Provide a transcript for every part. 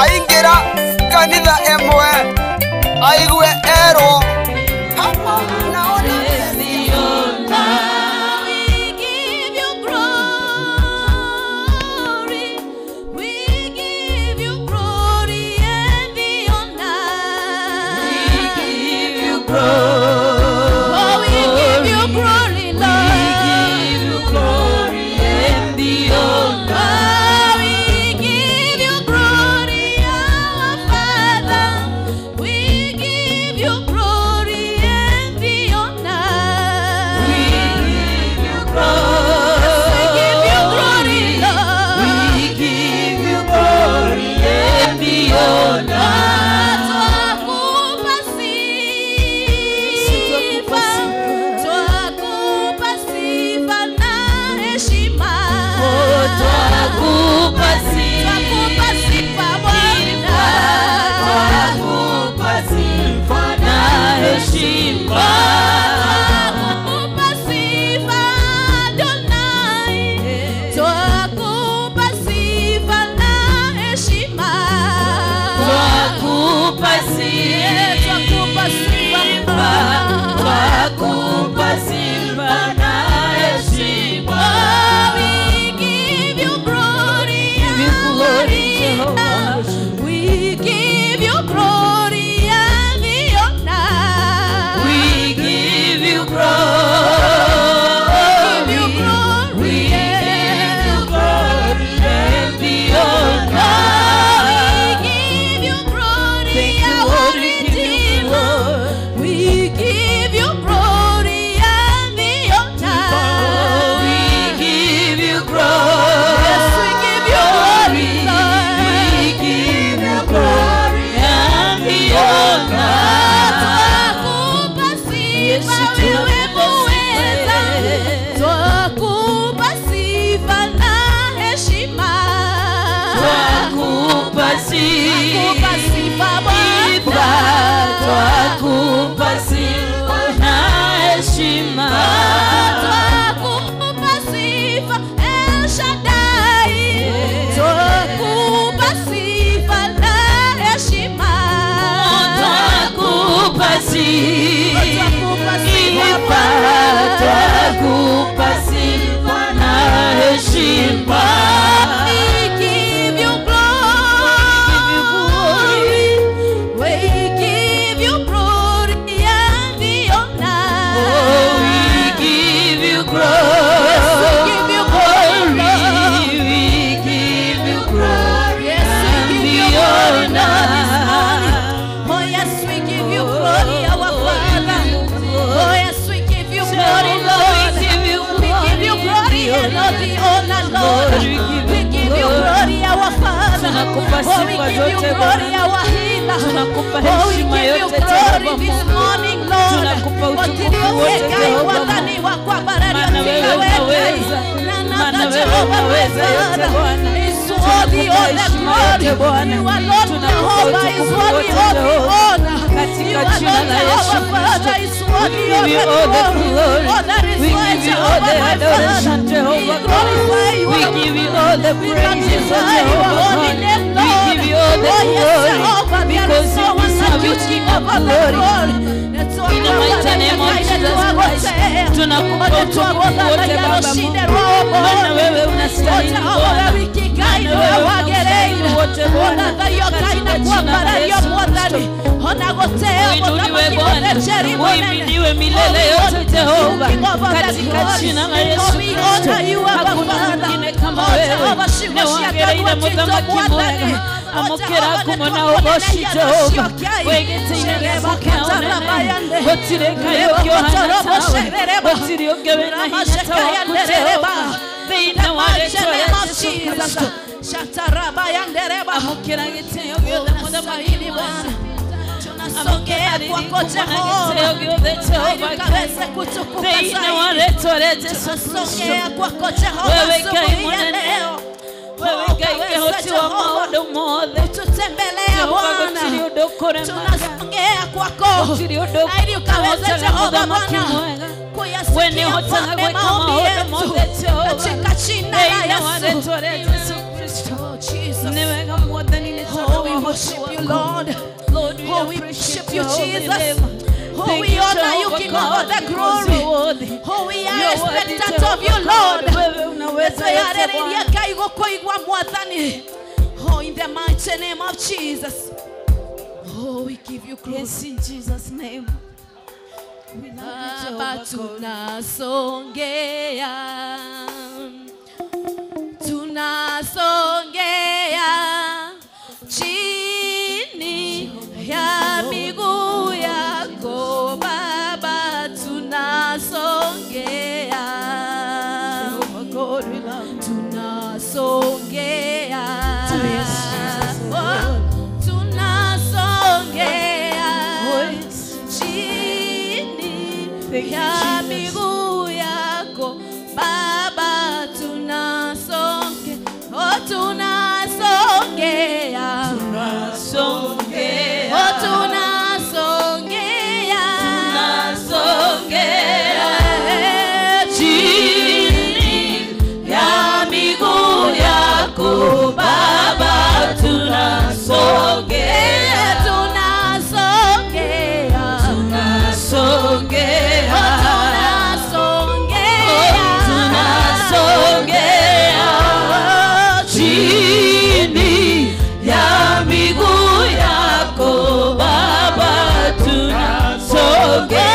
Aingĩra kanitha ĩmwe aigue erwo Tunakupa heshima yote Jehova Mungu, tunakupa utukufu wote Jehova Mungu, maana wewe unaweza, maana wewe unaweza yote Bwana. Tunakupa heshima yote Bwana, tunakupa utukufu wote Jehova, katika jina la Yesu Kristo. We give you all the glory, we give you all the adoration Jehovah God, we give you all the praises Jehovah God, we give you all the glory, because you deserve it, King of glory. In the mighty name of Jesus Christ, tunakupa utukufu wote Baba Mungu, maana wewe unastahili Bwana, maana wewe unastahili wote Bwana, katika jina la Yesu Kristo. Uinuliwe Bwana, uinuliwe milele yote Jehova, katika jina la Yesu Kristo. Hakuna mwingine kama wewe, newagereire muthamaki mwega amokera kumona oboshi Jehova, wegeteire gukaonene gutire kayo kyohana tawe gutire ungi wina hinya ta waku Jehova, thiini wa rĩtwa rĩa Yesu Kristo. Amokera gĩtĩo gĩothe muthamaki mwega, Tunasogea kwako Jehova, ili ukaweze kutukuka zaidi. Tunasogea kwako Jehova asubuhi ya leo, ututembelea Bwana. Tunasogea kwako ili ukaweze Jehova Bwana kuyasikia Mfalme maombi yetu katika jina la Yesu. Oh Jesus, oh we Lord. Lord, we Oh, we appreciate worship you, your holy Jesus. name. Oh, Thank we you, honor you, Jehovah King of all God, the because glory. you're worthy. Oh, we are You're worthy, expectant of you, Jehovah Lord. God. Wewe unaweza yote Tweyarĩrĩria Bwana. Ngai gũkũigua Mwathani. Oh, in the mighty name of Jesus. Oh, we give you glory. Yes, in Jesus' name. We love you, Baba, Jehovah God. tunasongea, tunasongea chini ya miguu yako Baba, tunasongea, Jehovah God, we love you. tunasongea, Yes, Jesus, oh, tunasongea Oh, yes. chini Thank you, ya Jesus. miguu yako Baba, tunasonge, oh, tunasongea, Tunasongea. oh, tunasongea, Tunasongea chini ya miguu yako Baba, tunasongea, tunasongea, tunasongea, oh, tunasongea, tunasongea chini ya miguu yako Baba, tunasongea,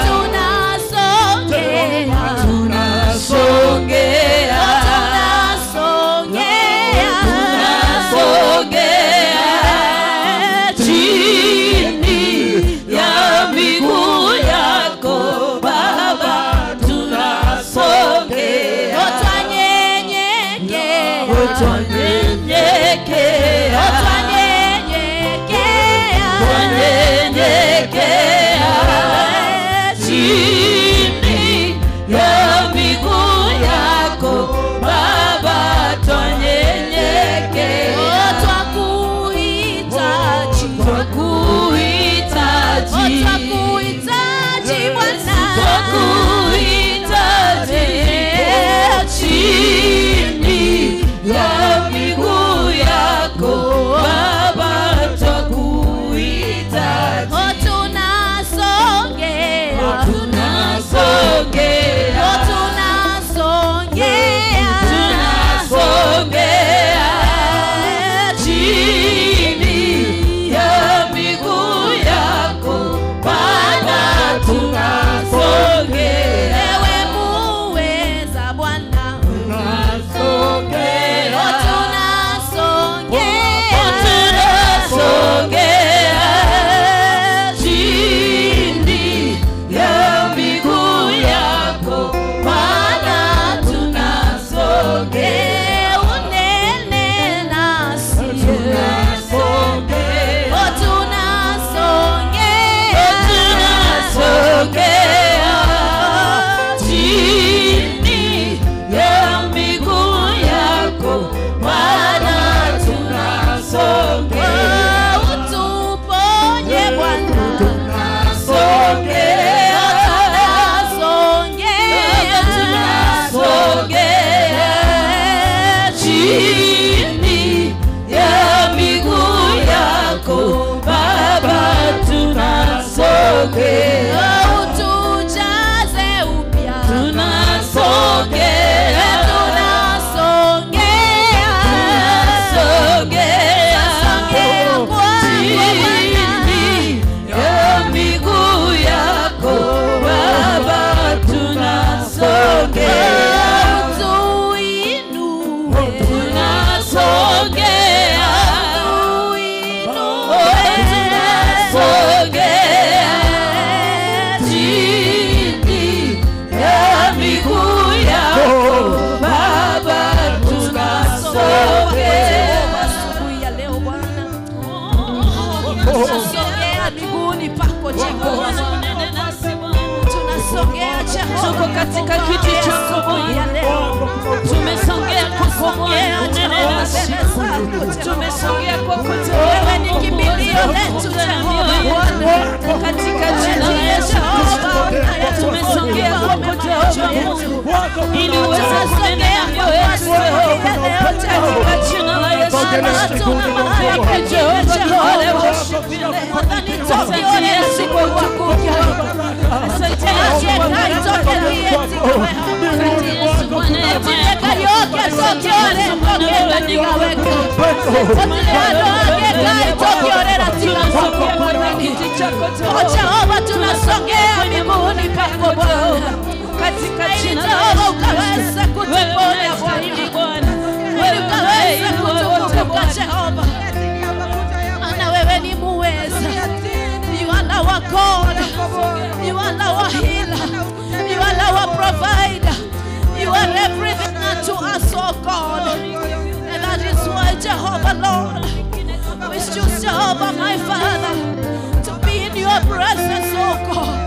tunasongea, tunasongea, tunasongea, tunasongea chini ya miguu yako Baba, tunasongea, twanyenyekea, twanyenyekea, twanyenyekea, twanyenyekea chini ya miguu yako Baba, twanyenyekea, twakuhitaji, twakuhitaji, twakuhitaji Bwana, twakuhitaji chini ya miguu yako Baba, twakuhitaji, tunasongea, tunasongea, tunasongea, tunasongea chini ya miguu yako Bwana, tunasongea, ewe muweza Bwana, tunasongea, tunasongea, tunasongea chini ya miguu yako Bwana, tunasongea, unene nasi, tunasongea, tunasongea, tunasongea chini ya miguu yako Bwana, tunasongea, utuponye Bwana, tunasongea, tunasongea, tunasongea chini ya miguu yako Baba, tunasongea, utujaze upya, tunasongea, tunasongea, tunasongea tunasongea kwako Bwana, chini ya miguu yako Baba, tunasongea, utuinue, tunasongea, utuinue, tunasongea chini ya miguu yako Baba, tunasongea. Asubuhi ya leo Bwana, tunasongea miguuni pako Jehova, tunasongea Jehova, Tuko katika kiti chako asubuhi ya Bwana, leo, tumesongea kwako Bwana, unene nasi, tumesongea kwako wewe ni Jehova, kimbilio letu Jehova Bwana, katika jina la Yesu Kristo tumesongea kwako Jehova Mungu, ili uweze kunena na mioyo yetu Jehova, katika jina la Yesu Kristo. Hatuna mahali Jehova God. Asante Yesu kwa utukufu wako. Asante Yesu kwa baraka zako. Asante Yesu kwa neema yako. Asante Yesu maana wewe ni mwema. Tunasogea kwenye kiti chako Jehova, tunasogea miguuni pako Bwana, katika jina la Yesu ukaweze kutuponya Bwana, wewe ukaweze kutukumbuka Jehova, maana wewe ni muweza. You are our God, you are our healer, you are our provider, you are everything unto us, oh God. And that is why, Jehovah Lord, we choose Jehovah my Father to be in your presence, oh God.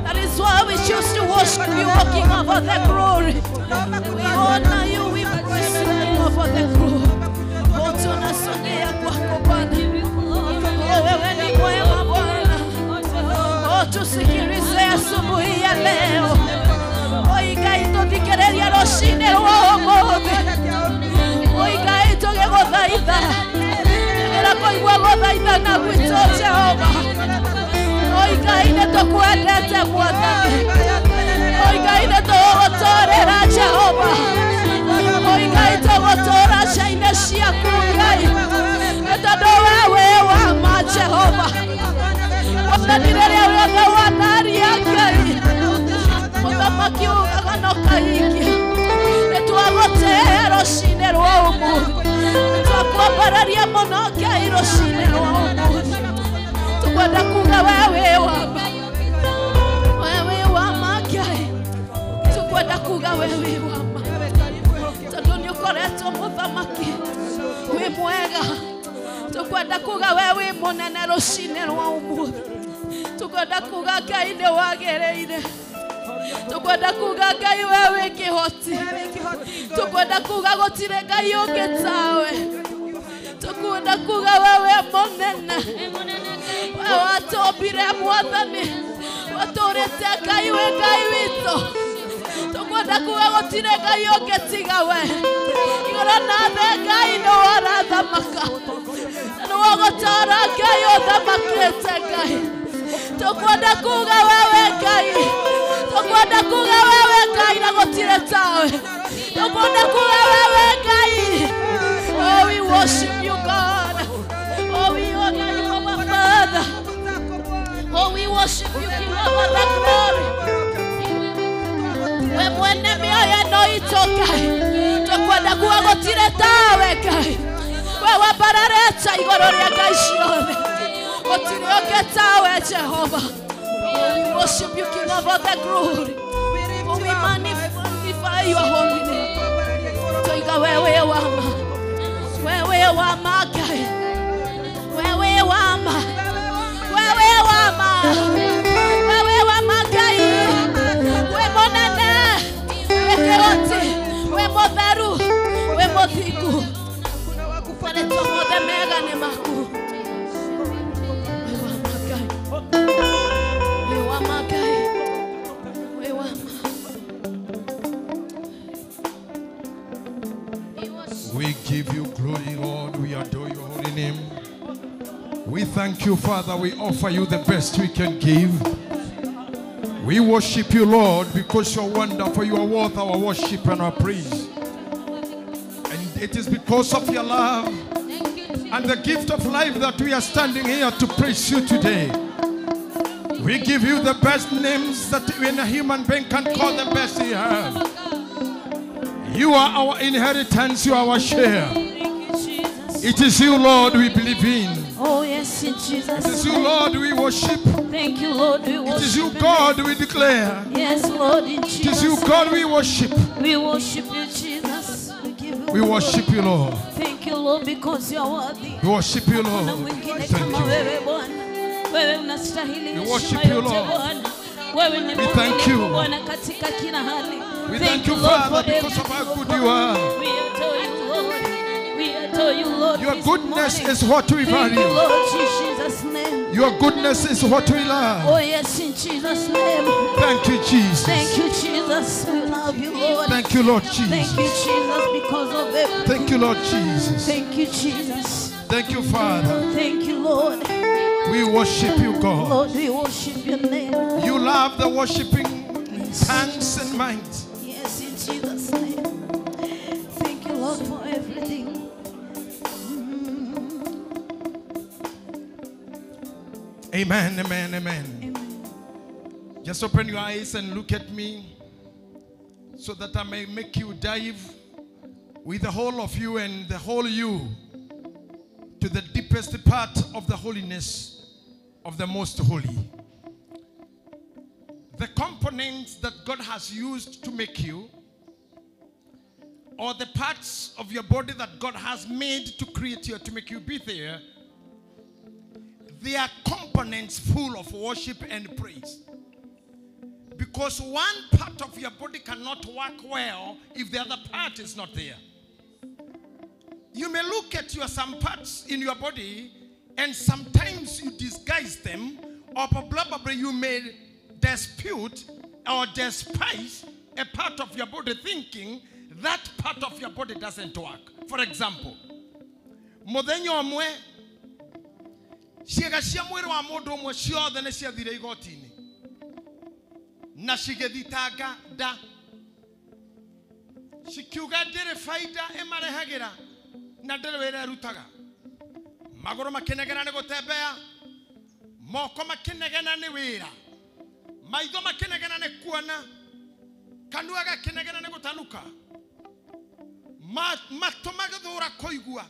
That is why we choose to worship you, O King of all the glory. We honor you, we praise you, King of all the glory. Oh, tunasogea kwako Bwana. Oh, wewe ni mwema Bwana. Oh, tusikilize asubuhi ya leo. Oh, igaitũthikĩrĩria rũcinĩ rwa ũmũthĩ. Oh, igaitũgĩgũthaitha. Nĩgetha kũigua gũthaithana gwitũ Jehova. Oh, Ngai nĩtũkwendete Mwathani. Oh, Ngai nĩtũgũgũtũũrĩra Jehova. Oh, Ngai tũgũtũũra ciana ciaku Ngai. Nĩ tondũ we wĩ wa ma Jehova. Mwathani rĩrĩa wothe wanaria Ngai, mũthamaki ugaga no kahingia. Nĩtwagũtĩĩa rũcinĩ rwa ũmũthĩ. Nĩtwakwambararia mũno Ngai rũcinĩ rwa ũmũthĩ. Tukwenda kuga we wĩ wa ma. We wĩ wa ma Ngai. Tukwenda kuga we wĩ wa ma. Tondũ nĩũkoretwo mũthamaki wĩ mwega. Tukwenda kuga we wĩ mũnene rũcinĩ rwa ũmũthĩ. Tukwenda kuga Ngai nĩwagĩrĩire. Tukwenda kuga Ngai we wĩ kĩhoti. Tukwenda kuga gũtirĩ Ngai ũngĩ tawe. Tukwenda kuga we wĩ mũnene. We watũmbire Mwathani, watũrĩte Ngai wĩ Ngai witũ. Tukwenda kuga gũtirĩ Ngai ũngĩ tiga we. Igũrũ na thĩ Ngai nĩwe ũrathamaka. Nĩwe ũgũtũũra Ngai ũthamakĩte Ngai. Tukwenda kuga wewe Ngai. Tukwenda kuga wewe Ngai na gũtirĩ tawe. Tukwenda kuga wewe Ngai. Oh, we worship you, God. Oh, we honor you, our Father. Oh, we worship you, King of all the glory. We mwene mĩoyo ĩno itũ Ngai. Tukwenda kuga gũtirĩ tawe Ngai. We wambararĩte igũrũ rĩa ngai ciothe. Gũtirĩ ũngĩ tawe Jehova. Oh, we worship you, King of all the glory. Oh, we magnify your holy name. Toiga wewe wa ma. Wewe wa ma Ngai. Wewe wa ma. Wewe wa ma. Wewe wa ma Ngai. We mũnene. We kĩhoti. We mũtheru. We mũthingu. Marĩtwa mothe mega nĩ maku. We wa ma Ngai. We wa ma Ngai. We wa ma. We give you glory, Lord. We adore your holy name. We thank you, Father. We offer you the best we can give. We worship you, Lord, because you are wonderful. You are worth our worship and our praise. And it is because of your love and the gift of life that we are standing here to praise you today. We give you the best names that even a human being can call the best he has. You are our inheritance, you are our share. Thank you, Jesus. It is you, Lord, we believe in. Oh, yes, in Jesus. It is you, Lord, we worship. Thank you, Lord, we worship. It is you, God, we declare. Yes, Lord, in Jesus. It is you, God, we worship. We worship you, Jesus. We give you We worship you, Lord. Thank you, Lord, because you are worthy. We worship you, Lord. Thank you. Wewe unastahili We worship heshima you, yote Lord. Bwana. Wewe ni We thank you. mwaminifu Bwana katika kila hali. We Thank thank you, you, Lord, Father, for because of how everything, good you are. We adore you, Lord. We adore you, Lord. Your this goodness morning. is what we Thank you, value. Lord, in Jesus' name. Your goodness is what we love. Oh, yes, in Jesus' name. Thank you, Jesus. Thank you, Jesus. We love you, Lord. Thank you, Lord Thank Jesus. you, Jesus, because of everything. Thank you, Lord Jesus. Thank you, Jesus. Thank you, Father. Thank you, Lord. We worship you, God. Lord, we worship your name. You love the worshiping hands and minds. Yes, in Jesus' name. Thank you, Lord, for everything. Amen, amen, amen. Amen. Just open your eyes and look at me so that I may make you dive with the whole of you and the whole you to the deepest part of the holiness of the most holy. The components that God has used to make you, or the parts of your body that God has made to create you, to make you be there, they are components full of worship and praise. Because one part of your body cannot work well if the other part is not there. You may look at your some parts in your body and sometimes you disguise them, or probably you may dispute or despise a part of your body thinking that part of your body doesn't work. For example, muthenya ũmwe ciĩga cia mwĩrĩ wa mũndũ ũmwe ciothe nĩ ciathire igoti-inĩ na cigĩthitanga nda, cikiuga ndĩrĩ baida ĩmarehagĩra na ndĩrĩ wĩra ĩrutaga. Magũrũ makĩnegena nĩ gũtembea, moko makĩnegena nĩ wĩra, maitho makĩnegena nĩ kuona, kanua gakĩnegena nĩ gũtanuka, matũ magĩthũra kũigua,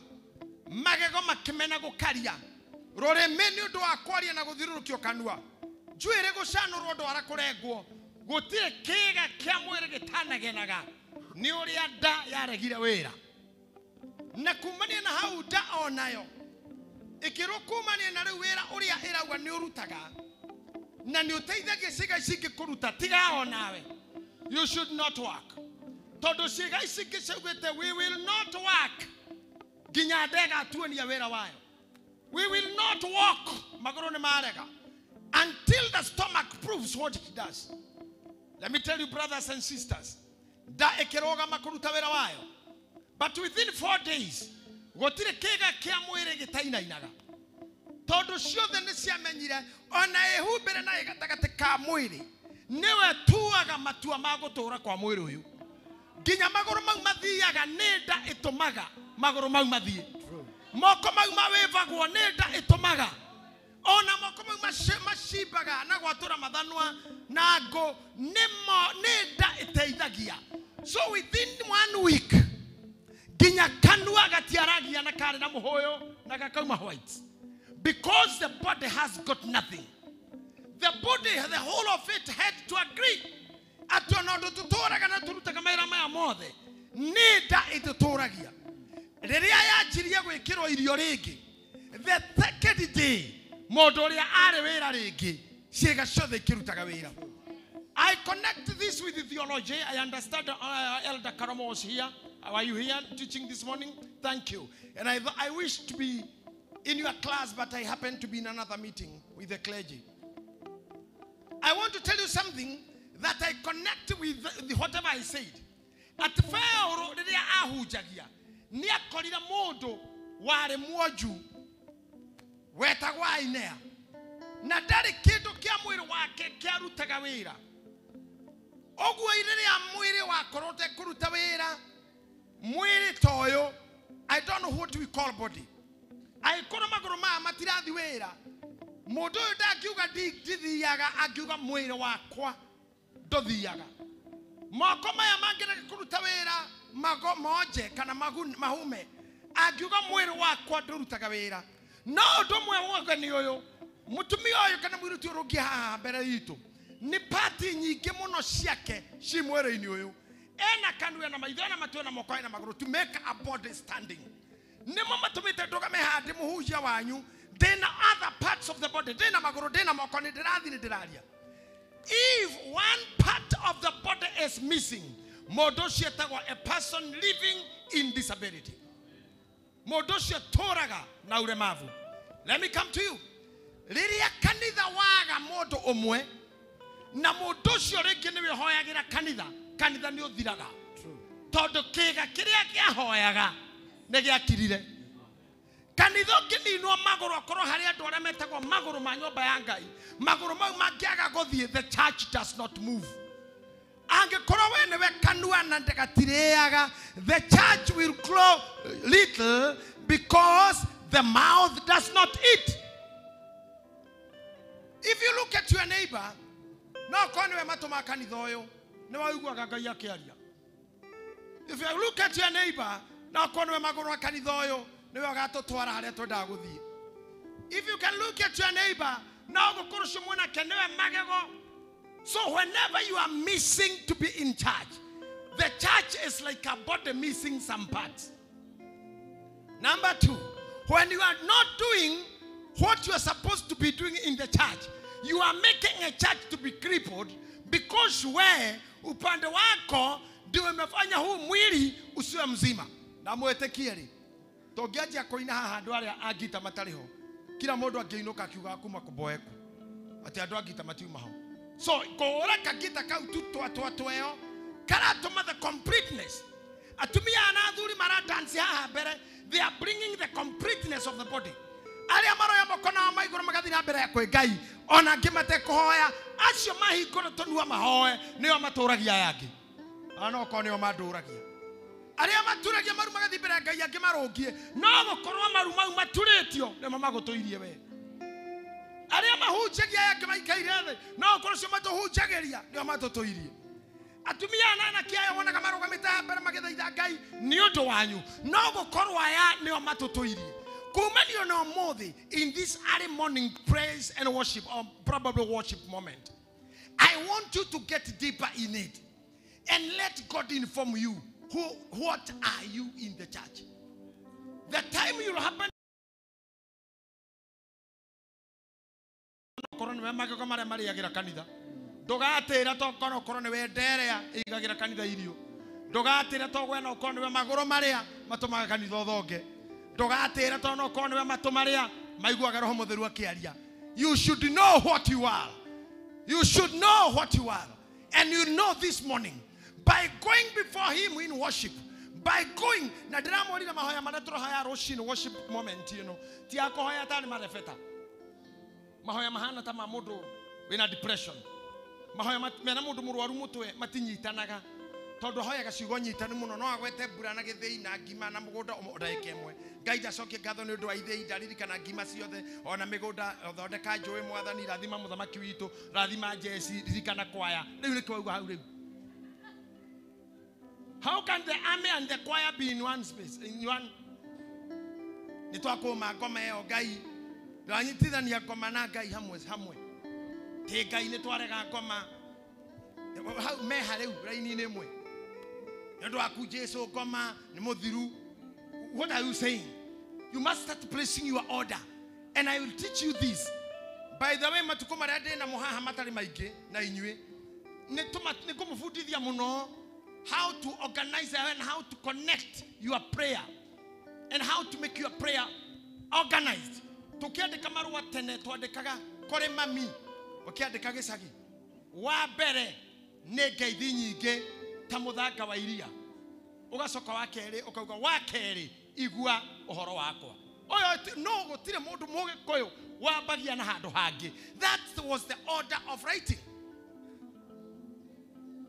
magego makĩmena gũkaria, rũrĩmĩ nĩ ũndũ wa kwaria na gũthiũrũrũkio kanua, njuĩrĩ gũcanũrwo ndwara kũrengwo, gũtirĩ kĩĩga kĩa mwĩrĩ gĩtanagenaga nĩ ũrĩa nda yaregire wĩra. Na kumania na hau nda onayo ĩkĩrwo kumania na rĩu wĩra ũrĩa ĩrauga nĩ ũrutaga na nĩ ũteithagia ciĩga ici ingĩ kũruta, tiga onawe. You should not work. Tondũ ciĩga ici ingĩ ciaugĩte we will not work nginya nda ĩgatuonia wĩra wayo. We will not walk, magũrũ nĩ marega, until the stomach proves what it does. Let me tell you, brothers and sisters, nda ĩkĩrũgama kũruta wĩra wayo, but within 4 days gũtirĩ kĩĩga kĩa mwĩrĩ gĩtainainaga, tondũ ciothe nĩ ciamenyire ona ĩhumbĩre na ĩgatagatĩ ka mwĩrĩ nĩwe tuaga matua ma gũtũũra kwa mwĩrĩ ũyũ. Nginya magũrũ mau mathiaga nĩ nda ĩtũmaga magũrũ mau mathiĩ, moko mau mawĩvagwo nĩ nda ĩtũmaga, ona moko mau macimbaga na gwatũra mathanwa na ngũ nĩ nda ĩteithagia. So within 1 week nginya kanua gatiaragia na karĩ na mũhũyũ na gakauma white, because the body has got nothing. The body, the whole of it had to agree atĩ ona ũndũ tũtũraga na tũrutaga mawĩra maya mothe nĩ nda ĩtũtũragia. Rĩrĩa yanjirie gwĩkĩrwo irio rĩngĩ, the second day mũndũ ũrĩa arĩ wĩra rĩngĩ, ciĩga ciothe ikĩrutaga wĩra. I connect this with the theology. I understand Elder Karomo was here. Are you here teaching this morning? Thank you. And I wish to be in your class, but I happen to be in another meeting with the clergy. I want to tell you something that I connect with whatever I said. At Pharaoh, rĩrĩa ahunjagia, nĩ akorire mũndũ warĩ mwonju wetagwo Ainea, na ndarĩ kĩndũ kĩa mwĩrĩ wake kĩarutaga wĩra. Ũguo rĩrĩa mwĩrĩ wakorwo ũtekũruta wĩra, mwĩrĩ ta ũyũ, I don't know what we call body, angĩkorwo magũrũ maya matirathi wĩra, mũndũ ũyũ ndangiuga ndithiaga, angiuga mwĩrĩ wakwa ndũthiaga. Moko maya mangĩrega kũruta wĩra, mago monje kana mahume, angiuga mwĩrĩ wakwa ndũrutaga wĩra. No ũndũ ũmwe wothe nĩ ũyũ, mũtumia ũyũ kana mũirĩtu ũyũ ũngĩ haha mbere itũ, nĩ pati nyingĩ mũno ciake ci mwĩrĩ-inĩ ũyũ. Ena kanua, ena maitho, ena matũ, ena moko, ena magũrũ, to make a body standing. Nĩmo matũmĩte ndũgame haha ndĩ mũhunjia wanyu, ndĩna other parts of the body, ndĩna magũrũ, ndĩna moko, nĩ ndĩrathiĩ, nĩ ndĩraria. If one part of the body is missing, mũndũ ũcio etagwo a person living in disability. Mũndũ ũcio tũraga na ũlemavu. Let me come to you. Rĩrĩa kanitha waga mũndũ ũmwe, na mũndũ ũcio rĩngĩ nĩwe ũhoyagĩra kanitha, kanitha nĩ ũthiraga. Tondũ kĩĩga kĩrĩa kĩahoyaga nĩ gĩakirire. Kanitha ũngĩninwo magũrũ akorwo harĩ andũ arĩa metagwo magũrũ ma nyũmba ya Ngai, magũrũ mau mangĩaga gũthiĩ, the church does not move. Angĩkorwo we nĩwe kanua na ndagatirĩaga, the church will grow little because the mouth does not eat. If you look at your neighbor, no korwo nĩwe matũ ma kanitha ũyũ, nĩ waiguaga Ngai akĩaria. If you look at your neighbor, no korwo nĩwe magũrũ ma kanitha ũyũ, nĩwe ũgatũtwara harĩa twendaga gũthiĩ. If you can look at your neighbor, no gũkorwo ũcio mwanake nĩwe magego. So whenever you are missing to be in charge, the church is like a body missing some parts. Number two, when you are not doing what you are supposed to be doing in the church, you are making a church to be crippled because we upande wako ndio umefanya huu mwili usiwe mzima. Na mwĩtĩkie rĩ, tũngĩanjia kũina haha andũ arĩa a ngita matarĩ ho, kila mũndũ angĩinũka akiugaga kuma kũboeku atĩ andũ a ngita matiuma ho. So kũhũra kagita kau tu twatwatweo karatũma the completeness. Atumia na athuri maradansi haha mbere, they are bringing the completeness of the body. Arĩa maroya moko nao ma igũrũ magathiĩ na mbere ya kwĩ Ngai, ona angĩ matekũhoya, acio mahingũra tũnua mahoe nĩo matũragia aya angĩ. Ona no okorwo nĩo mandũragia. Arĩa maturagia maru magathiĩ mbere ya Ngai angĩ marũngie, no gũkorwo maru mau maturĩtio nĩmo magũtũirie we. Arĩa mahunjagia aya angĩ maikaire thĩ, no gũkorwo cio matũhunjagĩria nĩo matũtũirie. Atumia na anake aya wonaga marũgamĩte haha mbere magĩthaitha Ngai nĩ ũndũ wanyu, no gũkorwo aya nĩo matũtũirie. Kumanio na ũmũthĩ, in this early morning praise and worship, or probably worship moment, I want you to get deeper in it and let God inform you what are you in the church. The time you'll happen korwo nĩwe magego marĩa marĩagĩra kanitha, ndũgatĩra tokorwo korwo nĩwe nderea ĩigagĩra kanitha irio, ndũgatĩra to gwena ũkorwo nĩwe magũrũ marĩa matũmaga kanitha ũthonge, ndũgatĩra to no korwo nĩwe matũ marĩa maiguaga Roho Mũtheru akĩaria. You should know what you are. You should know what you are. And you know this morning by going before him in worship, by going na ndĩramwĩrire mahoya marĩa tũrahoya rũcinĩ worship moment ĩno ti ya kũhoya tarĩ marebeta, mahoya mahana ta ma mũndũ wĩna depression, mahoya mena mũndũ mũrwaru mũtwe matinyitanaga tondũ ahoyaga ciugo nyitanu mũno, no agwete mbura na gĩthĩi na ngima na mũgũnda ndagĩka ĩmwe. Ngai ndacokie ngatho nĩ ũndũ wa ithĩi, ndaririkana ngima ciothe ona mĩgũnda, thondeka njũĩ mwathani, rathima mũthamaki witũ, rathima jeci, ririkana kwaya. Rĩu nĩkĩo wauga hau rĩu. How can the army and the choir be in one space? In one? Nĩ twakũma ngoma ĩyo Ngai, ndwanyitithania ngoma na Ngai hamwe hamwe. Ti Ngai nĩ twarega ngoma hau meha rĩu raini-inĩ ĩmwe. Nĩ ũndũ waku Jesu ngoma nĩ mũthiru. What are you saying? You must start placing your order. And I will teach you this. By the way, matukũ marĩa ndĩ namo haha matarĩ maingĩ na inyuĩ, nĩ ngũmũbundithia mũno how to organize and how to connect your prayer and how to make your prayer organized. Tukiandĩka marũa tene twandĩkaga kũrĩ mami, ũkĩandĩka gĩcagi, wa mbere nĩ ngeithi nyingĩ ta mũthanga wa iria, ũgacoka wa kerĩ ũkauga wa kerĩ igua ũhoro wakwa. Ũyũ no gũtirĩ mũndũ mũgĩkũyũ wambagia na handũ hangĩ. That was the order of writing.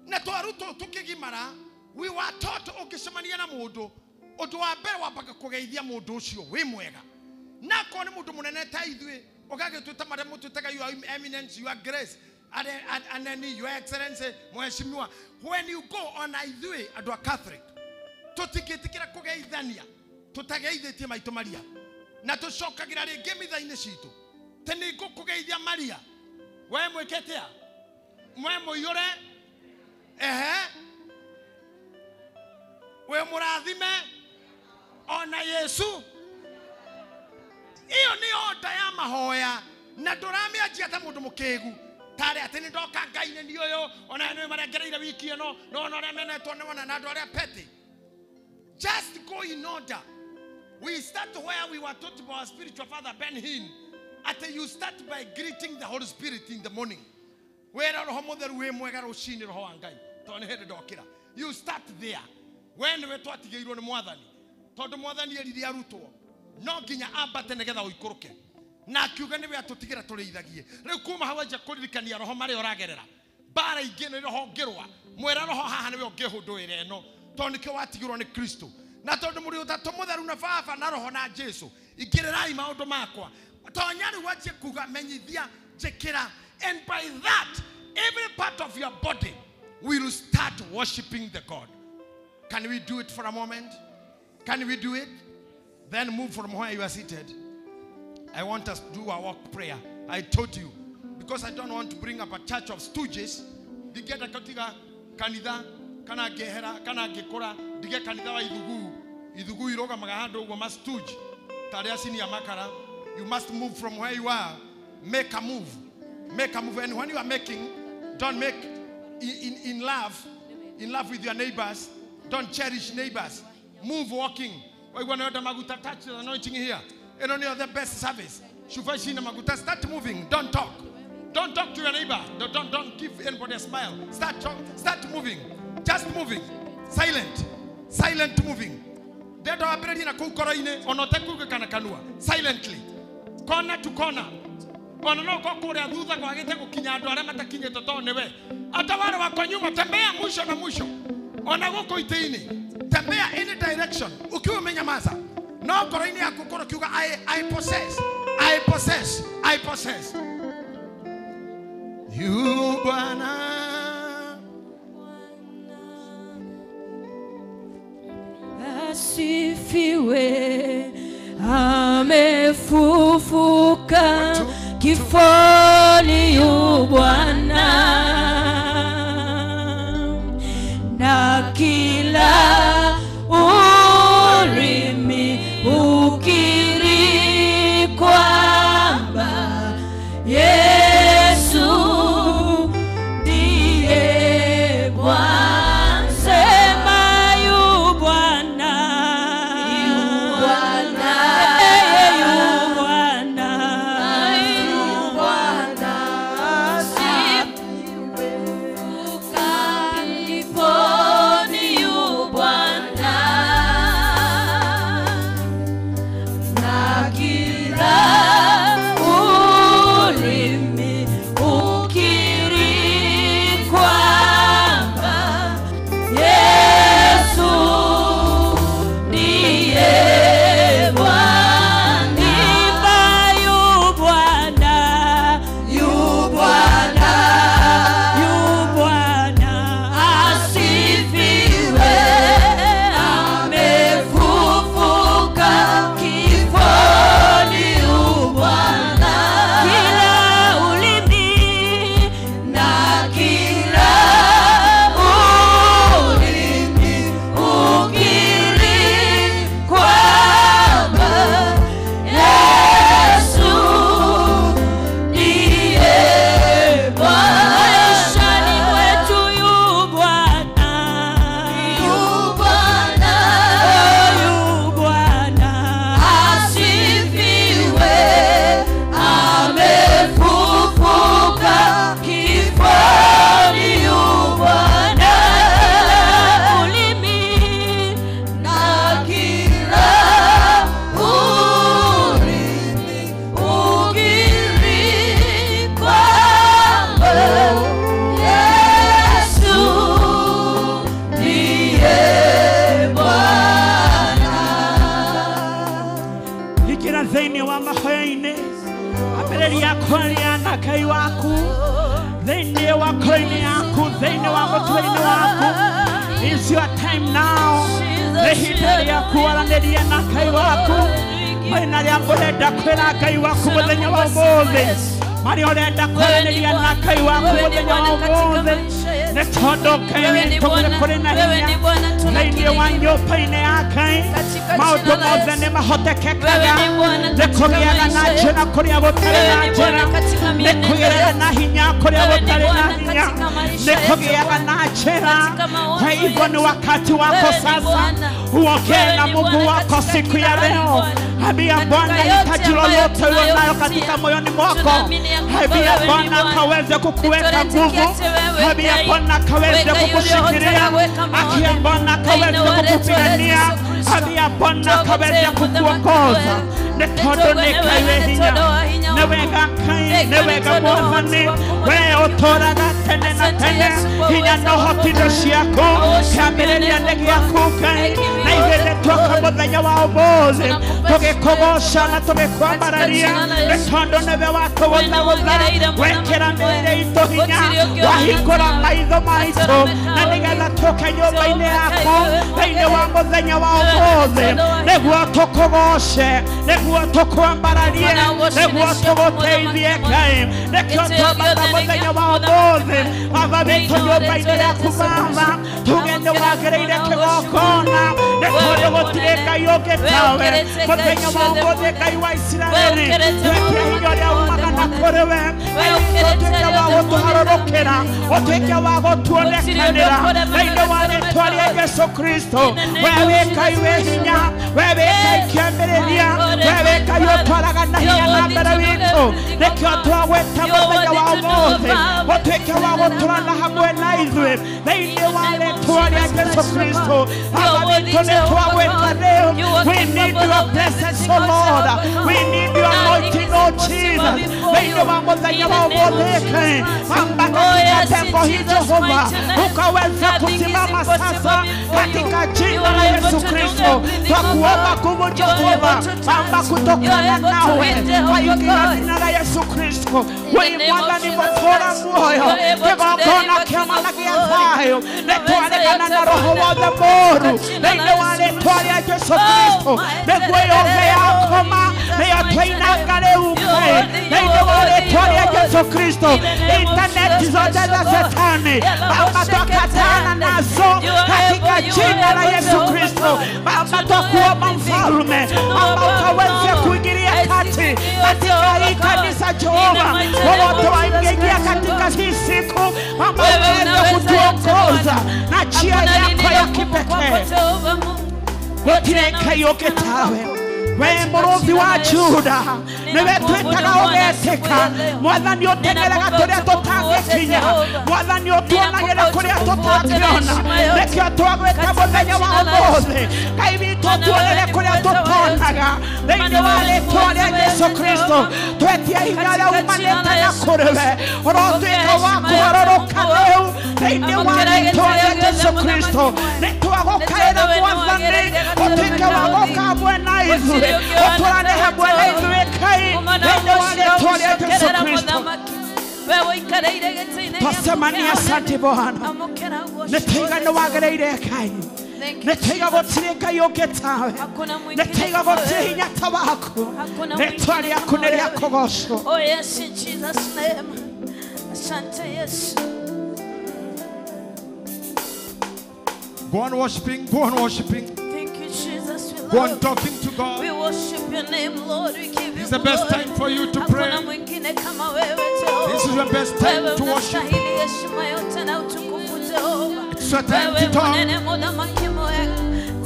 Na twarutwo tũkĩgimara, we were taught ũngĩcemania na mũndũ, ũndũ wa mbere wambaga kũgeithia mũndũ ũcio wĩ mwega. Na akorwo nĩ mũndũ mũnene ta ithuĩ, ũgagĩtwĩta marĩa mũtwĩtaga your eminence, your grace, aneni, your excellency, mheshimiwa. When you go on ithuĩ andũ a Catholic, tũtingĩtĩkĩra kũgeithania tũtageithĩtie maitũ Maria, na tũcokagĩra rĩngĩ mitha-inĩ citũ tĩ nĩ ngũkũgeithia Maria, we mwĩkĩte mwe mũiyũre, ehe, we mũrathime ona Yesu. Iyo nĩ order ya mahoya na ndũramĩanjia ta mũndũ mũkĩgu tarĩ atĩ nĩ ndoka Ngai nĩ ũyũ ona nĩ marĩa ngereire wiki ĩno, no ona ũrĩa menetwo nĩ wona na andũ arĩa petty. Just go in order. We start where we were taught by our spiritual father Ben Hinn. At you start by greeting the Holy Spirit in the morning. Wera Roho Mũtheru wĩ mwega rũcinĩ Roho wa Ngai tondũ nĩ hĩndĩ ndokĩra. You start there. We nĩwe twatigĩirwo nĩ mwathani, tondũ mwathani erire arutwo No nginya ambate nĩgetha ũikũrũke. Na akiuga nĩwe atũtigĩra tũrĩithagie. Rĩu kuma hau anjia kũririkania roho marĩa ũragerera. Mbara ingĩ nĩ roho ũngĩrũa. Mwĩra roho haha nĩwe ũngĩhũndũĩra ĩno. Tondũ nĩkĩo watigirwo nĩ Kristo. Na tondũ mũrĩ ũtatũ mũtheru na Baba na Roho na Jesu. Ingĩrĩrai maũndũ makwa. Tonya rĩu wanjie kuga menyithia njĩkĩra. And by that, every part of your body will start worshiping the God. Can we do it for a moment? Can we do it? Then move from where you are seated. I want us to do our walk prayer. I told you, because I don't want to bring up a church of stooges. Ndigenda katiga kanitha kana ngehera kana ngikura ndige kanitha wa ithugu ithugu irugamaga handu uguo ma stooge taria senior makara. You must move from where you are. Make a move. Make a move. And when you are making, don't make in love. In love with your neighbors. Don't cherish neighbors. Move walking. We want to maguta touch the anointing here. And only the best service. Shufashina maguta. Start moving. Don't talk. Don't talk to your neighbor. Don't give anybody a smile. Start talk, start moving. Just moving. Silent. Silent moving. Dedo abireri na kuu koro-inĩ ona ũtekuga kana kanua. Silently. Corner to corner. Ona no ko kuria thutha kwagite gukinya andu aria matakinyite to niwe. Ata wale wako nyuma tembea mwisho na mwisho. Ona guku ite-ini. Tembea any direction. Ukiwa umenyamaza. No ngoro-inĩ yaku ũkorwo ukiuga I possess. I possess. I possess. You Bwana. Asifiwe, amefufuka kifoni yu Bwana, na kila ulimi ukiri kwamba Yesu ndiye Bwana. Sema yu Bwana, yu Bwana, yu Bwana, yu Bwana. Asifuka kifoni yu Bwana, na kila ulimi ukiri kwamba Yesu ndiye Bwana. Imba yu Bwana, yu Bwana, yu Bwana. Asifiwe, amefufuka kifoni yu Bwana. Kila ulimi na kila ulimi ukiri kwamba Yesu ndiye Bwana. Maishani mwetu yu Bwana, yu Bwana, yu Bwana. Asifiwe, amefufuka kifoni yu Bwana. Ulimi na kila ulimi ukiri kwamba Yesu ndiye Bwana. Ikira thĩinĩ wa mahoya-inĩ ambĩrĩria kwaria na Ngai waku thĩinĩ wa ngoro-inĩ yaku thĩinĩ wa mũtwe-inĩ waku. It's your time now. Nĩ ihinda rĩa kwaranĩria na Ngai waku marĩ arĩa ũrenda kwĩra Ngai waku mũthenya wa ũmũthĩ, marĩa ũrenda kwaranĩria na Ngai waku mũthenya wa ũmũthĩ, nĩ tondũ Ngai witũ nĩ kũrĩ na hinya thĩinĩ wa nyũmba-inĩ ya Ngai. Maũndũ mothe nĩ mahotekekaga, nĩ kũgĩaga na njĩra kũrĩa gũtarĩ na njĩra, nĩ kũgĩaga na hinya kũrĩa gũtarĩ na hinya, nĩ kũgĩaga na njĩra. Kwa hivyo ni wakati wako sasa uongee na Mungu wako siku ya leo. Ambia Bwana hitaji lolote ulionayo katika moyoni mwako. Ambia Bwana akaweze kukuweka nguvu. Ambia Bwana Bwana akaweze kukushikilia, akia Bwana akaweze kukupigania, akia Bwana akaweze kukuongoza. Nĩ tondũ nĩ Ngai wĩ hinya, nĩ wega Ngai, nĩ wega Mwathani, we ũtũũraga tene na tene, hinya na ũhoti nĩ ciaku, kĩambĩrĩria nĩ gĩaku Ngai, na ithuĩ nĩ twoka mũthenya wa ũmũthĩ tũgĩkũgooca na tũgĩkwambararia, nĩ tondũ nĩwe watũgũthagũtha, wekĩra mĩĩrĩ itũ hinya, wahingũra maitho maitũ, na nĩgetha tũke nyũmba-inĩ yaku thĩinĩ wa mũthenya wa ũmũthĩ, nĩguo tũkũgooce, nĩguo tũkwambararie, nĩguo tũgũteithie Ngai, nĩkĩo twambata mũthenya wa ũmũthĩ, Baba witũ nyũmba-inĩ yaku Baba, tuge nĩ wagĩrĩire kĩgongona, nĩ tondũ gũtirĩ Ngai ũngĩ tawe. Mũthenya wa ũmũthĩ Ngai wa Isiraeli, twetie hinya ũrĩa umaga na kũrĩ we, ũtuĩke wa gũtũharũrũkĩra, ũtuĩke wa gũtuonekanĩra thĩinĩ wa rĩtwa rĩa Jesũ Kristo. We wĩ Ngai wĩ hinya, we wĩ Ngai kĩambĩrĩria, we wĩ Ngai ũtwaraga na hinya na mbere witũ, nĩkĩo twagwĩta mũthenya wa ũmũthĩ, ũtuĩke wa gũtũrana hamwe na ithuĩ thĩinĩ wa rĩtwa rĩa Jesũ Kristo. Baba witũ nĩ twagwĩta rĩu. We need your presence, O Lord. We need your anointing, O Jesus. Thĩinĩ wa mũthenya wa ũmũthĩ Ngai, Baba katika tembo hii Jehova, ukaweza kusimama sasa katika jina la Yesu Kristo. Twakuomba nguvu Jehova, Baba kutokana nawe kwa jina la Yesu Kristo. We Mwathani mũtũũra muoyo, kĩgongona kĩama na gĩa thayũ, nĩtwaregana na roho wothe mũũru thĩinĩ wa rĩtwa rĩa Jesũ Kristo. Nĩguo yothe yakoma nĩyo twainanga rĩu Ngai, thĩinĩ wa rĩtwa rĩa Jesũ Kristo. Intaneti zote za Shetani Baba twakatana nazo katika jina la Yesu Kristo. Baba twakuomba mfalme, Baba ukaweze kuingilia kati katika hii kanisa Jehova, wote waingia katika hii siku, Baba ukaweze kutuongoza na njia yako ya kipekee. Gũtirĩ Ngai ũngĩ tawe, we mũrũthi wa Juda, nĩwe twĩtaga ũgetĩka. Mwathani ũteng'eraga tũrĩa tũtangĩkinya, Mwathani ũtuonagĩra kũrĩa tũtangĩona, nĩkĩo twagwĩta mũthenya wa ũmũthĩ. Ngai witũ tuonere kũrĩa tũtonaga thĩinĩ wa rĩtwa rĩa Jesũ Kristo. Twetie hinya ũrĩa umanĩte na kũrĩ we, ũrotuĩka wa kũgarũrũka rĩu thĩinĩ wa rĩtwa rĩa Jesũ Kristo. Nĩtwagũkaĩra Mwathani, ũtuĩke wa gũka hamwe na ithuĩ, ũtũrane hamwe na ithuĩ Ngai thĩinĩ wa rĩtwa rĩa Jesũ Kristo. Twasema ni asante Bwana, nĩtwaiga nĩ wagĩrĩire Ngai, nĩtwaiga gũtirĩ Ngai ũngĩ tawe, nĩtwaiga gũtirĩ hinya ta waku, rĩtwa rĩaku nĩ rĩa kũgoocwo. Oh yes, in Jesus name. Asante Yesu. Go on worshiping, go on worshiping. Thank you, Jesus. We Go on love talking to God. We worship your name, Lord. We give you It's the best glory. time for you to pray. Hakuna mwingine kama wewe Jehova. This is the best time Wewe to worship. unastahili heshima yote na utukufu Jehova. It's your time Wewe to talk. munene mũthamaki mwega.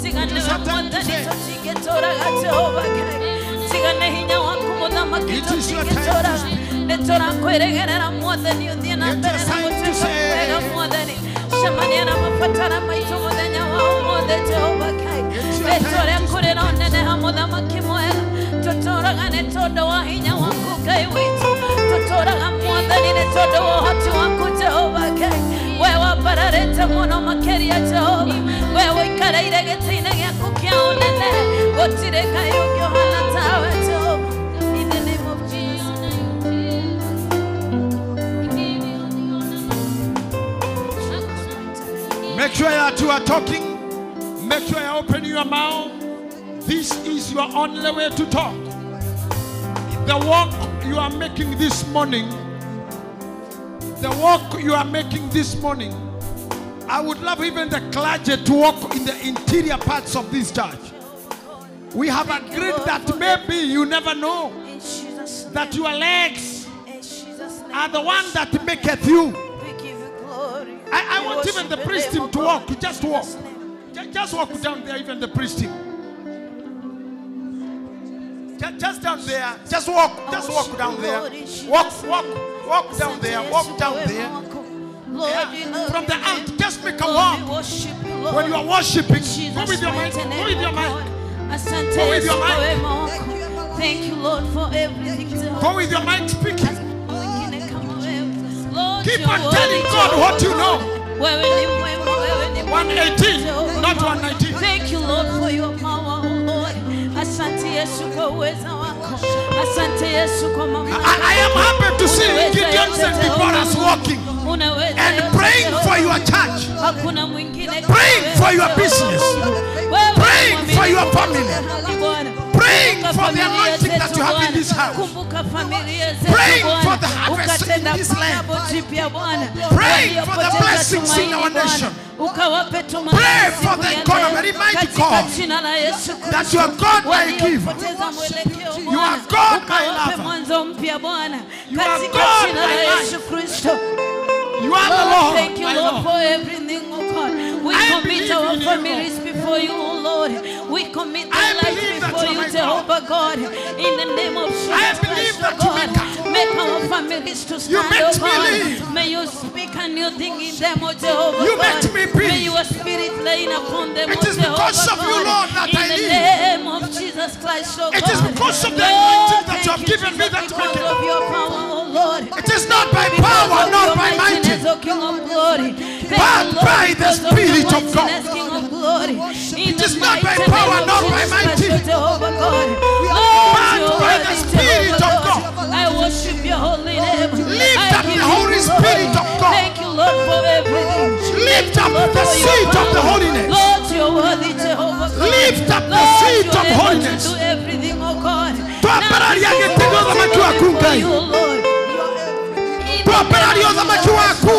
Tiga It is nĩwe your time to Mwathani say. tũtingĩtũraga Jehova Ngai. Tiga nĩ hinya waku mũthamaki It is your time to tũtingĩtũraga. speak. Nĩtũrakwĩrĩgĩrĩra Mwathani ũthiĩ na It mbere is na time to gũtuĩka say. mwega Mwathani. Cemania na mabatara maitũ mũthenya wa ũmũthĩ Jehova Ngai. It's your Rĩtwa time to rĩaku rĩroneneha mũthamaki mwega. Tũtũraga nĩ tondũ wa hinya waku Ngai witũ. Tũtũraga Mwathani nĩ tondũ wa ũhoti waku Jehova Ngai. We wambararĩte mũno makĩria Jehova. We ũikarĩire gĩtĩ-inĩ gĩaku kĩa ũnene. Gũtirĩ Ngai ũngĩ ũhana tawe Jehova. In the name of Jesus. Make sure that you are talking. Make sure you open your mouth. This is your only way to talk. The walk you are making this morning, the walk you are making this morning, I would love even the clergy to walk in the interior parts of this church. We have agreed that maybe you never know In Jesus' name. that your legs In Jesus' name. are the one that maketh you. We give you glory. I We want even worship the your priest name, team O to God. walk. Just In walk. Jesus' name. Just walk down there, even the priest team. Just down there. Just walk. Just walk down there. Walk, walk, walk down there. Walk down there. Lord, we love From the your out, name. just make a Lord, we walk. worship you, Lord. When you are worshiping, Jesus' go with your mic. mighty name, Go with your oh mic. God. Asante Go with Yesu your kwa mic. wema wako. Thank you, Lord, for everything. Jehovah. Go with your mic speaking. Mwingine kama wewe. Lord, Keep you on are telling worthy, God what you Jehovah know. God. Wewe ni mwema, wewe ni mwema, 118, Jehovah not God. 119. Thank you, Lord, for your power, oh Lord. Asante Yesu kwa uweza wako. Asante Yesu kwa mamlaka. I am happy to see Unaweza Gideons yote, and Deborahs Jehovah. walking Unaweza and yote, praying Jehovah. for your church, Hakuna mwingine kama praying wewe, for your Jehovah. business, Wewe ni praying for your mwaminifu family, haki, Bwana. praying Kumbuka for the familia anointing zetu, that you have in Bwana. this house, Kumbuka familia zetu, praying Bwana. for the harvest in Ukatenda this land, jambo jipya Bwana. praying for the Waliopoteza blessings in tumaini, our Bwana. nation. Ukawape tumaini Pray siku for the ya economy. leo. Remind Katika God jina la Yesu that you are God, my giver. Waliopoteza mwelekeo You are Bwana. God, my Ukawape lover. mwanzo mpya Bwana. You are Katika God, jina la my life. Yesu Kristo. You are the Lord, Lord, thank you, my Lord, Lord. for everything, oh God. We I commit believe our in you, families before you, oh Lord. We commit I their lives believe that before you are you, my Jehovah God. In the name of Jesus I believe Christ, that oh you God. make us. Make our families to stand, make oh me God. live. May you speak a new thing in them, oh Jehovah You God. make me be. May your spirit reign upon them, It oh is because Jehovah of you, God. Lord, that In I the live. name of Jesus Christ, oh It God. is because of the Lord, anointing that you thank have given me Jesus, that because make it. of your power, oh Lord. It is not by Because power, of not your by might, mightiness, O King of glory. Thank but you, Lord, by the because of your Spirit of God. mightiness, King of glory. In It the is not by mighty name power, of not by Jesus might, Christ, O Jehovah God. Lord, but you are by the worthy, Spirit Jehovah of God. I worship your holy name. Lift I up give the you Holy glory. Spirit of God. Thank you, Lord, for everything. Lift Thank you, up Lord, the for your seat of the power. holiness. Lord, you are worthy, Jehovah God. Lift up the Lord, seat you are of able to holiness. do everything, oh God. Twambararia gĩtĩ gĩa ũthamaki waku, Before Ngai. you, Lord. Twambararia ũthamaki waku.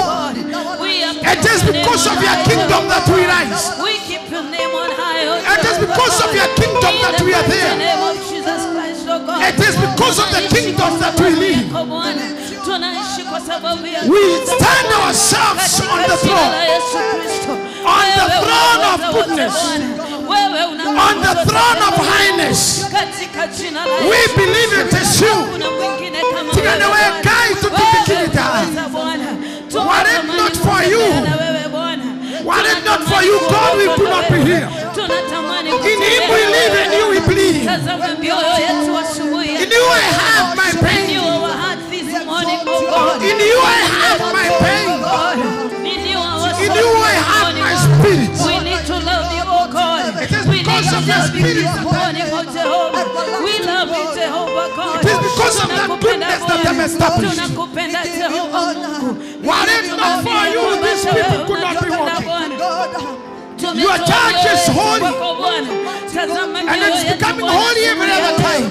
It is because of your kingdom that we rise. We keep your name on high, oh It is Jehovah because of God. your kingdom In that the we are mighty there. name of Jesus Christ, oh God. It is because of the Tunaishi kingdom kwa that we sababu live. yako Bwana. Tunaishi kwa sababu ya We stand ourselves Katika on the jina throne, la Yesu Kristo. on the Wewe throne of unaweza wote goodness, Bwana. Wewe una on the nguvu zote throne of Bwana. highness. Katika jina la We Yesu believe it is you. Hakuna mwingine kama Tiga wewe na wewe Bwana. Ngai tutikikirita. Wewe unaweza Bwana. Were it not Tunatamani for you, kutembea na wewe Bwana. were it not for you, God, we could not be here. Tunatamani In Him we live, in you we believe. Tazama mioyo yetu asubuhi ya In you I have my In pain. you our heart this morning, oh God. In you I have my pain. God. In you our In soul you I this have morning, my oh spirit. We need to love you, oh God. It is We need because to of your love you spirit this that I- morning, oh Jehovah. We love you, Jehovah God. It is because of that Tunakupenda goodness that I'm Bwana. established. Tunakupenda Jehovah Mungu. Were it not for you, these people could not be walking. Your church is holy. And it's becoming holy every other time.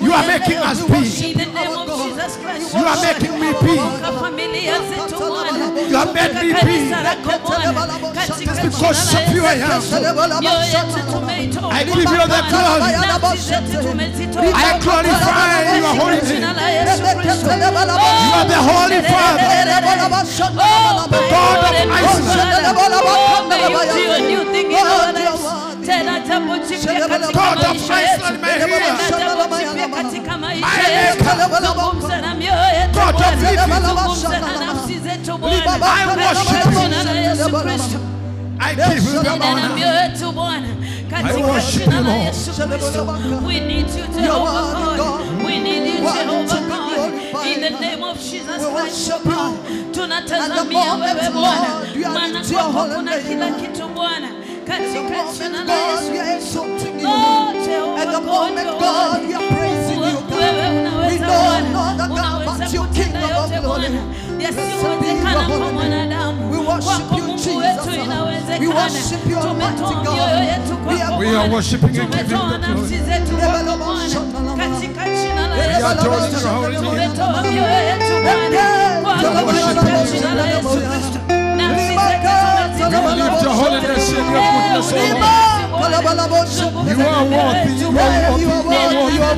You are making us be. In the name of Jesus Christ, You are making me be. Kumbuka familia zetu Bwana. You have made me Kumbuka be. kanisa lako Bwana. Katika It's because jina la of you I Yesu am. Kristo. Mioyo yetu tumeitoa I give you the Bwana. glory. Nafsi zetu tumezitoa I glorify your holy Katika jina name. la Yesu Kristo. You are the Holy Father. Oh, my God of Lord and my Isaac. Father. Oh, may you do a new thing in our lives. Tena jambo jipya katika God of maisha yetu. Israel, my healer. Tena jambo jipya katika maisha My yetu. maker. Zungumza na mioyo yetu God of Bwana. living. Zungumza na nafsi zetu Bwana. I worship Katika you. jina la Yesu Kristo. I give you the Nena na honor. mioyo yetu Bwana. Katika worship jina you, la Lord. Yesu Kristo. We need you, Jehovah God. We need you, Jehovah God. In the name of Jesus Christ, oh God. Tunatazamia wewe Bwana. Maana kwako kuna kila kitu Bwana. Katika jina la Yesu Kristo. Oh, Jehovah God, you are worthy. Wewe unaweza Bwana. Unaweza kutenda yote Bwana. Yasiyowezekana kwa mwanadamu. Kwako Mungu wetu inawezekana. Tumetoa mioyo yetu kwako We are Bwana. worshiping and giving Tumetoa the nafsi glory. zetu kwako Bwana. Katika jina la We Yesu adore Kristo. your holy name. Tumetoa mioyo yetu Bwana. Kwako katika jina la Yesu Kristo. Nafsi zetu tumezitoa We lift your holiness and your goodness, O Lord. You are worthy, you are worthy, you are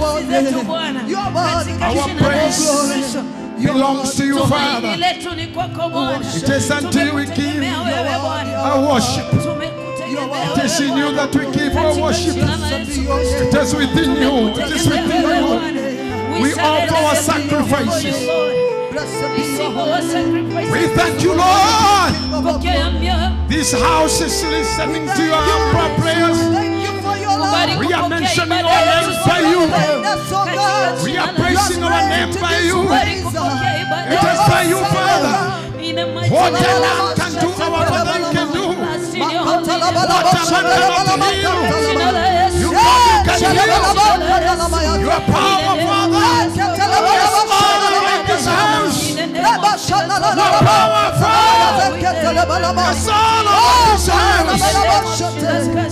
worthy. Our praise belongs to you, Tumaini Father. letu ni kwako Bwana. It is unto you we give Tumekutegemea wewe Bwana. our worship. Tumekutegemea It is in you that we give our Katika worship. jina la Yesu Kristo. It is within you. It is within you. We offer our sacrifices. We thank you, Lord. This house is listening to your humble prayers. We are mentioning our names by you. We are praising our name by you. It is by you, Father. What a man can do, our Father can do. What a man cannot heal, you can heal. Your power, Father, is all in this house. Your power, Father, is all in this house.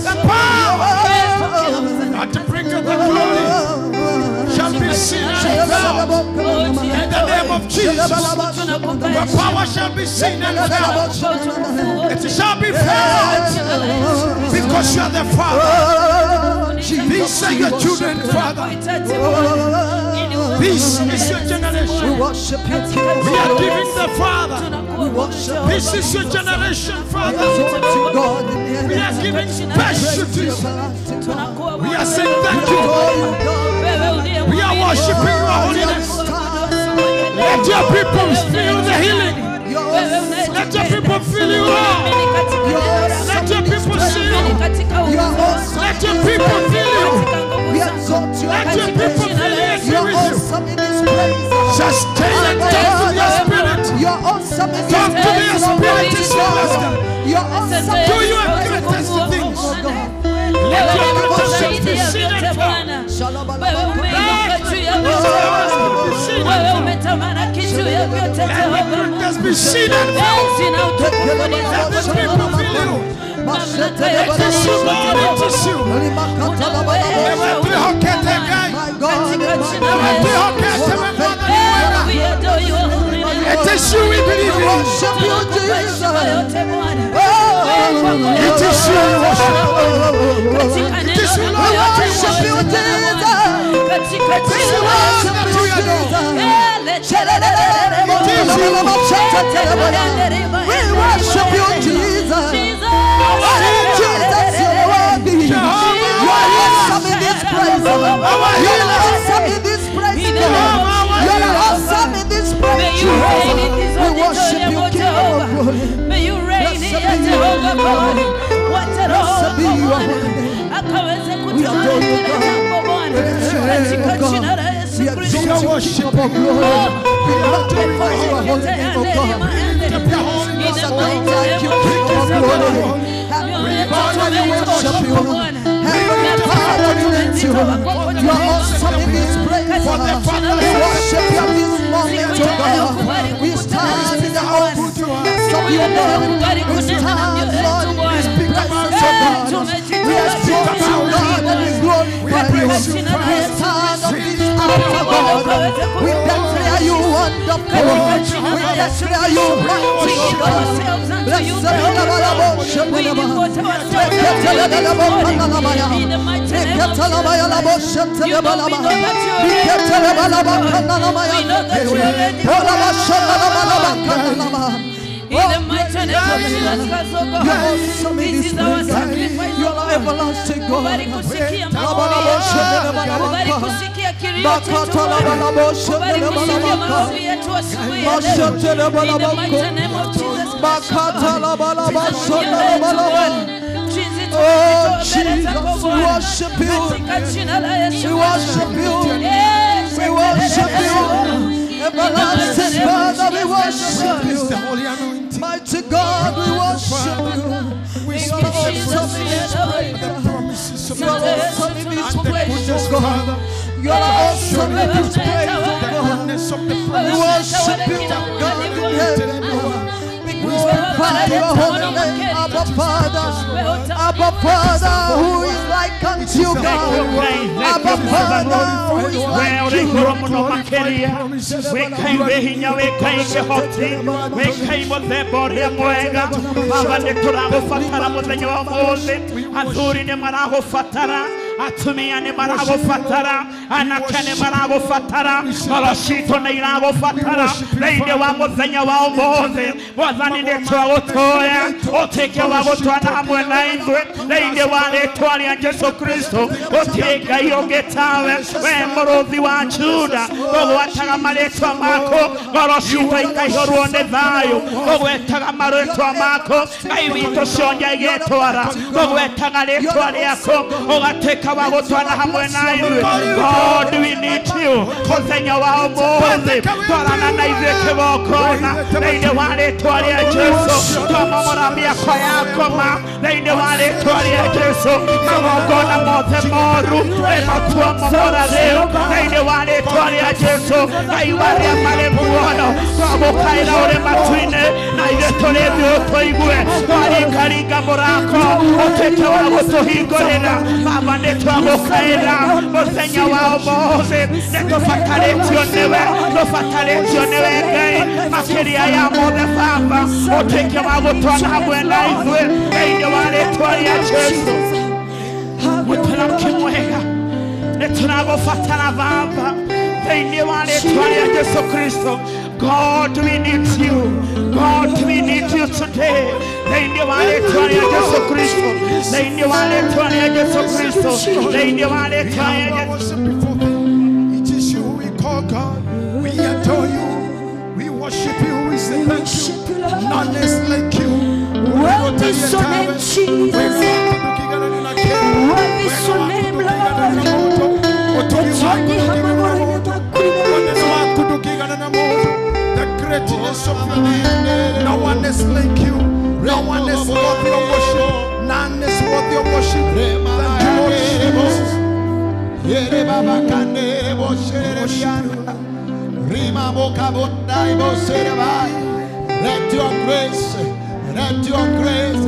The power that brings the glory shall be seen and felt. In the name of Jesus, your power shall be seen and felt. It shall be felt because you are the Father. These are your children, Father. This is your generation. We are giving the Father. This is your generation, Father. We are giving special to you. We are saying thank you. We are worshiping your holiness. Let your people feel the healing. Let your people feel you, Lord. Let your people see you. Let your people feel you. Let your people feel you and be with you. Sustain and talk to your spirit. Talk to your spirit is blessed. Do your greatest things. Let your greatest things be seen and felt. Let your greatness be seen and felt. Let the people feel you. Let the Lord it you. It is you we believe in. It is you we worship. It is you, Lord, that we worship. It is you, Lord, that we adore. It is you. We worship you, Jesus. Jesus, you are worthy. You are awesome in this place. You are awesome in this place. You are awesome in this place. We worship you, King of glory. May you reign here, Jehovah God. Blessed be your holy name. We adore you, God. We exalt you, King of glory. We magnify your holy name, O God. There is no God like you, King of glory. Heavenly Father, we worship you. Heavenly Father, we lift you. You are awesome in this place. We worship you at this moment, O God. We stand in the awe of your Lord. We stand, Lord, in this presence, O God. We exalt you, God, and we glorify you. We stand on this altar, God. We declare you wonderful. We declare you mighty, God. Blessed be the In the mighty name of Jesus Christ, oh God, this is our sacrifice. You are everlasting God. Kubali kusikia maombi, kusikia kilio chetu, kubali kusikia maombi yetu asubuhi ya leo. In the mighty name of Jesus Christ, oh Jesus, we worship you. We worship you. We worship you. Everlasting Father, we worship you. Mighty God, we worship you. We You are awesome in this place. the promises of You are God awesome in this and the place, goodness, oh God. Father. You are awesome in this place, oh The God. goodness of the We promises. worship you, God in heaven. We glorify your holy name, Abba Father. Abba Father, who is like unto you, God. Abba Father, who is like you. Igũrũ mũno makĩria wĩkai wĩ hinya wĩkai kĩhoti wĩkai mũthemba ũrĩa mwega baba nĩ tũragũbatara mũthenya wa ũmũthĩ athuri nĩ maragũbatara Atumia nĩ maragũbatara, anake nĩ maragũbatara, ngoro citũ nĩ iragũbatara thĩinĩ wa mũthenya wa ũmũthĩ. Mwathani nĩ twagũtũya ũtuĩke wa gũtwana hamwe na ithuĩ thĩinĩ wa rĩtwa rĩa Jesu Kristo. Gũtirĩ Ngai ũngĩ tawe, we mũrũthi wa Juda. Tũgwetaga marĩtwa maku, ngoro citũ ikaihũrwo nĩ thayũ. Tũgwetaga marĩtwa maku, Ngai witũ cionje igĩtwara. Tũgwetaga rĩtwa rĩaku, ũgatuĩka wa gũtwana hamwe na ithuĩ. God, we need you. Mũthenya wa ũmũthĩ twarana na ithuĩ kĩgongona thĩinĩ wa rĩtwa rĩa Jesu. Twamomora mĩako yakoma thĩinĩ wa rĩtwa rĩa Jesu. Magongona mothe moru nĩmatuomomora rĩu thĩinĩ wa rĩtwa rĩa Jesu. Ngai warĩa marĩ muono, twagũkaĩra ũrĩ matu-inĩ na ithuĩ tũrĩ thĩ ũtũigue. Twaringaringa mũrango ũtuĩke wa gũtũhingũrĩra. Baba nĩtwagũkaĩra mũthenya wa ũmũthĩ, nĩtũbatarĩtio nĩwe, tũbatarĩtio nĩwe Ngai makĩria ya mothe. Baba ũtuĩke wa gũtwana hamwe na ithuĩ thĩinĩ wa rĩtwa rĩa Jesu. Mũtũramki mwega, nĩtũragũbatara Baba thĩinĩ wa rĩtwa rĩa Jesu Kristo. God, we need you. God, we need you today. Thĩinĩ wa rĩtwa rĩa Jesu Kristo. Thĩinĩ wa rĩtwa rĩa Jesu Kristo. Thĩinĩ wa rĩtwa rĩa Jesu. It is you we call God. We adore you. We worship you. We say thank you. None is like you. Worthy is your name, Jesus. Worthy is your name, Lord. The greatness of your name. No one is like you. No one is worthy of worship. None is worthy of worship. Thank you, Lord Jesus. Let your grace, let your grace,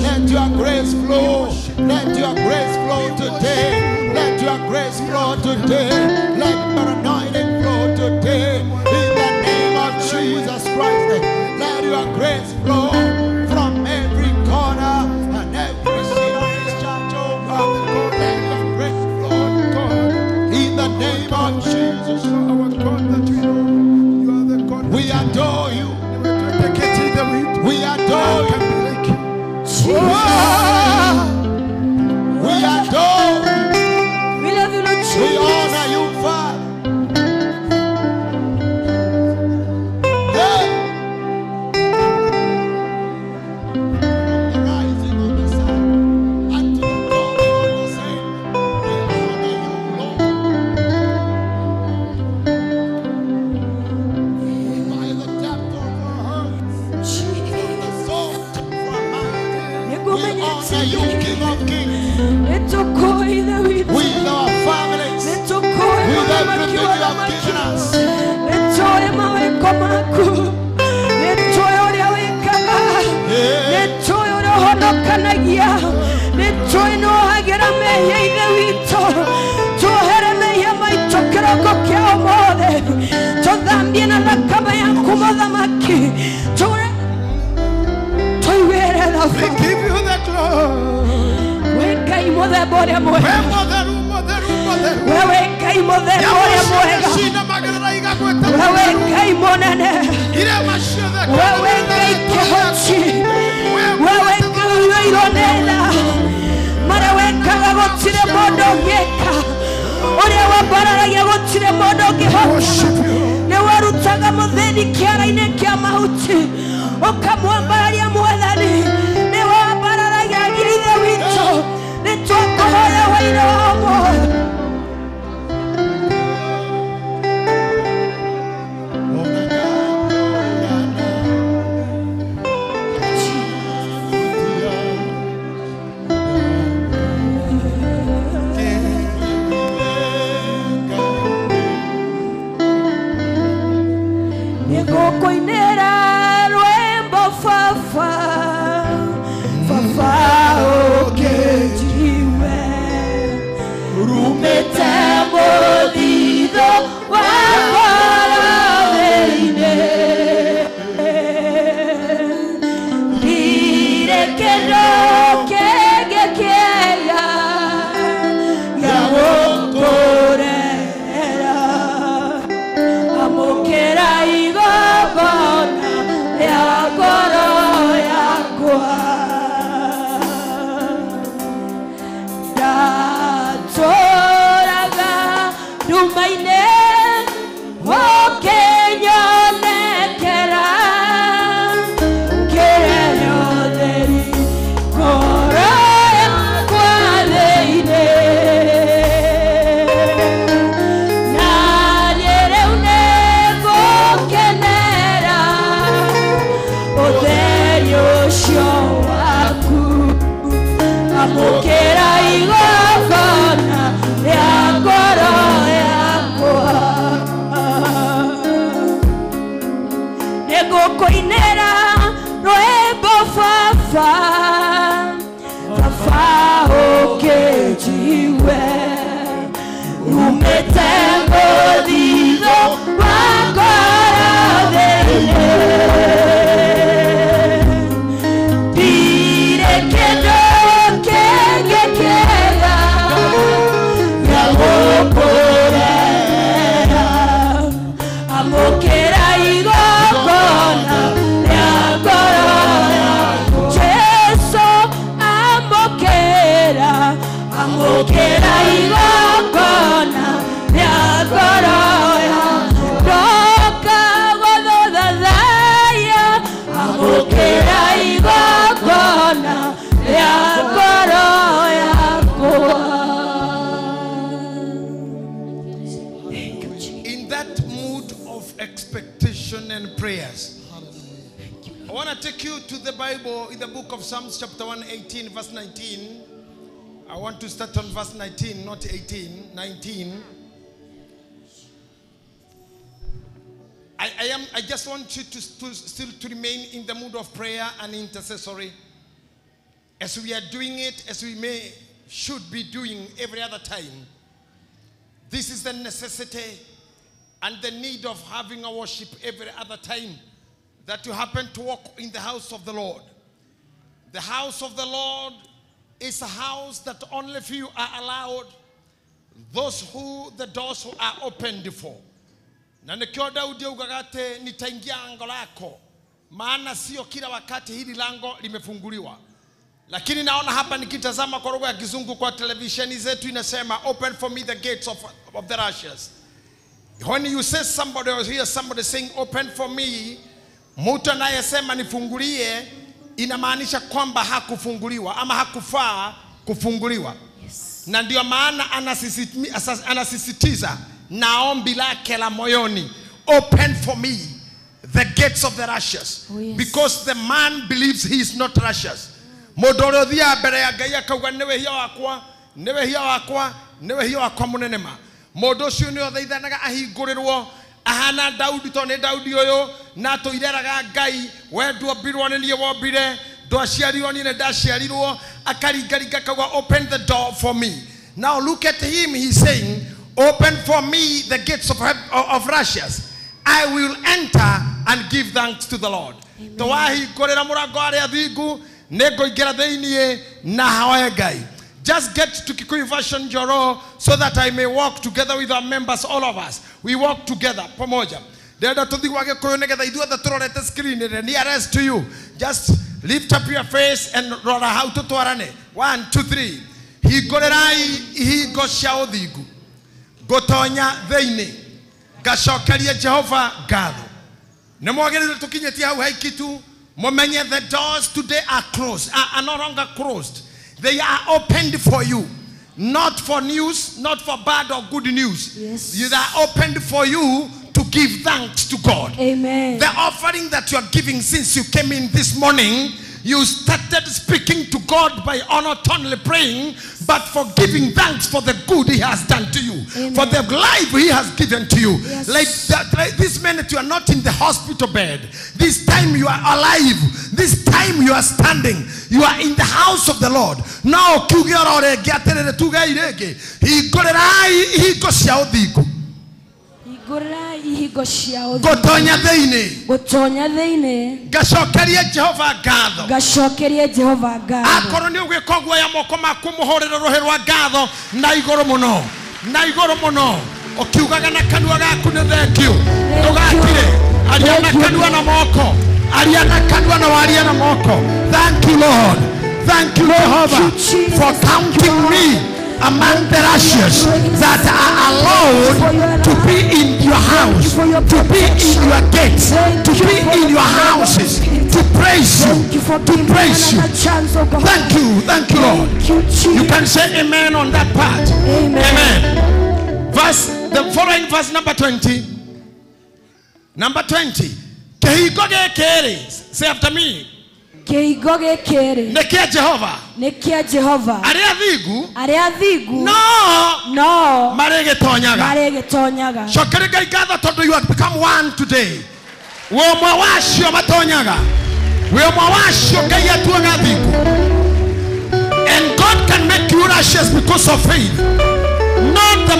let your grace flow. Let your grace flow today. Let your grace flow today. Let your anointing flow today. In the name of Jesus Christ, let your grace flow from every corner and every seat of this church, oh God. Let your grace flow, God. In the name of Jesus, our God that we know, you are the God. We adore you. We adore you. We adore you. We love you, Lord Jesus. We honor you, Father. Hey. From the rising of the sun unto the going of the same, we honor you, Lord. By the depth of our hearts, the soul of our mind, we honor you, King of Kings. With our families, with everything you have given us. We give you the glory. Amũkĩra igongona rĩa ngoro yakwa. Nĩngũkũinĩra rwĩmbo baba, baba ũkĩnjigue, rumĩte mũthithũ wa ngoro thĩinĩ. Ndirĩ kĩndũ kĩngĩ kĩega gĩa gũkũrehera, amũkĩra igongona rĩa ngoro yakwa. Jesũ amũkĩra, amũkĩra igongona rĩa ngoro yakwa. Ndoka gũgũthathaiya, amũkĩra igongona rĩa ngoro yakwa. In that mood of expectation and prayers, I want to take you to the Bible in the book of Psalms chapter 118 verse 19. I want to start on verse 19, not 18, 19. I just want you to still to remain in the mood of prayer and intercessory, as we are doing it, as we should be doing every other time. This is the necessity and the need of having a worship every other time that you happen to walk in the house of the Lord. The house of the Lord is a house that only few are allowed, those who the doors are opened for. Na nikio Daudi augaga atĩ nitaingia lango lako, maana sio kila wakati hili lango limefunguliwa. Lakini naona hapa nikitazama kwa lugha ya Kizungu kwa televisheni zetu inasema open for me the gates of the righteous. When you say somebody or hear somebody saying open for me, mtu anayesema nifungulie inamaanisha kwamba hakufunguliwa ama hakufaa kufunguliwa. Yes. Na ndio maana anasisitiza na ombi lake la moyoni, open for me the gates of the righteous. Oh, yes. Because the man believes he is not righteous. Mũndũ ũrĩa ũthiaga mbere ya Ngai akauga nĩ wĩhia wakwa, nĩ wĩhia wakwa, nĩ wĩhia wakwa mũnene ma. Mũndũ ũcio nĩ ũthaithanaga ahingũrĩrwo, ahana Daudi tondũ nĩ Daudi ũyũ na atũireraga Ngai, we nduombirwo nĩ niĩ wombire, ndwaciarirwo niĩ nĩ ndaciarirwo, akaringaringa akauga open the door for me. Now look at him, he's saying open for me the gates of righteous. I will enter and give thanks to the Lord. Twahingũrĩra mũrango arĩa athingu, nĩngũingĩra thĩinĩ na hoe Ngai. Just get to Kikuyu version Njoro so that I may walk together with our members, all of us. We walk together, pamoja. Ndĩrenda tũthiĩ gwa Gĩkũyũ nĩgetha ithuothe tũrorete screen ĩrĩa nearest to you. Just lift up your face and rora hau tũtwarane. 1, 2, 3. Hingũrĩrai ihingo cia ũthingu, ngũtonya thĩinĩ, ngacokerie Jehova ngatho. Nĩ mwagĩrĩire tũkinyĩtie hau haikitu, mumenye the doors today are closed, are no longer closed. They are opened for you, not for news, not for bad or good news. Yes. They are opened for you to give thanks to God. Amen. The offering that you are giving since you came in this morning, you started speaking to God by not only praying, but for giving thanks for the good he has done to you. Amen. For the life he has given to you. Yes. Like that, like this minute you are not in the hospital bed. This time you are alive. This time you are standing. You are in the house of the Lord. Now, Gotonya thĩinĩ, Gotonya thĩinĩ, ngacokerie Jehova ngatho, ngacokerie Jehova ngatho. Akorwo nĩ ũgwĩka ũguo ya moko maku mũhũrĩre rũhĩ rwa ngatho na igũrũ mũno, na igũrũ mũno, ũkiugaga na kanua gaku nĩ thank you. Ndũgakire, aria na kanua na moko, aria na kanua na waria na moko. Thank you Lord, thank you Jehovah for counting me among the righteous that are allowed to be in your house, to be in your gates, to be in your houses, to praise you, to praise you. Thank you Lord. You can say amen on that part. Amen. Amen. Verse, the following verse number 20. Number 20. Kĩhingo gĩkĩ rĩ, say after me. Kĩhingo gĩkĩ rĩ, Nĩ kĩa Jehova. Nĩ kĩa Jehova. Arĩa thingu. Arĩa thingu. No. No. Marĩgĩtonyaga. Marĩgĩtonyaga. Cokeria Ngai ngatho tondũ you have become one today. Wĩ ũmwe wacio matonyaga. Wĩ ũmwe wacio Ngai atuaga thingu. And God can make you righteous because of faith. Not the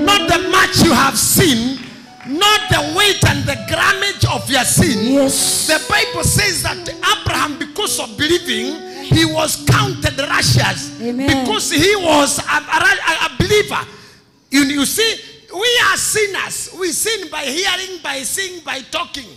not the much you have seen, not the weight and the grammage of your sin. Yes. The Bible says that Abraham, because of believing, he was counted righteous. Amen. Because he was a believer. You see, we are sinners. We sin by hearing, by seeing, by talking,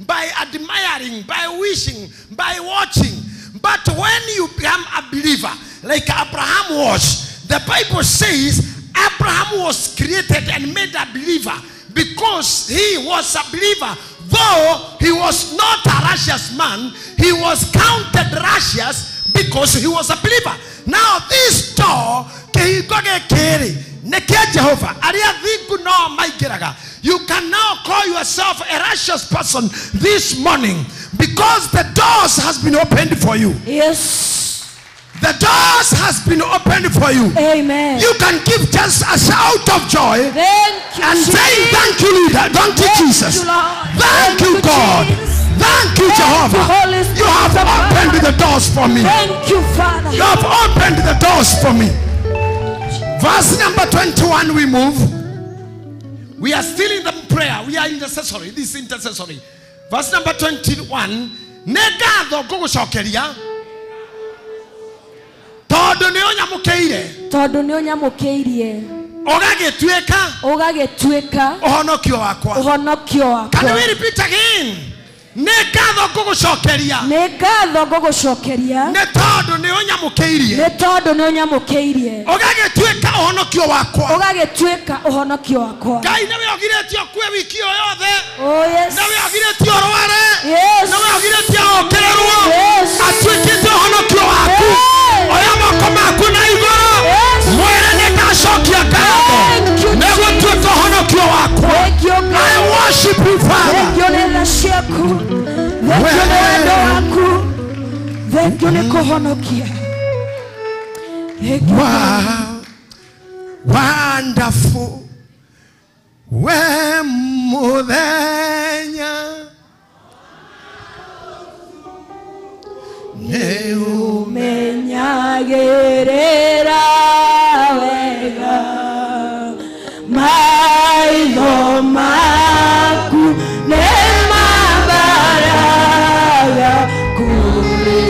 by admiring, by wishing, by watching. But when you become a believer, like Abraham was, the Bible says Abraham was created and made a believer because he was a believer. Though he was not a righteous man, he was counted righteous because he was a believer. Now this door, kĩhingo gĩkĩ-rĩ, nĩ kĩa Jehova. Arĩa thingu no maingĩraga. You can now call yourself a righteous person this morning because the doors has been opened for you. Yes. The doors has been opened for you. Amen. You can give just a shout of joy. Thank you, and say, thank you, leader. Thank you, Jesus. You, Lord. Thank you, God. Jesus. Thank you, Jehovah. You, you have opened the doors for me. Thank you, Father. You have opened the doors for me. Verse number 21, we move. We are still in the prayer. We are intercessory. This is intercessory. Verse number 21. Nĩ ngatho ngũgũcokeria tondũ nĩ ũnyamũkĩire. Tondũ nĩ ũnyamũkĩirie. Ũgagĩtuĩka. Ũgagĩtuĩka. Ũhonokio wakwa. Ũhonokio wakwa. Can we repeat again? Nĩ ngatho ngũgũcokeria. Nĩ ngatho ngũgũcokeria. Nĩ tondũ nĩ ũnyamũkĩirie. Nĩ tondũ nĩ ũnyamũkĩirie. Ũgagĩtuĩka ũhonokio wakwa. Ũgagĩtuĩka ũhonokio wakwa. Ngai nĩwe ũgirĩtie ũkue wiki ĩyo yothe. Oh yes. Nĩwe ũgirĩtie ũrware. Yes. Nĩwe ũgirĩtie ũkĩrĩrwo. Yes. Atuĩkĩte ũhonokio waku. Oya moko maku na igũrũ. Mwĩre nĩ ngacokia ngatho. Nĩ gũtuĩka ũhonokio wakwa. I worship you, Father. Thank you nĩ tha ciaku. Thank you nĩ wendo waku. Thank you nĩ kũhonokia. Wow, wonderful. We mũthenya nĩ ũmenyagĩrĩra wega maitho maku nĩ mambaraga kũrĩ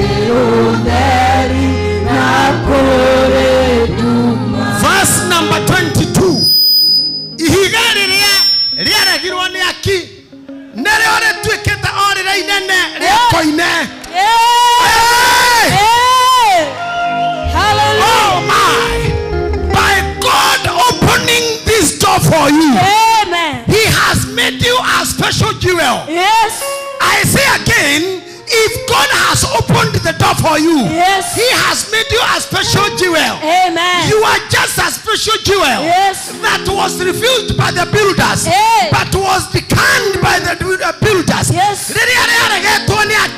ũtheri na kũrĩ nduma. Verse number 22. Ihiga rĩrĩa rĩaregirwo nĩ aki nĩrĩo rĩtuĩkĩte o rĩrĩa inene rĩa koine. Hey! Hallelujah. Oh my. By God opening this door for you. Amen. He has made you a special jewel. Yes. I say again, if God has opened the door for you, yes, he has made you a special jewel. Amen. You are just a special jewel. Yes. That was refused by the builders, hey, but was declined by the builders. Yes. Hey.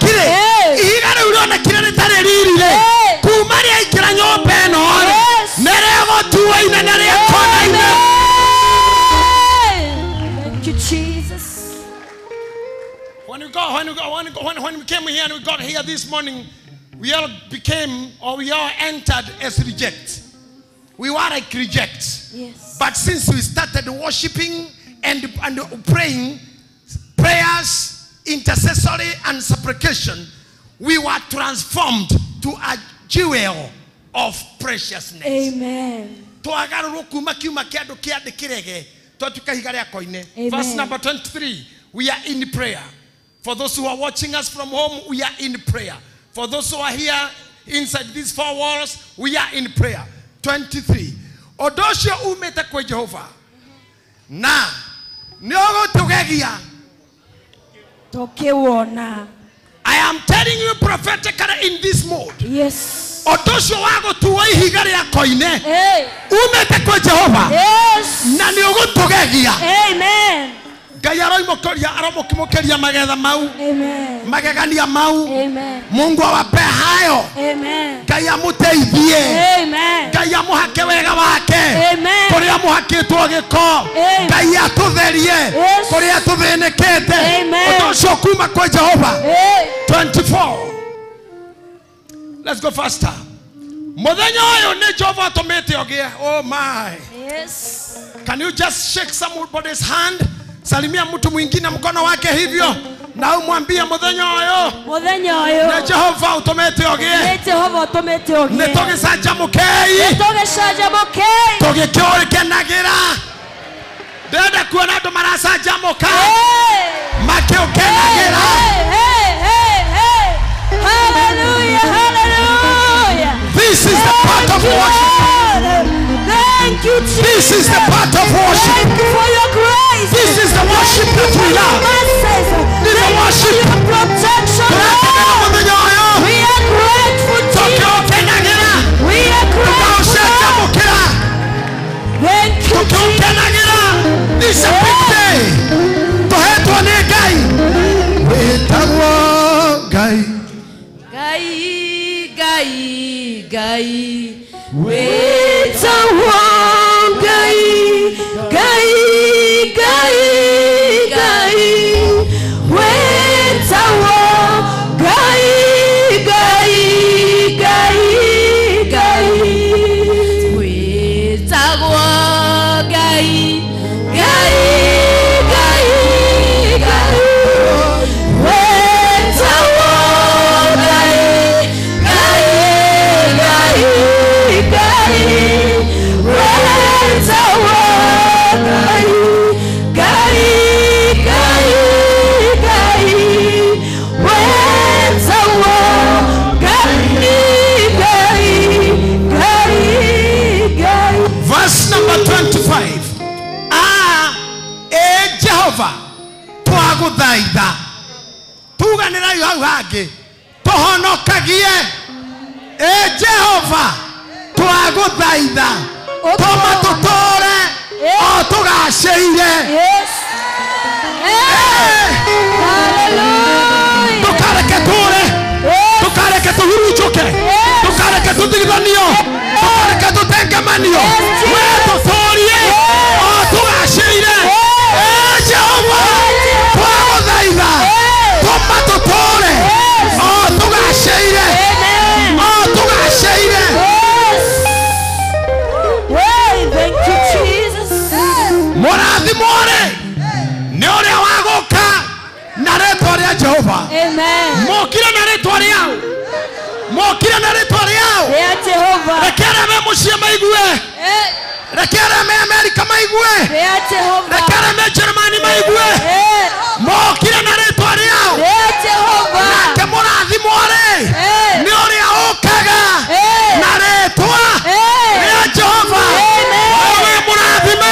Hey. Yes. Thank you, Jesus. When we came here and we got here this morning, we all became, or we all entered as rejects. We were like rejects. Yes. But since we started worshiping and praying, prayers, intercessory and supplication, we were transformed to a jewel of preciousness. Amen. Amen. Verse number 23, we are in prayer. For those who are watching us from home, we are in prayer. For those who are here inside these four walls, we are in prayer. 23. Ũndũ ũcio umĩte kwĩ Jehova na nĩ ũgũtũgegia. Tũkĩwona. I am telling you prophetically in this mode. Yes. Ũndũ ũcio wa gũtuo ihiga rĩa koine Hey. umĩte kwĩ Jehova Yes. na nĩ ũgũtũgegia. Amen. Ngai aroima Aromokiria magetha mau. Amen. Magegania mau. Amen. Mungu awape hayo. Amen. Ngai amuteithie. Amen. Ngai amuhake wega wake. Amen. Kuria muhakitwo giko. Ngai atutherie. Kuria tuthinikite. Amen. Undu ucio kuma kwa Jehova. 24. Let's go faster. Muthenya uyu ni Jehova atumite ugie. Oh my. Yes. Can you just shake somebody's hand? Salimia mtu mwingine mkono wake hivyo na umwambie muthenya uyu. Muthenya uyu. Ni Jehova utumite ugie. Ni Jehova utumite ugie. Ni tugicanjamukei. Ni tugicanjamukei. Tugikiukenagira. Ndenda kuona andu maracanjamuka. Makiukenagira. Hey, hey, hey. Hallelujah, hallelujah. This is the part of worship. Thank you, Jesus. This is the part of worship. Thank you for your grace. This is the worship that we love. This is the worship. Your protection. We are grateful, Jesus. We are grateful. Thank you, Jesus. This is a big day. Tuhetwo ni Ngai. Witagwo Ngai. Ngai, Ngai, Ngai. Witagwo Ngai, Ngai, Ngai, Ngai. Witagwo Ngai, Ngai, Ngai, Ngai. Witagwo Ngai, Ngai, Ngai, Ngai. Witagwo Ngai, Ngai, Ngai, Ngai. Witagwo Ngai, Ngai, Ngai, Ngai. Witagwo Ngai, Ngai, Ngai, Ngai. Verse number 25. Ah, e Jehova, twaguthaitha. Tuganĩrai hau hangĩ. Tũhonokagie. E Jehova, twaguthaitha. Tũma tũtũũre o tũgacĩire. Yes. Hallelujah. Ndũkareke tũũre. Ndũkareke tũhurunjũke. Ndũkareke tũtigithanio. Ndũkareke tũtengemanio. We tũtũũrie o tũgacĩire. E Jehova, twagũthaitha. Tũma tũtũũre o tũgacĩire. O tũgacĩire. Yes. Hey, thank you, Jesus. Mũrathimwo-rĩ nĩ ũrĩa wagũka na rĩtwa rĩa Jehova. Amen. Mokire na rĩtwa rĩao. Mokire na rĩtwa rĩao. Rĩa Jehova. Reke arĩa me mũciĩ maigue. Reke arĩa me Amerika maigue. Rĩa Jehova. Reke arĩa me Germany maigue. Mokire na rĩtwa rĩao. Rĩa Jehova. Nake mũrathimwo-rĩ nĩ ũrĩa ũkaga na rĩtwa rĩa Jehova. Wewe mũrathime.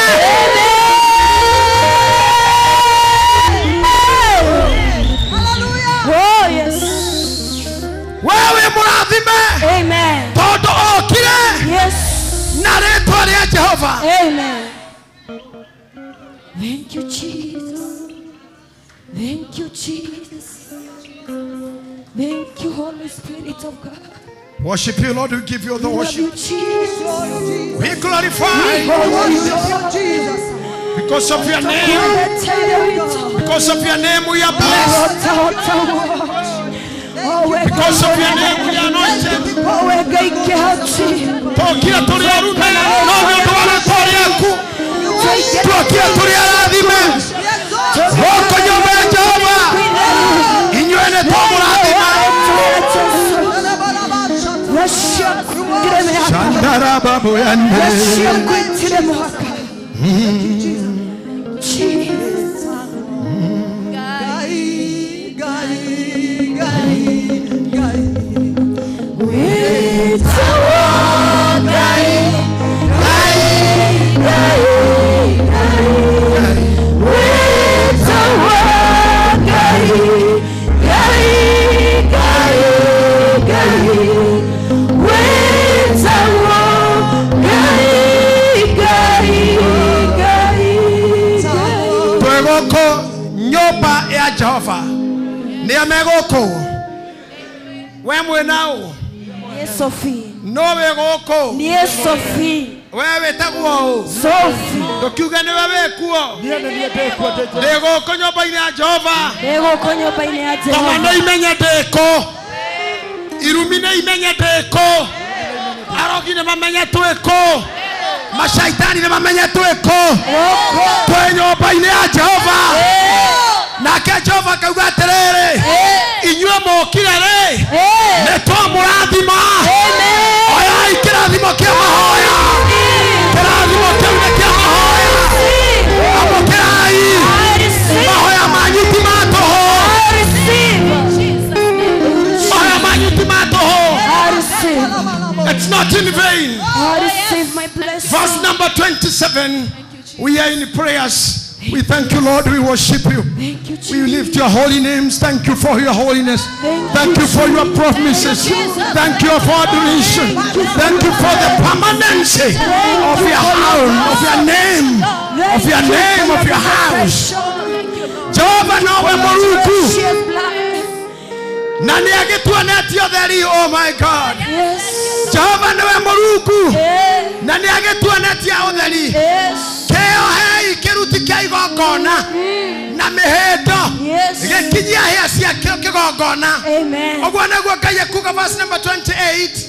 Oh, yes. Wewe mũrathime. Amen. Tondũ okire Yes. na rĩtwa rĩa Jehova. Amen. Thank you, Jesus. Thank you, Jesus. Thank you, Holy Spirit of God. Worship you, Lord. We give you the We love worship. you, Jesus. We glorify Worship you, Jesus. because of your name. Because of your name, we are blessed. Because of your name, we are anointed. Tokira tũrĩ arume, no nĩ ũndũ wa rĩtwa rĩaku. Tokira tũrĩ arathime. Gũkũ nyũmba ya Jehova, inyuĩ nĩ tũmũrathima. Jesus. Gai, gai, gai, gai. Witagwo Ngai, Ngai, Ngai, Ngai. Witagwo Ngai, Ngai, Ngai, Ngai. Witagwo Ngai, Ngai, Ngai, Ngai. Twĩ gũkũ Nyũmba ya Jehova. Nĩ megũkũ. We mwĩna ũ? Niĩ Sophie. No wĩ gũkũ. Niĩ Sophie. We wĩtagwo ũ? Sophie. Ndũkiuge nĩwe wĩkuo. Niĩ nĩ niĩ ndĩkuo ndĩ Ndĩ gũkũ nyũmba-inĩ ya Jehova. Ndĩ gũkũ nyũmba-inĩ ya Ngoma Jehova. nĩ imenye ndĩkũ. Irumi nĩ imenye ndĩkũ. Arogi nĩ mamenye twĩkũ. Mashaitani nĩ mamenye twĩkũ. Twĩ nyũmba-inĩ ya Jehova. Nake Jehova akauga atĩrĩrĩ, inyuĩ mũkire rĩ, nĩ twamũrathima. Oyai kĩrathimo kĩa mahoya. Kĩrathimo kĩu nĩ kĩa mahoya. Amũkĩrai. Mahoya manyu ti ma tũhũ. Mahoya manyu ti ma tũhũ. I receive. It's not in vain. I receive my blessing. Verse number 27. We are in prayers. We thank you, Lord. We worship you. Thank you, Jesus. We lift your holy names. Thank you for your holiness. Thank you for your promises. Thank you for adoration. Thank you for the permanency of your house, of your name, of your name, of your house. Jehovah nawe Mũrungu. Na nĩ agĩtuonetie ũtheri, oh my God. Yes. Jehovah nawe Mũrungu. Na nĩ agĩtuonetie ũtheri. Yes. Kĩohei kĩruti kĩa igongona na mĩhĩndo Yes. gĩkinyia hĩa ciakĩo kĩgongona. Amen. Ũguo nĩguo Ngai ekuuga verse number 28.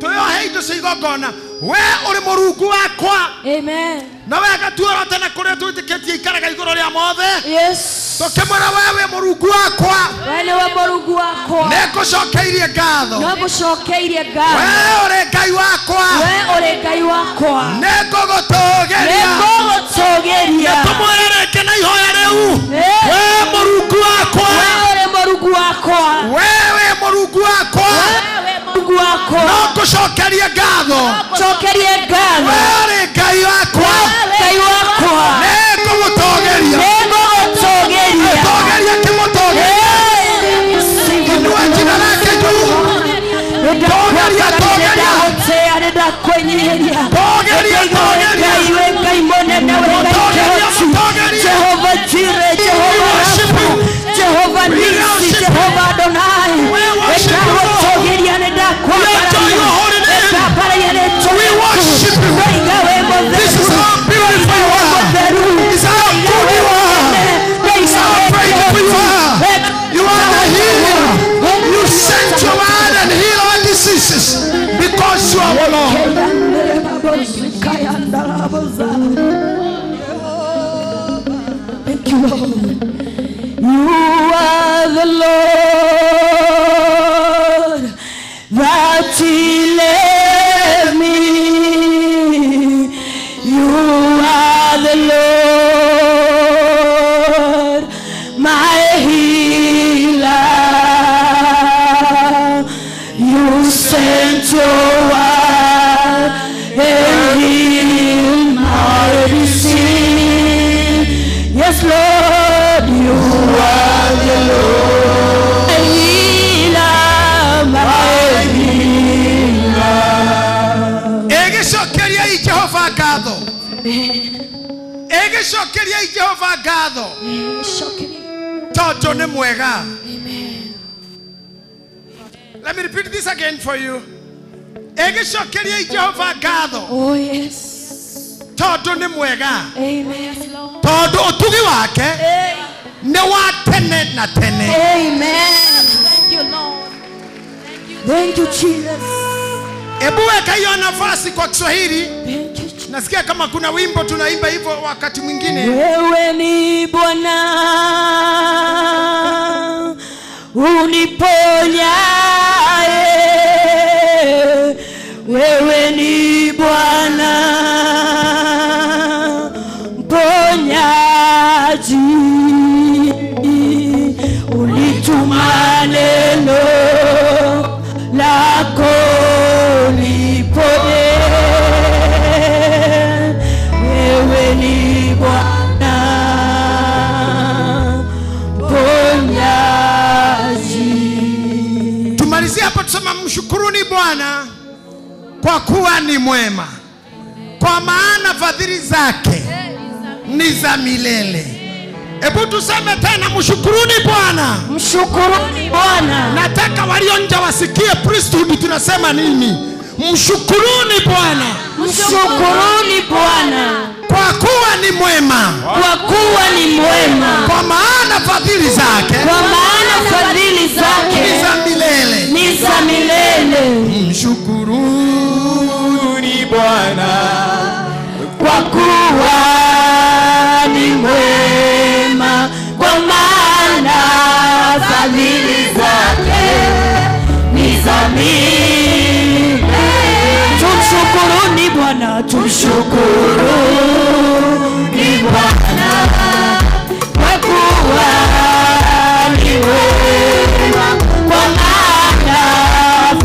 Twĩohe indo cia igongona. We ũrĩ Mũrungu wakwa. Amen. Na we agatuorota na kũrĩa twĩtĩkĩtie ikaraga igũrũ rĩa mothe. Yes. Tũkĩmwĩra we wĩ Mũrungu wakwa. We nĩwe Mũrungu wakwa. Nĩngũcokeirie ngatho. No ngũcokeirie ngatho. We ũrĩ Ngai wakwa. We ũrĩ Ngai wakwa. Nĩngũgũtũgĩria. Nĩngũgũtũgĩria. Nĩtũmwĩre rĩngĩ na ihoya rĩu. We Mũrungu wakwa. We ũrĩ Mũrungu wakwa. We wĩ Mũrungu wakwa. We Mũrungu wakwa. No ngũcokerie ngatho. Cokerie ngatho. We ũrĩ Ngai wakwa. Ngai wakwa. Nĩngũgũtũgĩria. Nĩngũgũtũgĩria. Tũgĩria kĩmũtũgĩria. Inua jina lake juu. Tũgĩria, tũgĩria. Nĩndakwĩnyihĩria. Tũgĩria, tũgĩria. Ngai wĩ Ngai mũnene, wĩ Ngai Tũgĩria, kĩhoti. tũgĩria. Jehovah Jireh, Jehovah worship Rapha, you. Jehovah We Nisi, worship you. Jehovah Adonai. We worship you, Lord. Nĩndagũtũgĩria, We adore your holy name. nĩndakwambararia rĩĩtwa We rĩaku. worship you. Ndoiga wĩ This is mũtheru. how beautiful you are. This is how good you are. This is how faithful you are. You are the healer. You sent your word and heal all diseases because you are our Lord. Thank you, Lord. You are the Lord that healeth me. You are the Lord, my healer. You sent your word and healed my disease. Yes, Lord, you are the Lord, my healer, my healer. Ĩgĩcokeriai Jehova ngatho. Ĩgĩcokeriai Jehova ngatho tondũ nĩ mwega. Let me repeat this again for you. Ĩgĩcokeriai Jehova ngatho Oh, yes. tondũ nĩ mwega. Amen. Tondũ ũtugi wake nĩ wa tene na tene. Amen. Thank you, Lord. Thank you, Jesus. Hebu weka hiyo nafasi kwa Kiswahili. Thank you, Jesus. Nasikia kama kuna wimbo tunaimba hivyo wakati mwingine. Wewe ni Bwana uniponyaye, wewe ni Bwana mponyaji, ulituma neno lako niponye. Wewe ni Bwana mponyaji. Tumalizie hapo tusema mshukuruni Bwana kwa kuwa ni mwema, kwa maana fadhili zake ni za milele. Hebu tuseme tena, mshukuruni Bwana. Mshukuruni Bwana. Nataka walio nje wasikie priesthood tunasema nini. Mshukuruni Bwana. Mshukuruni Bwana. Kwa kuwa ni mwema. Kwa kuwa ni mwema. Kwa maana fadhili zake. Kwa maana fadhili zake ni za milele. Ni za milele. Mshukuruni Bwana. Kwa kuwa ni mwema. Kwa maana fadhili zake ni za milele. Tumshukuruni Bwana, tumshukuruni Bwana, kwa kuwa ni mwema, kwa maana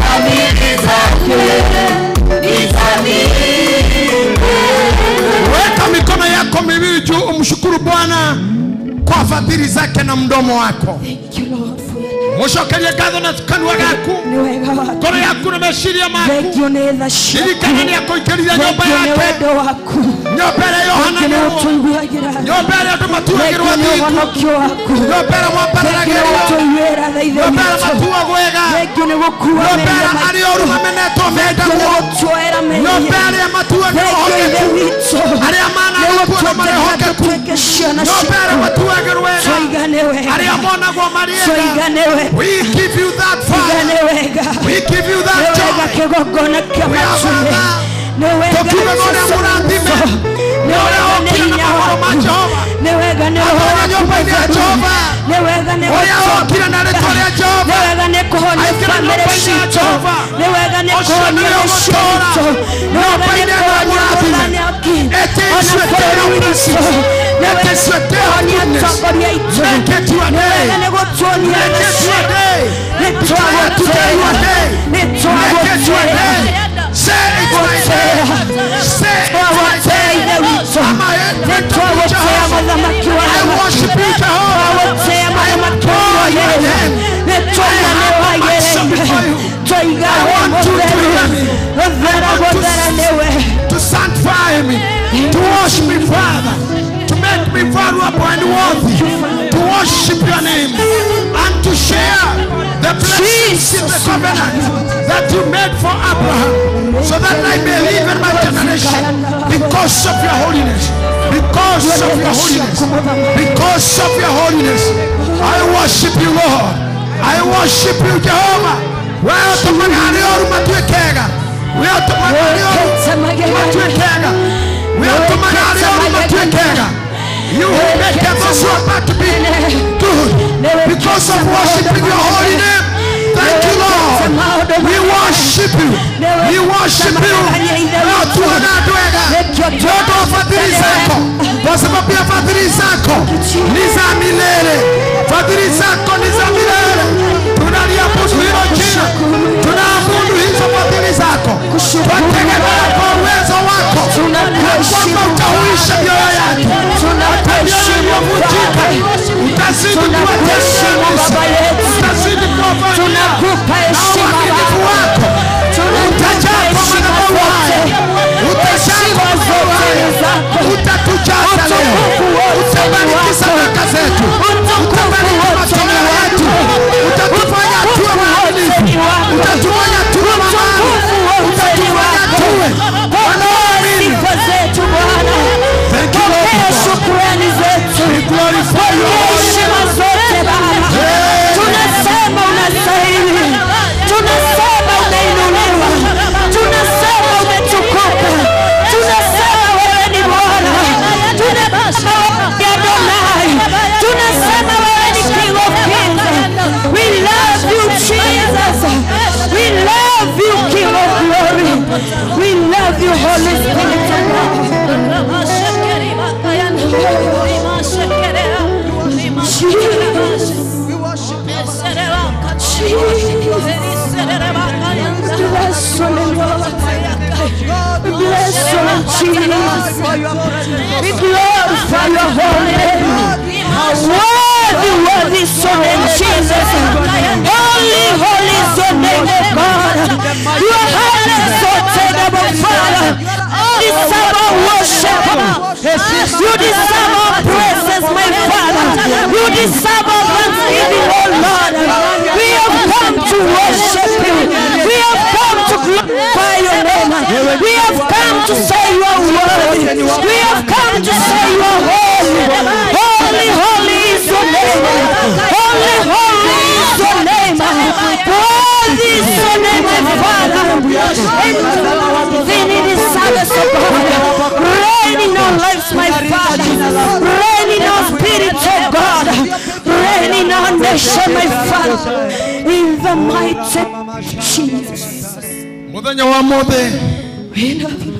fadhili zake ni za milele. Weka mikono yako miwili juu umshukuru Bwana kwa fadhili zake na mdomo wako. Thank you, Lord, for your name. Mushokerie ngatho na kanua gaku. Ngoro yaku na meciria maku. Ririkana nĩ akũingĩrire nyũmba yake. Nyũmba ĩrĩa yohanagĩrwo. Nyũmba ĩrĩa andũ matuagĩrwo athingu. Nyũmba ĩrĩa mwambararagĩrwo. Nyũmba ĩrĩa matuagwo ega. Nyũmba ĩrĩa arĩa oru mamenetwo mendagwo. Nyũmba ĩrĩa matuagĩrwo hokeku. Arĩa managwo na marĩ hokeku. Nyũmba ĩrĩa matuagĩrwo ega. Arĩa monagwo marĩ ega. We give you that, Father. We give you that joy. We are Father. Tukiuga ũrĩa mũrathime. Nĩ ũrĩa okire na magũrũ ma Jehova. Atũũra nyũmba-inĩ ya Jehova. Ũrĩa okire na rĩtwa rĩa Jehova. Aikĩra nyũmba-inĩ ya Jehova. Ũcio nĩwe ũgũtũũra nyũmba-inĩ ya mũrathime. It is your day of mercy. It is your day of goodness. Make it your day. Make it your day. Declare today your day. Make it your day. Say it's my day. Say it's my day. I'm a friend of Jehovah. I worship you, Jehovah. I adore your name. I have myself before you. I want you to hear me. I want to sanctify me, to wash me, Father, to make me valuable and worthy, to worship your name, and to share the blessings in the covenant that you made for Abraham, so that I may live in my generation because of your holiness, because of your holiness, because of your holiness. I worship you, Lord. I worship you, Jehovah. You who make those who are about to be good because of worshiping your holy name. Thank you, Lord. We worship you. We worship you. Kwa sababu ya fadhili zako ni za milele. Fadhili zako ni za milele. Tunaliabudu hilo jina. Tunaabudu hizo fadhili zako. Twategemea kwa uwezo wako na kwamba utahuisha mioyo yetu. Hata mioyo iliyovunjika utazidi kuwatendea mema. Utazidi kuwafanyia na uaminifu wako utajaa kwa madhabahu haya. Utajaa kwa madhabahu haya. Utatujaza leo. Utabariki sadaka zetu. Utabariki matoleo yetu. Utatufanya tuwe waaminifu. Utatufanya tuwe waaminifu. Utatufanya tuwe wanaoamini. Thank you, Lord. We glorify your holy name. Tunasema unastahili. Tunasema umeinuliwa. Tunasema umetukuka. Tunasema wewe ni Bwana. Tunasema wewe ni Adonai. Tunasema wewe ni King of Kings. We love you, Jesus. We love you, King of Glory. We love you, Holy Spirit of God. We worship you. Bless your name, Lord. We bless your name, Jesus. We glorify your holy name. Worthy, worthy is your name, Jesus. Holy, holy is your name, O God. You are highly exalted above, Father. You deserve our worship. You deserve our praises, my Father. deserve our thanksgiving, oh Lord. We have come to worship you. We have come to glorify your name. We have come to say you are worthy. We have come to say you are holy. Holy, holy is your name. Holy, holy is your name. Worthy is your name, my Father. And in this service, oh God, reign in our lives, my Father. Reign in our spirit, oh God. Reign in our nation, my Father. In the mighty Jesus. Muthenya wa mothe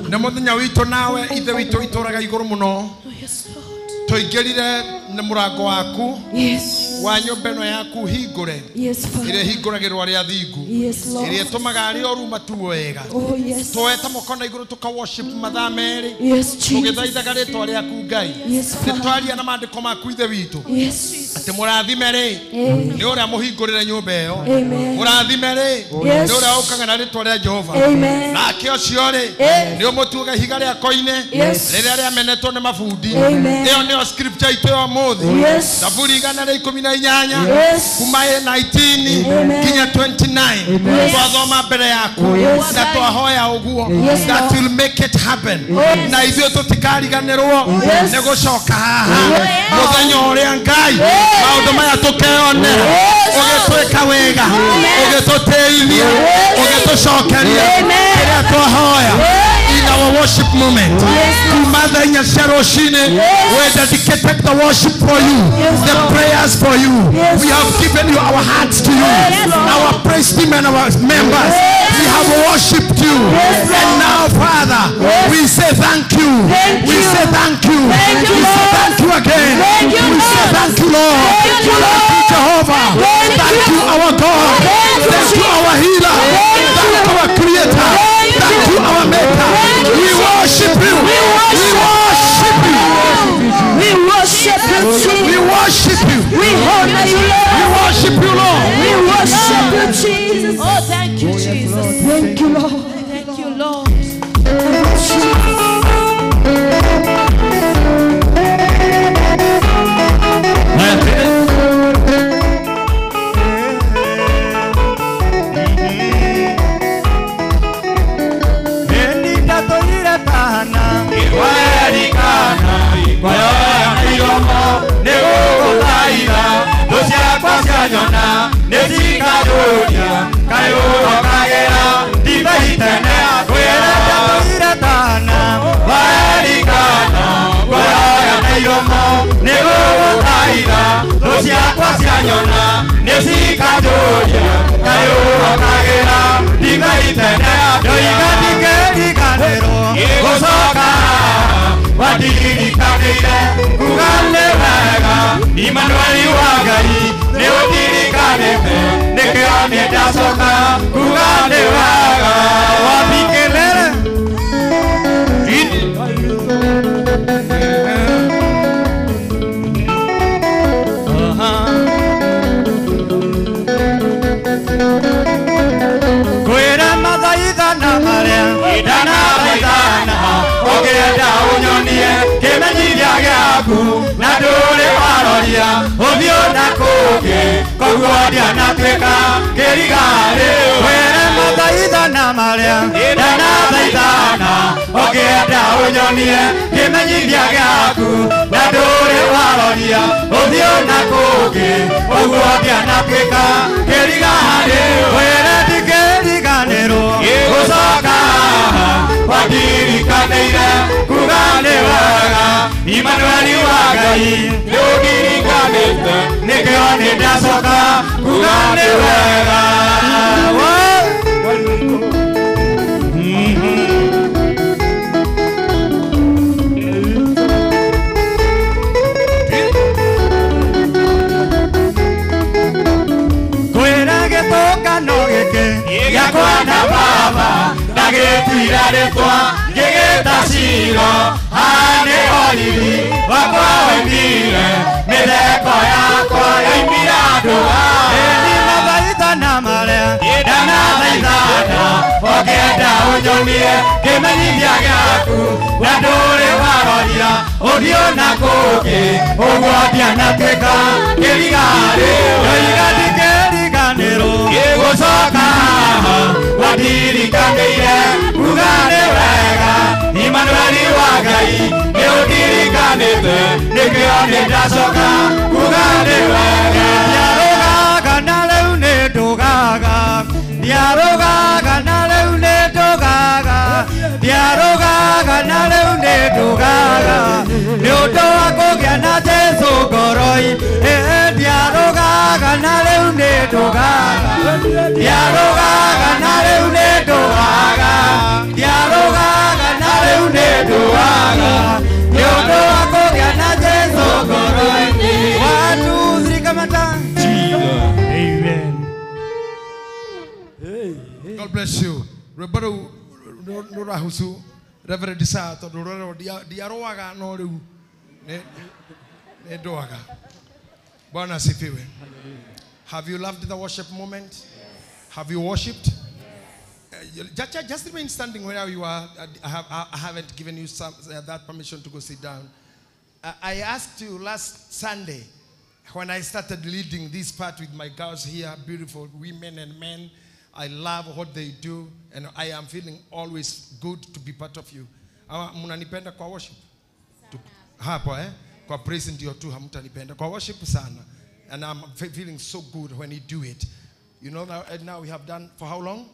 na muthenya witũ nawe ithe witũ itũraga igũrũ mũno. Tũingĩrire na mũrango waku wa nyũmba ĩno yaku hingũre ĩrĩa hingũragĩrwo arĩa athingu, ĩrĩa ĩtũmaga arĩa oru matuo wega. Twoete moko na igũrũ tũka worship mathaa merĩ tũgĩthaithaga rĩtwa rĩaku Ngai. Nĩtwaria na maandĩko maku ithe witũ atĩ mũrathime rĩ nĩ ũrĩa mũhingũrĩre nyũmba ĩyo, mũrathime rĩ nĩ ũrĩa ũkaga na rĩtwa rĩa Jehova, nake ũcio rĩ nĩ ũmũtuaga ihiga rĩa koine rĩrĩa rĩamenetwo nĩ mabundi. Ĩyo nĩyo scripture itũ ya ũmũthĩ, Zaburi 118 kuma 19 kinya 29. Twathoma mbere yaku na twahoya ũguo that will make it happen, na ithuĩ tũtikariganĩrwo nĩ gũcoka haha mũthenya ũrĩa Ngai maũndũ maya tũkeyonera, ũgĩtwĩka wega, ũgĩtũteithia, ũgĩtũcokeria kĩrĩa twahoya. In our worship moment, we dedicated the worship for you, the prayers for you. We have given you our hearts to you, our praise team and our members. We have worshipped you. And now, Father, we say thank you. We say thank you. We say thank you again. We say thank you, Lord. Thank you, Jehovah. Thank you, our God. Thank you, our healer. Thank you, our creator. Thank you, our maker. We worship you. We worship you. We worship you, Jesus. We worship you. We honor you, Lord. We worship you, Lord. We worship you, Jesus. Oh, thank you, Jesus. Thank you, Lord. Thank you, Lord. Ũthiũ na kũngĩ, ũguo ndianatuĩka. Ndikeriganĩrwo ndoiga ndikeriganĩrwo gĩgũcoka wandirikanĩire kuga nĩ wega Imanueli wa Ngai nĩ ũndirikanĩte nĩkĩo nĩ ndacoka kuga nĩ wega ndiarũgaga na rĩu nĩ ndũgaga ndiarũgaga na rĩu nĩ ndũgaga ndiarũgaga na rĩu nĩ ndũgaga nĩ ũndũ wa kũgĩa na Jesũ ngoro-inĩ ndiarũgaga na rĩu nĩ ndũgaga ndiarũgaga na rĩu nĩ ndũgaga ndiarũgaga na rĩu nĩ ndũgaga nĩ ũndũ wa kũgĩa na Jesũ ngoro-inĩ. 1 2 3 kamata. Amen. God bless you. Rwĩmbo rũrahusu Reverend Isaiah tondũ rũrerwo ndiarũaga no rĩu nĩ ndũaga. Bwana asifiwe. Have you loved the worship moment? Yes. Have you worshipped? Yes. Just remain standing where you are. I haven't given you that permission to go sit down. I asked you last Sunday when I started leading this part with my girls here, beautiful women and men. I love what they do, and I am feeling always good to be part of you. Mnanipenda kwa worship? Hapo Kwa praise ndio tu hamtanipenda. Kwa worship sana. And I'm feeling so good when you do it. You know, now we have done for how long?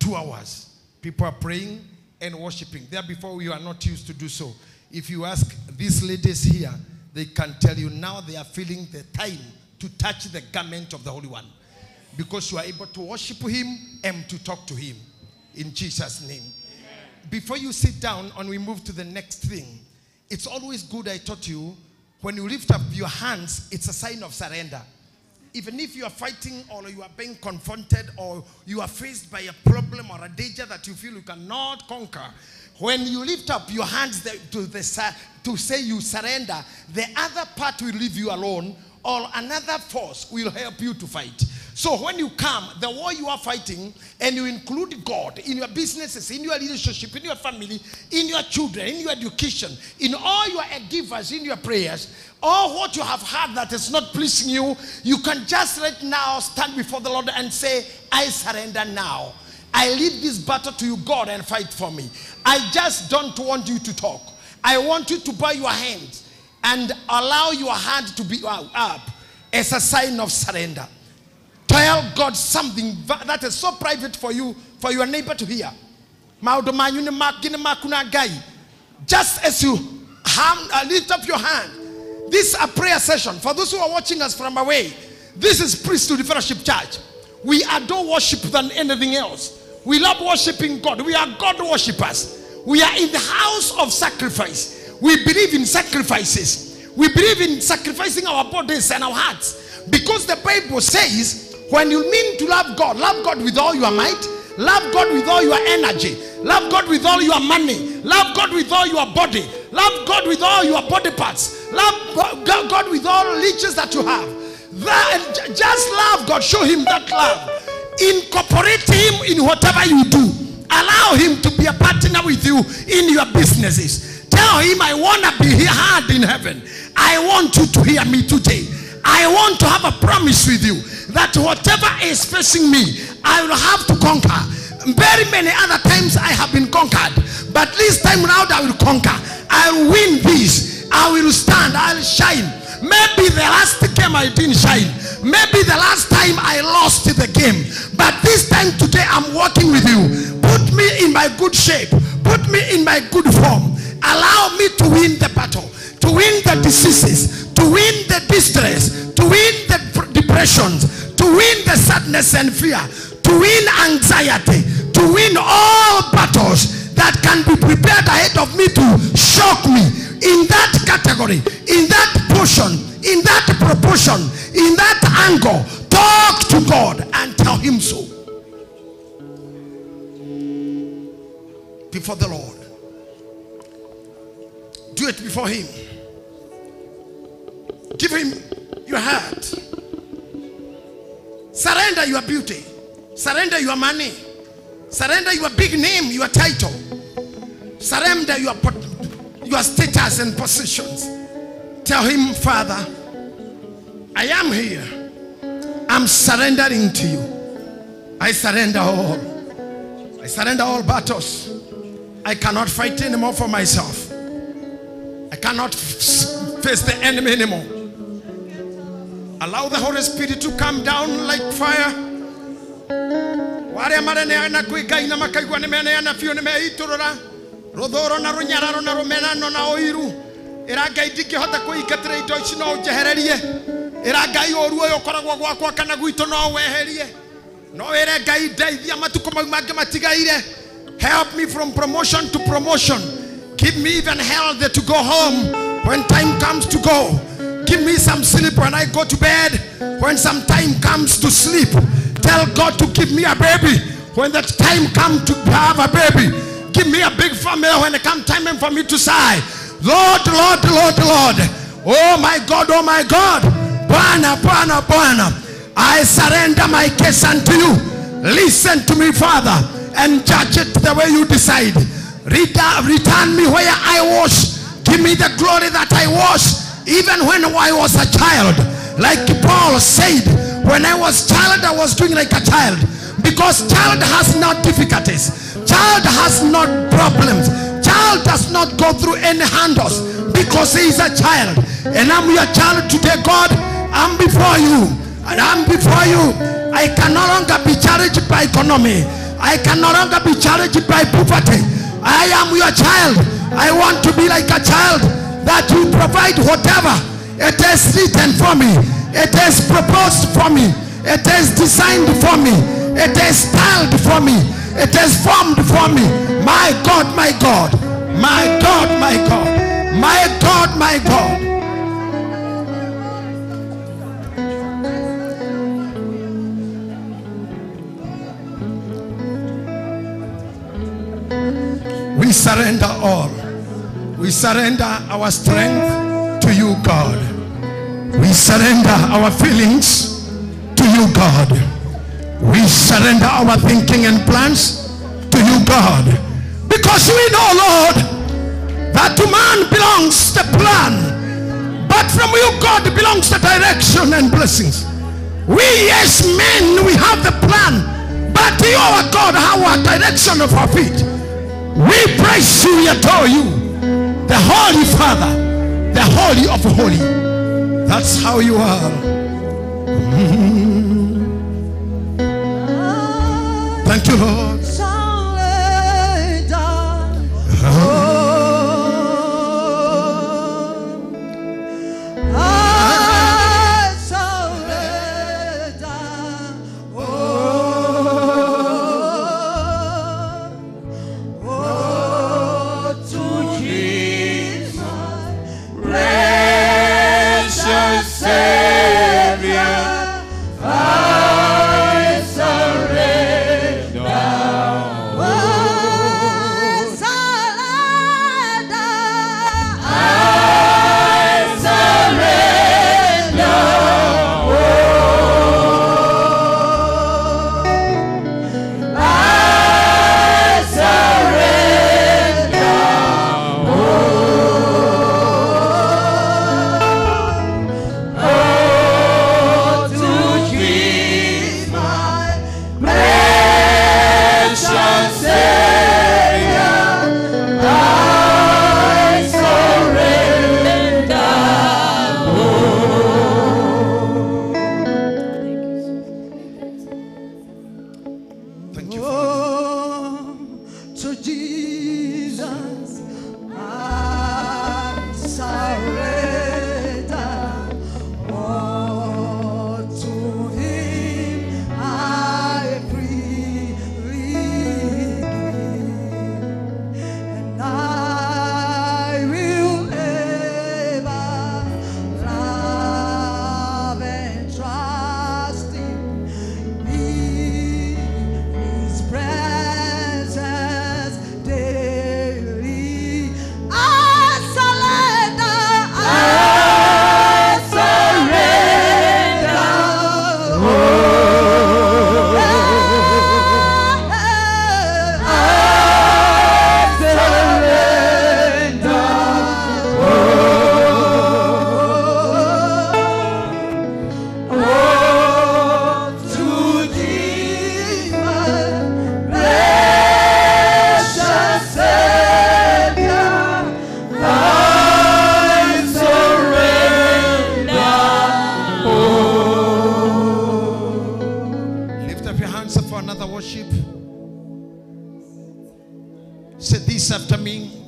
2 hours. People are praying and worshiping. There before we are not used to do so. If you ask these ladies here, they can tell you now they are feeling the time to touch the garment of the Holy One. Because you are able to worship him and to talk to him. In Jesus' name. Amen. Before you sit down and we move to the next thing, it's always good, I taught you, when you lift up your hands, it's a sign of surrender. Even if you are fighting or you are being confronted or you are faced by a problem or a danger that you feel you cannot conquer, when you lift up your hands to say you surrender, the other part will leave you alone or another force will help you to fight. So when you come, the war you are fighting, and you include God in your businesses, in your relationship, in your family, in your children, in your education, in all your givers, in your prayers, all what you have had that is not pleasing you, you can just right now stand before the Lord and say, I surrender now. I leave this battle to you, God, and fight for me. I just don't want you to talk. I want you to bow your hands and allow your hand to be up as a sign of surrender. Tell God something that is so private for you, for your neighbor to hear. Just as you lift up your hand, this is a prayer session. For those who are watching us from away, this is Priesthood Fellowship Church. We adore worship than anything else. We love worshiping God. We are God worshippers. We are in the house of sacrifice. We believe in sacrifices. We believe in sacrificing our bodies and our hearts. Because the Bible says, when you mean to love God with all your might, love God with all your energy, love God with all your money, love God with all your body, love God with all your body parts, love God with all riches that you have. Just love God. Show him that love. Incorporate him in whatever you do. Allow him to be a partner with you in your businesses. Tell him, I want to be heard in heaven. I want you to hear me today. I want to have a promise with you that whatever is facing me, I will have to conquer. Very many other times I have been conquered, but this time round I will conquer. I will win this. I will stand. I will shine. Maybe the last game I didn't shine. Maybe the last time I lost the game. But this time today I'm working with you. Put me in my good shape. Put me in my good form. Allow me to win the battle, to win the diseases, to win the distress, to win the depressions, to win the sadness and fear, to win anxiety, to win all battles that can be prepared ahead of me to shock me. In that category, in that portion, in that proportion, in that angle, talk to God and tell him so. Before the Lord. Do it before him. Give him your heart. Surrender your beauty. Surrender your money. Surrender your big name, your title. Surrender your status and positions. Tell him, Father, I am here. I'm surrendering to you. I surrender all. I surrender all battles. I cannot fight anymore for myself. I cannot face the enemy anymore. Allow the Holy Spirit to come down like fire. Waria mareneana kwĩ Ngai na makaigua nĩ meneana biũ nĩ meitũrũra rũthũro na rũnyararo na rũmenano na ũiru. Ĩra Ngai ndingĩhota kwĩingatĩra indo ici no ũnjehererie. Ĩra Ngai ũru ũyũ ũkoragwo gwakwa kana gwitũ no weherie. No wĩre Ngai ndeithia matukũ mau mangĩ matigaire. Help me from promotion to promotion. Give me even health to go home when time comes to go. Give me some sleep when I go to bed. When some time comes to sleep. Tell God to give me a baby when that time comes to have a baby. Give me a big family when it comes time for me to sigh. Lord, Lord, Lord, Lord. Oh my God, oh my God. Bwana, Bwana, Bwana. I surrender my case unto you. Listen to me, Father, and judge it the way you decide. Return me where I was. Give me the glory that I was, even when I was a child. Like Paul said, when I was child, I was doing like a child. Because child has no difficulties. Child has no problems. Child does not go through any handles because he is a child. And I'm your child today, God. I'm before you. And I'm before you. I can no longer be challenged by economy. I can no longer be challenged by poverty. I am your child. I want to be like a child that you provide whatever it is written for me. It is proposed for me. It is designed for me. It is styled for me. It is formed for me. My God, my God. My God, my God. My God, my God. We surrender all. We surrender our strength to you, God. We surrender our feelings to you, God. We surrender our thinking and plans to you, God. Because we know, Lord, that to man belongs the plan, but from you, God, belongs the direction and blessings. We as men, we have the plan, but you, our God, have our direction of our feet. We praise you, we adore you, the Holy Father, the Holy of Holy. That's how you are. Thank you, Lord. Oh.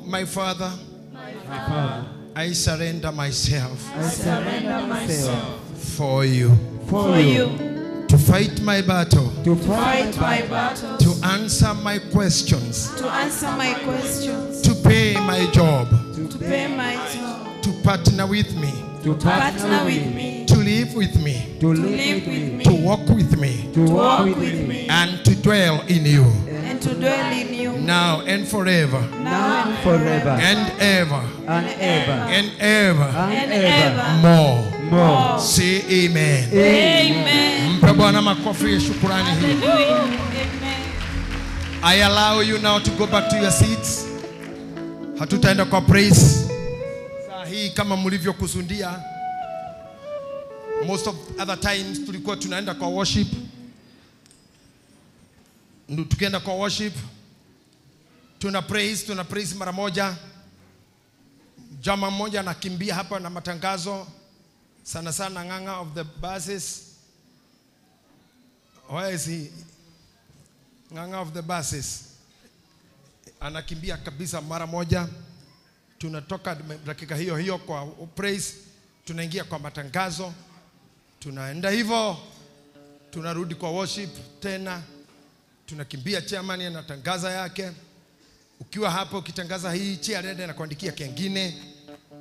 My Father, I surrender myself. I surrender myself for you. For you. To fight my battle. To fight my battle. To answer my questions. To answer my questions. To pay my job. To pay my job. To partner with me. To partner with me. To live with me. To live with me. To walk with me. To walk with me. And to dwell in you. And to dwell in you. Now and forever. Now and forever. And ever. And ever. And ever. And ever. More. More. Say amen. Amen. Mpe Bwana makofi ya shukrani hii. Amen. I allow you now to go back to your seats. Hatutaenda kwa praise. Saa hii kama mlivyokusudia. Most of other times tulikuwa tunaenda kwa worship. Tukienda kwa worship tuna praise mara moja. Jama mmoja anakimbia hapa na matangazo sana sana, Ng'ang'a of the buses. Where is he? Ng'ang'a of the buses anakimbia kabisa mara moja. Tunatoka dakika hiyo hiyo kwa praise, tunaingia kwa matangazo, tunaenda hivyo, tunarudi kwa worship tena, tunakimbia. Chairman anatangaza yake. Ukiwa hapo ukitangaza hii, chair anaenda anakuandikia kengine.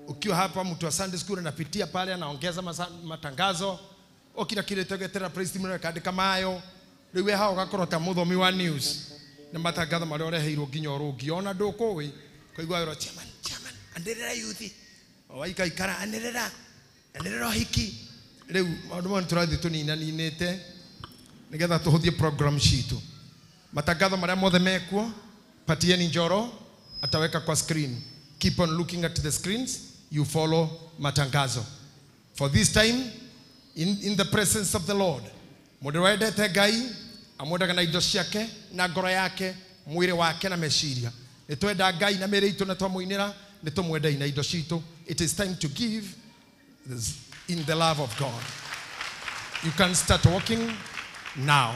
Ukiwa hapa mtu wa Sunday school anapitia pale anaongeza matangazo. Okira kile tegetera praise team na kandika mayo. Riu we hao gakorwo ta muthomi wa news na matangazo maria ureheirwo nginya urungi ona ndukuwi koigua wĩrwo chairman, chairman anĩrĩra youth waika ikara anĩrĩra anĩrĩra hiki. Riu maundu mau tũrathiĩ tũninaninĩte nigetha tũhũthie program ciitũ. Matangazo maria mothe mekuo, patieni Njoro ataweka kwa screen. Keep on looking at the screens, you follow matangazo. For this time, in the presence of the Lord, mũndũ wendete Ngai amwendaga na indo ciake na ngoro yake, mwĩrĩ wake na meciria. Nĩ twenda Ngai na mĩĩrĩ itũ na twamũinĩra, nĩ tũmwendai na indo citũ. It is time to give in the love of God. You can start walking now.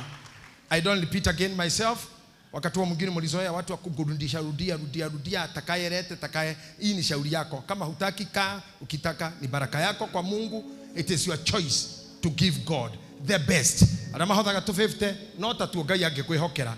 I don't repeat again myself. Wakati wa mwingine mlizoea watu wa kugurundisha, rudia rudia rudia, atakayelete atakaye. Hii ni shauri yako. Kama hutaki kaa, ukitaka ni baraka yako kwa Mungu. It is your choice to give God the best. Arĩa mahothaga 250 no ta tuo Ngai angĩkwĩhokera.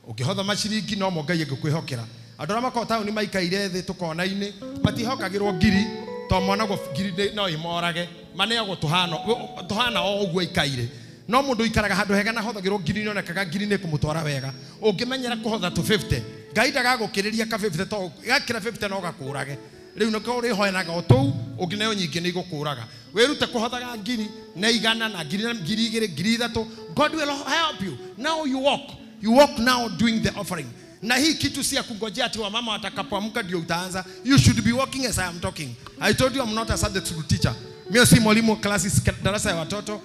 Ũngĩhotha maciringi no mo Ngai angĩkwĩhokera. Andũ arĩa makoragwo taũni maikaire thĩ tũkona-inĩ matihokagĩrwo ngiri, to monagwo ngiri no imorage, maneagwo tũhana o ũguo aikaire. No mundu ikaraga handu hega na hothagirwo ngiri nionekaga ngiri ni kumutwara wega. Ungimenyera kuhotha 250 Ngai ndagagukiriria ka 50 to gakira 50 no gakurage. Riu niko urihoenaga o tou ungineo nyingi ni igukuraga. Wirute kuhothaga ngiri na igana na ngiri na ngiri igiri ngiri ithatu. God will help you. Now you walk. You walk now doing the offering. Na hii kitu si ya kungojea ati wamama watakapoamka ndio utaanza. You should be walking as I am talking. I told you I'm not a Sunday school teacher. Mimi si mwalimu classes darasa ya watoto.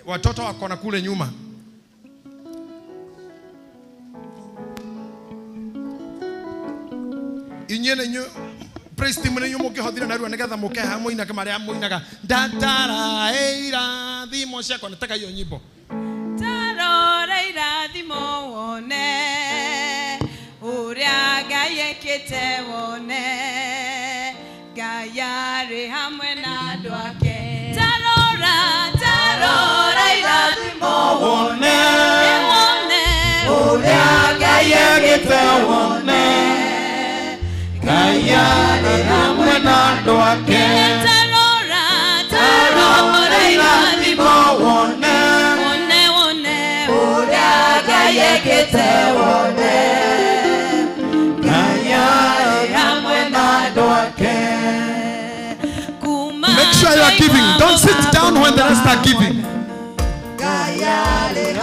Watoto wako na kule nyuma. Inyene nyu praise team nyu mukihothira narua nigetha muke ha muinaga maria muinaga ndatara eira thimo ciakwa. Nataka hiyo nyimbo. Tarora irathimo wone uria Ngai ekite wone Ngai arĩ hamwe na andũ ake. Tarora tarora irathimo wone wone uria Ngai ekite wone Ngai arĩ hamwe na andũ ake. Tarora tarora irathimo wone wone wone uria Ngai ekite wone Ngai arĩ hamwe na andũ ake. Make sure you are giving. Don't sit down when the rest are giving.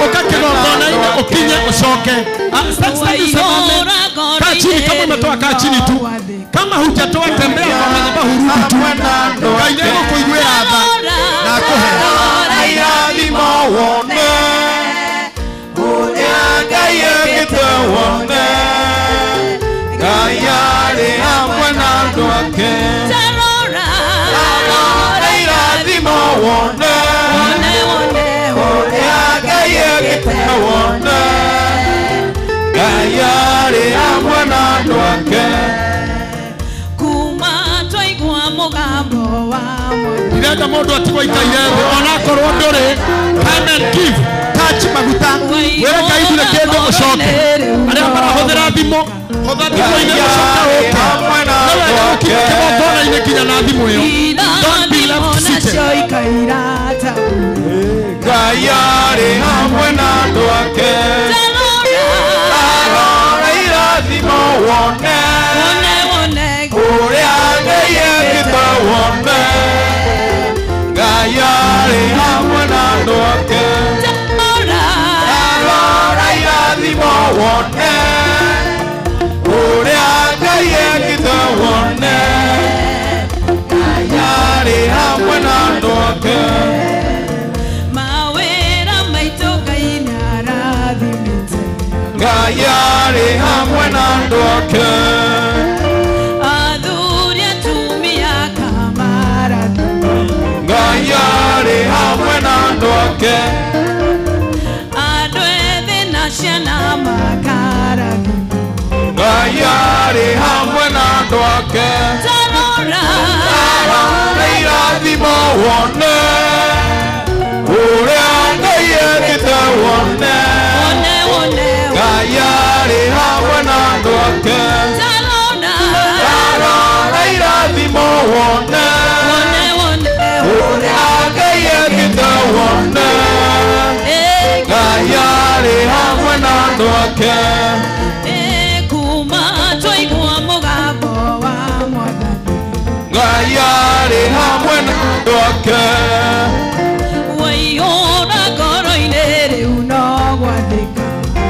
Ukakigongona ukinye usoke. Stand usimame. Kaa chini kama umetoa, kaa chini tu. Kama hujatoa tembea kwa madhabahu rudi tu. Ngai nĩegũkũiguĩra tha na akũhe. Irathimo wone uria Ngai ekĩte wone Ngai arĩ hamwe na andũ ake. Tarora tarora irathimo wone wone wone uria Ngai ekĩte wone Ngai arĩ hamwe na andũ ake. wa mwathani. Ndirenda mũndũ atigwo aikaire thĩ onakorwo ndũrĩ. Come and give. Touch maguta. Wĩre Ngai ndurĩ kĩndũ ũcoke. Arĩa marahũthĩra thimũ, hũtha thimũ-inĩ ũcoke ũke. Nĩ wega gũkinya kĩgongona-inĩ nginya na thimũ ĩyo. Don't be left seated. Ngai arĩ hamwe na andũ ake. Arora irathimo wone. Ũrĩa Ngai ekĩte wone. Ngai arĩ hamwe na andũ ake. Arora irathimo wone. Ũrĩa Ngai ekĩte wone. Ngai arĩ hamwe na andũ ake. Mawĩra maitũ Ngai nĩarathimĩte. Ngai arĩ hamwe na andũ ake. Athuri atumia akamarathima. Ngai arĩ hamwe na andũ ake. Andũ ethĩ na ciana makarathima. Ngai arĩ hamwe na andũ ake. Tarora. Arora irathimo wone. Ũrĩa Ngai ekĩte wone. Ngai arĩ hamwe na andũ ake. Arora irathimo wone. Ũrĩa Ngai ekĩte wone. Ngai arĩ hamwe na andũ ake. Kuma twaigua mũgambo wa mwathani. Ngai arĩ hamwe na andũ ake. Waihũra ngoro-inĩ rĩu no gwathĩka.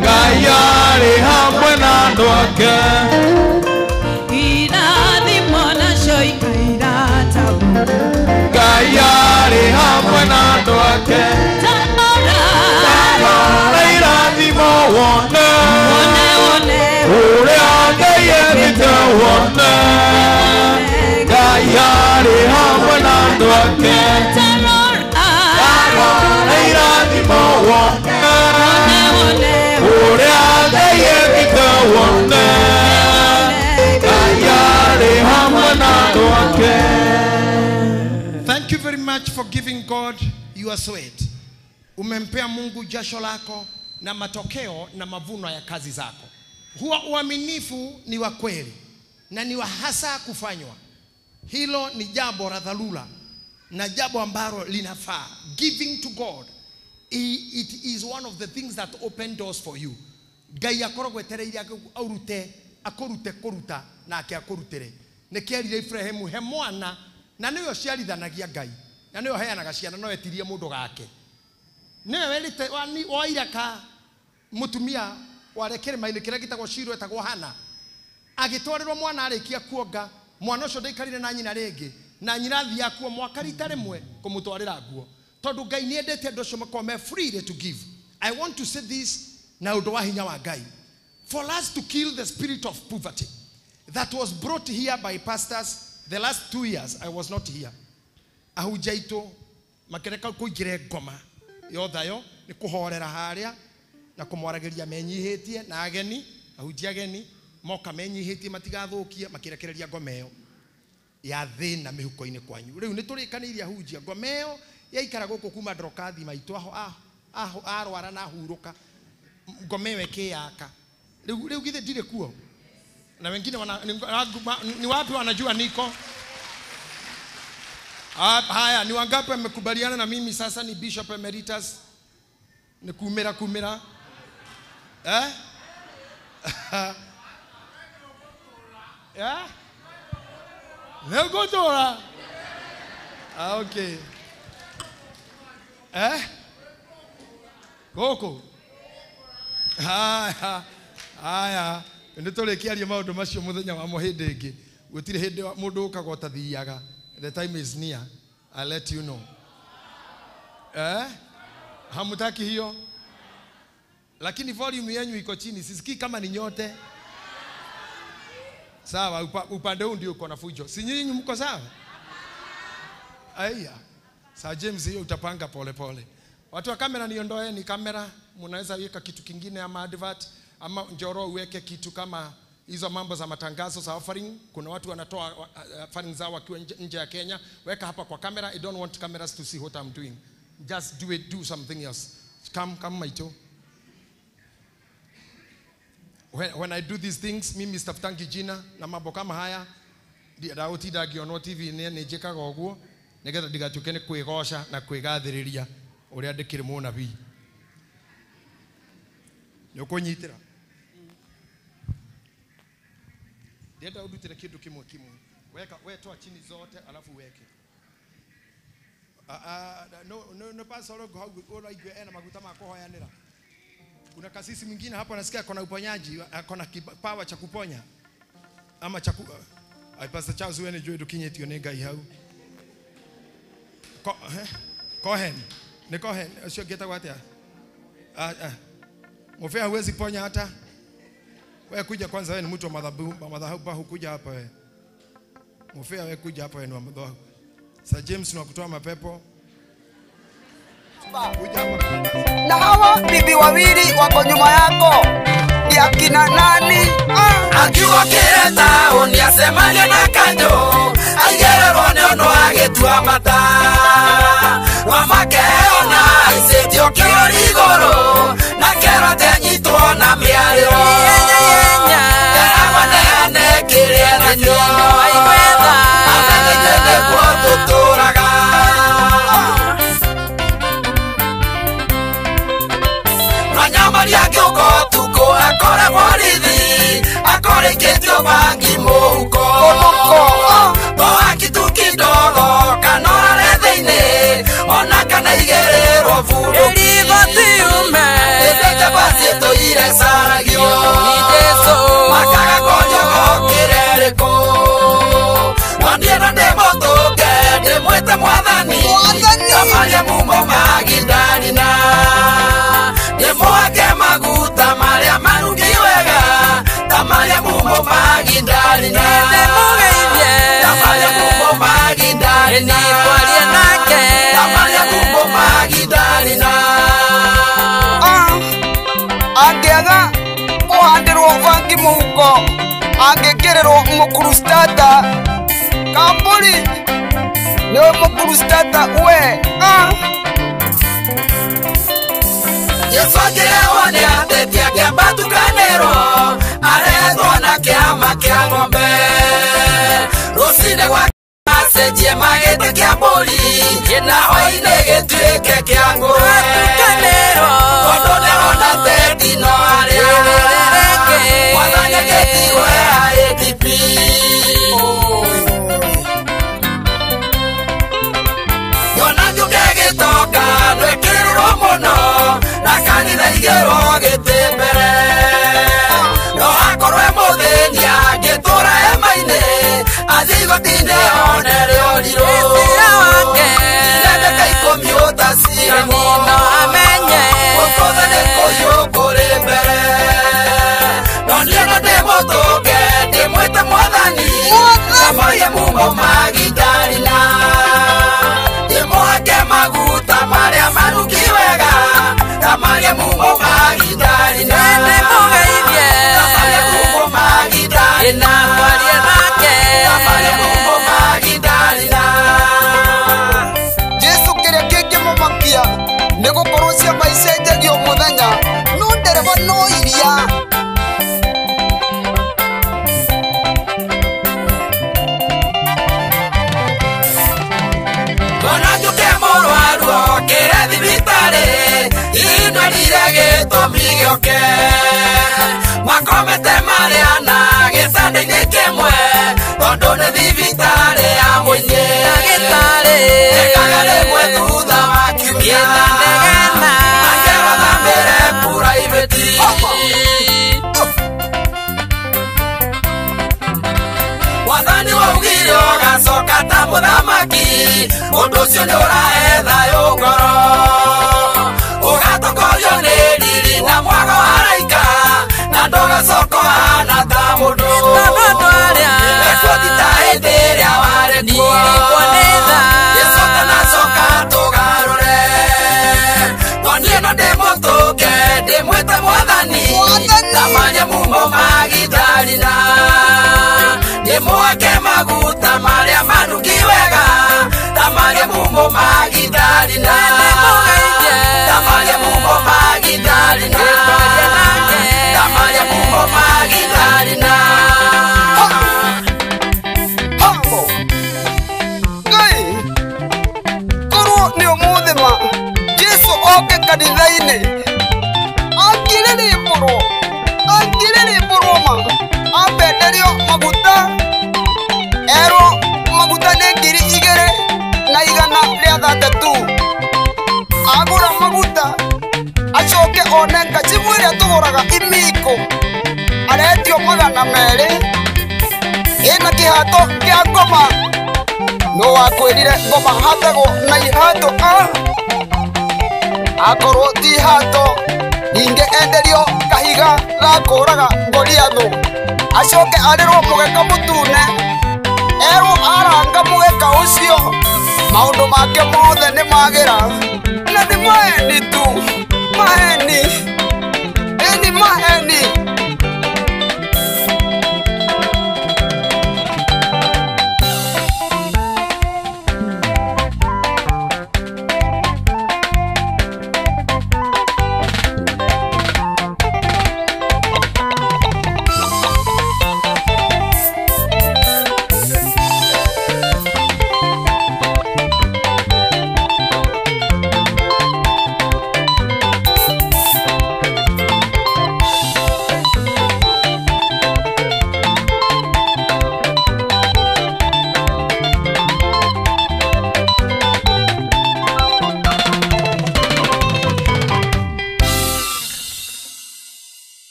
Ngai arĩ hamwe na andũ ake. Irathimo nacio ikaira ta mbura. Ngai arĩ hamwe na andũ ake. Tarora irathimo wone. Ũrĩa Ngai ekĩte wone. Ngai arĩ hamwe na andũ ake. Tarora irathimo wone. Ũrĩa Ngai ekĩte wone. Ngai arĩ hamwe na andũ ake. Thank you very much for giving God your sweat. Umempea Mungu jasho lako na matokeo na mavuno ya kazi zako. Huwa uaminifu ni wa kweli na ni wa hasa kufanywa. Hilo ni jambo la dharura na jambo ambalo linafaa. Giving to God, it is one of the things that open doors for you. Ngai akoragwo etereire aurute, akorute kuruta nake akurutere. Nĩkĩerire Ibrahimu he mwana na nĩwe ũciarithanagia Ngai na nĩwe ũheanaga ciana no etirie mũndũ gake. Nĩwe werĩte woire ka mũtumia warĩ kĩrĩma-inĩ kĩrĩa gĩtagwo Shilo etagwo Hana. Agĩtwarĩrwo mwana arĩkia kuonga, mwana ũcio ndaikarire na nyina rĩngĩ, na nyina athiaga kuo mwaka rita rĩmwe kũmũtwarĩra nguo. Tondũ Ngai nĩendete andũ acio makorwo me free to give. I want to say this na ũndũ wa hinya wa Ngai. For us to kill the spirit of poverty that was brought here by pastors the last 2 years, I was not here. Ahunjia aitũ makĩreka kũingĩre ngoma yothayo nĩ kũhorera harĩa na kũmwaragĩria menyihĩtie na ageni, ahunjia ageni moka menyihĩtie matigathũkie makĩrekereria ngoma ĩyo ya thĩna mĩhuko-inĩ kwanyu. Rĩu nĩ tũrĩkanĩirie ahunjia ngoma ĩyo yaikara gũkũ kuma ndorokathi maitũ aho arwara na ahurũka ngoma ĩyo ĩkĩyaka. Rĩu githĩ ndirĩ kuo? Na wengine ni wapi wanajua niko? Haya, ni wangapi wamekubaliana na mimi sasa ni Bishop Emeritus? Ni kumera kumera? Eh? Yeah? Negotora. Ah, okay. Eh? Goko. Haya. Haya. Nĩ tũrĩkĩaria maũndũ macio mũthenya wa mo hĩndĩ ĩngĩ. Gũtirĩ hĩndĩ mũndũ ũkaga ũtathiaga. The time is near. I'll let you know. Eh? Hamutaki hiyo? Lakini volume yenu iko chini. Sisikii kama ni nyote. Sawa, upande huu ndio uko na fujo. Si nyinyi mko sawa? Aya. Sa James hiyo utapanga pole pole. Watu wa kamera niondoeni kamera, mnaweza weka kitu kingine ama advert ama Njoro uweke kitu kama Hizo mambo za matangazo za offering, kuna watu wanatoa offering zao wakiwa nje ya Kenya. Weka hapa kwa kamera. I don't want cameras to see what I'm doing. Just do it, do something else. Come, come maito. When I do these things, mimi sitafutangi jina na mambo kama haya. Ndagũtindangĩonwo TV-inĩ nĩ njĩkaga ũguo nĩgetha ndigatuĩke nĩ kwĩgoca na kwĩgathĩrĩria ũrĩa ndĩkĩrĩ mũnabii. Nĩ ũkũnyitĩra? Ndĩrenda ũndutĩre kĩndũ kĩmwe kĩmwe. Weka, we toa chini zote alafu uweke. No, no pastor hau ũraigua ena maguta ma kũhoyanĩra. Kuna kasisi mwingine hapo anasikia akona uponyaji, akona kipawa cha kuponya. Ama cha ai Pastor Charles wewe nĩ ndukinyĩtio nĩ Ngai hau. Kohen, ni Kohen, ũcio ngĩtagwo atĩa? Mofea huwezi ponya hata. Wewe kuja kwanza, wewe ni mtu wa madhabahu, kuja hapa wewe. Mofea wewe kuja hapa, wewe ni wa madhabahu. Sir James ni wa kutoa mapepo. Kuja hapa. Na hawa bibi wawili wako nyuma yako ni akina nani? Akiwa kireta uniasemania na kanjo aigererwo nĩ ũndũ agĩtua mata wamakeona aicĩtio kĩrori igũrũ na kero tenyitwo na mĩarĩro eramaneane kĩrĩa nakĩo amenyete nĩguo tũtũraga. Manyamaria ngĩũka ũtukũ akore borithi akorĩkĩtio bangi mũhuko toa kitu kidogo kana ũrare thĩinĩ ona kana igĩrĩrwo bunduki ĩndĩ basi tũire caragio makaga kũnjogo kĩrerĩkũ no niĩ na ndĩmũtũnge ndĩmwĩte mwathani kamaria mumo magindarina ndĩmũhake maguta marĩa marungi wega tamaria mumo magindarina tamaria mumo magindarina tamaria mumo magindarina. Angĩaga kũhandĩrwo bangi mũhuko angĩkĩrĩrwo mũkurustata kamburi nĩwe mũkurustata we. Yesu akĩrehwo nĩ ateti akĩambatukanĩrwo aretwo na kĩama kĩa ng'ombe rũcinĩ gwa acenjie magĩte kĩa mbũri na hwaĩ-inĩ gĩtuĩke kĩa ngũrwe tondũ nĩarona teti no arĩa mwathani agĩtigwo e IDP. Yona njuke gĩtonga ndwĩkĩrĩrwo mũno na kanitha igĩrwo gĩtĩ mbere no akorwo e mũthĩni angĩtũra hema-inĩ athiĩ igoti-inĩ one rĩorirũ ndagĩka ikũmi ũtaciragwo ũkũthĩ nĩ kũiyũ kũrĩ mbere no niĩ no ndĩmũtũnge ndĩmwĩte mwathani kamarie mumo magindarina ndĩmũhake maguta marĩa marungi wega kamarie mumo magindarina kamarie mumo magindarina kamarie mumo magindarina. Jesu kĩrĩa kĩngĩmũmakia nĩ gũkorwo ciama icenjagio mũthenya no ndereba no iria. Ona njuke mũrwaru okĩre thibitarĩ indwarire gĩtũmi gĩũke makomete marĩ ana gĩtanda-inĩ kĩmwe tondũ nĩ thibitarĩ ya mũingĩ ĩkaga rĩmwe thutha wa kiumia akerwo thambĩre private. Mwathani waugire ũgacoka ta mũthamaki ũndũ ũcio nĩ ũrahe thayũ ngoro ũgatongorio nĩ riri na mwago wa araika na ndũgacoka ũhana ta mũndũ ekuo ti ta hĩndĩ ĩrĩa warĩ kuo Jesũ atanacoka tũgarũre no niĩ no ndĩmũtũnge ndĩmwĩte mwathani tamaria mumo magindarina. marĩa manungi wega ta marĩa mumo Magdalena ta marĩa mumo Magdalena ta marĩa mumo Magdalena. Hambo Ngai korwo nĩ ũmũthĩ ma Jesu oke kanitha-inĩ angĩrĩrĩmbũrwo ma ambenderio maguta erwo maguta nĩ 2,103 agũra maguta acoke one ngacibu ĩrĩa tũgũraga imiko aretio 200 ĩna kĩhato kĩa ngoma no wakwĩrire ngoma hatagwo na ihato a akorwo ti hato ningĩ enderio kahiga ga kũũraga Goliathũ acoke arĩrwo mũgeka mũtune erwo aranga mũgeka ũcio maũndũ make mothe nĩ magĩra na nĩ maheni tu maheni ĩni maheni.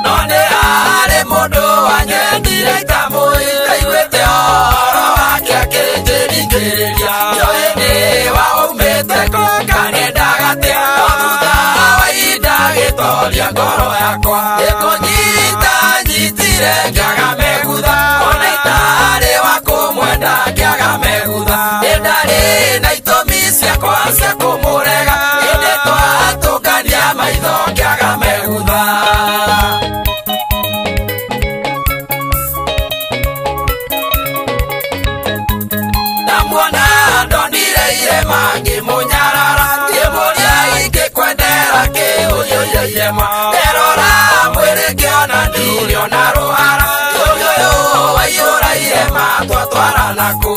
No nĩ harĩ mũndũ wanyendire itamũitaiguĩte ũhoro wake akĩnjĩringĩrĩria njoĩ nĩ waumĩte kũ kanendaga atĩa no thutha wa ihinda gĩtoria ngoro yakwa ĩkũnyita nyitire ngĩaga megutha ona itarĩ wa kũmwenda ngĩaga megutha nĩ ndarĩ na itũmi ciakwa cia kũmũrega ĩndĩ twatũngania maitho ngĩaga megutha. Ndamuona ndonire irema ngĩmũnyarara ngĩmũria ingĩkwendera kĩ ũyũyũ irema nderora mwĩrĩ ngĩona ndiriona rũhara ũyũyũ waiyũra irema twatwarana kũ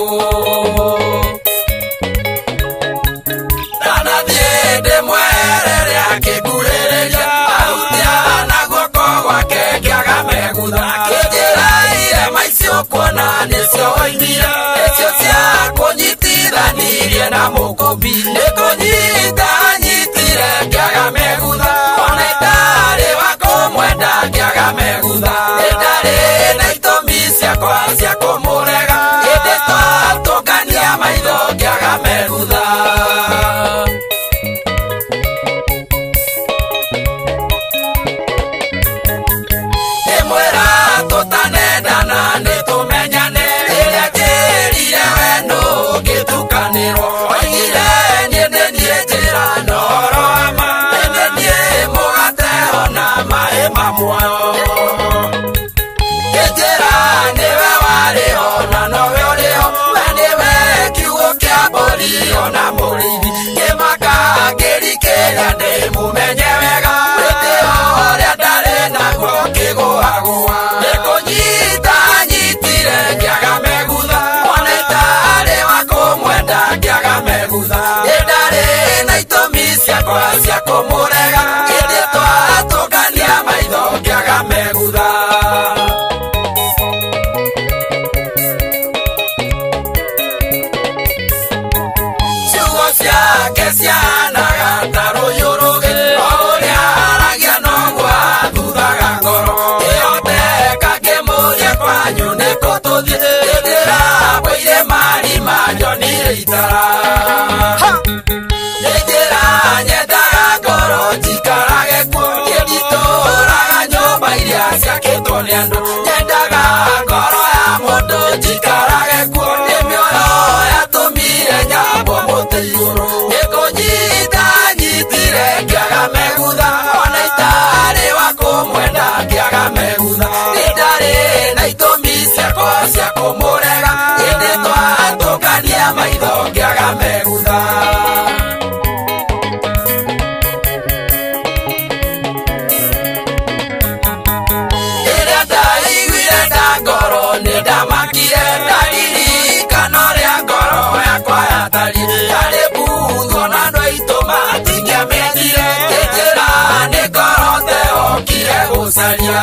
ndanathiĩ ndĩmwerere akĩngurĩrĩria ahutia na guoko gwake ngĩaga megutha akĩnjĩra irema icio kuona nĩcio oimire nĩcio cia kũnyitithanirie na mũkũmbi nĩ kũnyita nyitire ngĩaga megutha ona itarĩ wa kũmwenda ngĩaga megutha nĩ ndarĩ na itũmi ciakwa cia kũmũrega ĩndĩ twatũngania maitho ngĩaga megutha. Ndĩmwĩra tũtanendana nĩ tũmenyane rĩrĩa njĩrire we nũ ngĩtukanĩrwo oigire niĩ nĩ niĩ njĩra na ũhoro wa ma nĩ nĩ niĩ mũgate ona maĩ ma muoyo kĩnjĩra nĩwe warĩ ho na nowe ũrĩ ho we nĩwe kiugo kĩa mbũri ona mũrĩithi ngĩmaka ngĩrikĩria ndĩmũmenye wega wĩtĩo ũrĩa ndarĩ naguo ngĩgũagũa nĩ kũnyita nyitire ngĩaga megutha ona itarĩ wa kũmwenda ngĩaga megutha nĩ ndarĩ na itũmi ciakwa cia kũmũrega ĩndĩ twatũngania maitho ngĩaga megutha. Ciugo ciake cianaga ta rũyũrũgĩ o ũrĩa aragia noguo athuthaga ngoro ĩhoteka ngĩmũria kwa nĩ itara. Nĩ njĩra nyendaga ngoro njikarage kuo, niĩ nditũũraga nyũmba iria ciakĩtwo nĩ andũ. Nyendaga ngoro ya mũndũ njikarage kuo, nĩ mĩoyo yatũmire nyambwo mũtĩ igũrũ. Nĩ kũnyita nyitire ngĩaga megutha, ona itarĩ wa kũmwenda ngĩaga megutha. Nĩ ndarĩ na itũmi ciakwa cia kũmũrega, ĩndĩ twatũngania maitho ngĩaga megutha. Rĩrĩa ndaiguire nda ngoro nĩ ndamakire, ndaririkana ũrĩa ngoro yakwa yatariĩ. Yarĩ mbuthu ona andũ aitũ matingĩamĩendire, ngĩnjĩra nĩ ngoro teokire gũcaria.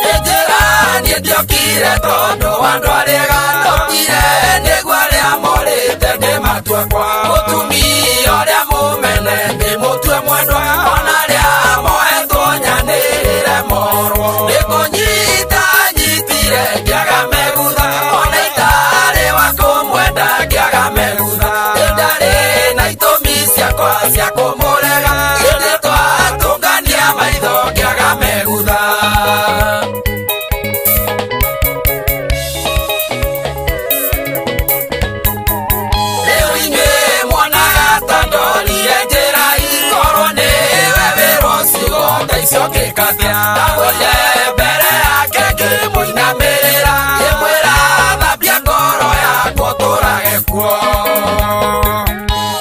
Ngĩnjĩra niĩ ndiokire tondũ andũ arĩega, ndokire nĩguo arĩa morĩte ndĩmatue kwa. Mũtumia ũrĩa mũmene ndĩmũtue mwendwa, ona arĩa mohetwo nyanĩrĩre morwo. Nĩ kũnyita nyitire ngĩaga megutha, ona itarĩ wa kũmwenda ngĩaga megutha. Nĩ ndarĩ na itũmi ciakwa cia kũmũrega, ĩndĩ twatũngania maitho ngĩaga megutha. Rĩu inyuĩ mwonaga ta ndorire njĩra, ikorwo nĩwe wĩrwo ciugo ta icio ngĩkatia. Ndagũire mbere yake ngĩmũinamĩrĩra, ngĩmwĩra thambia ngoro yakwa ũtũũrage kuo.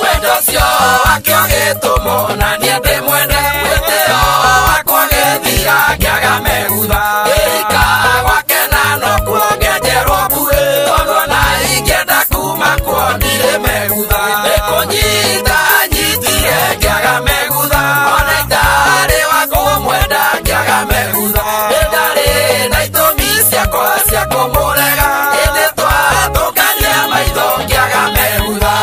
Wendo ũcio wake ũgĩtũmwo na niĩ ndĩmwende, wĩtĩo wakwa ũgĩthira ngĩaga megutha. Ngĩika gwake na nokuo ngĩenjerwo mbuĩ, tondũ ona ingĩenda kuma kuo ndirĩ megutha. Nĩ kũnyita nyitire ngĩaga megutha, ona itarĩ wa kũmwenda ngĩaga megutha. Nĩ ndarĩ na itũmi ciakwa cia kũmũrega, ĩndĩ twatũngania maitho ngĩaga megutha.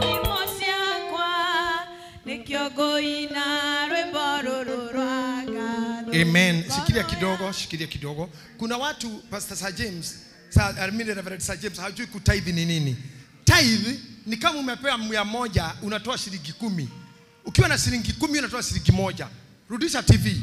Thimo ciakwa nĩkĩo ngũina rwĩmbo rũrũ rwa ngatho. Amen. Shikilia kidogo, shikilia kidogo. Kuna watu Pastor Sir James, Sir, I mean Reverend Sir James hajui kutithe ni nini. Tithe ni kama umepewa 100 unatoa shilingi 10. Ukiwa na shilingi 10 unatoa shilingi 1. Rudisha TV.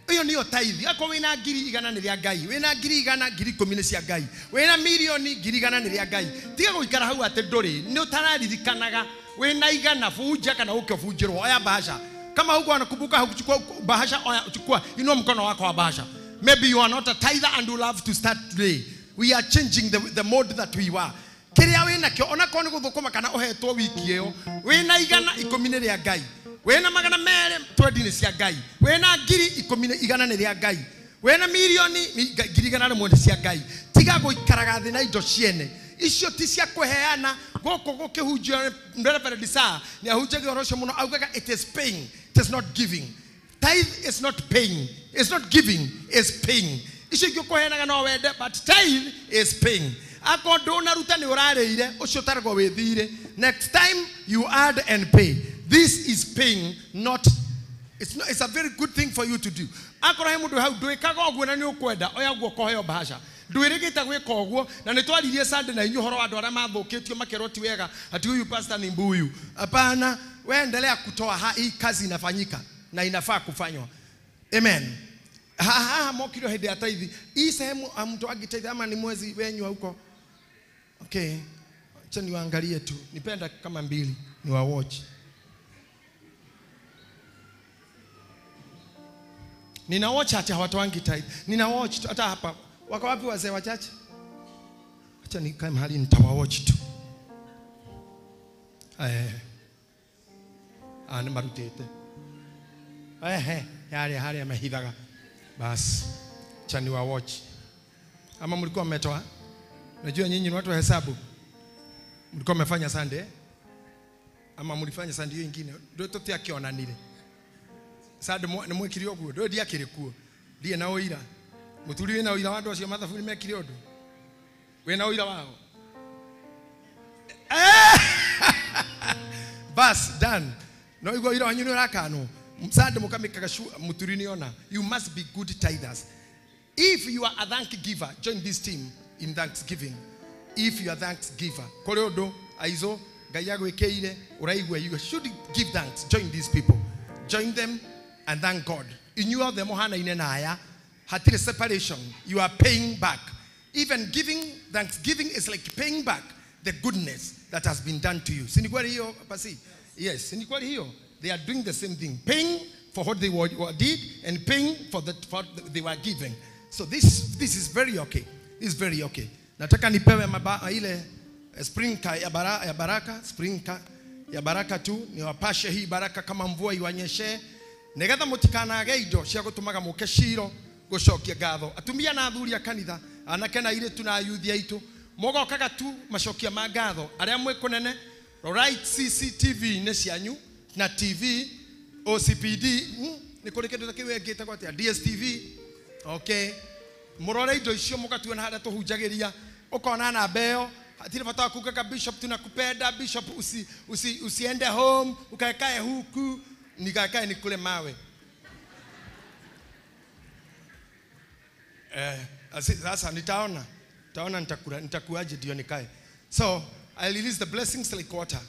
Hiyo niyo tithe. Yako wina 100,000 nĩ rĩa Ngai. Wina 100,000 10,000 nĩ cia Ngai. Wina milioni 100,000 nĩ rĩa Ngai. Tiga gũikara hau atĩ ndũrĩ, nĩ ũtararirikanaga. Wina 100 bunja kana ũke ũbunjĩrwo. Oya bahasha. Kama huko anakumbuka hukuchukua bahasha, oya chukua, inua mkono wako wa bahasha. Maybe you are not a tither and you love to start today. We are changing the mode that we were. Kĩrĩa wĩna kĩo ona korwo nĩ gũthũkũma kana ũhetwo wiki ĩyo, wĩna 110 nĩ rĩa Ngai. Wĩna 220 nĩ cia Ngai. Wĩna 10,100 nĩ rĩa Ngai. Wĩna milioni 100,000 nĩ cia Ngai. Tiga gũikaraga thĩ na indo ciene. Icio ti cia kũheana. Gũkũ gũkĩhunjio Reverend Sir nĩ ahunjagia ũhoro ũcio mũno, augaga it is paying, it is not giving. Tithe is not paying, it's not giving, it's paying. Icio ingĩ ũkũheanaga no wende, but tithe is paying. Akorwo ndũnaruta nĩ ũrarĩire, ũcio ũtaragwo wĩ thirĩ. Next time you add and pay. This is paying, not it's not, it's a very good thing for you to do. Akorwo he mũndũ hau ndwĩkaga ũguo na nĩ ũkwenda, oya guoko heo bahasha. Ndwĩrĩgĩte gwĩka ũguo na nĩ twaririe Sunday na inyuĩ ũhoro wa andũ arĩa mathũkĩtio makerwo ti wega ati huyu pastor ni mbuyu. Hapana, wewe endelea kutoa, hii kazi inafanyika na inafaa kufanywa. Amen. Ha mokiro hĩndĩ ya tithe. Hii sehemu mtu agitithe ama ni mwezi wenyu huko. Okay. Acha niwaangalie tu. Nipenda kama 2 niwa watch. Nina watch hata hawatoangi tithe. Nina watch hata hapa. Wako wapi wazee wachache? Acha nikae mahali nitawawatch tu. Ni marutete. Yale hali amehithaga. Basi, acha niwawatch. Ama mlikuwa mmetoa? Najua nyinyi ni watu wa hesabu. Mlikuwa mmefanya Sunday? Ama mlifanya Sunday hiyo nyingine? Ndio tutiakionanire. Sande nĩ mwĩkire ũguo ndũĩ ndiakĩrĩ kuo ndirĩ na ũira mũturi wĩna ũira wa andũ acio mathabu nĩ mekire ũndũ wĩna ũira wao. Bas done. No igua ũira wanyu nĩ ũrakanwo. Sande mũkamĩkaga mũturi nĩ ona. You must be good tithers. If you are a thank giver, join this team in thanksgiving. If you are thanks giver, kũrĩ ũndũ aizo Ngai agwĩkĩire ũraigua, you should give thanks. Join these people. Join them and thank God. Inyuĩ othe mũhanaine na aya, hatirĩ separation. You are paying back. Even giving, thanksgiving is like paying back the goodness that has been done to you. Si ni kweli hiyo pasi? Yes, si ni kweli hiyo? They are doing the same thing, paying for what they were did and paying for what they were giving. So this is very okay. This is very okay. Nataka nipewe ile sprinkler ya baraka, sprinkler ya baraka tu, niwapashe hii baraka kama mvua iwanyeshe. Nigetha mutikanage indo cia gutumaga muke ciro gucokia ngatho. Atumia na athuri a kanitha, anake na airĩtu na ayuthi aitu, mugokaga tu macokia ma ngatho. Aria mwi kunene, rorai CCTV-inĩ cianyu na TV OCPD, nĩ kũrĩ kĩndũ ta kĩu ĩngĩtagwo atĩa, DSTV. Okay, murore indo icio mugatuona haria tuhunjagĩria, ukona namba ĩyo hatirĩ bata wa kugaga bishop tunakupenda, bishop usiende home ukaekae huku, nikakae nikule mawe. Sasa nitaona nitakuaje ndio nikae. So I release the blessings like water.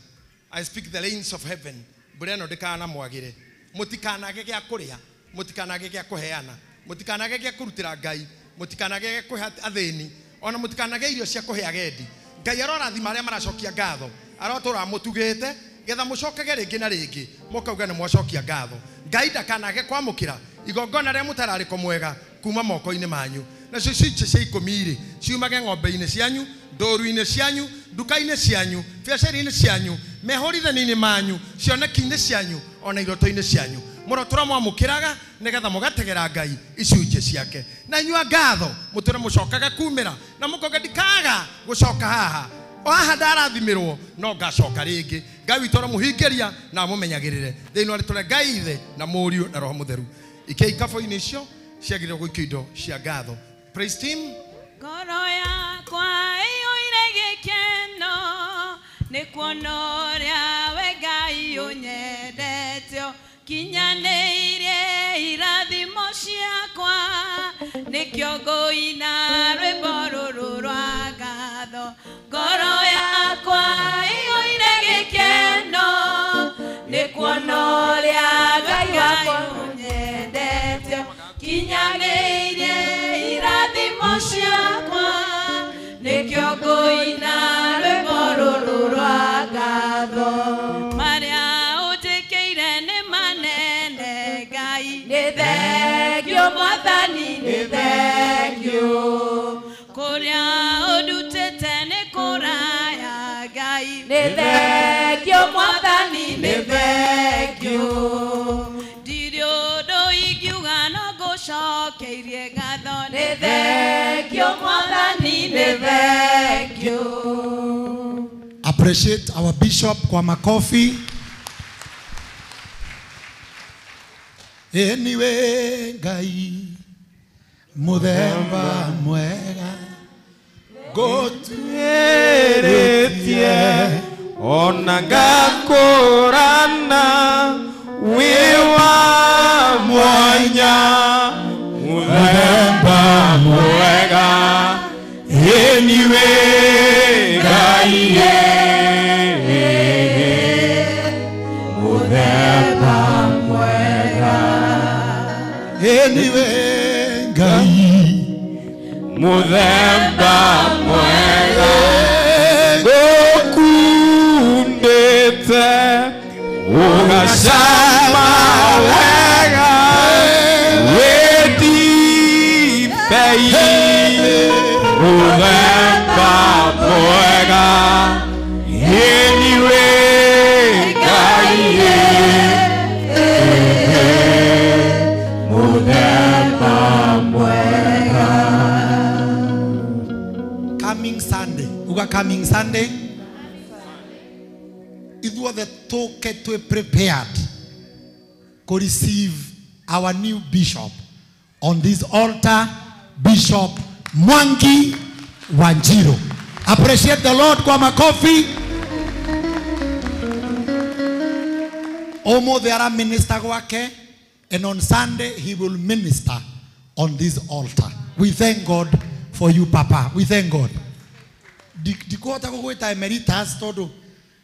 I speak the rains of heaven. Mbura ĩno ndĩkana mwagĩre, mũtikanage gĩa kũrĩa, mũtikanage gĩa kũheana, mũtikanage gĩa kũrutĩra Ngai, mũtikanage gĩa kũhe athĩni, ona mũtikanage irio cia kũhe agendi. Ngai arorathima arĩa maracokia ngatho, arotũra mũtugĩte getha mũcokage rĩngĩ na rĩngĩ mũkauga nĩ mwacokia ngatho. Ngai ndakanage kwamũkĩra igongona rĩa mũtararĩko mwega kuma moko-inĩ manyu. Nacio icunjĩ cia ikũmi rĩ ciumage ng'ombe-inĩ cianyu, ndũru-inĩ cianyu, nduka-inĩ cianyu, biacara-inĩ cianyu, mehũrithani-inĩ manyu, cioneki-inĩ cianyu, ona iroto-inĩ cianyu. Mũrotũra mwamũkĩraga nĩgetha mũgategera Ngai icunjĩ ciake. Na inyua ngatho mũtũre mũcokaga kumĩra na mũkoga ndikaga gũcoka haha. O haha ndarathimĩrwo no ngacoka rĩngĩ. Ngai witũ aramũhingĩria na amũmenyagĩrĩre. Thĩinĩ wa rĩtwa rĩa Ngai Ithe na Mũriũ na Roho Mũtheru. Ikia ikabũ-inĩ icio ciagĩrĩirwo gũikio indo cia ngatho. Praise team. Ngoro yakwa ĩiyũire gĩkeno nĩ kuona ũrĩa we Ngai ũnyendete, kinyanĩirie irathimo ciakwa, nĩkĩo ngũina rwĩmbo rũrũ rwa ngatho. Ngoro yakwa ĩiyũire gĩkeno nĩ kuona ũrĩa Ngai wakwa ũnyendete, kinyanĩirie irathimo ciakwa, nĩkĩo ngũina rwĩmbo rũrũ rwa ngatho. Marĩa ũnjĩkĩire nĩ manene Ngai, nĩ thengio Mwathani, nĩ thengio. Kũrĩa ũndutĩte nĩ kũraya Ngai, nĩ thengio Mwathani, nĩ thengio. Ndirĩ ũndũ ingiuga no ngũcokeirie ngatho, nĩ thengio Mwathani, nĩ thengio. Appreciate our bishop kwa makofi. Anyway, Ngai muthemba mwega ngũtuĩrĩtie ona ngakũrana wĩ wa mwanya muthemba mwega. Anyway, Ngai muthemba mwega. Anyway, Ngai muthemba mwega ngũkundĩte ũgacama wega wĩ ndibei muthemba mwega. Anyway, Ngai muthemba mwega. Coming Sunday, uga coming Sunday, ithuothe tũke twĩ prepared to receive our new bishop on this altar, Bishop Mwangi Wanjiru. Appreciate the Lord kwa makofi. Omo there are minister gwake, and on Sunday he will minister on this altar. We thank God for you, Papa. We thank God. Ndikuhota gũgwĩta emeritus tondũ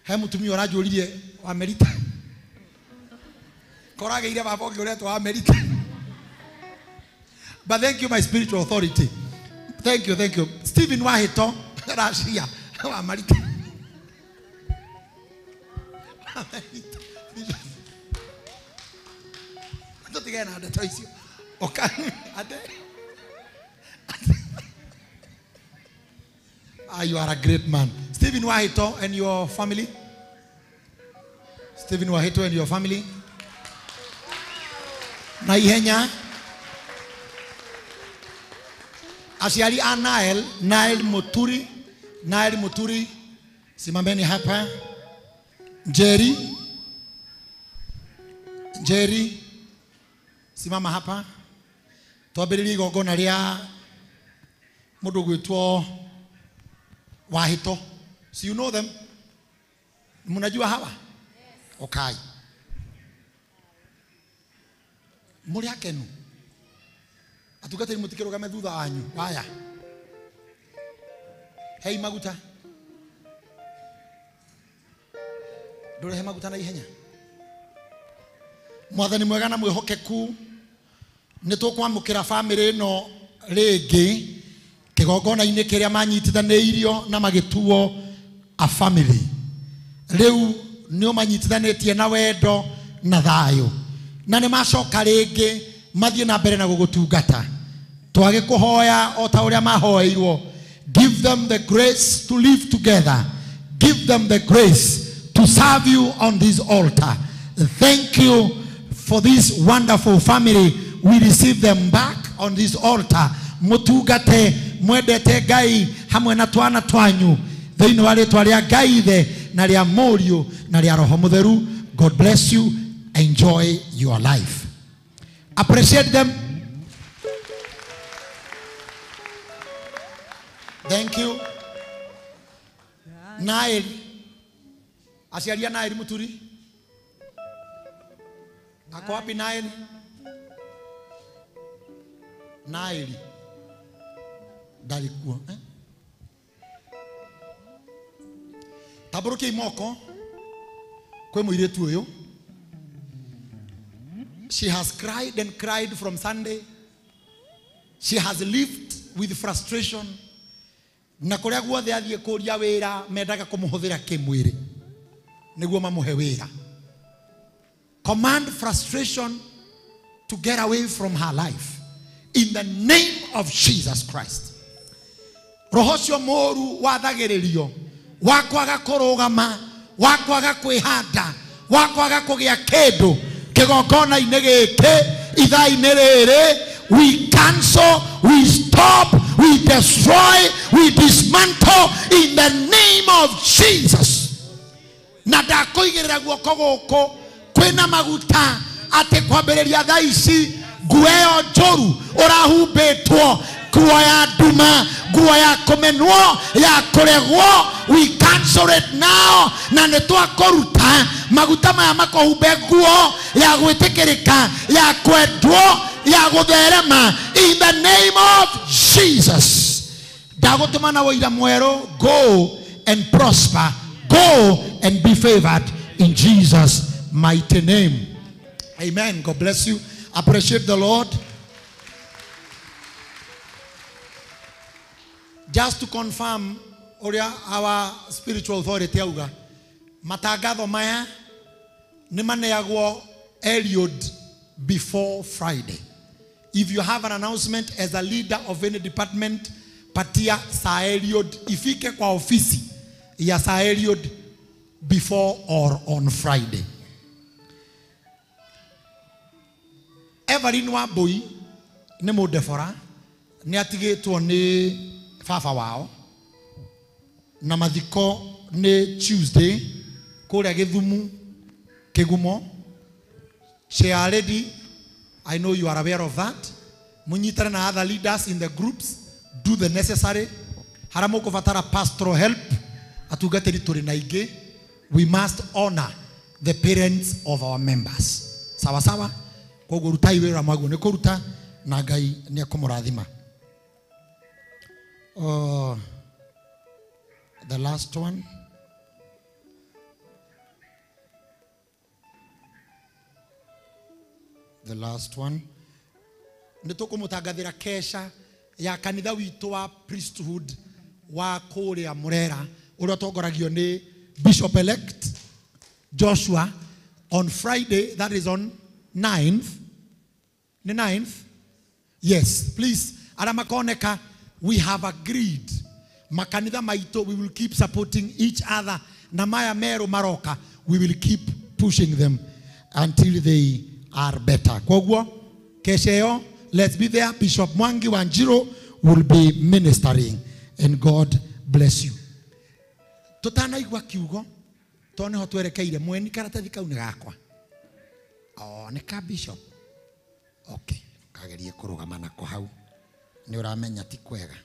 he mũtumia ũranjũririe wa emeritus. Koragĩire baba ũngĩ ũretwo wa emeritus. But thank you, my spiritual authority. Thank you, thank you. Stephen Wahito, Rashia, wa Marita. Tũtigane na ndeto icio. Oka, ate. Ah, you are a great man. Stephen Wahito and your family. Stephen Wahito and your family. Na ihenya. Aciari a Nael, Nael Muturi, Nael Muturi, simameni hapa. Jerry, Jerry, simama hapa. Twambĩrĩrie igongona rĩa mũndũ gwĩtwo Wahito. So you know them? Mnajua hawa? Yes. Okay. Mũrĩ akenu? Atungatĩri mũtikĩrũgame thutha wanyu. Waya. Hei maguta. Ndũrehe maguta na ihenya. Mwathani mwega na mwĩhokeku, nĩ tũkwamũkĩra bamĩrĩ ĩno rĩngĩ kĩgongona-inĩ kĩrĩa manyitithanĩirio na magĩtuo a family. Rĩu nĩ ũmanyitithanĩtie na wendo na thayũ, na nĩ macoka rĩngĩ mathiĩ na mbere na gũgũtungata. Twagĩkũhoya o ta ũrĩa mahoeirwo. Give them the grace to live together. Give them the grace to serve you on this altar. Thank you for this wonderful family. We receive them back on this altar. Mutugate mwendete Ngai hamwe na twana twanyu thĩinĩ wa rĩtwa rĩa Ngai Ithe na rĩa Mũriũ na rĩa Roho Mũtheru. God bless you. Enjoy your life. Appreciate them. Thank you. Nael. Aciari a Nael Muturi. Ako wapi Nael? Nael. Ndarĩ kuo, eh? Tambũrũkia moko kwĩ mũirĩtu ũyũ. She has cried and cried from Sunday. She has lived with frustration. Na kũrĩa guothe athiĩ kũria wĩra mendaga kũmũhũthĩra kĩmwĩrĩ nĩguo mamũhe wĩra. Command frustration to get away from her life in the name of Jesus Christ. Roho ũcio mũũru wathagĩrĩrio wa kwaga kũrũgama, wa kwaga kwĩhanda, wa kwaga kũgĩa kĩndũ kĩgongona-inĩ gĩkĩ ithaa-inĩ rĩrĩ, we cancel, we stop, we destroy, we dismantle in the name of Jesus. Na ndakũigĩrĩra guoko gũkũ kwĩna maguta atĩ kwambĩrĩria thaa ici nguo ĩyo njũru ũrahumbĩtwo, nguo ya nduma, nguo ya kũmenwo, ya kũregwo, we cancel it now. Na nĩ twakũruta maguta maya makũhumbe nguo ya gwĩtĩkĩrĩka, ya kwendwo, ya gũtherema in the name of Jesus. Ndagũtũma na ũira mwerũ. Go and prosper, go and be favored in Jesus' mighty name. Amen. God bless you. Appreciate the Lord. Just to confirm ũrĩa our spiritual authority auga, matangatho maya nĩ maneagwo Eliud before Friday. If you have an announcement as a leader of any department, patia Sir Eliud ifike kwa ofisi ya Sir Eliud before or on Friday. Evelyn Wambui nĩ mũndebora, nĩ atigĩtwo nĩ baba wao, na mathiko nĩ Tuesday kũrĩa Gĩthumu Kĩgumo. Chair lady I know you are aware of that. Munyitane na other leaders in the groups, do the necessary. Haria mukubatara pastoral help, atungatĩri tũrĩ na ingĩ. We must honor the parents of our members. Sawa sawa. Koguo rutai wĩra mwaguo nĩ kũruta na Ngai nĩ ekũmũrathima. The last one. The last one. Nĩ tũkũmũtangathĩra kesha ya kanitha witũ wa priesthood wa kũrĩa Murera ũrĩa ũtongoragio nĩ Bishop elect Joshua on Friday, that is on 9th. The 9th? Yes, please. Arĩa makoneka, we have agreed. Makanitha maitũ, we will keep supporting each other. Na maya mero maroka, we will keep pushing them until they are better. Koguo, kesha ĩyo, let's be there. Bishop Mwangi Wanjiru will be ministering. And God bless you. Tutanaigua kiugo, tondũ nĩho twerekeire. Mweni karatathi kau nĩ gakwa. Oh, nĩ ka bishop. Okay, kagerie kũrũgama nako hau. Nĩ ũramenya ti kwega.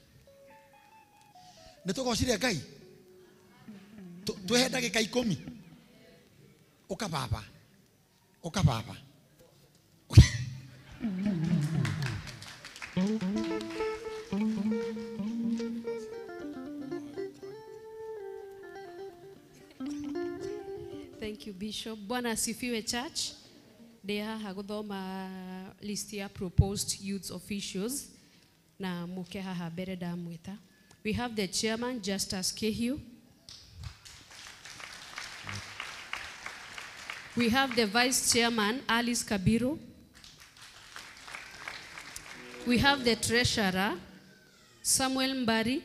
Nĩ tũgocire Ngai. Twĩhe ndagĩka 10. Ũka baba. Ũka baba. Thank you, Bishop. Bwana asifiwe, church. Ndĩ haha gũthoma list ya proposed youth officials na muke haha mbere ndamwĩta. We have the chairman, Justus Kehiu. We have the vice chairman, Alice Kabiru. We have the treasurer, Samuel Mbari.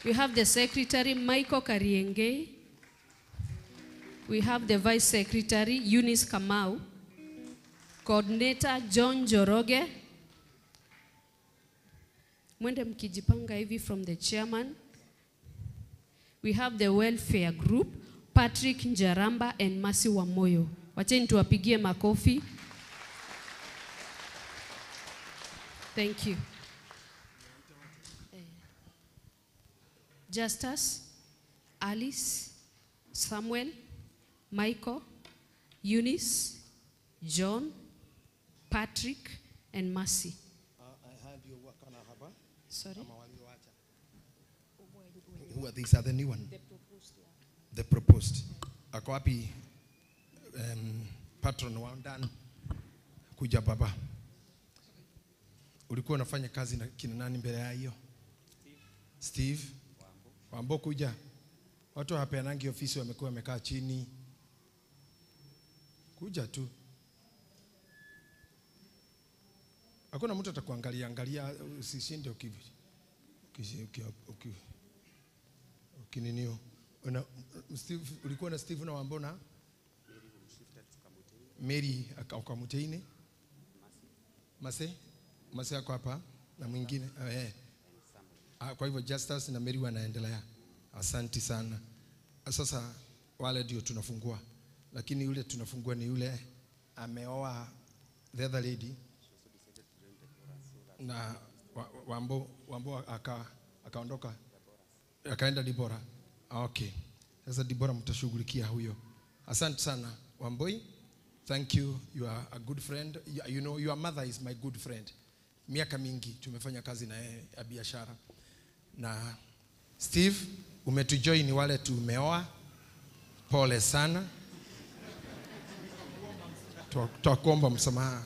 We have the secretary, Michael Karienge. We have the vice secretary, Eunice Kamau. Coordinator, John Joroge. Mwende mkijipanga hivi from the chairman. We have the welfare group, Patrick Njaramba and Mercy Wamoyo. Wacheni tuwapigie makofi. Thank you. Justus, Alice, Samuel, Michael, Eunice, John, Patrick, and Mercy. Sorry? Who are these? Are the new one? The proposed. Yeah. The proposed. Ako wapi patron wa ndani kuja baba. Ulikuwa unafanya kazi na kina nani mbele ya hiyo? Steve. Wambo kuja. Watu hawapeanangi ofisi, wamekuwa wamekaa chini. Kuja tu. Hakuna mtu atakuangalia angalia, usishinde ukininio. Una Steve, ulikuwa na Steve na Wambo na Mary akamuteini. Mase ako hapa na mwingine. Kwa hivyo Justus na Mary wanaendelea. Asanti sana. Sasa wale ndio tunafungua. Lakini yule tunafungua ni yule ameoa the other lady. Na Wambo akaondoka. Akaenda Dibora. Okay. Sasa Dibora mtashughulikia huyo. Asante sana Wamboi. Thank you. You are a good friend. You know your mother is my good friend. Miaka mingi tumefanya kazi na yeye ya biashara. Na Steve, umetujoin wale tumeoa. Pole sana. Tutakuomba msamaha.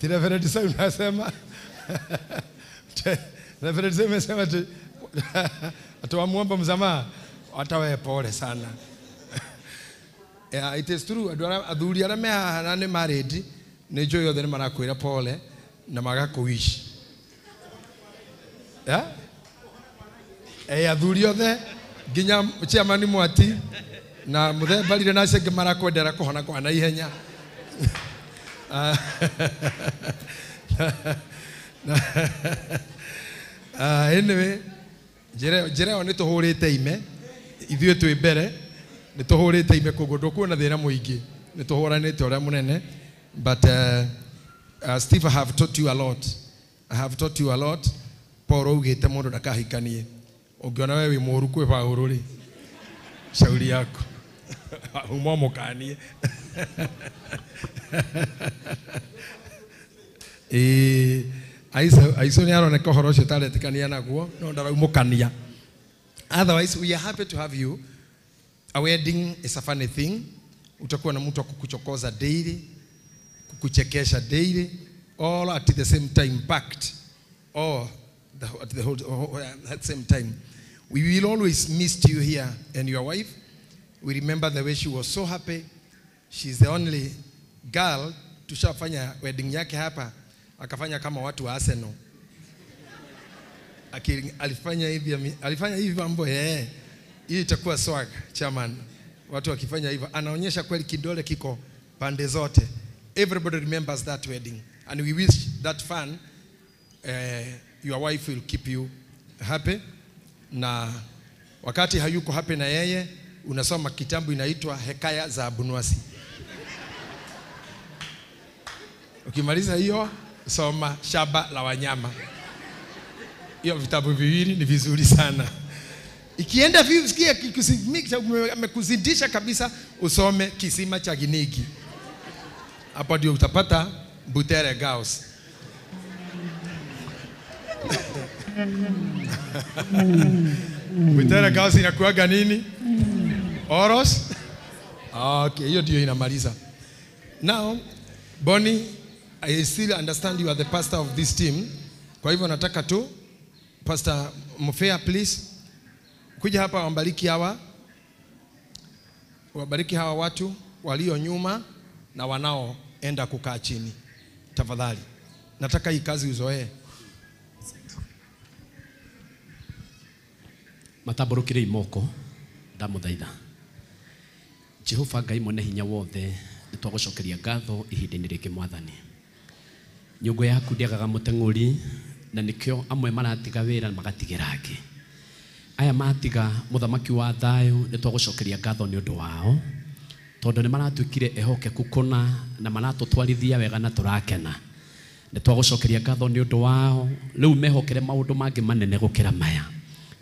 Reverend Sam nasema. Reverend Sam nasema atamuomba msamaha. Hata wewe pole sana. Yeah, it is true. Athuri arĩa me haha na nĩ married nĩ njũĩ othe nĩ marakwĩra pole na magakũwish. Yeah? Athuri othe nginya chairman Mwati na muthembarire na acio angĩ marakwendera kũhona kwa na ihenya. Anyway, njĩra ĩyo nĩ tũhũrĩte ime Ithuĩ twĩ mbere nĩ tũhũrĩte ime koguo ndũkuona thĩna mũingĩ, nĩ tũhũranĩte ũrĩa mũnene. But Steve, I have taught you a lot. I have taught you a lot. Paul augĩte mũndũ ndakahikanie. Ũngĩona we wĩ mũũru kwĩ Paũlũ rĩ, shauri yako. Uma mũkanie. Aico nĩ aroneka ũhoro ũcio taretĩkania naguo, no ndaraumũkania. Otherwise, we are happy to have you. A wedding is a funny thing. Utakuwa na mtu wa kukuchokoza daily, kukuchekesha daily, all at the same time packed, all at the whole at the same time. We will always miss you here and your wife. We remember the way she was so happy. She's the only girl tushafanya wedding yake hapa, akafanya kama watu wa Arsenal. Alifanya hivi mambo eh. Hii itakuwa swag chairman. Watu wakifanya hivyo anaonyesha kweli kidole kiko pande zote. Everybody remembers that wedding and we wish that fun. Your wife will keep you happy. Na wakati hayuko happy na yeye, unasoma kitabu inaitwa Hekaya za Abunuwasi. Ukimaliza hiyo, soma Shamba la Wanyama. Hiyo vitabu viwili ni vizuri sana. Ikienda vipi amekuzidisha kabisa, usome Kisima cha Ginigi. Hapo ndio utapata Butere Girls. Butere Girls inakuaga nini? Oros? Okay, hiyo ndio inamaliza. Now, Bonnie, I still understand you are the pastor of this team. Kwa hivyo nataka tu Pastor Mufea, please kuja hapa wabariki hawa. Wabariki hawa watu walio nyuma na wanaoenda kukaa chini. Tafadhali. Nataka hii kazi uzoee. Matamburukire imoko ndamuthaitha. Jehova Ngai mwene hinya wothe, nitwagucokeria ngatho ihinda-inĩ rĩngĩ Mwathani. Nyũngũ yaku ndĩagaga mũteng'ũri, na nĩkĩo amwe maratiga wĩra magatigĩra angĩ. Aya matiga mũthamaki wa thayũ, nĩtwagũcokeria ngatho nĩ ũndũ wao, tondũ nĩ maratuĩkire ehokeku kũna na maratũtwarithia wega na tũrakena. Nĩtwagũcokeria ngatho nĩ ũndũ wao, rĩu mehokere maũndũ mangĩ manene gũkĩra maya.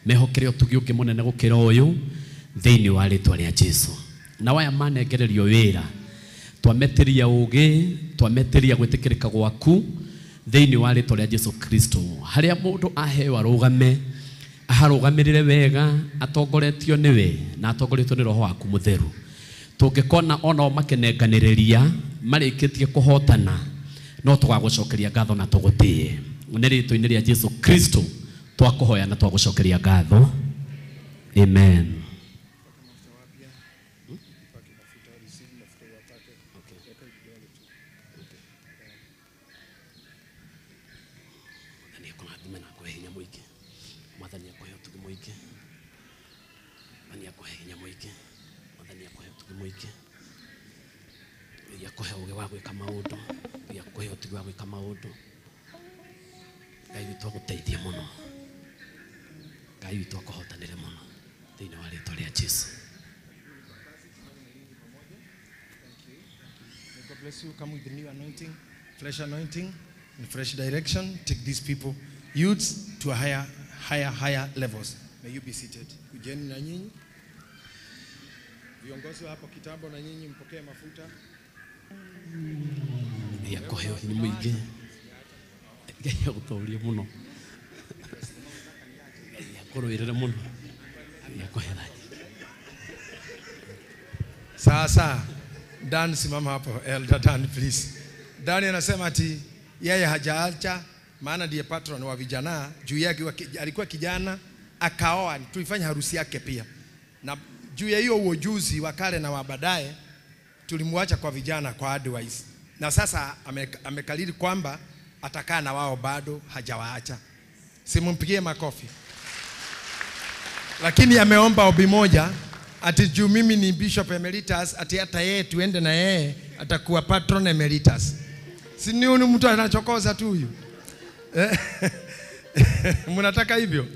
Mehokere ũtugi ũngĩ mũnene gũkĩra ũyũ thĩinĩ wa rĩtwa rĩa Jesũ. Na waya manengererio wĩra, twametĩria ũgĩ, twametĩria gwĩtĩkĩrĩka gwaku thĩinĩ wa rĩtwa rĩa Jesũ Kristo. Harĩa mũndũ aheo arũgame, aharũgamĩrĩre wega, atongoretio nĩwe na atongoretio nĩ Roho waku Mũtheru. Tũngĩkona onao makĩnenganĩrĩria marĩkĩtie kũhotana, no tũgagũcokeria ngatho na tũgũtĩe. Nĩ rĩtwa-inĩ rĩa Jesũ Kristo twakũhoya na twagũcokeria ngatho. Amen. Come with the new anointing, fresh anointing, and fresh direction. Take these people, youths, to a higher, higher, higher levels. May you be seated. Kujeni na nyinyi. Viongozi hapo kitambo na nyinyi mpokee mafuta. Ya koheo ni mwingi. Ya kutoria muno. Ya koroirere muno. Ya kohera. Sasa Dan, simama hapo. Elder Dan, please. Dan anasema ati yeye hajaacha, maana ndiye patron wa vijana. Juu yake alikuwa kijana akaoa, tulifanya harusi yake pia. Na juu ya hiyo ujuzi wa kale na wa baadaye tulimwacha kwa vijana kwa advice. Na sasa amekalili kwamba atakaa na wao bado hajawaacha. Simumpigie makofi. Lakini ameomba ombi moja, ati juu mimi ni Bishop Emeritus, ati hata yeye tuende na yeye atakuwa patron emeritus. Si ni huyu mtu anachokoza tu huyu. Mnataka hivyo?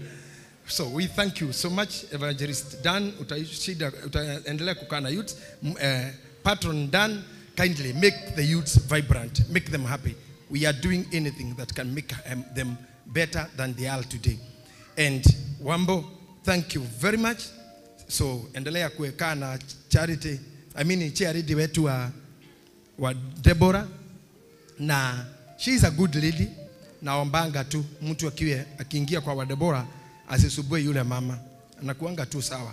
So we thank you so much, Evangelist Dan. Utaendelea kukaa na youth. Patron Dan, kindly make the youths vibrant, make them happy. We are doing anything that can make them better than they are today. And Wambo, thank you very much. So endelea kukaa na charity, I mean charity wetu wa Deborah, na she is a good lady. Naombanga tu mtu akiingia kwa wa Deborah asisubue yule mama, anakuanga tu sawa.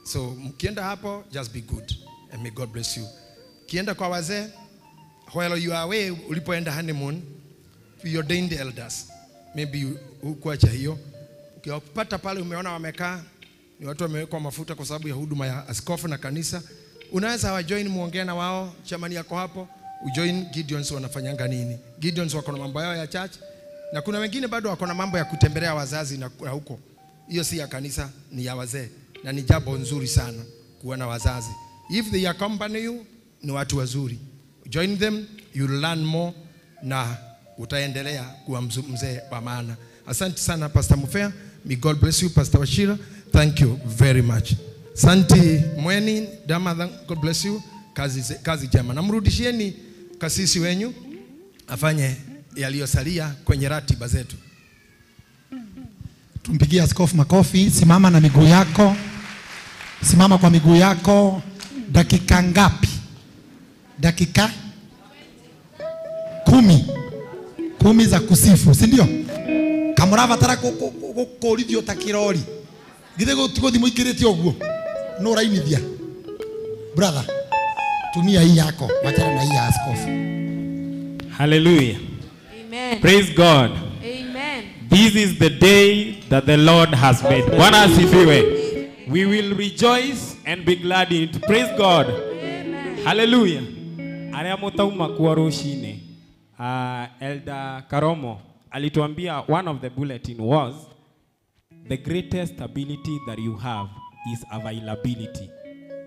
So mkienda hapo, just be good and may God bless you. Kienda kwa wazee, while you are away, ulipoenda honeymoon, you ordained elders. Maybe hukuacha hiyo. Ukiwapata pale umeona wamekaa, ni watu wamewekwa mafuta kwa sababu ya huduma ya askofu na kanisa. Unaweza wa join, muongee na wao, chamani yako hapo, ujoin Gideons wanafanyanga nini. Gideons wako na mambo yao ya church, na kuna wengine bado wako na mambo ya kutembelea wazazi na huko. Hiyo si ya kanisa, ni ya wazee. Na ni jambo nzuri sana kuwa na wazazi. If they accompany you, ni watu wazuri. Join them, you learn more na utaendelea kuwa mzee wa maana. Asante sana Pastor Mufea. May God bless you, Pastor Wachira. Thank you very much. Santi Mweni, Dama, God bless you. Kazi jema. Namrudishieni kasisi wenyu afanye yaliyosalia kwenye ratiba zetu. Tumpigie askofu makofi. Simama na miguu yako. Simama kwa miguu yako. Dakika ngapi? Dakika 10. 10 za kusifu, si ndio? Kamurabatara gukurithio ta kirori. Githe gutiguthi muikirite uguo. No urainithia. Brother, tumia hii yako, wachana na hii ya askofu. Hallelujah. Amen. Praise God. Amen. This is the day that the Lord has made. Bwana asifiwe. We will rejoice and be glad in it. Praise God. Amen. Hallelujah. Aria mutauma kuwa rushine. Elder Karomo alituambia one of the bulletin was the greatest ability that you have is availability.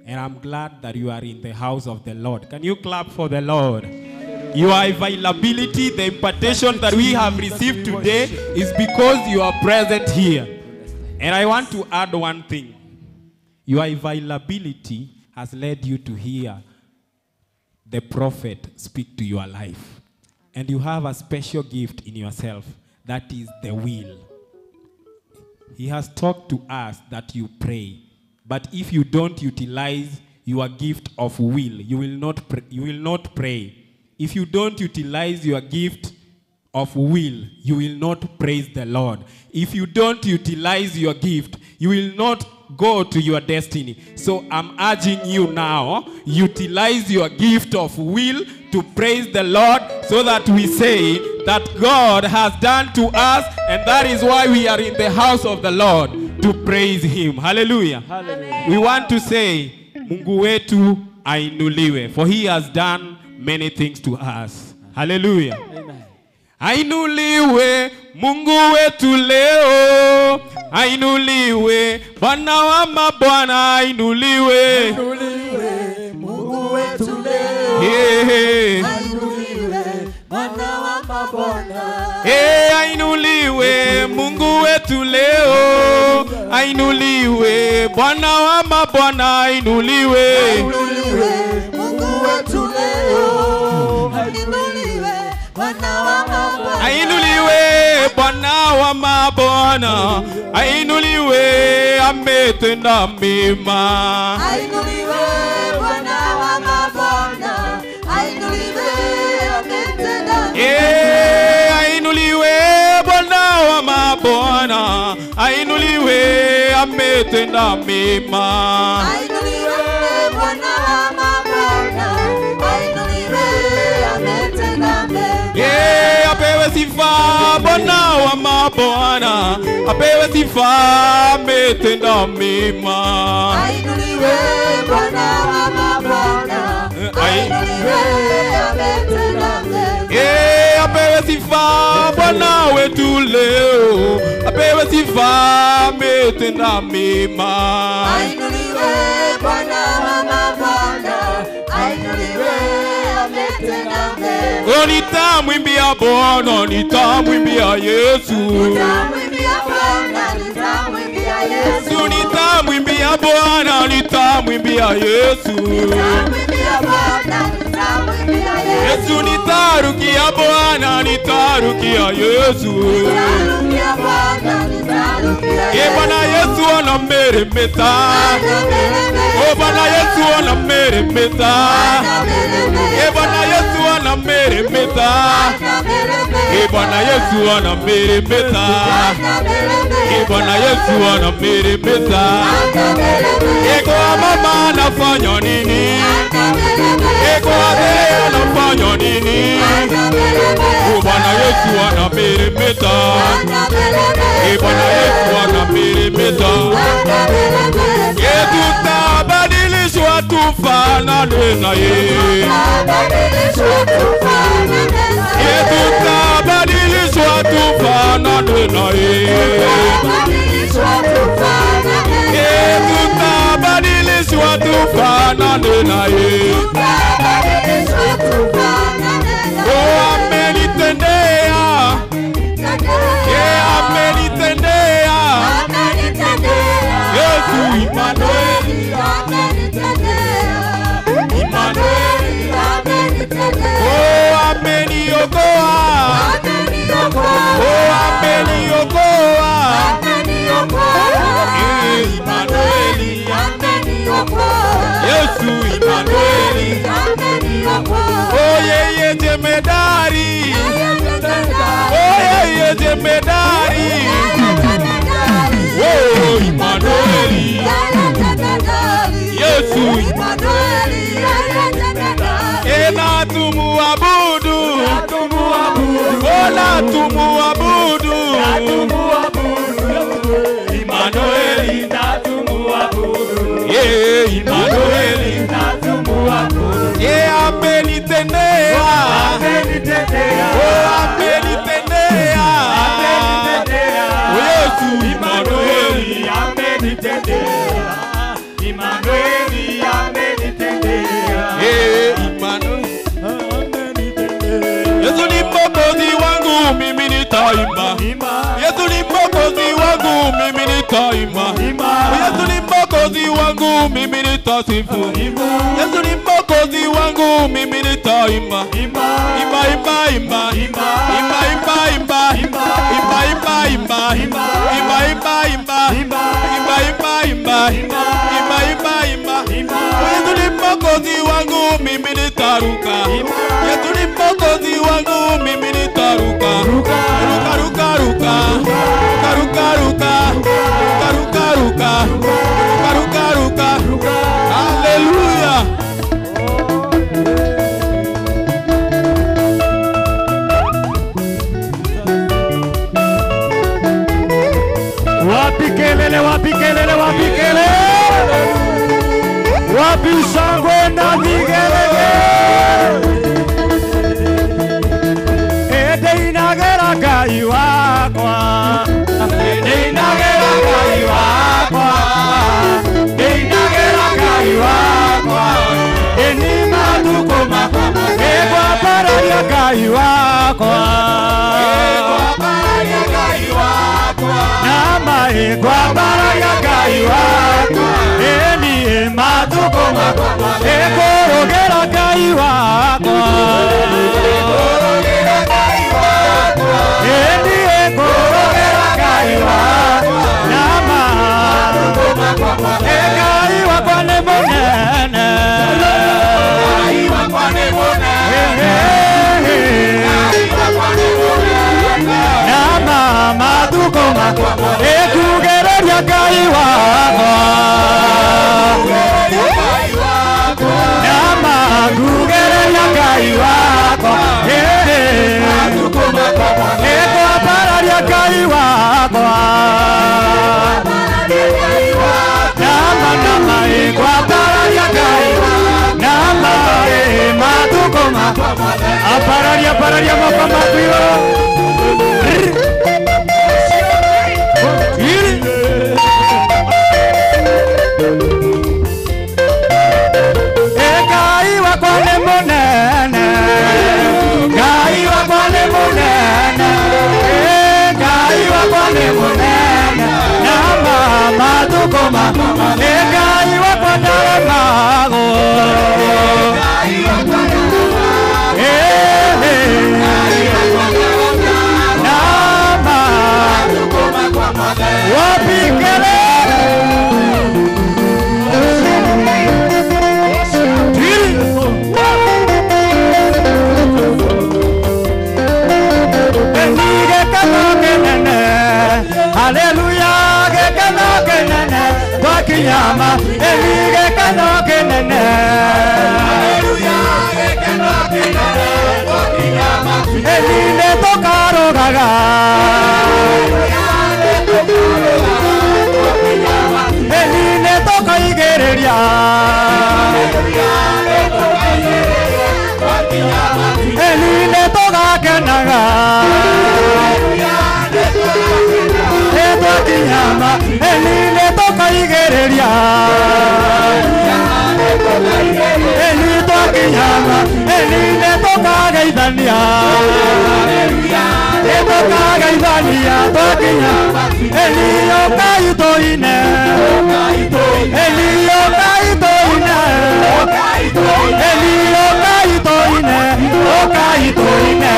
And I'm glad that you are in the house of the Lord. Can you clap for the Lord? Your availability, the impartation that we have received today is because you are present here. And I want to add one thing. Your availability has led you to hear the prophet speak to your life. And you have a special gift in yourself. That is the will. He has talked to us that you pray. But if you don't utilize your gift of will, you will not pray. If you don't utilize your gift of will, you will not praise the Lord. If you don't utilize your gift, you will not go to your destiny. So I'm urging you now, utilize your gift of will to praise the Lord, so that we say that God has done to us, and that is why we are in the house of the Lord, to praise him. Hallelujah. Hallelujah. We want to say, Mungu wetu ainuliwe, for he has done many things to us. Hallelujah. Amen. Ainuliwe Mungu wetu leo, ainuliwe Bwana wa mabwana, ainuliwe. Ainuliwe Mungu wetu leo. Hey. Ainuliwe Bwana wa mabwana. Hey, ainuliwe Mungu wetu leo, ainuliwe Bwana wa mabwana, ainuliwe. Ainuliwe Mungu wetu leo, ainuliwe Bwana wa mabwana. Ainuliwe Bwana wa mabwana, ainuliwe ametenda mema. Ainuliwe Bwana wa mabwana, ainuliwe ametenda mema. Eh, ainuliwe Bwana wa mabwana, ainuliwe ametenda mema. Ainuliwe Bwana wa mabwana, ainuliwe ametenda mema. Eh, apewe sifa Bwana wa mabwana, apewe sifa ametenda mema. Ainuliwe Bwana wa mabwana, ainuliwe ametenda mema. Eh, apewe sifa Bwana wetu leo, apewe sifa ametenda mema. Ainuliwe Bwana wa mabwana, ainuliwe ametenda mema. Oh, nitamwimbia Bwana, nitamwimbia Yesu. Nitamwimbia Yesu nitamwimbia Bwana, nitamwimbia Yesu. Yesu nitarukia Bwana, nitarukia Yesu. E Bwana Yesu anameremeta. O Bwana Yesu anameremeta. E Bwana Yesu anameremeta. E Bwana Yesu anameremeta. E Bwana Yesu anameremeta. Eko mama anafanya nini? Eko wazee anafanya nini? O Bwana Yesu anameremeta. E Bwana Yesu anameremeta. Tutabadilishwa tufanane na yeye. Tutabadilishwa tufanane na yeye. Tutabadilishwa tufanane na yeye. Oh, amenitendea. Amenitendea. Yesu Emmanuel. Emmanuel. Oh, ameniokoa. Oh, ameniokoa. Emmanuel. Yesu Emmanuel. Oh, yeye jemedari. Oh, yeye jemedari. Oh, Emmanuel. Yesu Emmanuel. Ena tumuabudu. Ona tumuabudu. Emmanuel. Yeah, Emmanuel. Yeah, amenitendea. Oh, amenitendea. Yesu Emmanuel. Emmanuel amenitendea. Eh, Emmanuel. Yesu ni mwokozi wangu, mimi nitaimba. Yesu ni mwokozi wangu, mimi nitaimba. Yesu ni mwokozi wangu, mimi nitasifu. Yesu ni mwokozi wangu, mimi nitaimba. Imba imba imba. Imba imba imba. Imba imba imba. Imba imba imba. Imba imba imba. Imba imba imba. Yesu ni mwokozi wangu, mimi nitaruka. Yesu ni mwokozi wangu, mimi nitaruka. Ruka ruka ruka. Ruka ruka. Ruka ruka. Ruka ruka. Hallelujah. Wapi kelele, wapi kelele, wapi kelele. Wapi shangwe na vigelegele. Ede inagera Ngai wakwa. Ede inagera Ngai wakwa. Ede inagera Ngai wakwa. Eni matuko makwa. Egwa pararia Ngai wakwa. Egwa pararia Ngai wakwa. Nama egwa pararia Ngai wakwa. Eni matuko makwa. Ekorogera Ngai wakwa. Ekorogera Ngai wakwa. Eni ekorogera Ngai wakwa. Nama matuko makwa. Ngai wakwa nĩ mũnene. Ngai wakwa nĩ mũnene. Ngai wakwa nĩ mũnene. Nama matuko makwa. Ekugereria Ngai wakwa. Nama kugereria Ngai wakwa. Ekwapararia Ngai wakwa. Nama nama ekwapararia Ngai. Nama matuko makwa. Apararia pararia moko makwiro. Ngai wakwa nĩ mũnene. Ngai wakwa nĩ mũnene. Ngai wakwa nĩ mũnene. kĩnene. Ĩni nĩ tũkarũgaga. Ĩni nĩ tũkaigĩrĩria. Ĩni nĩ tũgakenaga. Twakinyama ĩni nĩ tũkaigĩrĩria. Ĩni twakinyama ĩni nĩ tũkageithania. Nĩ tũkageithania twakinyama ĩni ũkai tũine. Ĩni ũkai tũine. Ĩni ũkai tũine. Ũkai tũine.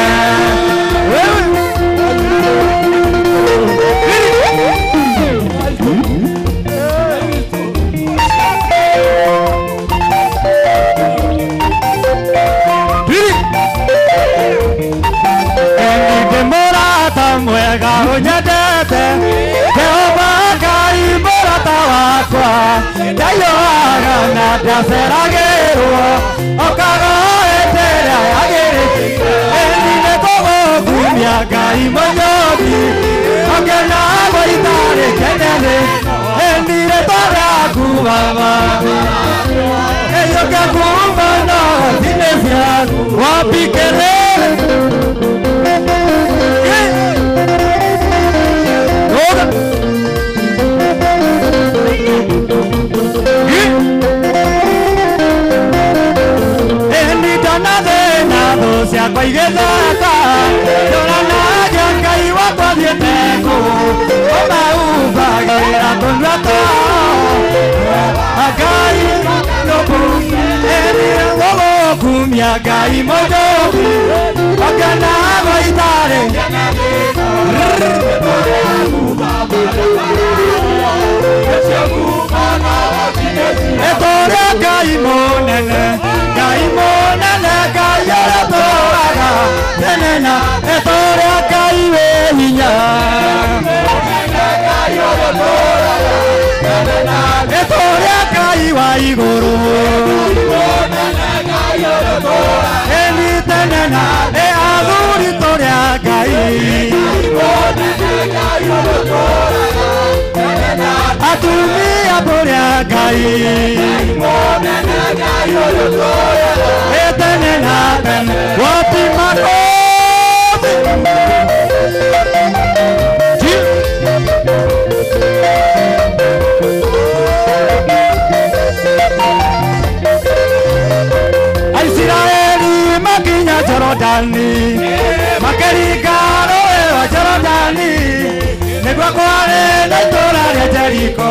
Mwega ũnyendete Jehova Ngai mũrata wakwa ndaiyũaga na ndaceragĩrwo okaga hĩndĩ ĩrĩa yagĩrĩire. Ĩni nĩ tũgũkumia Ngai Mũnyũmbi okenagwo itarĩ kĩnene. Ĩni rĩtwa rĩaku Baba ĩyũke kuma na thine ciaku wapi kelele. Ciakwa igĩthaka ndoranagia Ngai wakwa thiĩte kũ ũmaumbagĩra tũnua twao Ngai ĩni gũgũkumia Ngai Mũnyũmbi okenagwo itarĩ. Etũrĩa Ngai mũnene Ngai mũnene Ngai ũrĩa ũtũũraga tene na etũrĩa Ngai wĩ hinya. Etũrĩa Ngai wa igũrũ ĩni tene na ĩ athuri tũrĩa Ngai atumia tũrĩa Ngai tene na tene wapi makofi. Aisiraeli makinya Jorodani makĩringa rũũĩ rwa Jorodani nĩguo kwarĩ na itũũra rĩa Jeriko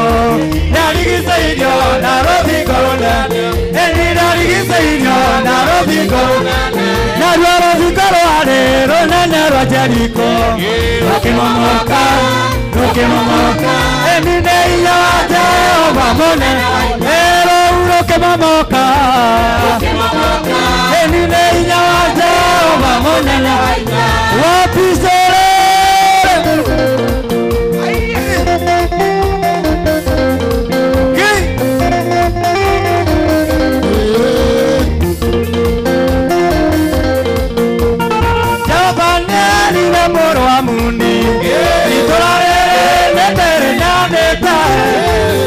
rĩarigicĩirio na rũthingo rũnene. Ĩni rĩarigicĩirio na rũthingo rũnene naruo rũthingo rwarĩ rũnene rwa Jeriko rũkĩmomoka rũkĩmomoka. Ĩni nĩ hinya wa Jehova mũnene rũu rũkĩmomoka. Ĩni nĩ hinya wa Jehova mũnene wapi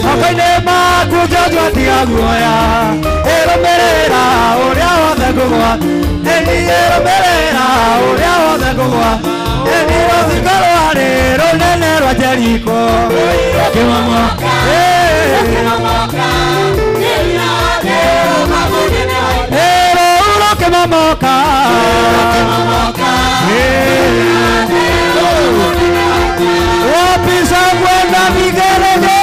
moko-inĩ maku Joshua tiga guoya ĩrũmĩrĩra ũrĩa wothe ngũgwa. Ĩni ĩrũmĩrĩra ũrĩa wothe ngũgwa. Ĩni rũthingo rwarĩ rũnene rwa Jeriko rũkĩmomoka. Rũu rũkĩmomoka. Wapi shangwe na vigelegele.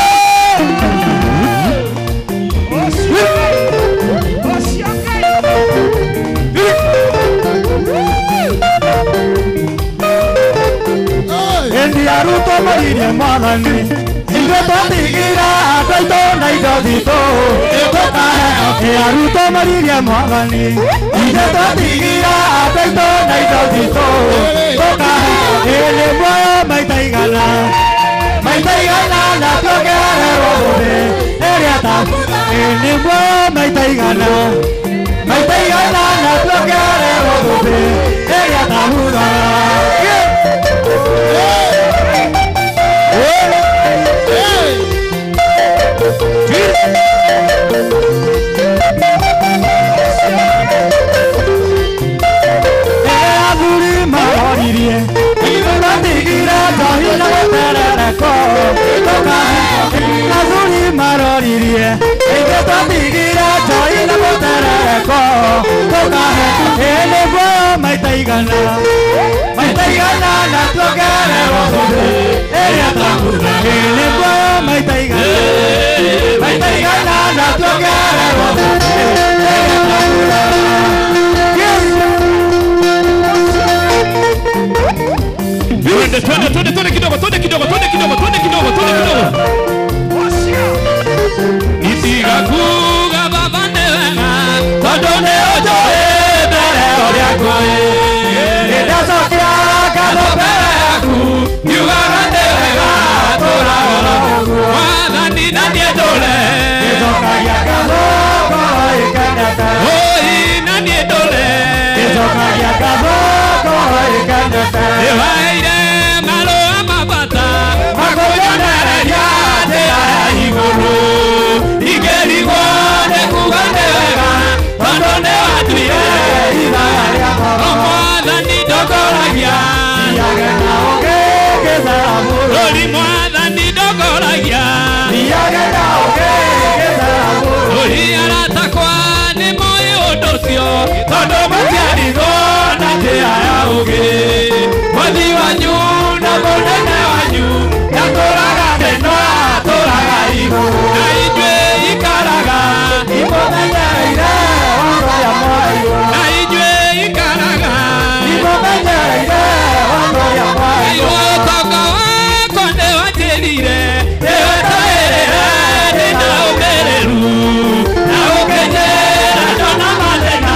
Endi arutwo moririe Mwathani ithuĩ twatigire andũ aitũ na indo citũ tũkaheo. Arutwo moririe Mwathani ithuĩ twatigire andũ aitũ na indo citũ tũkaheo. Ĩĩ muoyo maita igana na tuongererwo thĩ. Ĩrĩa ĩ nĩguo maita igana na tuongererwo thũmbĩ ĩrĩa tahuthaga. Athuri maroririe ithuĩ twatigire njohi na gũterereko athuri maroririe ithuĩ twatigire njohi na gũterereko tũkahe ĩ nĩguo maita igana na tuongererwo thũmbĩ ĩrĩa tahuthaga ĩ nĩguo maita igana na tuongererwo thũmbĩ ĩrĩa tahuthaga. Twende twende twende kidogo twende kidogo twende kidogo twende kidogo twende kidogo. Itigakuga baba nĩ wega tondũ nĩ ũnjũĩ mbere ũrĩa ngũĩ. Nĩndacokia ngatho mbere yaku ngiugaga nĩ wega tũraga oro ũguo. Mwathani na niĩ ndũre nĩnjokagia ngatho ngoro ĩkenete. Ũi na niĩ ndũre nĩnjokagia ngatho ngoro ĩkenete. Nĩwaheire marũa ma bata makũnyonereria njĩra ya igũrũ. Ingĩrigwo nĩ kuuga nĩ wega tondũ nĩ watuire ithaya rĩakwa. O Mwathani ndongoragia thiage na ũngĩ ngĩcera mũno. Rũri Mwathani ndongoragia thiage na ũngĩ ngĩcera mũno. Rũri aratakwa nĩ moĩ ũndũ ũcio tondũ matiarigwo na njĩra ya ũũgĩ. Mwathi wanyu na mũnene wanyu ndatũraga thĩ no atũraga igũrũ. Na ithuĩ ikaraga imũmenyereire watho ya mwaigũ. Na ithuĩ ikaraga imũmenyereire watho ya mwaigũ. Ũtonga wakwa nĩwanjĩrire ndĩwetagĩrĩre ndĩna ũmĩrĩru na ũkĩnjĩra ndona mathĩna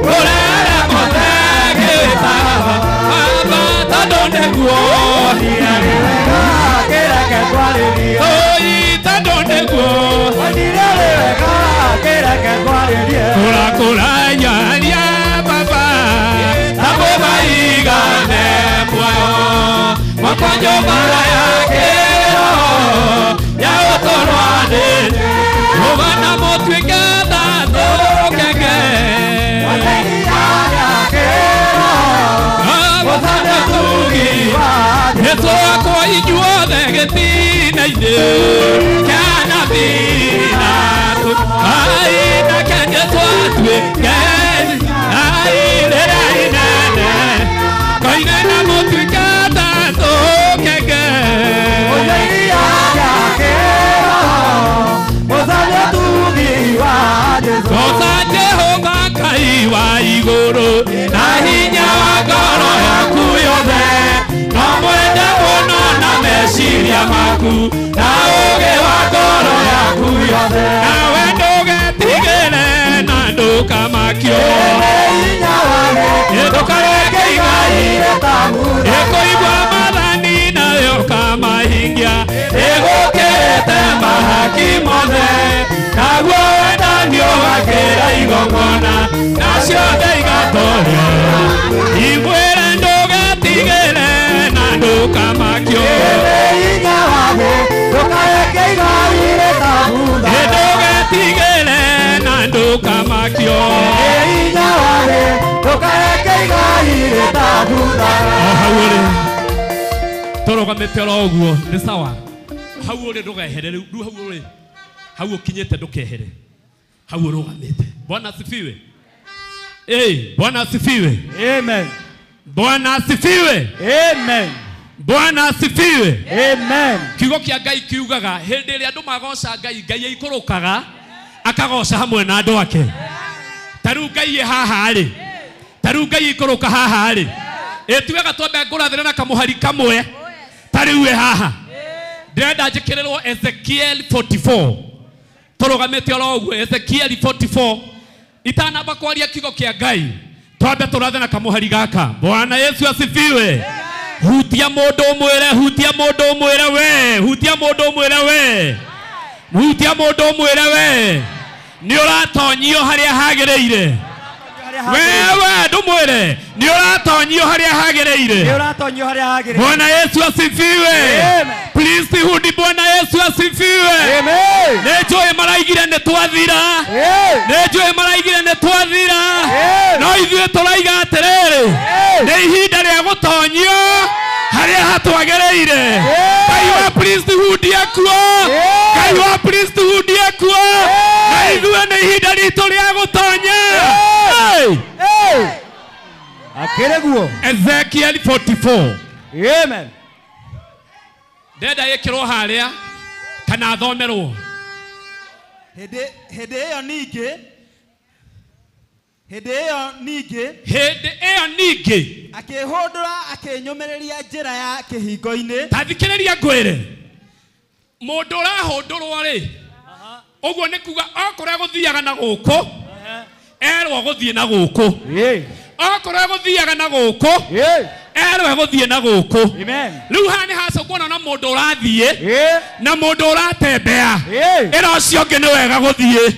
kũrere mothe ngĩwĩtaga baba tondũ nĩguo Wendire wega kĩreke twarĩrie. Ũi tondũ nĩguo Wendire wega kĩreke twarĩrie. Kũrakũra nyaria baba tamo maigane muoyo mwakwa nyũmba ya kĩroho ya ũtũrwa nĩ rũgana mũtuĩke thatũ kenge Jesũ wakwa inyuothe gĩtina-inĩ kĩa nabii na ai nake Jesũ atuĩke ai rĩrĩa inene koine na mũtuĩke thatũ kenge Goca Jehova Ngai wa igũrũ na hinya wa ngoro yaku yothe no mwende mũno na meciria maku na ũũgĩ wa ngoro yaku yothe nawe ndũgetigĩre na ndũkamakio ndũkareke igai ĩkũigua maathani nayo ũkamahingia ĩgũkĩrĩte mahaki mothe naguo wendani ũgakĩra igongona na ciothe igatorio imwĩre ndũgetigĩre na ndũkamakio ndũgetigĩre na ndũkamakio. O hau ũrĩ tũrũgamĩte oro ũguo nĩ sawa hau ũrĩ ndũgehere rĩu rĩu hau ũrĩ hau ũkinyĩte ndũkehere hau ũrũgamĩte. Bwana asifiwe. Bwana asifiwe. Amen. Bwana asifiwe. Amen. Bwana asifiwe. Amen. Kiugo kĩa Ngai kiugaga hĩndĩ ĩrĩa andũ magoca Ngai, Ngai aikũrũkaga akagoca hamwe na andũ ake. Ta rĩu Ngai ĩ haha rĩ, ta rĩu Ngai aikũrũka haha rĩ, ĩ wega twambe ngũrathĩre na kamũhari kamwe. Ta rĩu ĩ haha ndĩrenda njĩkĩrĩrwo Ezekiel 44 tũrũgamĩte oro ũguo. Ezekiel 44 itanamba kwaria kiugo kĩa Ngai twambe tũrathe na kamũhari gaka. Bwana Yesu asifiwe. Hutia mũndũ ũmwĩre, hutia mũndũ ũmwĩre we, hutia mũndũ ũmwĩre we. Muhutia mundu mwire we ni uratonyio haria hagiriire. Wewe ndumwire ni uratonyio haria hagiriire. Ni uratonyio haria hagiriire. Bwana Yesu asifiwe. Please hudi Bwana Yesu asifiwe. Amen. Nejwe maraigire ne twathira. Nejwe maraigire ne twathira. No ithuĩ tũraiga atĩrĩrĩ nĩ ihinda rĩa gũtonyio haria hatwagĩrĩire. Ngai wa priesthood ekuo. Ngai wa priesthood ekuo. Na ithuĩ nĩ ihinda ritũ rĩa gũtonya. Akĩrĩ guo. Ezekiel 44. Amen. Ndenda ĩkĩrwo harĩa kana athomerwo. Hĩndĩ ĩyo ningĩ hĩndĩ ĩyo ningĩ akĩhũndũra akĩnyũmĩrĩria njĩra ya kĩhingo-inĩ. Ta thikĩrĩria ngwĩre mũndũ ũrahũndũrwo rĩ ũguo nĩ kuga okorwo egũthiaga na gũkũ erwo gũthiĩ na gũkũ, okorwo egũthiaga na gũkũ erwo egũthiĩ na gũkũ. Rĩu haha nĩ hacũkuona na mũndũ ũrathiĩ na mũndũ ũratembea ĩra ũcio ũngĩ nĩ wega gũthiĩ.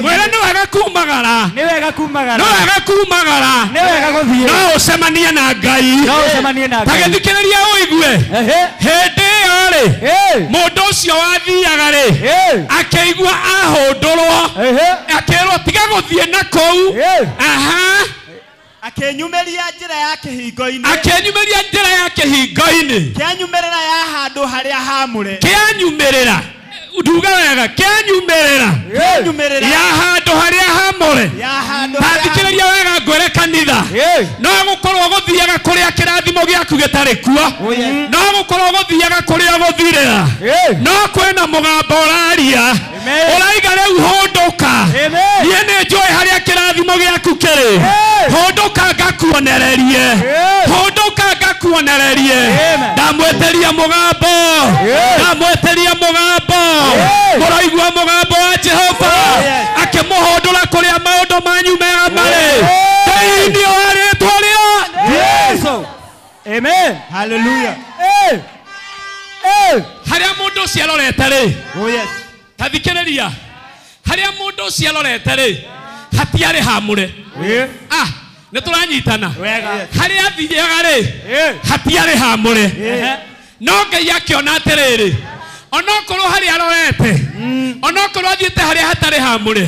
Mwĩre nĩ wega kumagara. Nĩ wega kumagara. Nĩ wega kumagara. Nĩ wega gũthiĩ. No ũcemanie na Ngai. No ũcemanie na Ngai. Ta gĩthikĩrĩria ũigue. Hĩndĩ ĩyo rĩ mũndũ ũcio wathiaga rĩ akĩigua ahũndũrwo akĩrwo tiga gũthiĩ na kũu. Aha. Akĩnyumĩria njĩra ya kĩhingo-inĩ. Akĩnyumĩria njĩra ya kĩhingo-inĩ. Kĩanyumĩrĩra ya handũ harĩa haamũre. Kĩanyumĩrĩra. Nduga wega kĩanyumĩrĩra. Kĩanyumĩrĩra ya handũ harĩa haamũre. Ya handũ. Ta thikĩrĩria wega ngwĩre kanitha. No gũkorwo gũthiaga kũrĩa kĩrathimo gĩaku gĩtarĩ kuo. No gũkorwo gũthiaga kũrĩa gũthirĩra. No kwĩna mũgambo ũraria ũraiga rĩu hũndũka. Niĩ nĩ njũĩ harĩa kĩrathimo gĩaku kĩrĩ. Hũndũka ngakuonererie. Hũndũka ngakuonererie. Ndamwĩtĩria mũgambo. Ndamwĩtĩria mũgambo. Mũraigua mũgambo wa Jehova akĩmũhũndũra kũrĩa maũndũ manyu mega marĩ thĩinĩ wa rĩtwa rĩa Yesu. Amen. Hallelujah. Harĩa mũndũ ũcio arorete rĩ, ta thikĩrĩria, harĩa mũndũ ũcio arorete rĩ hatiarĩ hamũre. Ah, nĩ tũranyitana. Harĩa athiaga rĩ hatiarĩ hamũre. No Ngai akĩona atĩrĩrĩ onokorwo harĩa arorete onokorwo athiĩte harĩa hatarĩ hamũre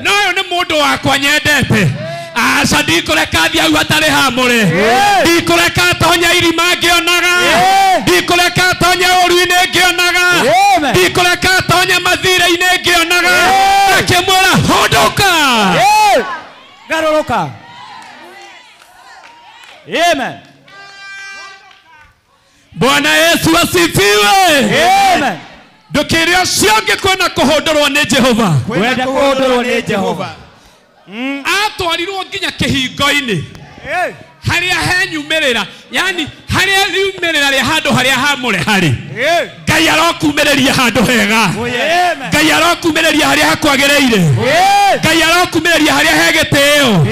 no ũyũ nĩ mũndũ wakwa nyendete. Aca ndikũreka athiĩ hau hatarĩ hamũre. Ndikũreka atonye irima ngĩonaga. Ndikũreka atonye ũru-inĩ ngĩonaga. Ndikũreka atonye mathirĩ-inĩ ngĩonaga. Akĩmwĩra hũndũka. Garũrũka. Amen. Bwana Yesu asifiwe. Amen. Ndũkĩre ũcio ũngĩ kwĩna kũhũndũrwo nĩ Jehova. Kwenda kũhũndũrwo nĩ Jehova. Atwarirwo nginya kĩhingo-inĩ harĩa henyumĩrĩra, yani harĩa riumĩrĩra rĩa handũ harĩa hamũre harĩ. Ngai arokumĩrĩria handũ hega. Ngai arokumĩrĩria harĩa hakwagĩrĩire. Ngai arokumĩrĩria harĩa he gĩtĩo.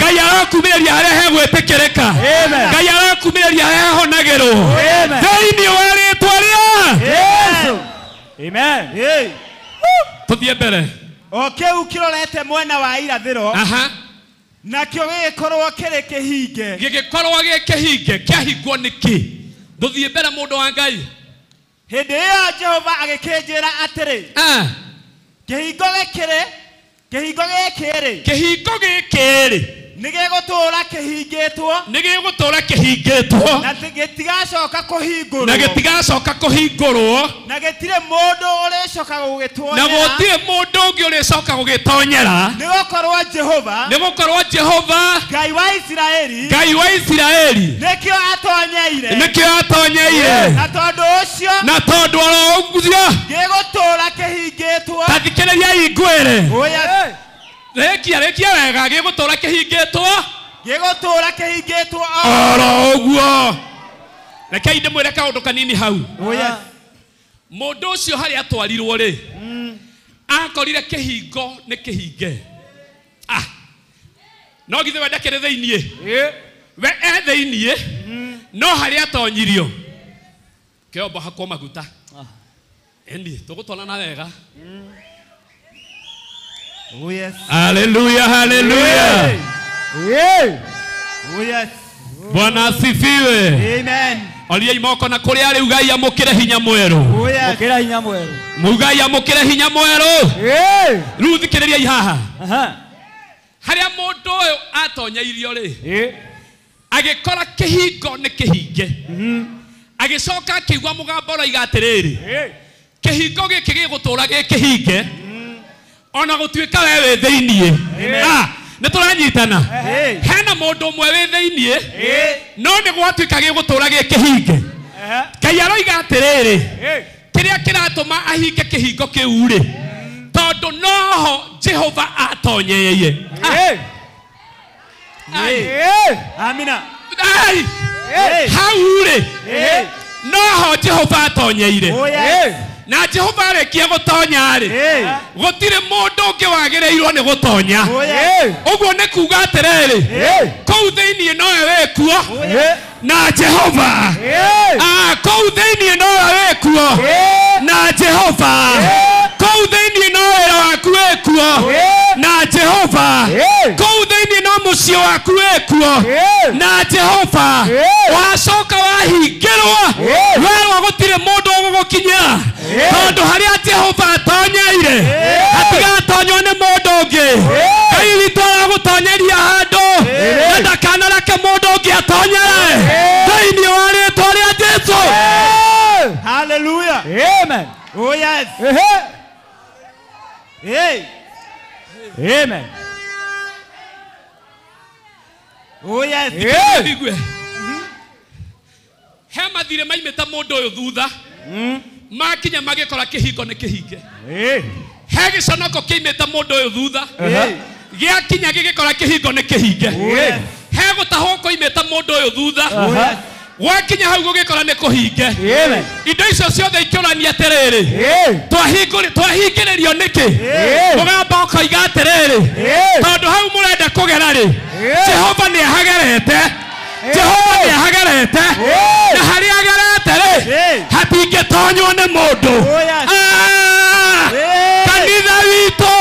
Ngai arokumĩrĩria harĩa he gwĩtĩkĩrĩka. Ngai arokumĩrĩria harĩa hahonagĩrwo. Thĩinĩ wa rĩtwa rĩa Yesu. Amen. Tũthiĩ mbere. O kĩu kĩrorete mwena wa irathĩro. Aha. Nakĩo gĩgĩkorwo kĩrĩ kĩhinge. Gĩgĩkorwo gĩ kĩhinge. Kĩahingwo nĩkĩ? Ndũthiĩ mbere mũndũ wa Ngai. Hĩndĩ ĩyo Jehova agĩkĩnjĩra atĩrĩ. Kĩhingo gĩkĩ rĩ. Kĩhingo gĩkĩ rĩ. Nĩ gĩgũtũũra kĩhingĩtwo. Nĩ gĩgũtũũra kĩhingĩtwo. Na gĩtigacoka kũhingũrwo. Na gĩtigacoka kũhingũrwo. Na gĩtirĩ mũndũ ũrĩcoka gũgĩtonyera. Na gũtirĩ mũndũ ũngĩ ũrĩcoka gũgĩtonyera. Nĩ gũkorwo Jehova. Nĩ gũkorwo Jehova. Ngai wa Isiraeli. Ngai wa Isiraeli. Nĩkĩo atonyeire. Nĩkĩo atonyeire. Na tondũ ũcio. Na tondũ oro ũguo. Gĩgũtũũra kĩhingĩtwo. Ta thikĩrĩriai ngwĩre. Rĩkia rĩkia wega gĩgũtũũra kĩhingĩtwo. Gĩgũtũũra kĩhingĩtwo oro ũguo. Rekei ndĩmwĩre kaũndũ kanini hau. Mũndũ ũcio harĩa atwarirwo rĩ akorire kĩhingo nĩ kĩhinge. Ah, no githĩ we ndakĩrĩ thĩiniĩ? We e thĩiniĩ no harĩa atonyirio kĩombo hakwo maguta. Endi tũgũtwarana wega. Oh yes. Hallelujah, hallelujah. Yeah. Oh yes. Bwana asifiwe. Amen. Oria moko na kuria riu Ngai amukire hinya mweru. Oh yes. Mukira hinya mweru. Ngai amukire hinya mweru. Yeah. Riu thikiriria haha. Aha. Haria mundu uyu atonyeirio ri. Eh. Agikora kihingo ni kihinge. Agicoka akiigua mugambo ũroiga atiriri. Kihingo giki gigutura gikihinge. Ona gutuika we wi thiini. Ah, nĩ tũranyitana. Hena mũndũ ũmwe wĩ thĩiniĩ no nĩ gwatuĩka gĩgũtũra gĩ kĩhinge. Ngai aroiga atĩrĩrĩ, kĩrĩa kĩratũma ahinge kĩhingo kĩu rĩ, tondũ noho Jehova atonyeie. Amina. Hau rĩ, noho Jehova atonyeire. Na Jehova arĩkia gũtonya rĩ, gũtirĩ mũndũ ũngĩ wagĩrĩirwo nĩ gũtonya. Ũguo nĩ kuuga atĩrĩrĩ, kũu thĩiniĩ nowe wĩkuo na Jehova. Kũu thĩiniĩ nowe wĩkuo na Jehova. Kũu thĩiniĩ no wĩra waku wĩkuo na Jehova. Kũu thĩiniĩ no mũciĩ waku wĩkuo na Jehova. Wacoka wahingĩrwo werwo gũtirĩ mũndũ ũgũgũkinyĩra, tondũ harĩa Jehova atonyeire hatigatonywo nĩ mũndũ ũngĩ. Ngai witũ aragũtonyeria handũ na ndakanareke mũndũ ũngĩ atonyere thĩinĩ wa rĩtwa rĩa Jesũ. Hallelujah. Amen. Oh yes. Hey. Amen. Oh yes. He mathire maimĩte mũndũ ũyũ thutha makinya magĩkora kĩhingo nĩ kĩhinge. He gĩconoko kĩimĩte mũndũ ũyũ thutha gĩakinya gĩgĩkora kĩhingo nĩ kĩhinge. He gũtahwo kũimĩte mũndũ ũyũ thutha gwakinya hau gũgĩkora nĩ kũhinge. Indo icio ciothe ikĩũrania atĩrĩrĩ, twahingĩrĩrio nĩkĩ? Mũgamba ũkoiga atĩrĩrĩ, tondũ hau mũrenda kũgera rĩ, Jehova nĩ ahagerete. Jehova nĩ ahagerete, na harĩa agerete rĩ, hatingĩtonywo nĩ mũndũ. Kanitha witũ,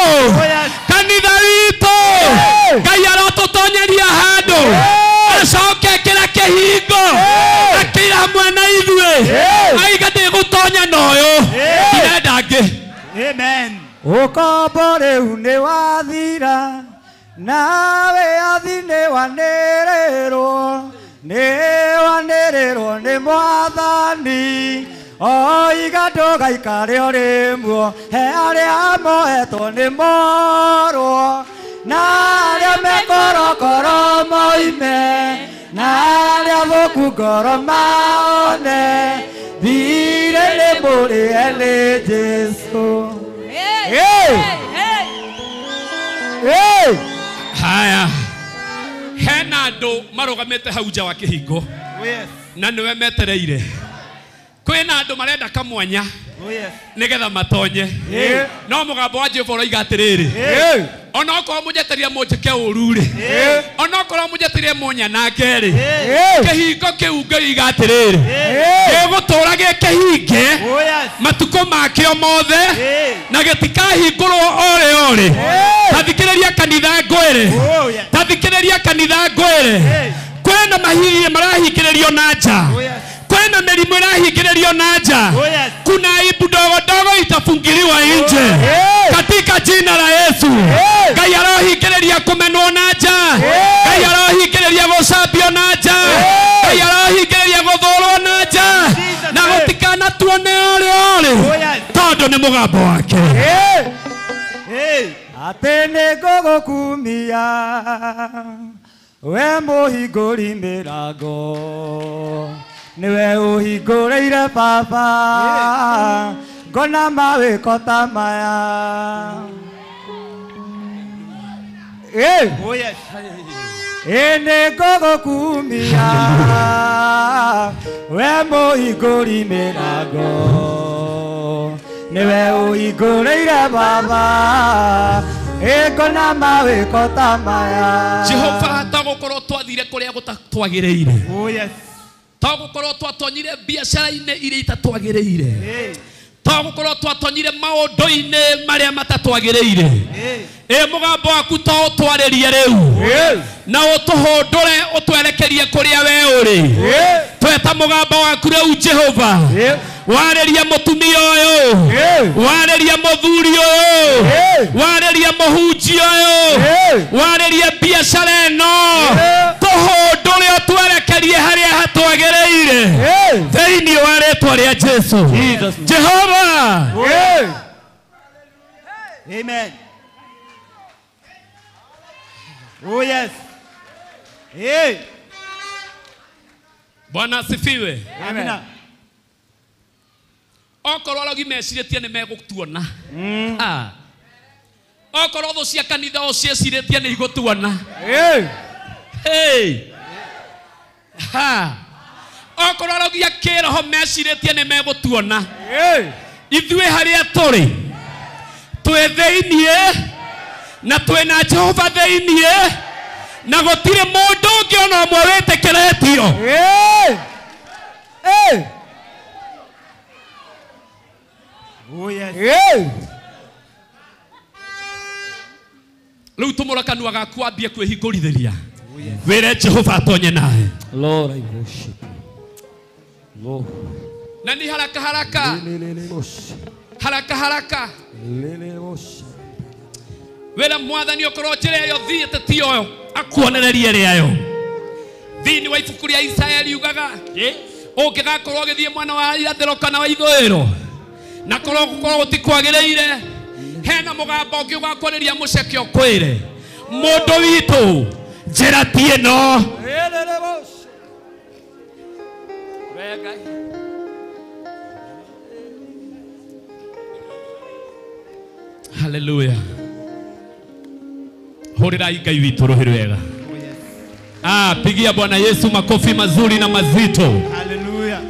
kanitha witũ, Ngai arotũtonyeria handũ acoke kĩra kĩhingo akĩra hamwe na ithuĩ aiga ndĩgũtonya na ũyũ ndĩrenda ngĩ. Amen. Ũkombo rĩu nĩ wathira, nawe athi nĩ wanĩrĩrwo, nĩ wanĩrĩrwo nĩ Mwathani. Oiga ndũgaikare ũrĩ muo, he arĩa moetwo nĩ morwo, na arĩa mekorokoro moime, na arĩa thũku ngoro maone, thirĩ nĩ mũrĩhe nĩ Jesũ. Haya, hena andũ marũgamĩte hau nja wa kĩhingo na nĩwe metereire. Kwĩna andũ marenda kamwanya nĩgetha matonye, no mũgambo wa Jehova ũroiga atĩrĩrĩ, onokorwo mũnjeterie mũnjĩke ũru rĩ, onokorwo mũnjeterie mũnyanange rĩ, kĩhingo kĩu ngĩiga atĩrĩrĩ, gĩgũtũra gĩ kĩhinge matukũ makĩo mothe na gĩtikahingũrwo orĩ orĩ. Tathikĩrĩria kanitha ngwĩre, tathikĩrĩria kanitha ngwĩre, kwĩna mahihi marahingĩrĩrio na nja, kwĩna mĩrimũ ĩrahingĩrĩrio na nja, kuna aibu ndogo ndogo itafungiliwa nje katika jina la Yesu. Ngai arohingĩrĩria kũmenwo na nja, Ngai arohingĩrĩria gũcambio na nja, Ngai arohingĩrĩria gũthũrwo na nja, na gũtikanatuone orĩ orĩ, tondũ nĩ mũgambo wake. Atĩ nĩ ngũgũkumia we mũhingũri mĩrango, nĩwe ũhingũrĩire baba ngona mawĩko ta maya. Ĩ nĩ ngũgũkumia we mũhingũri mĩrango, nĩwe ũhingũrĩire baba ngona mawĩko ta maya. Jehova, tagũkorwo twathire kũrĩa gũtatwagĩrĩire, tagũkorwo twatonyire biacara-inĩ iria itatwagĩrĩire, To gũkorwo twatonyire maũndũ-inĩ marĩa matatwagĩrĩire. Ĩ mũgambo waku to ũtwarĩrie rĩu na ũtũhũndũre ũtwerekerie kũrĩa we ũrĩ. Tweta mũgambo waku rĩu Jehova. Warĩria mũtumia ũyũ, warĩria mũthuri ũyũ, warĩria mũhunjia ũyũ, warĩria biacara ĩno, tũhũndũre ũtwerekerie harĩa hatwagĩrĩire thĩinĩ wa rĩtwa rĩa Jesu. Jehova. Amen. Oh yes. Hey. Bwana asifiwe. Amen. Okorwo arogi mecirĩtie nĩ megũtuona. Okorwo thũ cia kanitha o ciecirĩtie nĩ igũtuona. Hey. Ha. Okorwo arogi a kĩroho mecirĩtie nĩ megũtuona. Ithuĩ harĩa tũrĩ twĩ thĩiniĩ na twĩ na Jehova thĩiniĩ na gũtirĩ mũndũ ũngĩ ona ũmwe wĩtĩkĩrĩtio. Oh yes. Rĩu tũmũra kanua gaku wambie kwĩhingũrithĩria. Wĩre Jehova atonye nawe. Lord, I worship you. Lord. Na ni haraka haraka. Haraka haraka. Wĩra mwathani okorwo njĩra ĩyo thiĩte ti yo akuonererie ĩrĩa yo. Thĩinĩ wa ibuku rĩa Isaya riugaga ũngĩgakorwo ũgĩthiĩ mwena wa irathĩro kana wa ithũĩro na korwo gũkorwo gũtikwagĩrĩire hena mũgambo ũngĩ ũgakwarĩria mũceke ũkwĩre mũndũ witũ njĩra ti ĩno. Hallelujah. Hũrĩrai Ngai witũ rũhĩ rwega. Pigia Bwana Yesu makofi mazuri na mazito. Hallelujah.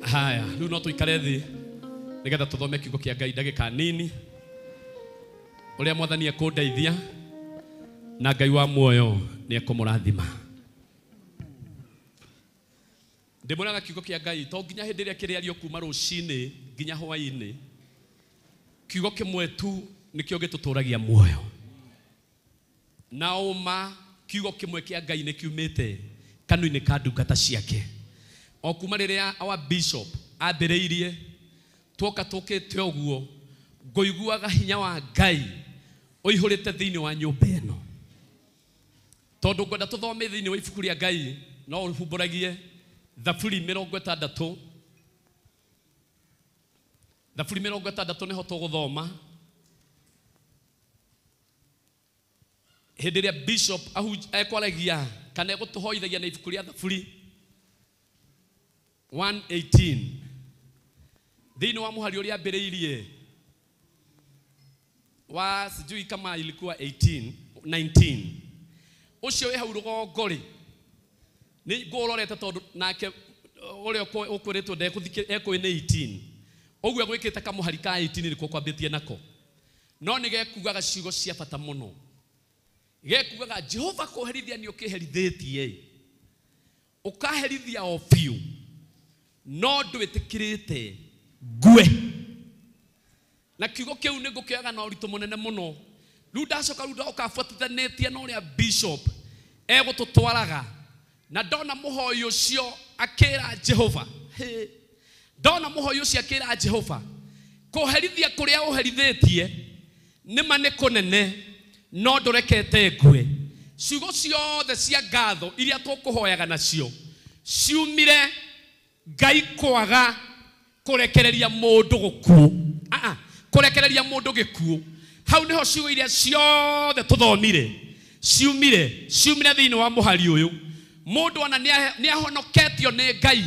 Haya, rĩu no tũikare thĩ nĩgetha tũthome kiugo kĩa Ngai ndagĩka nini. Ũrĩa mwathani ekũndeithia na Ngai wa muoyo nĩ ekũmũrathima. Ndĩmwĩraga kiugo kĩa Ngai to nginya hĩndĩ ĩrĩa kĩrĩario kuma rũcinĩ nginya hwaĩ-inĩ, kiugo kĩmwe tu nĩkĩo gĩtũtũragia muoyo. Na ũma kiugo kĩmwe kĩa Ngai nĩ kiumĩte kanua-inĩ ka ndungata ciake. O kuma rĩrĩa our bishop ambĩrĩirie tuoka tũkĩte ũguo ngũiguaga hinya wa Ngai ũihũrĩte thĩinĩ wa nyũmba ĩno. Tondũ ngwenda tũthome thĩinĩ wa ibuku rĩa Ngai no ũhumbũragie Thaburi 60. Thaburi 60 nĩho tũgũthoma. Hĩndĩ ĩrĩa bishop ekwaragia kana egũtũhoithagia na ibuku rĩa Thaburi 118 thĩinĩ wa mũhari ũrĩa ambĩrĩirie wa sijui kama ilikuwa 18 19 ũcio wĩ hau rũgongo rĩ nĩ ngũrorete tondũ nake ũrĩa ũkwĩrĩtwo ekũĩ nĩ 18 ũguo egwĩkĩte kamũhari ka 18 nĩkuo kwambĩtie nako no nĩ gekugaga ciugo cia bata mũno. Gekugaga Jehova kũherithia nĩ ũkĩherithĩtie ũkaherithia o biũ no ndwĩtĩkĩrĩte ngue. Na kiugo kĩu nĩ ngũkĩoyaga na ũritũ mũnene mũno. Rĩu ndacoka rĩu ndoka buatithanĩtie na ũrĩa bishop egũtũtwaraga na ndona mũhoi ũcio akĩra Jehova. Ndona mũhoi ũcio akĩra Jehova kũherithia kũrĩa ũherithĩtie nĩ ma nĩ kũnene no ndũrekete ngue. Ciugo ciothe cia ngatho iria tũkũhoyaga nacio ciumire Ngai kwaga kũrekereria mũndũ gũkuũ. Kũrekereria mũndũ gĩkuũ. Hau nĩho ciugo iria ciothe tũthomire ciumire thĩinĩ wa mũhari ũyũ. Mũndũ ona nĩ ahonoketio nĩ Ngai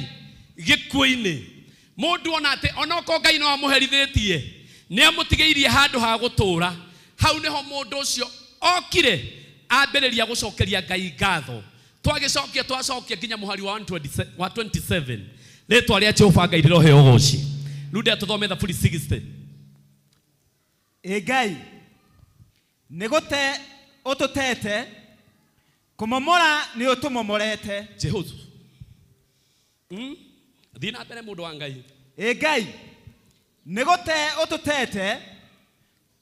gĩkuũ-inĩ. Mũndũ ona atĩ onokorwo Ngai no amũherithĩtie nĩ amũtigĩirie handũ ha gũtũũra. Hau nĩho mũndũ ũcio okire ambĩrĩria gũcokeria Ngai ngatho. Twagĩcokia twacokia nginya mũhari wa 27 rĩtwa rĩa Jehova Ngai rĩroheo ũgoci. Rĩu ndĩa tũthome Thaburi 60. Ĩ Ngai nĩ gũte ũtũtete kũmomora nĩ ũtũmomorete. Jehosu. Thiĩ na mbere mũndũ wa Ngai. Ĩ Ngai, nĩ gũte ũtũtete,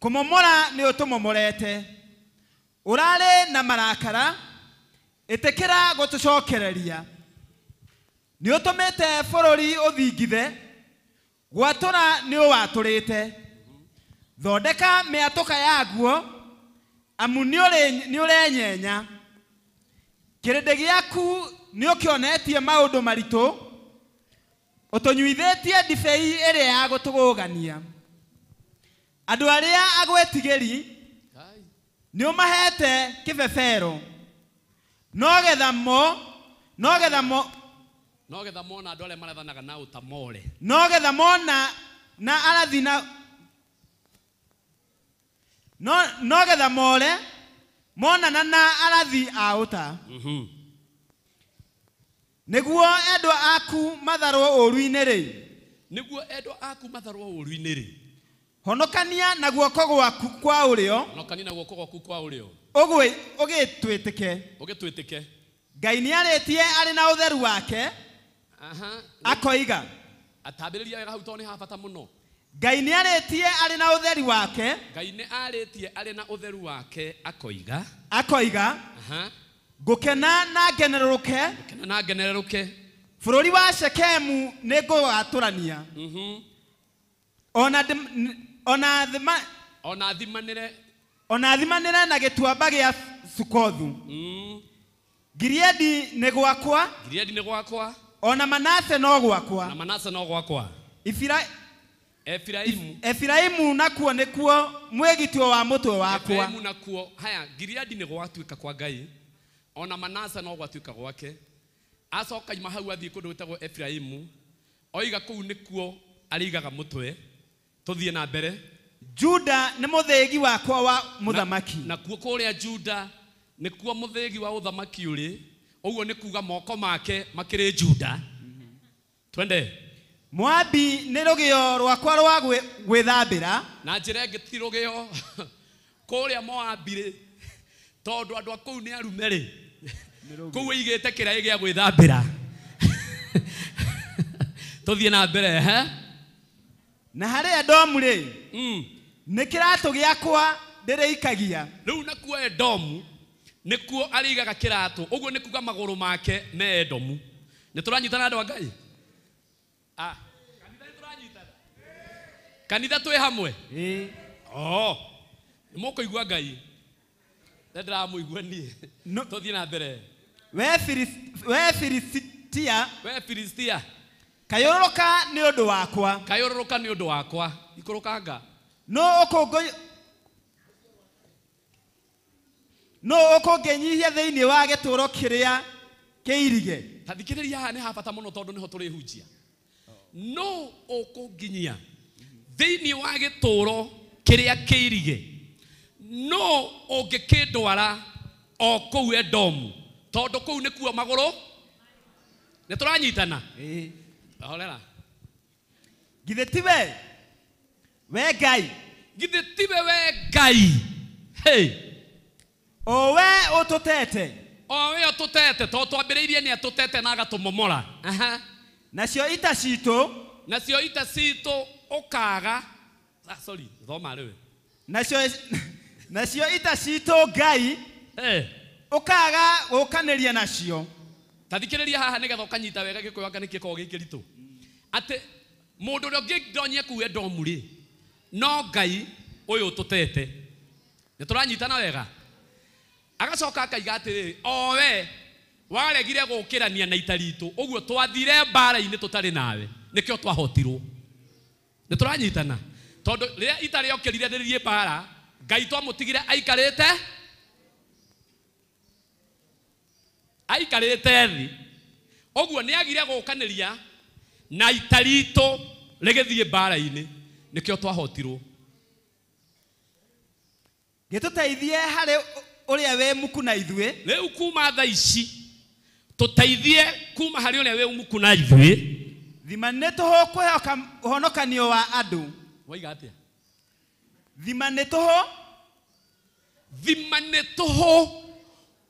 kũmomora nĩ ũtũmomorete. Ũrarĩ na marakara, ĩtĩkĩra gũtũcokereria. Nĩ ũtũmĩte bũrũri ũthingithe, gwatũra nĩ ũwatũrĩte. Thondeka mĩatũka yaguo, amu nĩ ũrenyenya. Kĩrĩndĩ gĩaku nĩ ũkĩonetie maũndũ maritũ, ũtũnyuithĩtie ndibei ĩrĩa ya gũtũgũgania. Andũ arĩa agwetigĩri nĩ ũmahete kĩbebero, no getha mona andũ arĩa marathanaga na ũta more. No getha mona na arathi na no getha more monana na arathi a ũta. Nĩguo endwa aku matharwo ũũru-inĩ rĩ. Nĩguo endwa aku matharwo ũũru-inĩ rĩ. Honokania na guoko gwaku kwa ũrĩo. Honokania na guoko gwaku kwa ũrĩo. Ũgĩtwĩtĩke. Ũgĩtwĩtĩke. Ngai nĩarĩtie arĩ na ũtheru wake. Akoiga. Atambĩrĩria wega hau tondũ nĩ ha bata mũno. Ngai nĩarĩtie arĩ na ũtheri wake. Ngai nĩarĩtie arĩ na ũtheru wake akoiga. Akoiga. Ngũkena na ngenerũrũke. Ngũkena na ngenerũrũke. Bũrũri wa Shekemu nĩngũwatũrania. Ona thimanĩre na gĩtuamba gĩa Sukothu. Gileadi nĩ gwakwa. Gileadi nĩ gwakwa. Ona Manase no gwakwa. Na Manase no gwakwa. Efiraimu nakuo nĩkuo mwĩgitio wa mũtwe wakwa. Efiraimu nakuo haya Gileadi nĩ gwatuĩka kwa Ngai. Ona Manase no gwatuĩka gwake. Acoka ima hau athiĩ kũndũ gwĩtagwo Efiraimu. Oiga kũu nĩkuo arĩigaga mũtwe. Tũthiĩ na mbere. Juda nĩ mũthĩgi wakwa wa mũthamaki. Nakuo kũrĩa Juda nĩkuo mũthĩgi wa ũthamaki ũrĩ. Ũguo nĩ kuga moko make makĩrĩ Juda. Twende. Moabi nĩ rũgĩo rwakwa rwa gwĩthambĩra. Na njĩra ĩngĩ ti rũgĩo. Kũrĩa Moabi rĩ, tondũ andũ a kũu nĩ arume rĩ, kũu ĩigĩte kĩraĩ gĩa gwĩthambĩra. Tũthiĩ na mbere. Na harĩ Edomu rĩ, nĩ kĩratũ gĩakwa ndĩrĩikagia. Rĩu nakuo Edomu nĩkuo arĩigaga kĩratũ. Ũguo nĩ kuga magũrũ make me Edomu. Nĩ tũranyitana andũ a Ngai? Kanitha nĩ tũranyitana? Kanitha twĩ hamwe? Nĩ mũkũigua Ngai. Nĩ ndĩramũigua niĩ. Tũthiĩ na mbere. We Filistia. We Filistia. Kayũrũrũka nĩ ũndũ wakwa. Kayũrũrũka nĩ ũndũ wakwa. Ikũrũkanga. No ũkũngĩnyihia thĩinĩ wa gĩtũũro kĩrĩa kĩirige. Ta thikĩrĩria haha nĩ ha bata mũno tondũ nĩho tũrĩhunjia. No ũkũnginyia thĩinĩ wa gĩtũũro kĩrĩa kĩirige. No ũngĩkĩndwara o kũu Edomu tondũ kũu nĩkuo magũrũ. Nĩ tũranyitana? Horera. Githĩ tiwe we Ngai. Githĩ tiwe we Ngai. Hey. O we ũtũtete. O we ũtũtete tondũ twambĩrĩirie nĩ atũtete na agatũmomora. Nacio ita citũ. Nacio ita citũ ũkaga. Sorry, thoma rĩu. Nacio ita citũ Ngai. Ũkaga gũkanĩria nacio. Ta thikĩrĩria haha nĩgetha ũkanyita wega gĩkũyũ anga nĩkĩ gĩkoragwo gĩ kĩritũ. Atĩ mũndũ ũrĩa ũngĩndonyia kũu Edomu rĩ, no Ngai ũyũ ũtũtete. Nĩ tũranyitana wega? Agacoka akaiga atĩrĩrĩ, o we waregire gũkĩrania na ita ritũ, ũguo twathire mbara-inĩ tũtarĩ nawe, nĩkĩo twahotirwo. Nĩ tũranyitana? Tondũ rĩrĩa ita rĩokĩrire rĩthiĩ mbara, Ngai twamũtigire aikarĩte thĩ. Ũguo nĩagire gũkanĩria na ita ritũ rĩgĩthiĩ mbara-inĩ, nĩkĩo twahotirwo. Gĩtũteithie harĩ ũrĩa wĩ muku na ithuĩ. Rĩu kuma thaa ici tũteithie kuma harĩ ũrĩa wĩ muku na ithuĩ. Thima nĩ tũhũ kwĩhoka ũhonokanio wa andũ. Waiga atĩa? Thima nĩ tũhũ. Thima nĩ tũhũ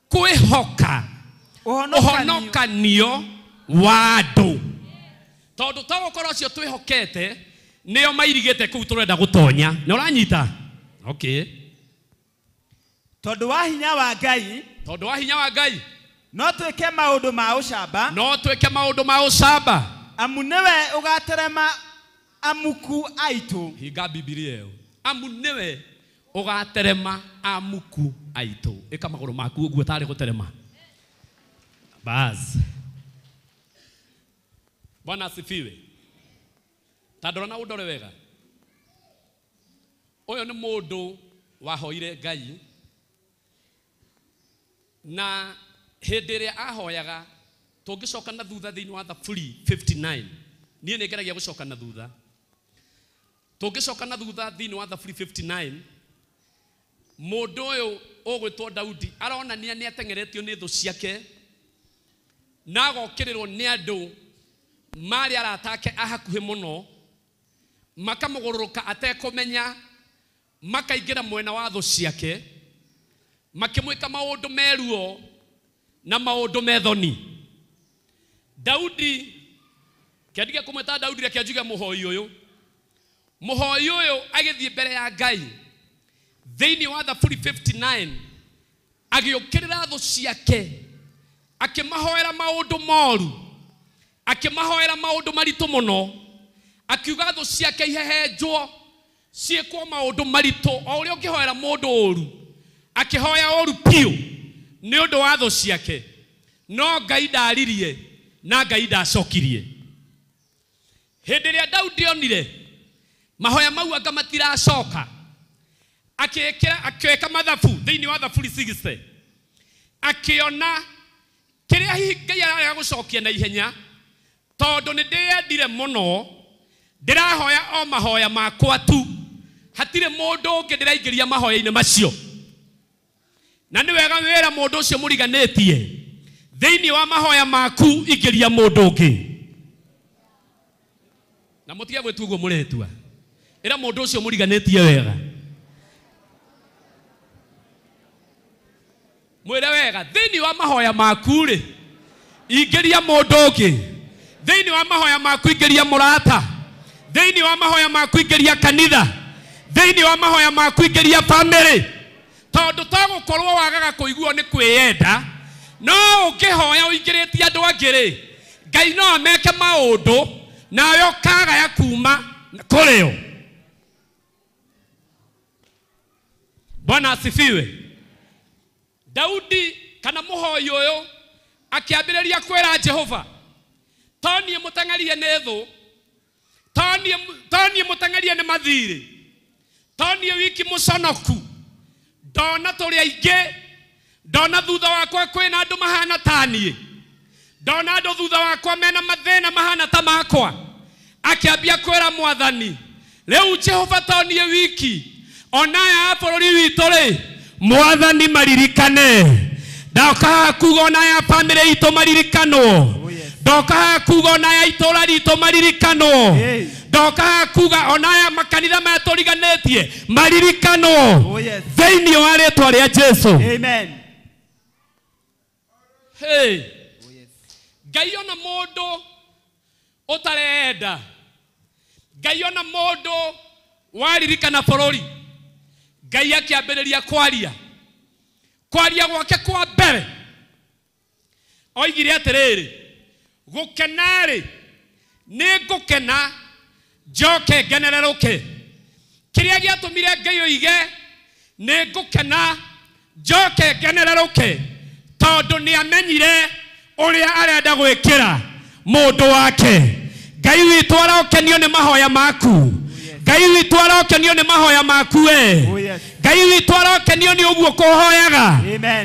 kwĩhoka ũhonokanio wa andũ. Tondu to gukorwo cio twihokete nio mairigite kuu turenda gutonya. Ni uranyita? Okay. Tondu wa hinya wa Ngai, tondu wa hinya wa Ngai no twike maundu ma ucamba, no twike maundu ma ucamba, amu niwe ugaterema amuku aitu. Hinga Bibilia iyo. Amu niwe ugaterema amuku aitu. Ika maguru maku uguo tari guterema. Bas. Bwana asifiwe. Ta ndora na undore wega. Uyu ni mundu wahoire Ngai na hindi ria ahoyaga tungicoka na thutha thiini wa Thaburi 59. Nie ni ngeragia gucoka na thutha. Tungicoka na thutha thiini wa Thaburi 59 mundu uyu ugwitwo Daudi aronania ni atengeretio ni thu ciake na agokirirwo ni andu mari arata ake a hakuhi muno makamugũrũrũka atekũmenya makaingĩra mwena wa thũ ciake makĩmwĩka maũndũ meruo na maũndũ methoni. Daudi kĩandige kũmwĩta Daudi reke njuge mũhoi ũyũ. Mũhoi ũyũ agĩthiĩ mbere ya Ngai thĩinĩ wa Thaburi 59 agĩũkĩrĩra thũ ciake akĩmahoera maũndũ moru akĩmahoera maũndũ maritũ mũno akiuga thũ ciake ihehenjwo ciĩkwo maũndũ maritũ o ũrĩa ũngĩhoera mũndũ ũru akĩhoya ũru piũ nĩ ũndũ wa thũ ciake no Ngai ndaririe na Ngai ndacokirie. Hĩndĩ ĩrĩa Daudi onire mahoya mau anga matiracoka akĩĩkĩra akĩweka mathabu thĩinĩ wa Thaburi 60 akĩona kĩrĩa hihi Ngai ararega gũcokia na ihenya tondũ nĩ ndĩyendire mũno ndĩrahoya o mahoya makwa tu hatirĩ mũndũ ũngĩ ndĩraingĩria mahoya-inĩ macio. Na nĩ wega wĩra mũndũ ũcio mũriganĩtie thĩinĩ wa mahoya maku ingĩria mũndũ ũngĩ na mũtige gwĩtua ũguo mũretua ĩra mũndũ ũcio mũriganĩtie wega mwĩre wega thĩinĩ wa mahoya maku rĩ ingĩria mũndũ ũngĩ thĩinĩ wa mahoya maku ingĩria mũrata thĩinĩ wa mahoya maku ingĩria kanitha thĩinĩ wa mahoya maku ingĩria family tondũ to gũkorwo wagaga kũiguo nĩ kwĩyenda no ũngĩhoya ũingĩrĩtie andũ angĩ rĩ Ngai no ameke maũndũ nawe ũkagaya kuma kũrĩ o. Bwana asifiwe. Daudi kana mũhoi ũyũ akĩambĩrĩria kwĩra Jehova to niĩ mũteng'erie nĩ thũ to niĩ mũteng'erie nĩ mathirĩ to niĩ wiki mũconoku ndona tũrĩ aingĩ ndona thutha wakwa kwĩna andũ mahana ta niĩ ndona andũ thutha wakwa mena mathĩna mahana ta makwa. Akĩambia kwĩra Mwathani rĩu Jehova to niĩ wiki onaya a bũrũri witũ rĩ Mwathani maririkane ndoka haha kuga onaya bamĩrĩ itũ maririkanwo ndoka haha kuga onaya itũra ritũ maririkanwo ndoka haha kuga onaya makanitha maya tũriganĩtie maririkanwo thĩinĩ wa rĩtwa rĩa Jesu. Amen. Hey. Ngai ona mũndũ ũtarenda Ngai ona mũndũ waririkana bũrũri Ngai akĩambĩrĩria kwaria kwaria gwake kwa mbere oigire atĩrĩrĩ gũkena rĩ nĩ ngũkena njoke ngenererũke. Kĩrĩa gĩatũmire Ngai oige nĩ ngũkena njoke ngenererũke tondũ nĩ amenyire ũrĩa arenda gwĩkĩra mũndũ wake. Ngai witũ arokenio nĩ mahoya maku. Ngai witũ arokenio nĩ mahoya maku we. Ngai witũ arokenio nĩ ũguo kũhoyaga.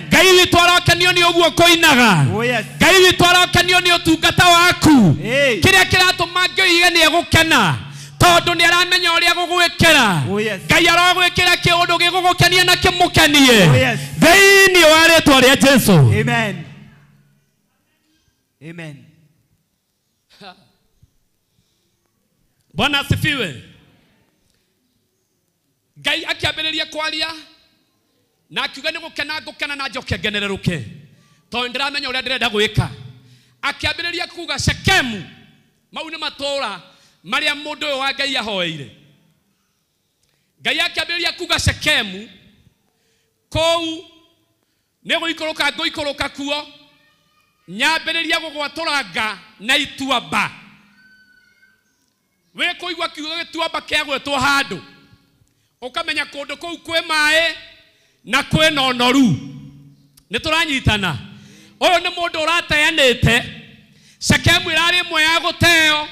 Ngai witũ arokenio nĩ ũguo kũinaga. Ngai witũ arokenio nĩ ũtungata waku. Kĩrĩa kĩratũma Ngai oige nĩ egũkena tondũ nĩ aramenya ũrĩa gũgwĩkĩra. Ngai arogwĩkĩra kĩũndũ gĩgũgũkenia na kĩmũkenie thĩinĩ wa rĩtwa rĩa Jesu. Amen. Amen. Bwana asifiwe. Ngai akĩambĩrĩria kwaria na akiuga nĩ gũkena ngũkena na njoke ngenererũke tondũ ndĩramenya ũrĩa ndĩrenda gwĩka. Akĩambĩrĩria kuga Shekemu Mau nĩ matũũra marĩa mũndũ ũyũ wa Ngai ahoeire. Ngai akĩambĩrĩria kuga Shekemu kũu nĩ gũikũrũka ngũikũrũka kuo nyambĩrĩria gũgwatũranga na ituamba. Wĩ kũigua kiugo gĩtuamba kĩagwetwo handũ ũkamenya kũndũ kũu kwĩ maĩ na kwĩna ũnoru. Nĩ tũranyitana. Ũyũ nĩ mũndũ ũrateanĩte. Shekemu ĩrarĩ ĩmwe ya gũteo,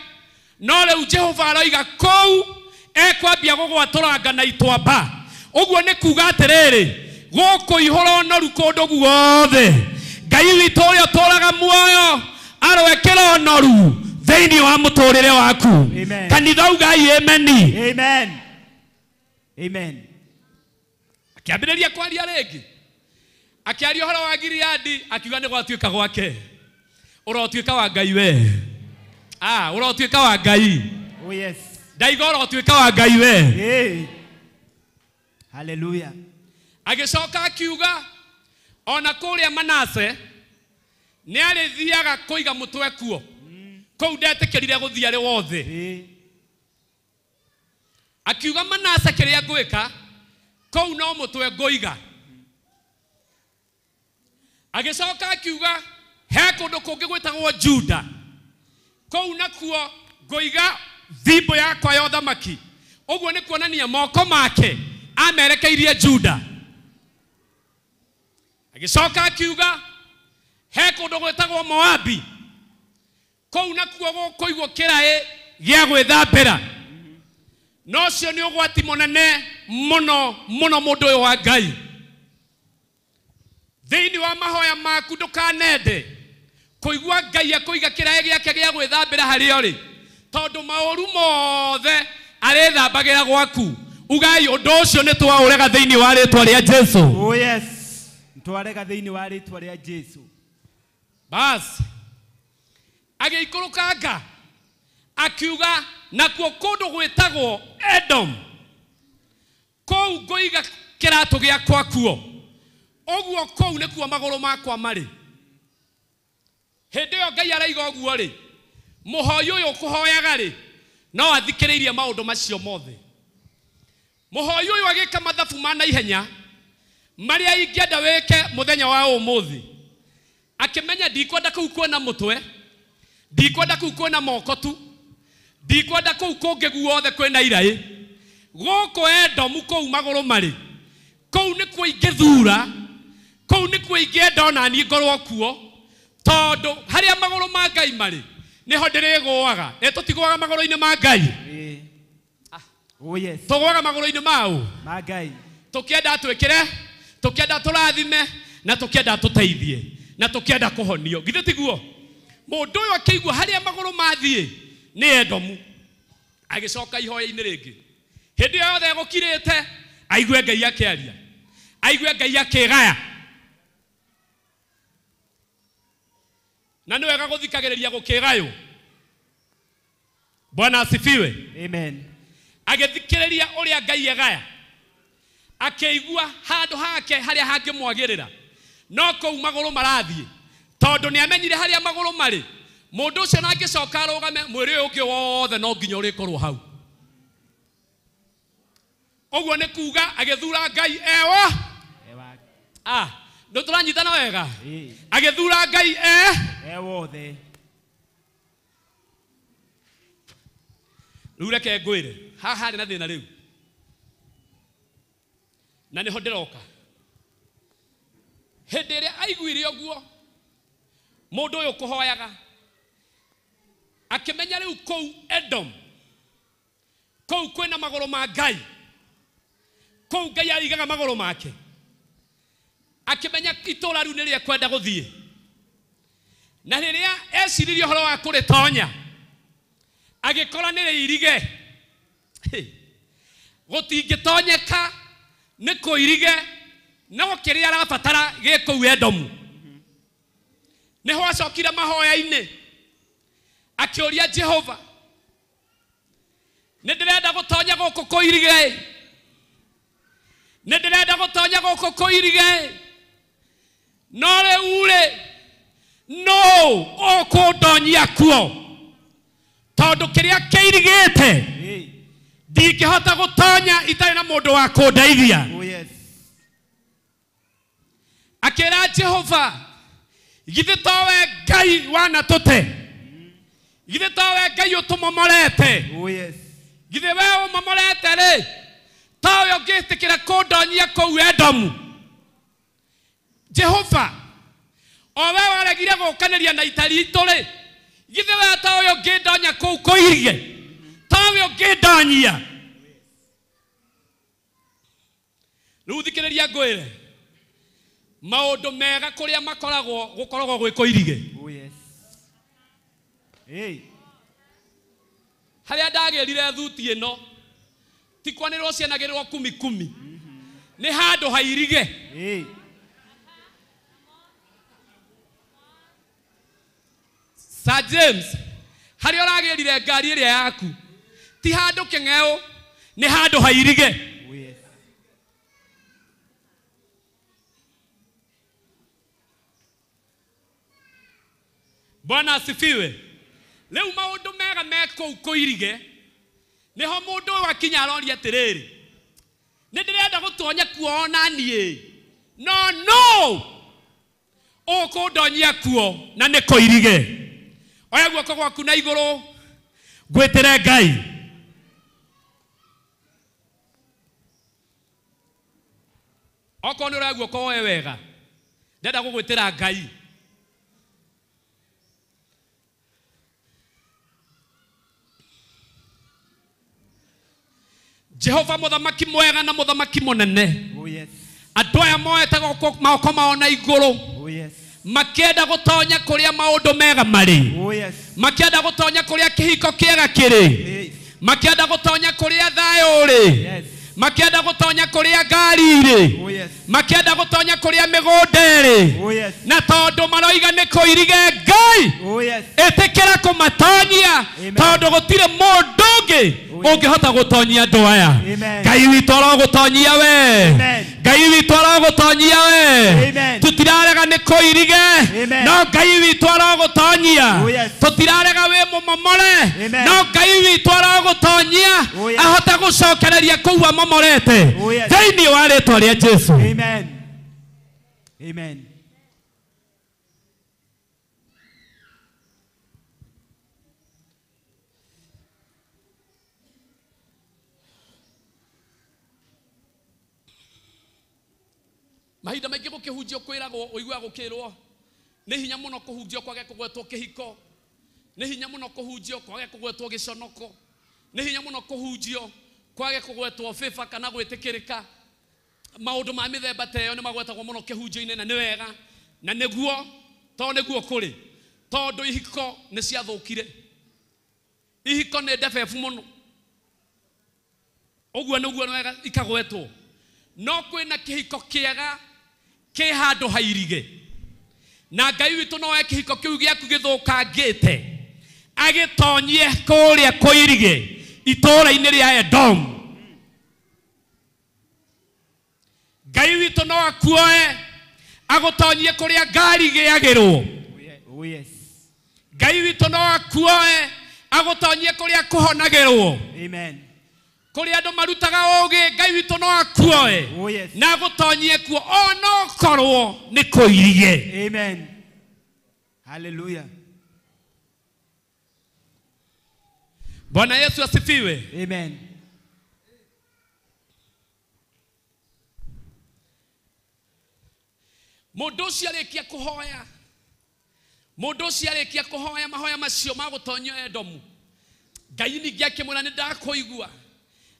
no rĩu Jehova aroiga kũu ekwambia gũgwatũranga na ituamba. Ũguo nĩ kuga atĩrĩrĩ, gũkũihũra ũnoru kũndũ guothe. Ngai witũ ũrĩa ũtũũraga muoyo aroekĩra ũnoru thĩinĩ wa mũtũũrĩre waku. Kanitha ugai amen. Amen. Amen. Akĩambĩrĩria kwaria rĩngĩ, akĩaria ũhoro wa Gileadi, akiuga nĩ gwatuĩka gwake. Ũrotuĩka wa Ngai we. Ũrotuĩka wa Ngai. Oh yes. Ndaiga ũrotuĩka wa Ngai we. Hey. Hallelujah. Agĩcoka akiuga ona kũrĩa Manase nĩ arĩthiaga kũiga mũtwe kuo. Kũu ndetĩkĩrire gũthiĩ arĩ wothe. Akiuga Manase kĩrĩa ngwĩka kũu no mũtwe ngũiga. Agĩcoka akiuga he kũndũ kũngĩ gwĩtagwo Juda, kũu nakuo ngũiga thimbo yakwa ya ũthamaki. Ũguo nĩ kuonania moko make amerekeirie Juda. Agĩcoka akiuga he kũndũ gwĩtagwo Moabi, kũu nakuo gũkũigwo kĩraĩ gĩa gwĩthambĩra. No ũcio nĩ ũgwati mũnene mũno mũno mũndũ ũyũ wa Ngai. Thĩinĩ wa mahoya maku ndũkanende kũigua Ngai akũiga kĩraĩ gĩake gĩa gwĩthambĩra harĩa ũrĩ, tondũ maũru mothe arĩthambagĩra gwaku. Ugai ũndũ ũcio nĩ twaũrega thĩinĩ wa rĩtwa rĩa Jesu. Oh yes. Twarega thĩinĩ wa rĩtwa rĩa Jesu. Bas agĩikũrũkanga akiuga nakuo kũndũ gwĩtagwo Edom, kũu ngũiga kĩratũ gĩakwa kuo. Ũguo kũu nĩkuo magũrũ makwa marĩ. Hĩndĩ ĩyo Ngai araiga ũguo rĩ, mũhoi ũyũ ũkũhoyaga rĩ, no athikĩrĩirie maũndũ macio mothe. Mũhoi ũyũ agĩka mathabu ma naihenya marĩa ingĩenda wĩke mũthenya wa ũmũthĩ. Akĩmenya ndikwenda kũu kuona mũtwe, ndikwenda kũu kuona moko tu, ndikwenda kũu kũngĩ guothe kwĩna iraĩ. Gũkũ Edomu kũu magũrũ marĩ, kũu nĩkuo ingĩthura, kũu nĩkuo ingĩenda ona niĩ ngorwo kuo, tondũ harĩa magũrũ ma Ngai marĩ nĩho ndĩrĩgũaga. Ĩ tũtigũaga magũrũ-inĩ ma Ngai? Oh yes. Tũgũaga magũrũ-inĩ mau ma Ngai. Tũkĩenda twĩkĩre, tũkĩenda tũrathime, na tũkĩenda tũteithie, na tũkĩenda kũhonio. Githĩ tiguo? Mũndũ ũyũ akĩigua harĩa magũrũ mathiĩ nĩ Edomu, agĩcoka ihoya-inĩ rĩngĩ. Hĩndĩ ĩyo yothe egũkirĩte aigue Ngai akĩaria, aigue Ngai akĩgaya. Na nĩ wega gũthikagĩrĩria gũkĩgaywo. Bwana asifiwe. Amen. Agĩthikĩrĩria ũrĩa Ngai egaya, akĩigua handũ hake harĩa hangĩmwagĩrĩra, no kũu magũrũ marathiĩ, tondũ nĩ amenyire harĩa magũrũ marĩ. Mũndũ ũcio na angĩcoka arũgame, mwĩrĩ ũyũ ũngĩ wothe no nginya ũrĩkorwo hau. Ũguo nĩ kuga agĩthura Ngai ewa. Nĩ tũranyitana wega? Agĩthura Ngai wothe. Rĩu reke ngwĩre, haha harĩ na thĩna rĩu, na nĩho ndĩroka. Hĩndĩ ĩrĩa aiguire ũguo mũndũ ũyũ kũhoyaga akĩmenya rĩu kũu Edom, kũu kwĩna magũrũ ma Ngai, kũu Ngai araigaga magũrũ make. Akĩmenya itũũra rĩu nĩrĩo ekwenda gũthiĩ. Na rĩrĩa eciririe ũhoro wa kũrĩtonya, agĩkora nĩ rĩirige. Gũtingĩtonyeka nĩ kũirige, no kĩrĩa arabatara gĩ kũu Edomu. Nĩho acokire mahoya-inĩ akĩũria Jehova, nĩ ndĩrenda gũtonya gũkũ kũirige, nĩ ndĩrenda gũtonya gũkũ kũirige, no rĩu rĩ, no ũkũndonyia kuo? Tondu kiria kiirigite ndingihota gutonya itari na mundu wa kundeithia. Oh yes. Akira Jehova githe towe Ngai wanatute, githe towe Ngai utumomorete. Oh yes. Githe we umomorete ri towe ungitikira kundonyia kuu Edomu. Jehova o we waregire gukaniria na itari itu ri githe we towe ungindonya kuu kuirige, towe ungindonyia. Riu thikiriria ngwire maundu mega kuria makoragwo gukoragwo gwi kuirige. Oh yes. Hey. Haria ndagirire thuti ino ti kwanirwo cianagirwo kumi kumi, ni handu hairige. Hey. Sir James, haria uragirire ngari iria yaku ti handu king'eo, ni handu hairige. Oh yes. Bwana asifiwe. Riu maundu mega me kuu kuirige niho mundu uyu akinya aroria atiriri, ni ndirenda gutonya kuo ona nie, no no ukundonyia kuo na ni kuirige. Oya guoko gwaku na iguru ngwitire Ngai. Okorwo ni ũroya guoko woe wega, ndenda gũgwĩtĩra Ngai. Jehova muthamaki mwega na muthamaki munene. Oh yes. Andu aya moete moko mao na iguru. Oh yes. Makienda gutonya kuria maundu mega mari. Oh yes. Makienda gutonya kuria kihiko kiega kiri. Yes. Makienda gutonya kuria thayo uri. Yes. Makienda gutonya kuria ngari iri. Oh yes. Makienda gutonya kuria migunda iri. Oh yes. Na tondu maroiga ni kuirige Ngai. Oh yes. Itikira kumatonyia tondu gutire mundu ungi ungihota gutonyia andu aya. Ngai witu arogutonyia we. Ngai witu arogutonyia we. Tutirarega ni kuirige, no Ngai witu arogutonyia. Tutirarega wi mumomore, no Ngai witu arogutonyia ahote gucokereria kuu amomorete thiini wa ritwa ria Jesu. Amen. Amen. Mahinda maingi gukihunjio kwiragwo uiguaga gukirwo ni hinya muno kuhunjio kwage kugwetwo kihiko, ni hinya muno kuhunjio kwage kugwetwo giconoko, ni hinya muno kuhunjio kwage kugwetwo fifa kana gwitikirika. Maundu ma mithemba ta iyo ni magwetagwo muno kihunjio-ini na ni wega na niguo to niguo kuri, tondu ihiko ni ciathukire. Ihiko ni ndebebu muno, uguo niguo wega ikagwetwo. No kwina kihiko kiega ki handu hairige, na Ngai witu no oe kihiko kiu giaku githukangite agitonyie kuria kuirige itura-ini ria Edom. Ngai witu no akuoe agutonyie kuria ngari giagirwo. Oh yes. Ngai witu no akuoe agutonyie kuria kuhonagirwo. Amen. Kuria andu marutaga ugi, Ngai witu no akuoe Oh yes. na agutonyie kuo ono korwo ni kuirige. Amen. Hallelujah. Bwana Yesu asifiwe. Amen. Mundu ucio arikia kuhoya, mundu ucio arikia kuhoya mahoya macio ma gutonyio Edomu, Ngai ningi akimwira ni ndakuigua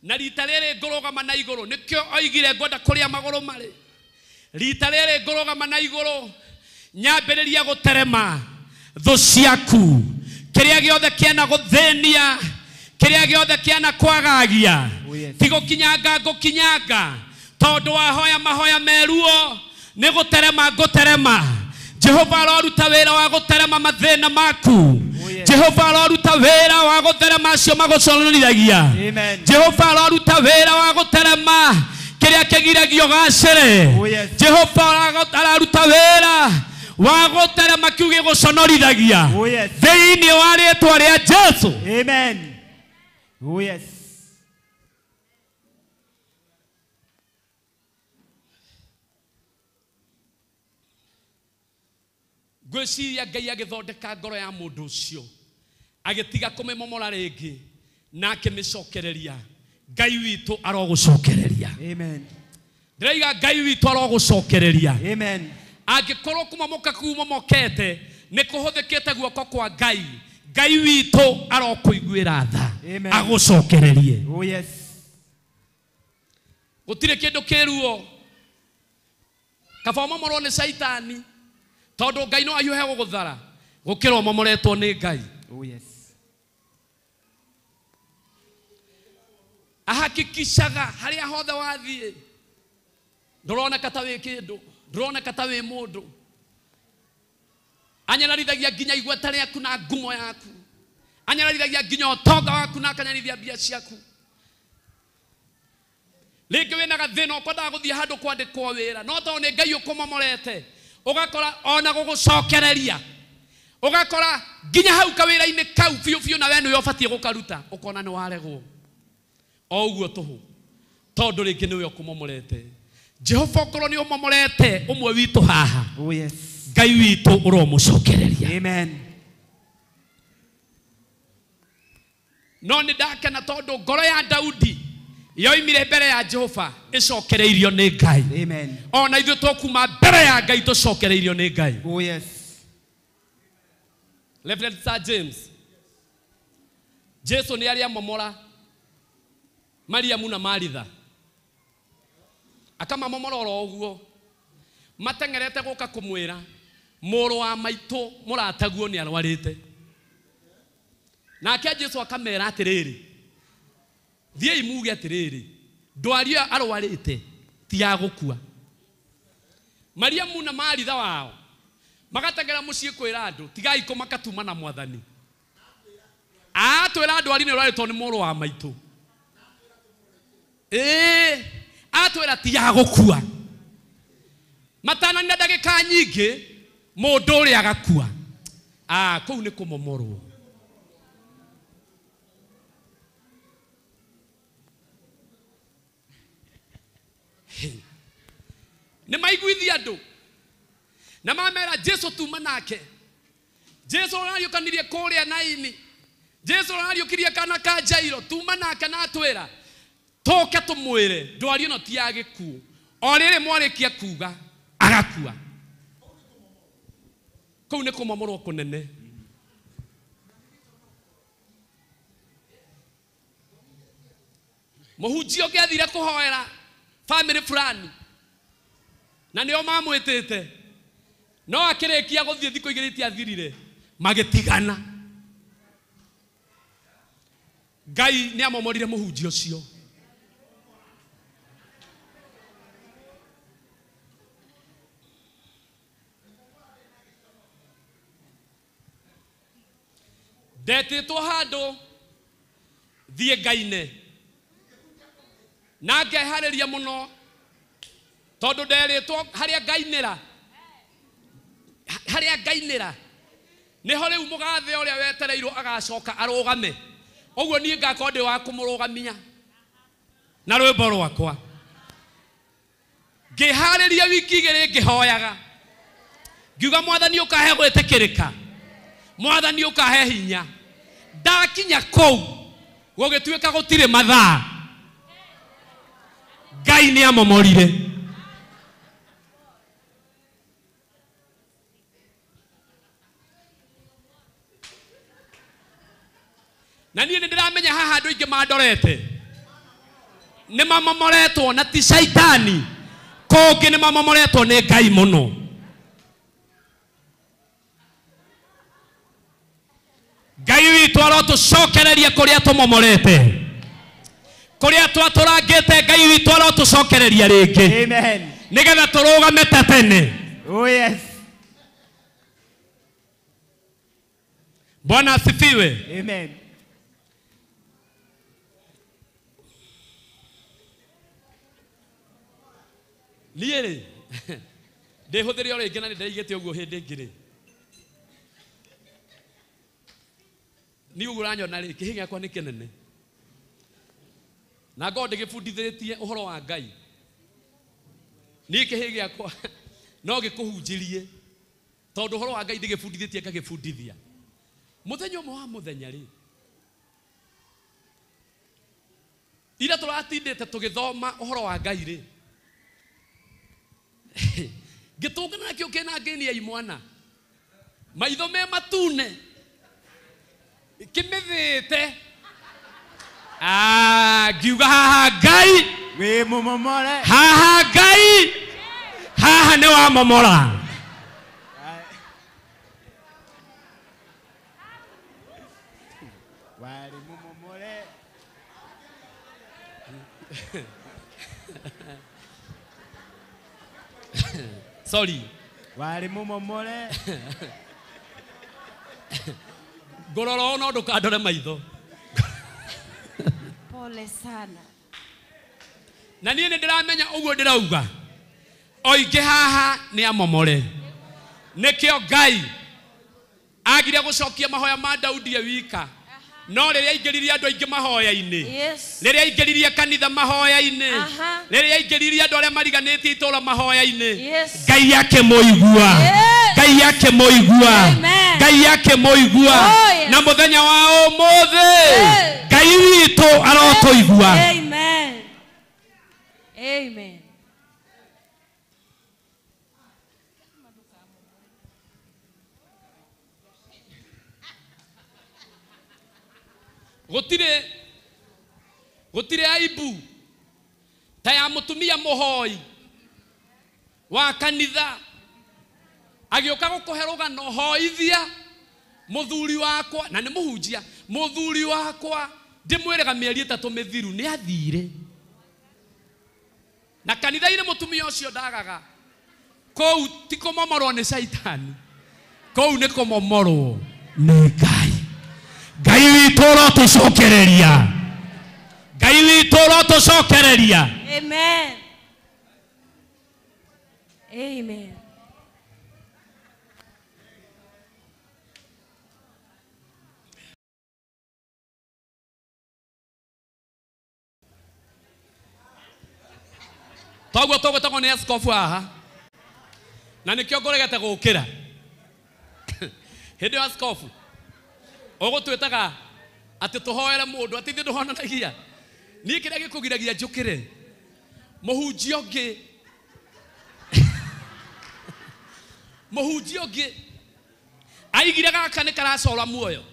na rita riri ngurugama na iguru. Nikio oigire ngwenda kuria maguru mari. Rita riri ngurugama na iguru nyambiriria guterema thu ciaku, kiria giothe kiana guthinia, kiria giothe kiana kwagagia, ti gukinyanga ngukinyanga, tondu wahoya mahoya meruo ni guterema nguterema. Jehova aroruta wira wa guterema mathina maku. Jehova aroruta wira wa gutherema acio maguconorithagia. Jehova aroruta wira wa guterema kiria kigiragio gacere. Jehova araruta wira Wa gũterema kiu gĩgũconorithagia. Oh yes. Thĩinĩ wa rĩtwa rĩa Jesu. Amen. Oh yes. Ngwĩciria Ngai agĩthondeka ngoro ya mũndũ ũcio agĩtiga kũmĩmomora rĩngĩ na akĩmĩcokereria. Ngai witũ arogũcokereria. Amen. Ndĩraiga Ngai witũ arogũcokereria. Amen. Angĩkorwo kũmomoka kuu momokete nĩ kũhũthĩkĩte guoko kwa Ngai, Ngai witũ arokũiguĩra tha agũcokererie. Oh yes. Gũtirĩ kĩndũ kĩruo kaba ũmomorwo nĩ caitani tondũ Ngai no ahiũhe gũgũthara gũkĩra ũmomoretwo nĩ Ngai. Oh yes. Ahakikishaga harĩa hothe wathiĩ ndũroneka ta wĩ kĩndũ, ndũroneka ta wĩ mũndũ. Anyararithagia nginya igweta rĩaku na ngumo yaku, anyararithagia nginya ũtonga waku na akanyarithia mbia ciaku. Rĩngĩ wĩna gathĩna ũkwendaga gũthiĩ handũ kwandĩkwo wĩra, no tondũ nĩ Ngai ũkũmomorete ũgakora ona gũgũcokereria, ũgakora nginya hau kawĩra-inĩ kau biũ biũ na we nĩwe ũbatiĩ gũkaruta, ũkona nĩ waregwo o ũguo tũhũ tondũ rĩngĩ nĩwe ũkũmomorete. Jehova okorwo nĩ ũmomorete ũmwe witũ haha, oh yes, Ngai witũ ũromũcokereria. Amen. No nĩ ndakena tondũ ngoro ya Daudi yoimire mbere ya Jehova ĩcokereirio nĩ Ngai. Amen. Ona ithuĩ tũkuma mbere ya Ngai tũcokereirio nĩ Ngai. Oh yes. Reverend Sir James, Jesu nĩ arĩa momora Mariamu na Maritha akamamomora oro ũguo mateng'erete gũka kũmwĩra mũrũ wa maitũ mũrataguo nĩ arwarĩte. Nake Jesu akamera atĩrĩrĩ, thiĩi muge atĩrĩrĩ, ndwari ĩyo arwarĩte ti ya gũkua. Mariamu na Maritha wao magateng'era mũciĩ kwĩra andũ, tigai kũmaka tuma na mwathani. Atwĩra ndwari nĩ ũrarĩtwo nĩ mũrũ wa maitũ. Atwĩra ti ya gũkua. Matananina ndagĩka nyingĩ mũndũ ũrĩa agakua. Kũu nĩ kũmomorwo. Nĩ maiguithia andũ na mamera Jesu tuma nake. Jesu ũrariũkanirie kũrĩa Naini, Jesu ũrariũkirie kana ka Jairo, tuma nake na atwĩra tũke tũmwĩre ndwari ĩno ti ya gĩkuũ. O rĩrĩ mwarĩkia kuga agakua. Kũu nĩ kũmomorwo kũnene. Mũhunjia ũngĩ athire kũhoera family fulani na nĩo mamwĩtĩte, no akĩrĩkia gũthiĩ thikũ igĩrĩ itiathirire magĩtigana. Ngai nĩ amomorire mũhunjia ũcio. Ndetĩtwo handũ thiĩ ngaine na ngeharĩria mũno tondũ nderĩtwo harĩa ngainĩra, harĩa ngainĩra nĩho rĩu mũgathe ũrĩa wetereirwo agacoka arũgame. Ũguo niĩ ngakorwo ndĩ wa kũmũrũgamia na rwĩmbo rwakwa. Ngĩharĩria wiki igĩrĩ ngĩhoyaga ngiuga mwathani ũkahe gwĩtĩkĩrĩka, mwathani ũkahe hinya. Ndakinya kũu gũgĩtuĩka gũtirĩ mathaa, Ngai nĩ amomorire. Na niĩ nĩ ndĩramenya haha andũ aingĩ mandorete nĩ mamomoretwo na ti caitani, kũngĩ nĩ mamomoretwo nĩ Ngai mũno. Ngai witũ arotũcokereria kũrĩa tũmomorete, kũrĩa twatũrangĩte. Ngai witũ arotũcokereria rĩngĩ. Amen. Nĩgetha tũrũgame ta tene. Oh yes. Bwana asifiwe. Amen. Niĩ rĩ Ndĩhũthĩre o rĩngĩ na nĩ ndĩraigĩte ũguo hĩndĩ ĩngĩ rĩ. Niĩ ũguo ũranyona rĩ, kĩhĩ gĩakwa nĩ kĩnene. Na ngorwo ndĩgĩbundithĩtie ũhoro wa Ngai. Niĩ kĩhĩ gĩakwa no gĩkũhunjĩrie tondũ ũhoro wa Ngai ndĩgĩbundithĩtie ngagĩbundithia. Mũthenya ũmwe wa mũthenya rĩ, ira tũratindĩte tũgĩthoma ũhoro wa Ngai rĩ, ngĩtũngana nakĩo kĩna ngĩni ya imwana, maitho me matune, kĩmĩthĩte. Ngiuga haha Ngai wĩ mũmomore, haha Ngai, haha nĩ wamomora. Warĩ mũmomore. Sorry. Warĩ mũmomore. Ngũrora ũũ no ndũkandore maitho. Pole sana. Na niĩ nĩ ndĩramenya ũguo ndĩrauga. Oingĩ haha nĩ amomore. Nĩkĩo Ngai agire gũcokia mahoya ma Daudi e wika. No rĩrĩa aingĩririe andũ aingĩ mahoya-inĩ. Rĩrĩa aingĩririe kanitha mahoya-inĩ. Rĩrĩa aingĩririe andũ arĩa mariganĩtie itũũra mahoya-inĩ. Ngai akĩmũigua. Ngai akĩmũigua. Ngai akĩmũigua. Na mũthenya wa ũmũthĩ Ngai witũ arotũigua. Amen. Amen. Gũtirĩ aibu ta ya mũtumia mũhoi wa kanitha agĩũka gũkũhe rũgano hoithia mũthuri wakwa, na nĩ mũhunjia, mũthuri wakwa ndĩmwĩraga mĩeri 3 mĩthiru nĩ athire. Na kanitha-inĩ mũtumia ũcio ndagaga. Kũu ti kũmomorwo nĩ caitani, kũu nĩ kũmomorwo nĩ Ngai. Ngai witũ ũrotũcokereria. Ngai witũ ũrotũcokereria. Amen. Amen. Toguo tũgwĩtagwo nĩ askofu haha. Na nĩkĩo ngũregete gũkĩra. Hĩndĩ ĩyo askofu ũgũtwĩtaga atĩ tũhoere mũndũ, atĩ ithuĩ ndũhonanagia. Niĩ kĩrĩa gĩkũgiragia njũkĩre, mũhunjia ũngĩ, mũhunjia ũngĩ aigire gaka nĩ karacora muoyo.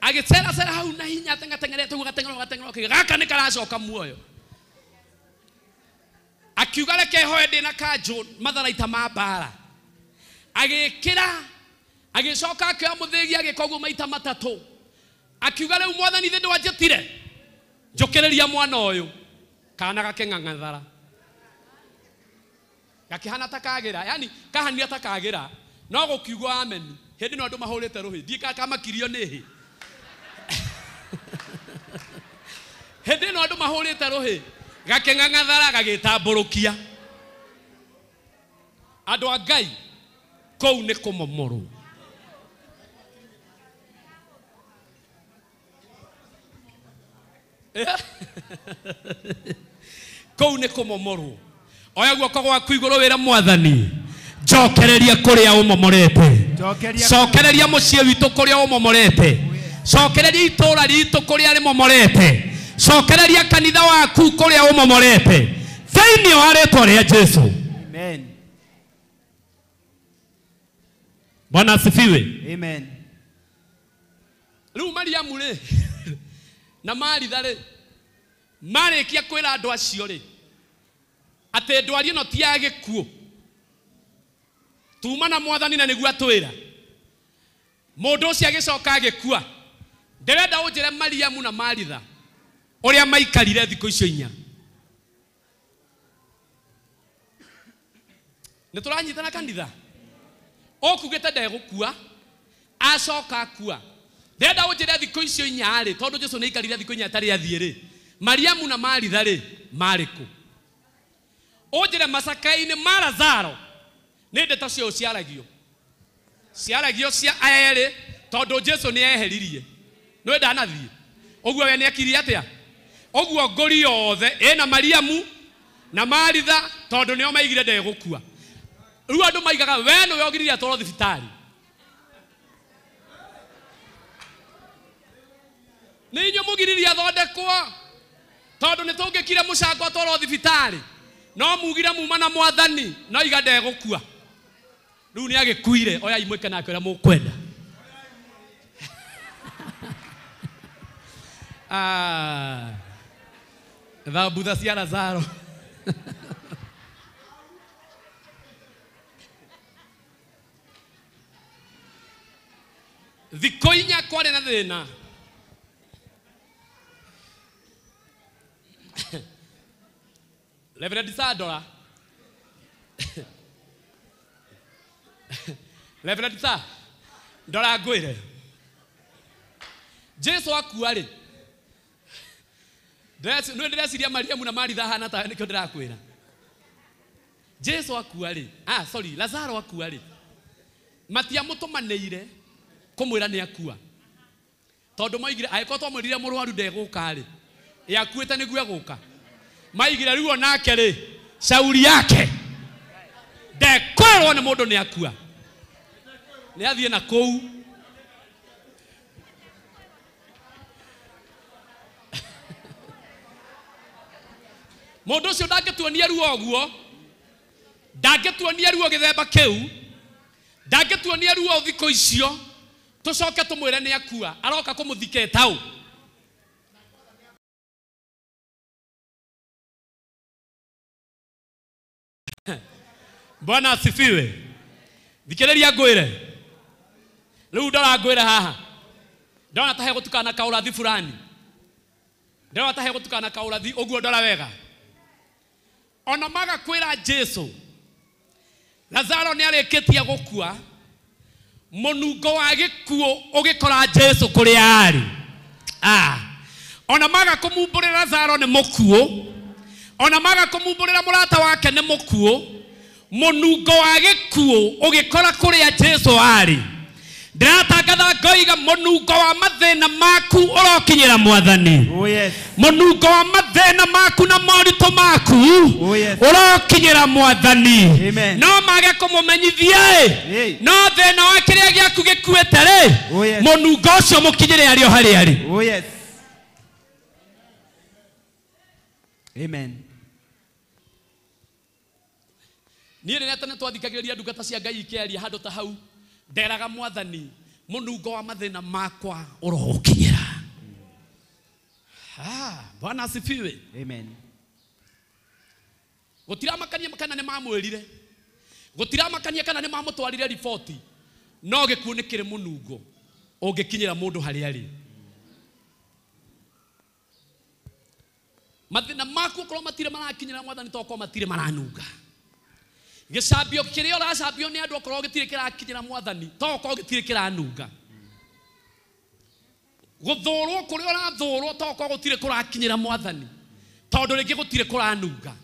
Agĩceracera hau na hinya ateng'ateng'erete ũguo gateng'era gateng'era akĩuga gaka nĩ karacoka muoyo. Akiuga reke hoe ndĩ na kanjũ matharaita ma mbara. Agĩkĩra, agĩcoka akĩoya mũthĩgi agĩka ũguo maita 3. Akiuga rĩu mwathani thĩ ndwanjĩtire, njũkĩrĩria mwana ũyũ. Kana gakĩng'ang'athara, gakĩhana ta kagĩra, yani kahanire ta kagĩra, no gũkiugwo amen. Hĩndĩ ĩno andũ mahũrĩte rũhĩ, ndiĩ kana kamakirio nĩ hĩ. Hĩndĩ ĩno andũ mahũrĩte rũhĩ, gakĩng'ang'athara gagĩtambũrũkia. Andũ a Ngai kũu nĩ kũmomorwo. Kũu nĩ kũmomorwo. Oya guoko gwaku igũrũ wĩre mwathani, njokereria kũrĩa ũmomorete. Cokereria mũciĩ witũ kũrĩa ũmomorete. Cokereria itũũra ritũ kũrĩa rĩmomorete. Cokereria kanitha waku kũrĩa ũmomorete. Thĩinĩ wa rĩtwa rĩa Jesu. Amen. Bwana asifiwe. Amen. Rĩu Mariamu rĩ na Maritha rĩ marĩkia kwĩra andũ acio rĩ atĩ ndwari ĩno ti ya gĩkuũ, tuma na mwathani na nĩguo atwĩra. Mũndũ ũcio agĩcoka agĩkua. Ndĩrenda ũnjĩre Mariamu na Maritha ũrĩa maikarire thikũ icio 4. Nĩ tũranyitana kanitha? Ũkugĩte ndegũkua, acoka akua. Ndĩrenda ũnjĩre thikũ icio 4 rĩ, tondũ Jesũ nĩ aikarire thikũ 4 atarĩ athiĩ rĩ, Mariamu na Maritha rĩ marĩ kũ? Ũnjĩre macakainĩ ma Lazaro Nĩ ndeto cio ciaragio. Ciaragio cia aya erĩ tondũ Jesu nĩ eheririe. Nĩ ndanathiĩ. Ũguo we nĩ akirie atĩa? Ũguo ngũri yothe ĩna Mariamu na Maritha tondũ nĩo maigire ndegũkua. Rĩu andũ maigaga we nĩwe ũgiririe atwarwo thibitarĩ. Nĩ inyuĩ mũgiririe athondekwo tondũ nĩ tũngĩkire mũcango atwarwo thibitarĩ no mugire muma na mwathani no iga ndegũkua. Rĩu nĩ agĩkuire oyai mwĩke nake ũrĩa mũkwenda. Thambutha cia Lazaro. Thikũ inya kwarĩ na thĩna. Reverend Sandora. Reverend Sa ndora ngwĩre. Jesu akua rĩ. Nĩ ndĩreciria Mariamu na Maritha hana ta nĩkĩo ndĩrakwĩra. Jesu akua rĩ. Sorry, Lazaro akua rĩ. Matiamũtũmanĩire kũmwĩra nĩ akua. Tondũ maigire angĩkorwo twamwĩrire mũrwaru ndegũka rĩ, ĩ akuĩte nĩguo egũka. Maigire rĩu onake rĩ, shauri yake ndekwĩrwo nĩ mũndũ nĩ akua. Nĩ athiĩ na kũu. Mũndũ ũcio ndangĩtuonia ruo ũguo, ndangĩtuonia ruo gĩthemba kĩu, ndangĩtuonia ruo thikũ icio, tũcoke tũmwĩre nĩ akua, aroka kũmũthika etaũ. Bwana asifiwe. Thikĩrĩria ngwĩre. Rĩu ndora ngwĩre haha. Ndona ta hegũtukana kaũrathi fulani. Ndona ta hegũtukana kaũrathi ũguo ndora wega. Ona maga kwĩra Jesu Lazaro nĩ arĩkĩtie gũkua, mũnungo wa gĩkuũ ũgĩkora Jesu kũrĩa arĩ. Ona maga kũmumbũrĩra Lazaro nĩ mũkuũ, ona maga kũmumbũrĩra mũrata wake nĩ mũkuũ, mũnungo wa gĩkuũ ũgĩkora kũrĩa Jesu arĩ. Ndĩratangatha ngoiga mũnungo wa mathĩna maku ũrokinyĩra mwathani. Oh yes. Mũnungo wa mathĩna maku na moritũ maku ũrokinyĩra mwathani. Amen. No mage kũmũmenyithia ĩ, no thĩna wa kĩrĩa gĩaku gĩkuĩte rĩ, Oh yes. mũnungo ũcio mũkinyĩre arĩ o harĩa arĩ. Oh yes. Amen. Niĩ rĩrĩa tene twathikagĩrĩria ndungata cia Ngai ikĩaria handũ ta hau, nderaga mwathani mũnungo wa mathĩna makwa ũrogũkinyĩra. Bwana asifiwe. Amen. Gũtiramakania kana nĩ mamwĩrire, gũtiramakania kana nĩ mamũtwarire riboti, no gĩkuũ nĩ kĩrĩ mũnungo ũngĩkinyĩra mũndũ harĩa arĩ. Mathĩna maku okorwo matirĩ marakinyĩra mwathani, to okorwo matirĩ maranunga. Gĩcambio kĩrĩa ũracambio nĩ andũ okorwo gĩtirĩ kĩrakinyĩra mwathani, to okorwo gĩtirĩ kĩranunga. Gũthũrwo kũrĩa ũrathũrwo to okorwo gũtirĩ kũrakinyĩra mwathani, tondũ rĩngĩ gũtirĩ kũranunga.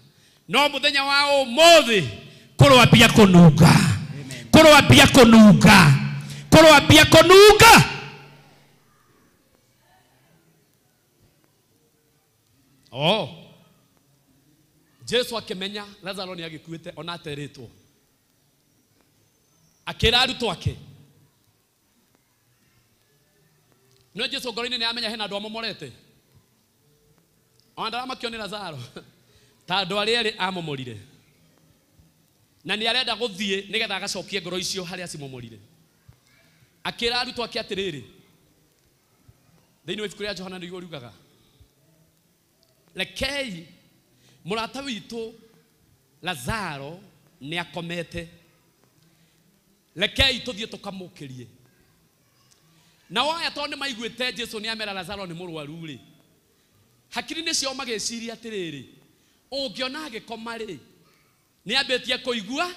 No mũthenya wa ũmũthĩ kũrwambia kũnunga. Kũrwambia kũnunga. Kũrwambia kũnunga. Oh. Jesu akĩmenya Lazaro nĩ agĩkuĩte ona aterĩtwo. Akĩra arutwo ake. No Jesu ngoro-inĩ nĩ amenya hena andũ amomorete. Ona ndaramakio nĩ Lazaro. Ta andũ arĩa erĩ amomorire. Na nĩ arenda gũthiĩ nĩgetha agacokie ngoro icio harĩa acimomorire. Akĩra arutwo ake atĩrĩrĩ. Thĩinĩ wa ibuku rĩa Johana nĩguo riugaga. Rekei mũrata witũ Lazaro nĩ akomete. Rekei tũthiĩ tũkamũkĩrie. Nao aya tondũ nĩ maiguĩte Jesu nĩ amera Lazaro nĩ mũrwaru rĩ, hakiri-inĩ ciao magĩciria atĩrĩrĩ, ũngĩona agĩkoma rĩ, nĩ ambĩtie kũigua.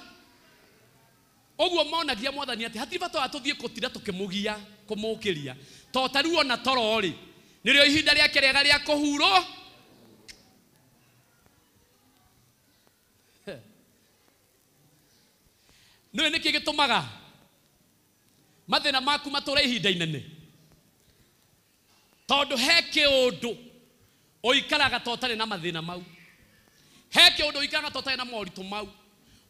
Ũguo monagia mwathani atĩ hatirĩ bata wa tũthiĩ gũtinda tũkĩmũgia kũmũkĩria, to ta rĩu ona toro rĩ, nĩrĩo ihinda rĩake rĩega rĩa kũhurwo. Nĩũĩ nĩkĩ gĩtũmaga mathĩna maku matũre ihinda inene? Tondũ he kĩũndũ ũikaraga ta ũtarĩ na mathĩna mau, he kĩũndũ ũikaraga ta ũtarĩ na moritũ mau.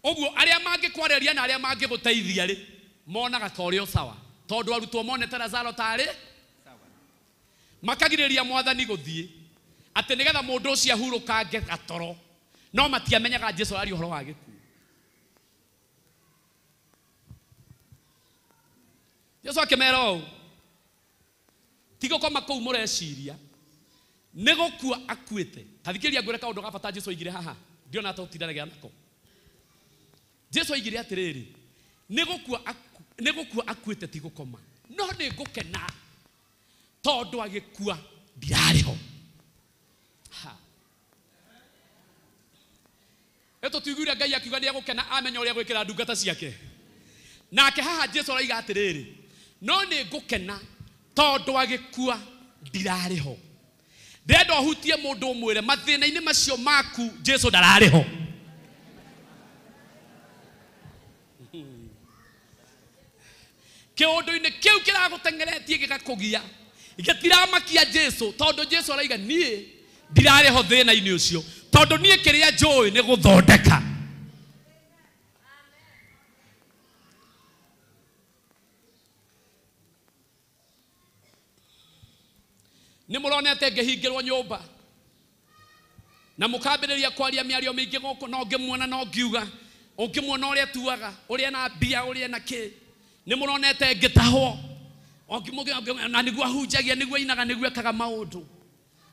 Ũguo arĩa mangĩkwarĩria na arĩa mangĩgũteithia rĩ, monaga ta ũrĩ o sawa, tondũ arutwo monete Lazaro tarĩ makagirĩrĩria mwathani gũthiĩ atĩ nĩgetha mũndũ ũcio ahurũkange gatoro, no matiamenyaga Jesu araria ũhoro wa gĩkuũ. Jesu akĩmera ũũ, ti gũkoma kũu mũreciria, nĩ gũkua akuĩte. Ta thikĩrĩria ngwĩre kaũndũ ga bata Jesu oigire haha, ndiona ta ũtindanagĩra nako. Jesu oigire atĩrĩrĩ, nĩ gũkua akuĩte ti gũkoma, no nĩ ngũkena tondũ agĩkua ndirarĩ ho. Tũtiguire Ngai akiuga nĩ egũkena amenya ũrĩa gwĩkĩra ndungata ciake. Nake haha Jesu araiga atĩrĩrĩ, no nĩ ngũkena tondũ agĩkua ndirarĩ ho. Ndĩrenda ũhutie mũndũ ũmwĩre mathĩna-inĩ macio maku Jesu ndararĩ ho. Kĩũndũ-inĩ kĩu kĩragũteng'eretie gĩgakũgia gĩtiramakia Jesu, tondũ Jesu araiga niĩ ndirarĩ ho thĩna-inĩ ũcio, tondũ niĩ kĩrĩa njũĩ nĩ gũthondeka. Nĩ mũronete ngĩhingĩrwo nyũmba na mũkambĩrĩria kwaria mĩario mĩingĩ gũkũ, no ngĩmuona no ngiuga, ũngĩmuona ũrĩa tuaga, ũrĩa na mbia, ũrĩa na kĩ. Nĩ mũronete ngĩtahwo, na nĩguo ahunjagia, nĩguo ainaga, nĩguo ekaga maũndũ.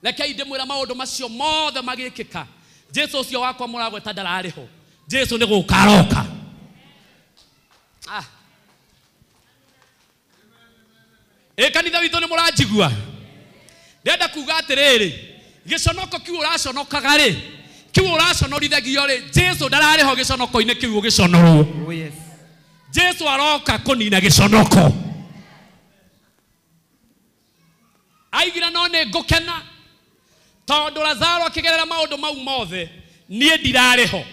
Rekei ndĩmwĩre maũndũ macio mothe magĩkĩka, Jesu ũcio wakwa mũragweta ndararĩ ho. Jesu nĩ gũka aroka. Ĩ kanitha witũ nĩ mũranjigua? Ndĩrenda kuga atĩrĩrĩ, gĩconoko kĩu ũraconokaga rĩ, kĩu ũraconorithagio rĩ, Jesu ndararĩ ho gĩconoko-inĩ kĩu ũgĩconorwo. Oh yes. Jesu aroka kũnina gĩconoko. Aigire no nĩ ngũkena tondũ Lazaro akĩgerera maũndũ mau mothe, niĩ ndirarĩ ho.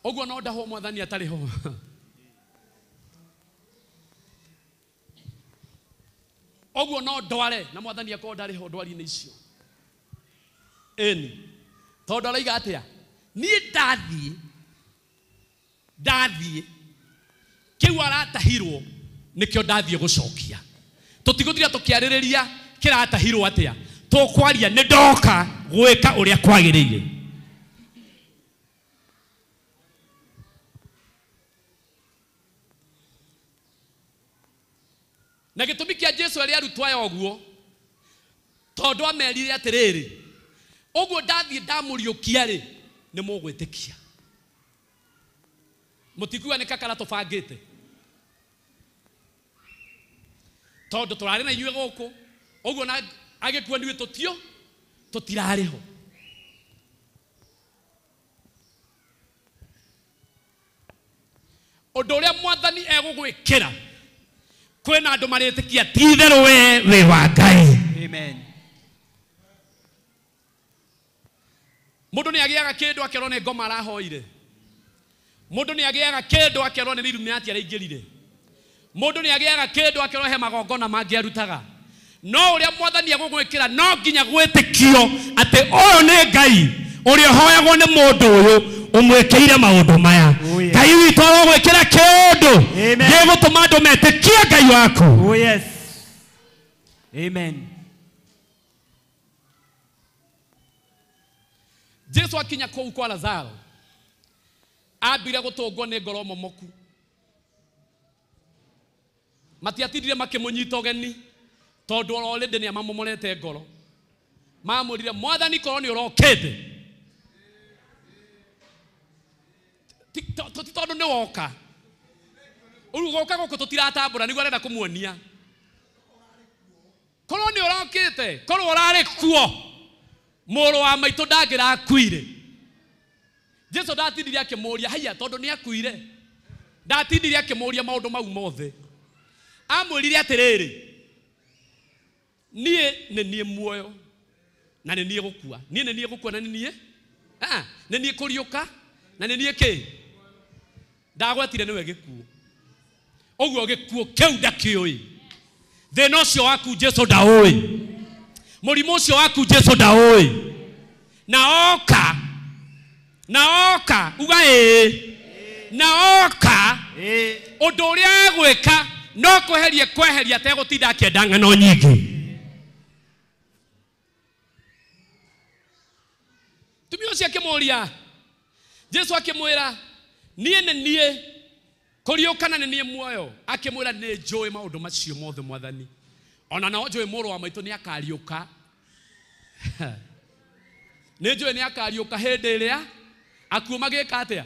Ũguo no ndahwo mwathani atarĩ ho. Ũguo no ndware na mwathani akorwo ndarĩ ho ndwari-inĩ icio. Ĩni, tondũ araiga atĩa? Niĩ ndathiĩ kĩu aratahirwo nĩkĩo ndathiĩ gũcokia. Tũtigũtira tũkĩarĩrĩria kĩratahirwo atĩa, tũkwaria nĩ ndoka gwĩka ũrĩa kwagĩrĩire. Na gĩtũmi kĩa Jesu arĩa arutwo aya ũguo, tondũ amerire atĩrĩrĩ, ũguo ndathiĩ ndamũriũkia rĩ, nĩ mũgwĩtĩkia. Mũtikuga nĩ kakara tũbangĩte, tondũ tũrarĩ na inyuĩ gũkũ, ũguo na agĩkua niĩ tũtirarĩ ho. Ũndũ ũrĩa mwathani egũgwĩkĩra, kwĩna andũ marĩtĩkia ti itherũ we wĩ wa Ngai. Amen. Mũndũ nĩ agĩaga kĩndũ akerwo nĩ ngoma arahoire. Mũndũ nĩ agĩaga kĩndũ akerwo nĩ Illuminati araingĩrire. Mũndũ nĩ agĩaga kĩndũ akerwo he magongona mangĩ arutaga. No ũrĩa mwathani egũgwĩkĩra no nginya gwĩtĩkio atĩ ũyũ nĩ Ngai ũrĩa ũhoyagwo nĩ mũndũ ũyũ ũmwĩkĩire maũndũ maya. Ngai witũ arogwĩkĩra kĩũndũ gĩgũtũma andũ metĩkie Ngai waku. Oh yes. Amen. Jesu akinya kũu kwa Lazaro, ambire gũtũngwo nĩ ngoro momoku. Matiatindire makĩmũnyita ũgeni tondũ already nĩ amamomorete ngoro. Mamwĩrire, mwathani korwo nĩ ũrokĩte, ti tondũ nĩ woka, rĩu gũka gũkũ tũtiratambũra, nĩguo arenda kũmuonia. Korwo nĩ ũrokĩte, korwo ũrarĩ kuo, mũrũ wa maitũ ndangĩrakuire. Jesu ndatindirie akĩmũũria, haiya, tondũ nĩ akuire. Ndatindirie akĩmũũria maũndũ mau mothe. Amwĩrire atĩrĩrĩ, niĩ nĩ niĩ muoyo Na nĩ niĩ gũkua. Niĩ nĩ niĩ gũkua na nĩ niĩ? Nĩ niĩ kũriũka na nĩ niĩ kĩ? Ndagwetire nĩwe gĩkuũ. Ũguo gĩkuũ kĩu ndakĩũĩ. Thĩna ũcio waku Jesu ndaũĩ. Mũrimũ ũcio waku Jesu ndaũĩ. Na oka uga ĩĩ. Na oka ũndũ ũrĩa egwĩka no kweheria kweheria ategũtinda akĩenda ng'ano nyingĩ. Tumia ũcio akĩmũria Jesu akĩmwĩra niĩ nĩ niĩ kũriũka na nĩ niĩ muoyo. Akĩmwĩra nĩ njũĩ maũndũ macio mothe mwathani, ona no njũĩ mũrũ wa maitũ nĩ akariũka. Nĩ njũĩ nĩ akariũka hĩndĩ ĩrĩa akuũ magĩka atĩa.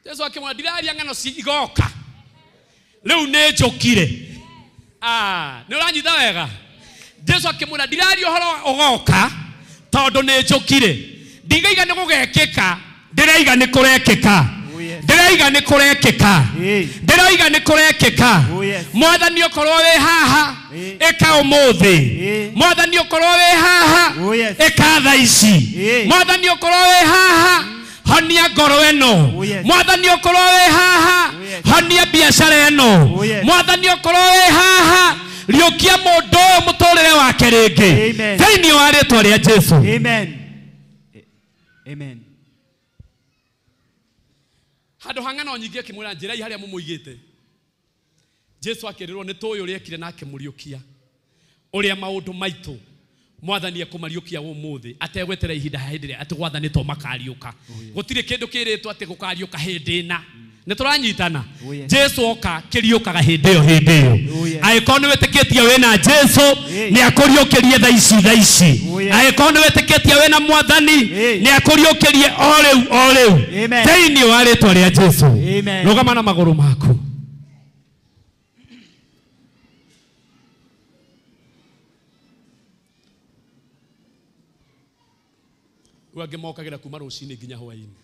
Jesu akĩmwĩra ndiraria ng'ano ci igoka, rĩu nĩ njũkire. Nĩ ũranyita wega? Jesu akĩmwĩra ndiraria ũhoro ũgoka tondũ nĩ njũkire. Ndigaiga nĩ gũgekĩka, ndĩraiga nĩ kũrekĩka. Ndĩraiga nĩ kũrekĩka. Ndĩraiga nĩ kũrekĩka. Mwathani ũkorwo wĩ haha ĩka ũmũthĩ. Mwathani ũkorwo wĩ haha ĩka thaa ici. Mwathani ũkorwo wĩ haha honia ngoro ĩno. Mwathani ũkorwo wĩ haha honia biacara ĩno. Mwathani ũkorwo wĩ haha riũkia mũndũ ũyũ mũtũrĩre wake rĩngĩ thĩinĩ wa rĩtwa rĩa Jesu. Amen. Amen. Handũ ha ng'ano nyingĩ akĩmwĩra njĩrai harĩa mũmũigĩte. Jesu akĩrĩrwo nĩ tũĩ ũrĩa ekire na akĩmũriũkia, ũrĩa maũndũ maitũ mwathani ekũmariũkia ũmũthĩ ategweterera ihinda hĩndĩ ĩrĩa atĩ gwathanĩtwo makariũka. Gũtirĩ kĩndũ kĩrĩtwo atĩ gũkariũka hĩndĩ ĩna. Nĩ tũranyitana? Jesu oka kĩriũkaga hĩndĩ ĩyo hĩndĩ ĩyo. Angĩkorwo nĩ wĩtĩkĩtie wĩna Jesu nĩ akũriũkĩrie thaa ici thaa ici. Angĩkorwo nĩ wĩtĩkĩtie wĩna mwathani nĩ akũriũkĩrie o rĩu o rĩu thĩinĩ wa rĩtwa rĩa Jesu. Rũgama na magũrũ maku. Rĩu angĩ mokagĩra kuma rũcinĩ nginya hwaĩ-inĩ.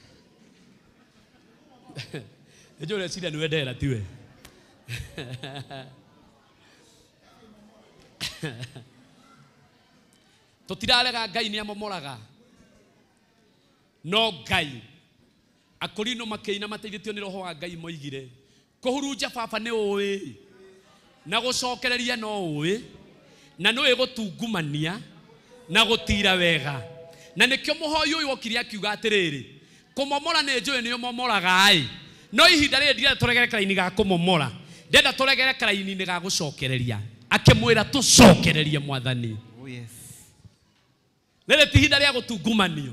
Nĩnjũĩ ũreciria nĩwe ndera tiwe. Tũtirarega Ngai nĩ amomoraga, no Ngai akorino makĩina mateithĩtio nĩ roho wa Ngai moigire kũhurunja baba nĩ ũĩ na gũcokereria no ũĩ na nĩũĩ gũtungumania na gũtira wega. Na nĩkĩo mũhoi ũyũ okire akiuga atĩrĩrĩ, kũmomora nĩ njũĩ nĩ ũmomoraga ĩ, no ihinda rĩrĩ ndirenda tũregere karaini ga kũmomora, ndenda tũregere karaini-inĩ ga gũcokereria. Akĩmwĩra tũcokererie mwathani. Rĩrĩ ti ihinda rĩa gũtungumanio,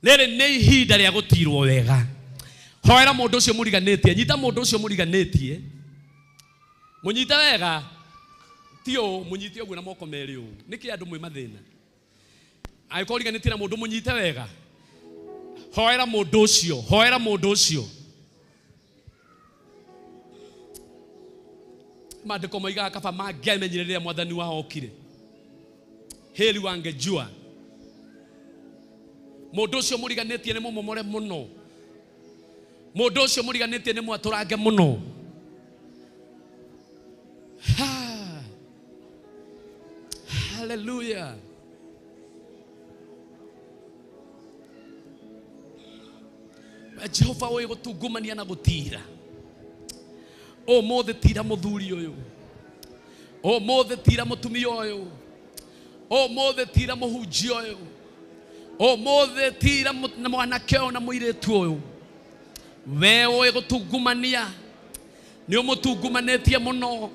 rĩrĩ nĩ ihinda rĩa gũtirwo wega. Hoera mũndũ ũcio mũriganĩtie, nyita mũndũ ũcio mũriganĩtie, mũnyite wega, ti ũũ, mũnyite ũguo na moko merĩ ũũ. Nĩkĩ andũ mwĩ mathĩna? Angĩkorwo ũriganĩtie na mũndũ mũnyite wega, hoera mũndũ ũcio, hoera mũndũ ũcio. Maandĩko moigaga kaba mangĩamenyire rĩrĩa mwathani wao okire, heri wangejua. Mũndũ ũcio mũriganĩtie nĩ mũmomore mũno. Mũndũ ũcio mũriganĩtie nĩ mwatũrange mũno. Hallelujah. Jehova ũĩ gũtungumania na gũtira. Ũmũthĩ tira mũthuri ũyũ, ũmũthĩ tira mũtumia ũyũ, ũmũthĩ tira mũhunjia ũyũ, ũmũthĩ tira mwanake ũyũ na mũirĩtu ũyũ. We ũĩ gũtungumania, nĩ ũmũtungumanĩtie mũno,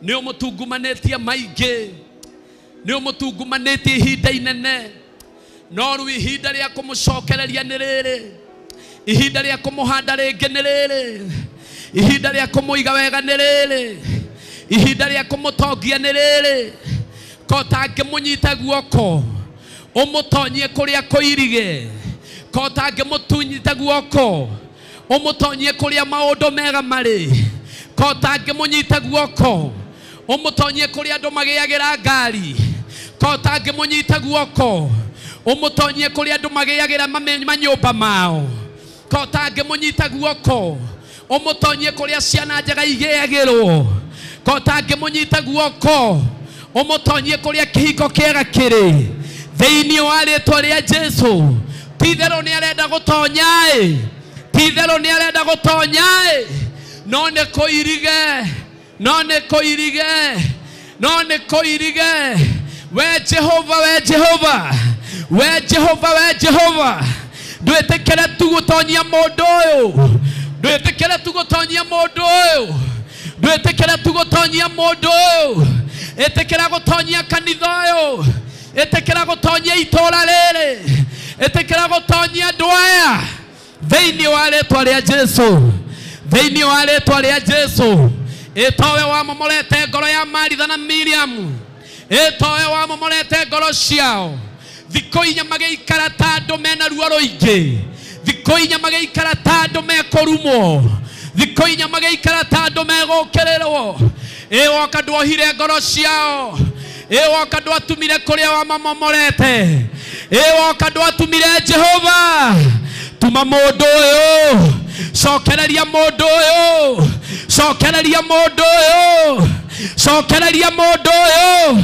nĩ ũmũtungumanĩtie maingĩ, nĩ ũmũtungumanĩtie ihinda inene, no rĩu ihinda rĩa kũmũcokereria nĩ rĩrĩ, ihinda rĩa kũmũhanda rĩngĩ nĩ rĩrĩ, ihinda rĩa kũmũiga wega nĩ rĩrĩ, ihinda rĩa kũmũtongia nĩ rĩrĩ. Ko tangĩmũnyita guoko ũmũtonyie kũrĩa kũirige, ko tangĩmũtunyita guoko ũmũtonyie kũrĩa maũndũ mega marĩ, ko tangĩmũnyita guoko ũmũtonyie kũrĩa andũ magĩagĩra ngari, ko tangĩmũnyita guoko ũmũtonyie kũrĩa andũ magĩagĩra manyũmba mao, ko tangĩmũnyita guoko ũmũtonyie kũrĩa ciana njega igĩagĩrwo, ko tangĩmũnyita guoko Ũmũtonyie kũrĩa kĩhingo kĩega kĩrĩ. Thĩinĩ wa rĩtwa rĩa Jesu. Ti-itherũ nĩ arenda gũtonya-ĩ. Ti-itherũ nĩ arenda gũtonya-ĩ. No nĩ kũirige. No nĩ kũirige. No nĩ kũirige. We Jehova, we Jehova. We Jehova, we Jehova. Ndwĩtĩkĩre tu gũtonyia mũndũ ũyũ. Ndwĩtĩkĩre tu gũtonyia mũndũ ũyũ. Ndwĩtĩkĩre tu gũtonyia mũndũ ũyũ. Ĩtĩkĩra gũtonyia kanitha ũyũ. Ĩtĩkĩra gũtonyia itũũra rĩrĩ. Ĩtĩkĩra gũtonyia andũ aya. Thĩinĩ wa rĩtwa rĩa Jesu. Thĩinĩ wa rĩtwa rĩa Jesu. Ĩtowe wamomorete ngoro ya Maritha na Miriamu. Ĩtowe wamomorete ngoro ciao. Thikũ inya magĩikara ta andũ mena ruo rũingĩ. Thikũ inya magĩikara ta andũ mekũrumwo. Thikũ inya magĩikara ta andũ megũkĩrĩrwo. Ĩ woka ndwohire ngoro ciao. Ĩ woka ndwatumire kũrĩa wamamomorete. Ĩ woka ndwatumire Jehova. Tuma mũndũ ũyũ. Cokereria mũndũ ũyũ. Cokereria mũndũ ũyũ. Cokereria mũndũ ũyũ.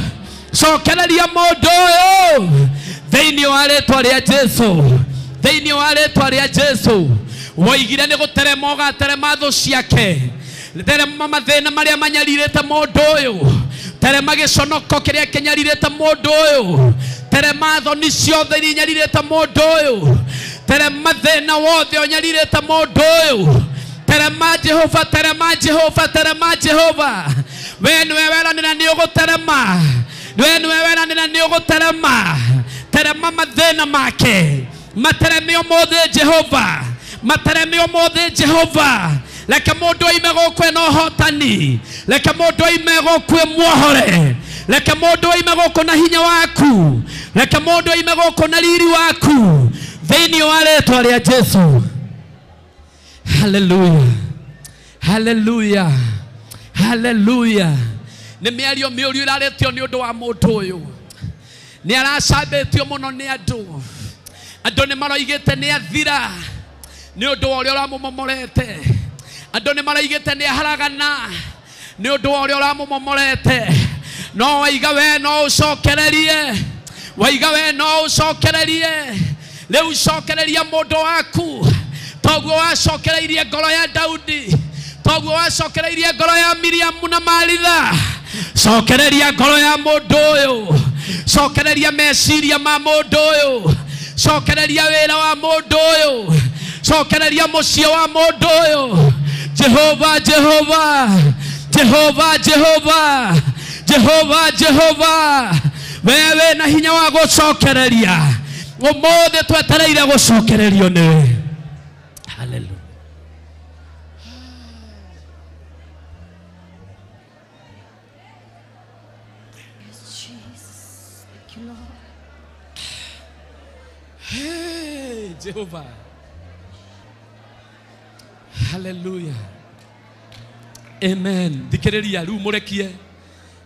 Cokereria mũndũ ũyũ. Thĩinĩ wa rĩtwa rĩa Jesu. Thĩinĩ wa rĩtwa rĩa Jesu. Woigire nĩ gũterema ũgaterema thũ ciake. Terema mathĩna marĩa manyarirĩte mũndũ ũyũ. Terema gĩconoko kĩrĩa kĩnyarirĩte mũndũ ũyũ. Terema thoni ciothe iria inyarirĩte mũndũ ũyũ. Terema thĩna wothe ũnyarirĩte mũndũ ũyũ. Terema Jehova, terema Jehova, terema Jehova. We nĩwe weranĩra nĩ ũgũterema. We nĩwe weranĩra nĩ ũgũterema. Terema mathĩna make. Matereme ũmũthĩ Jehova. Matereme ũmũthĩ Jehova. Reke mũndũ oime gũkũ ena ũhotani. Reke mũndũ oime gũkũ e muohore. Reke mũndũ oime gũkũ na hinya waku. Reke mũndũ oime gũkũ na riri waku. Thĩinĩ wa rĩtwa rĩa Jesu. Hallelujah. Hallelujah. Hallelujah. Nĩ mĩario mĩũru ĩrarĩtio nĩ ũndũ wa mũndũ ũyũ. Nĩ aracambĩtio mũno nĩ andũ. Andũ nĩ maroigĩte nĩ athira nĩ ũndũ wa ũrĩa ũramũmomorete. Andũ nĩ maroigĩte nĩ aharagana nĩ ũndũ wa ũrĩa ũramũmomorete. No waiga we no ũcokererie. Waiga we no ũcokererie. Rĩu cokereria mũndũ waku. Toguo wacokereirie ngoro ya Daudi. Toguo wacokereirie ngoro ya Miriamu na Maritha. Cokereria ngoro ya mũndũ ũyũ. Cokereria meciria ma mũndũ ũyũ. Cokereria wĩra wa mũndũ ũyũ. Cokereria mũciĩ wa mũndũ ũyũ. Jehova, Jehova. Jehova, Jehova. Jehova, Jehova. Wewe na hinya wa gũcokereria. Ũmũthĩ twetereire gũcokererio nĩwe. Hallelujah. Yes, Jesus. Thank you, Lord. Hey, Jehovah. Hallelujah. Amen. Thikĩrĩria rĩu mũrekie.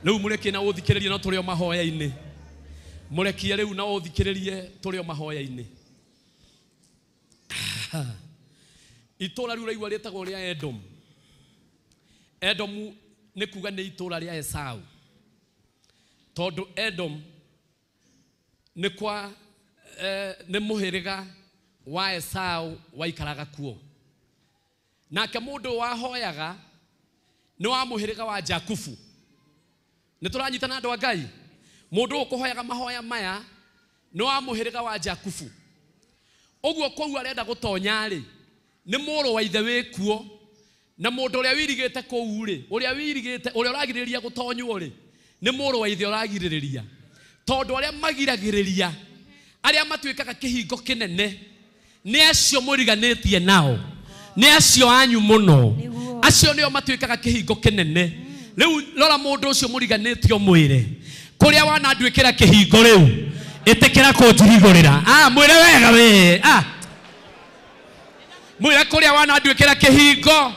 Rĩu mũrekie na ũthikĩrĩrie no tũrĩ o mahoya-inĩ. Mũrekie rĩu na ũthikĩrĩrie tũrĩ o mahoya-inĩ. Itũũra rĩu ũraigua rĩtagwo rĩa Edom. Edom nĩ kuga nĩ itũũra rĩa Esau. Tondũ Edom nĩ kwa nĩ mũhĩrĩga wa Esau waikaraga kuo. Nake mũndũ wahoyaga nĩ wa mũhĩrĩga wa Jakubu. Nĩ tũranyitana andũ a Ngai. Mũndũ ũkũhoyaga mahoya maya nĩ wa mũhĩrĩga wa Jakubu. Ũguo kũu arenda gũtonya rĩ nĩ mũrũ wa ithe wĩ kuo na mũndũ ũrĩa wirigĩte kũu rĩ ũrĩa wirigĩte ũrĩa ũragirĩrĩria gũtonywo rĩ nĩ mũrũ wa ithe ũragirĩrĩria. Tondũ arĩa magiragĩrĩria arĩa matuĩkaga kĩhingo kĩnene nĩ acio mũriganĩtie nao. Nĩ acio anyu mũno. Acio nĩo matuĩkaga kĩhingo kĩnene. Rĩu rora mũndũ ũcio mũriganĩtie ũmwĩre kũrĩa wananduĩkĩra kĩhingo rĩu ĩtĩkĩra kũnjirigũrĩra. Ah, mwĩre wega we. Ah. Mwĩre kũrĩa wananduĩkĩra kĩhingo.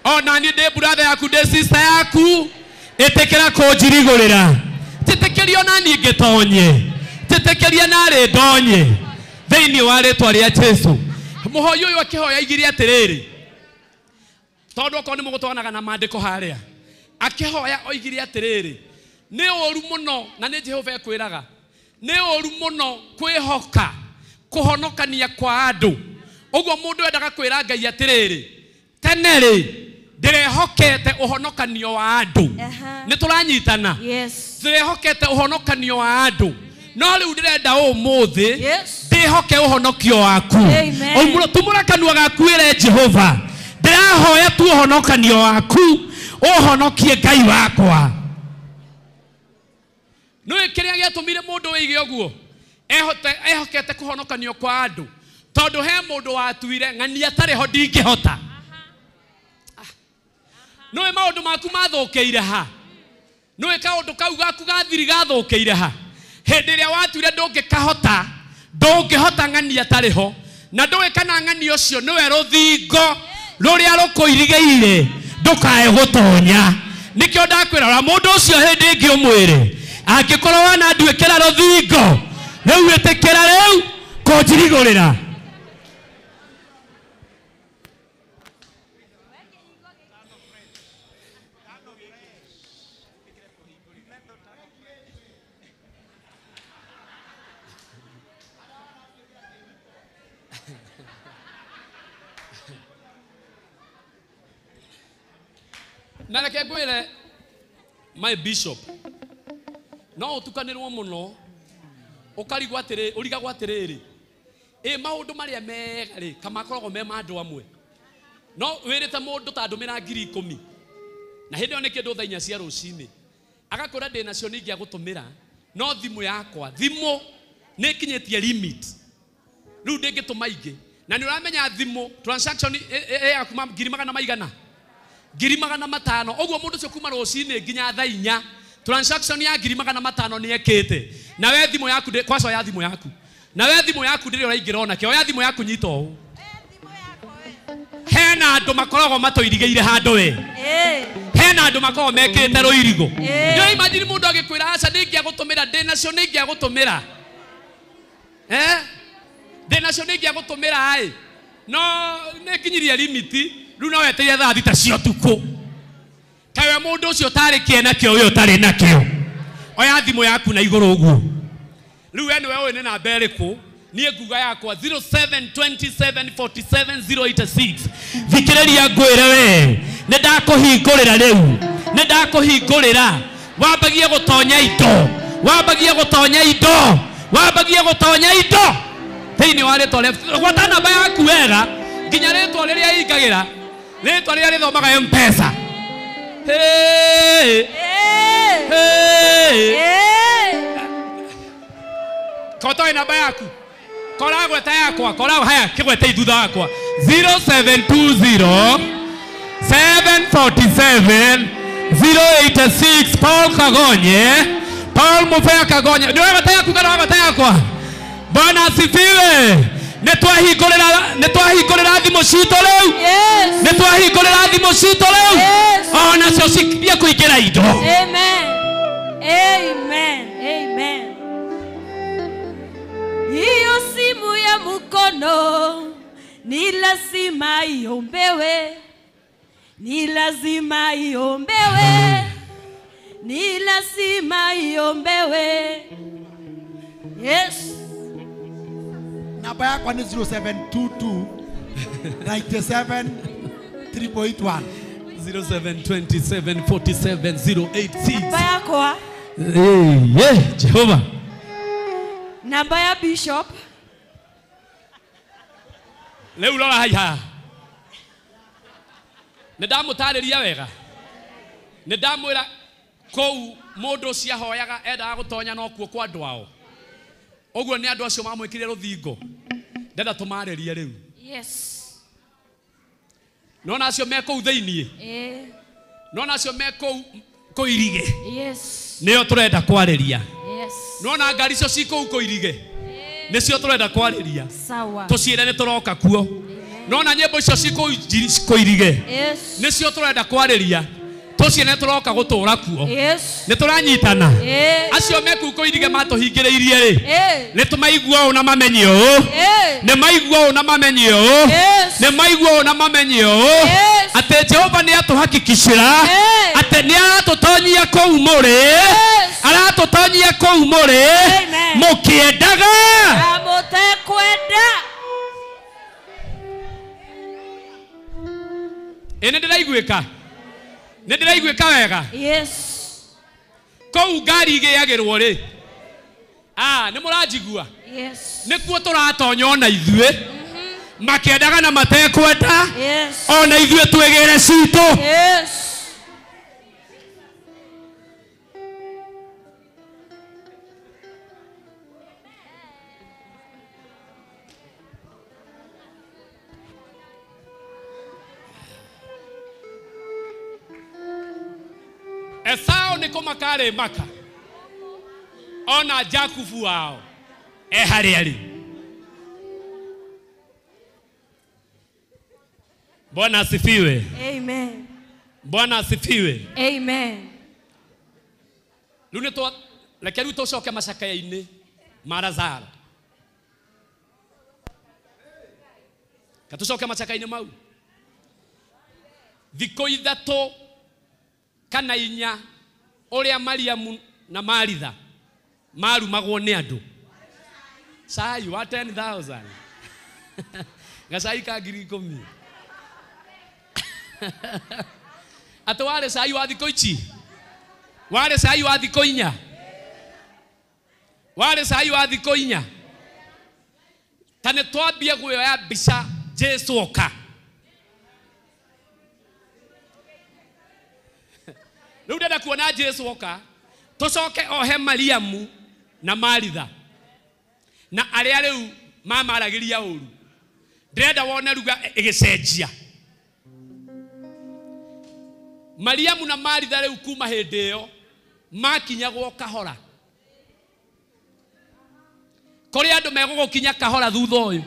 Ona niĩ ndĩ brother yaku ndĩ sister yaku ĩtĩkĩra kũnjirigũrĩra. Tĩtĩkĩria ona niĩ ngĩtonye. Tĩtĩkĩria narĩ ndonye. Thĩinĩ wa rĩtwa rĩa Jesu. Mũhoi ũyũ akĩhoya aigire atĩrĩrĩ. Tondũ okorwo nĩ mũgũtwaranaga na maandĩko harĩa. Akĩhoya oigire atĩrĩrĩ. Nĩ ũru mũno na nĩ Jehova ekwĩraga. Nĩ ũru mũno kwĩhoka kũhonokania kwa andũ. Ũguo mũndũ endaga kwĩra Ngai atĩrĩrĩ, tene rĩ ndĩrehokete ũhonokanio wa andũ. Nĩ tũranyitana? Yes. Ndĩrehokete ũhonokanio wa andũ. No rĩu ndĩrenda ũmũthĩ ndĩhoke ũhonokio waku. Tumũra kanua gaku ĩre Jehova, ndĩrahoya tu ũhonokanio waku, ũhonokie Ngai wakwa. Nĩũĩ kĩrĩa gĩatũmire mũndũ wĩige ũguo ehokete kũhonokanio kwa andũ, tondũ he mũndũ watuire ng'ania atarĩ ho ndingĩhota. Nĩũĩ maũndũ maku mathũkĩire ha? Nĩũĩ kaũndũ kau gaku gathiri gathũkĩire ha? Hĩndĩ ĩrĩa watuire ndũngĩkahota, ndũngĩhota ng'ania atarĩ ho, na ndũĩ kana ng'ania ũcio nĩwe rũthingo rũrĩa rũkũirigĩire ndũkae gũtonya. Nĩkĩo ndakwĩra ũrĩa mũndũ ũcio hĩndĩ ĩngĩ ũmwĩre, angĩkorwo wananduĩkĩra rũthingo rĩu ĩtĩkĩra rĩu kũnjirigũrĩra. Na reke ngwĩre my bishop, no ũtukanĩrwo mũno ũkarigwo atĩrĩ, ũrigagwo atĩrĩrĩ, ĩ maũndũ marĩa mega rĩ kamakoragwo me ma andũ amwe. No wĩrĩte mũndũ ta ndũmĩra 10,000 na hĩndĩ ĩyo nĩ kĩndũ thaa 4 cia rũcinĩ, agakwĩra ndĩ nacio nĩ ingĩagũtũmĩra, no thimũ yakwa, thimũ nĩ ĩkinyĩtie limit, rĩu ndĩngĩtũma ingĩ. Na nĩ ũramenya thimũ transaction ĩ kuma 100,000 maigana 500,000. Ũguo mũndũ ũcio kuma rũcinĩ nginya thaa 4 transaction ya 500,000 nĩ ekĩte. Na we thimũ yaku kwaca ya thimũ yaku, na we thimũ yaku ndĩrĩ ũraingĩra onakĩo. Oya thimũ yaku nyita ũũ. Hena andũ makoragwo matũirigĩire handũ we, hena andũ makoragwo mekĩrĩte rũirigo. Nĩ imagine mũndũ agĩkwĩra aca ndĩngĩagũtũmĩra, ndĩ nacio nĩ ingĩagũtũmĩra, ndĩ nacio nĩ ingĩagũtũmĩra ĩ, no nĩ nginyirie limiti rĩu no wetereire thaa 6 cia ũtukũ. Kawe mũndũ ũcio ũtarĩ kĩe nakĩo we ũtarĩ nakĩo, oya thimũ yaku na igũrũ ũguo. Rĩu we nĩwe ũĩ nĩ namba ĩrĩkũ. Niĩ nguga yakwa 0727477086. Thikĩrĩria ngwĩre we, nĩ ndakũhingũrĩra rĩu, nĩ ndakũhingũrĩra. Wambagie gũtonya indo, wambagie gũtonya indo, wambagie gũtonya indo thĩinĩ wa rĩtwa rĩa. Gwata namba yaku wega nginya rĩtwa rĩrĩa ingagĩra, rĩtwa rĩrĩa rĩthomaga M-Pesa. Hey, hey, kotoe namba yaku, kora gweta yakwa, kora haya kigwete thutha wakwa 0720 747 086. Paul Kagonye, Paul Mufea Kagonye. Nĩ gweta yaku kana gweta yakwa? Bwana asifiwe. Nĩ twahingũrĩra thimũ citũ rĩu, nĩ twahingũrĩra thimũ citũ rĩu, ona cio cikirie kũingĩra indo. Amen. Amen. Amen. Hiyo simu ya mkono ni lazima iombewe, ni lazima iombewe, ni lazima iombewe. Yes. Namba yakwa ni 0722 97 3.1. 0727 47 086. Namba yakwa. Eh, Jehova. Namba ya bishop. Leo rora haiha. Nĩ ndamũtarĩria wega. Nĩ ndamwĩra kũu mũndũ ũcio ahoyaga endaga gũtonya no kuo kwa andũ ao. Ũguo nĩ andũ acio mamwĩkĩrire rũthingo. Ndenda tũmarĩrie rĩu. Yes. Nona acio me kũu thĩiniĩ. Nona acio me kũu kũirige. Yes. Nĩo tũrenda kwarĩria. Yes. Nona ngari icio ci kũu kũirige. Nĩcio tũrenda kwarĩria. Sawa. Tũciĩre nĩ tũroka kuo. Nona nyĩmbo icio ci kũu kũirige. Yes. Nĩcio tũrenda kwarĩria. Tũciĩre nĩ tũroka gũtũra kuo. Yes. Nĩ tũranyitana. Yes. Acio me kũu kũirige matũhingĩrĩirie rĩ. Yes. Nĩ tũmaigua ũũ na mamenye ũũ. Yes. Nĩ maigua ũũ na mamenye ũũ. Yes. Nĩ maigua ũũ na mamenye ũũ. Yes. Atĩ Jehova nĩ atũhakikicĩra Yes. atĩ nĩ aratũtonyia kũu mũrĩ. Yes. Aratũtonyia kũu mũrĩ mũkĩendaga na mũtekwenda. Ĩ nĩ ndĩraiguĩka? Nĩ ndĩraiguĩka wega? Yes. Kũu ngari igĩagĩrwo rĩ, nĩ mũranjigua? Yes. Nĩkuo tũratonya ona ithuĩ makĩendaga na matekwenda. Yes. Ona ithuĩ twĩgĩre citũ. Yes. Esau nĩ kũmaka maka ona Jakubu wao e harĩa arĩ. Bwana asifiwe. Amen. Bwana asifiwe. Amen. Rĩu nĩ reke rĩu tũcoke macakaya-inĩ ma Lazaro. Katũcoke macakaya-inĩ mau. Thikũ ithatũ kana inya ũrĩa Mariamu na Maritha marumagwo nĩ andũ. Cai wa 10,000. Gacai ka 10,000. Atĩ warĩ cai wa thikũ ici? Warĩ cai wa thikũ inya? Warĩ cai wa thikũ inya? Ta nĩ twambie guoya mbica Jesu oka. Rĩu ndĩrenda kuona Jesu oka tũcoke ohe Mariamu na Maritha na arĩa rĩu mamaragĩria ũru. Ndĩrenda wone ruga ĩgĩcenjia. Mariamu na Maritha rĩu kuma hĩndĩ ĩyo makinyagwo kahora. Kũrĩ andũ megũgũkinya kahora thutha ũyũ.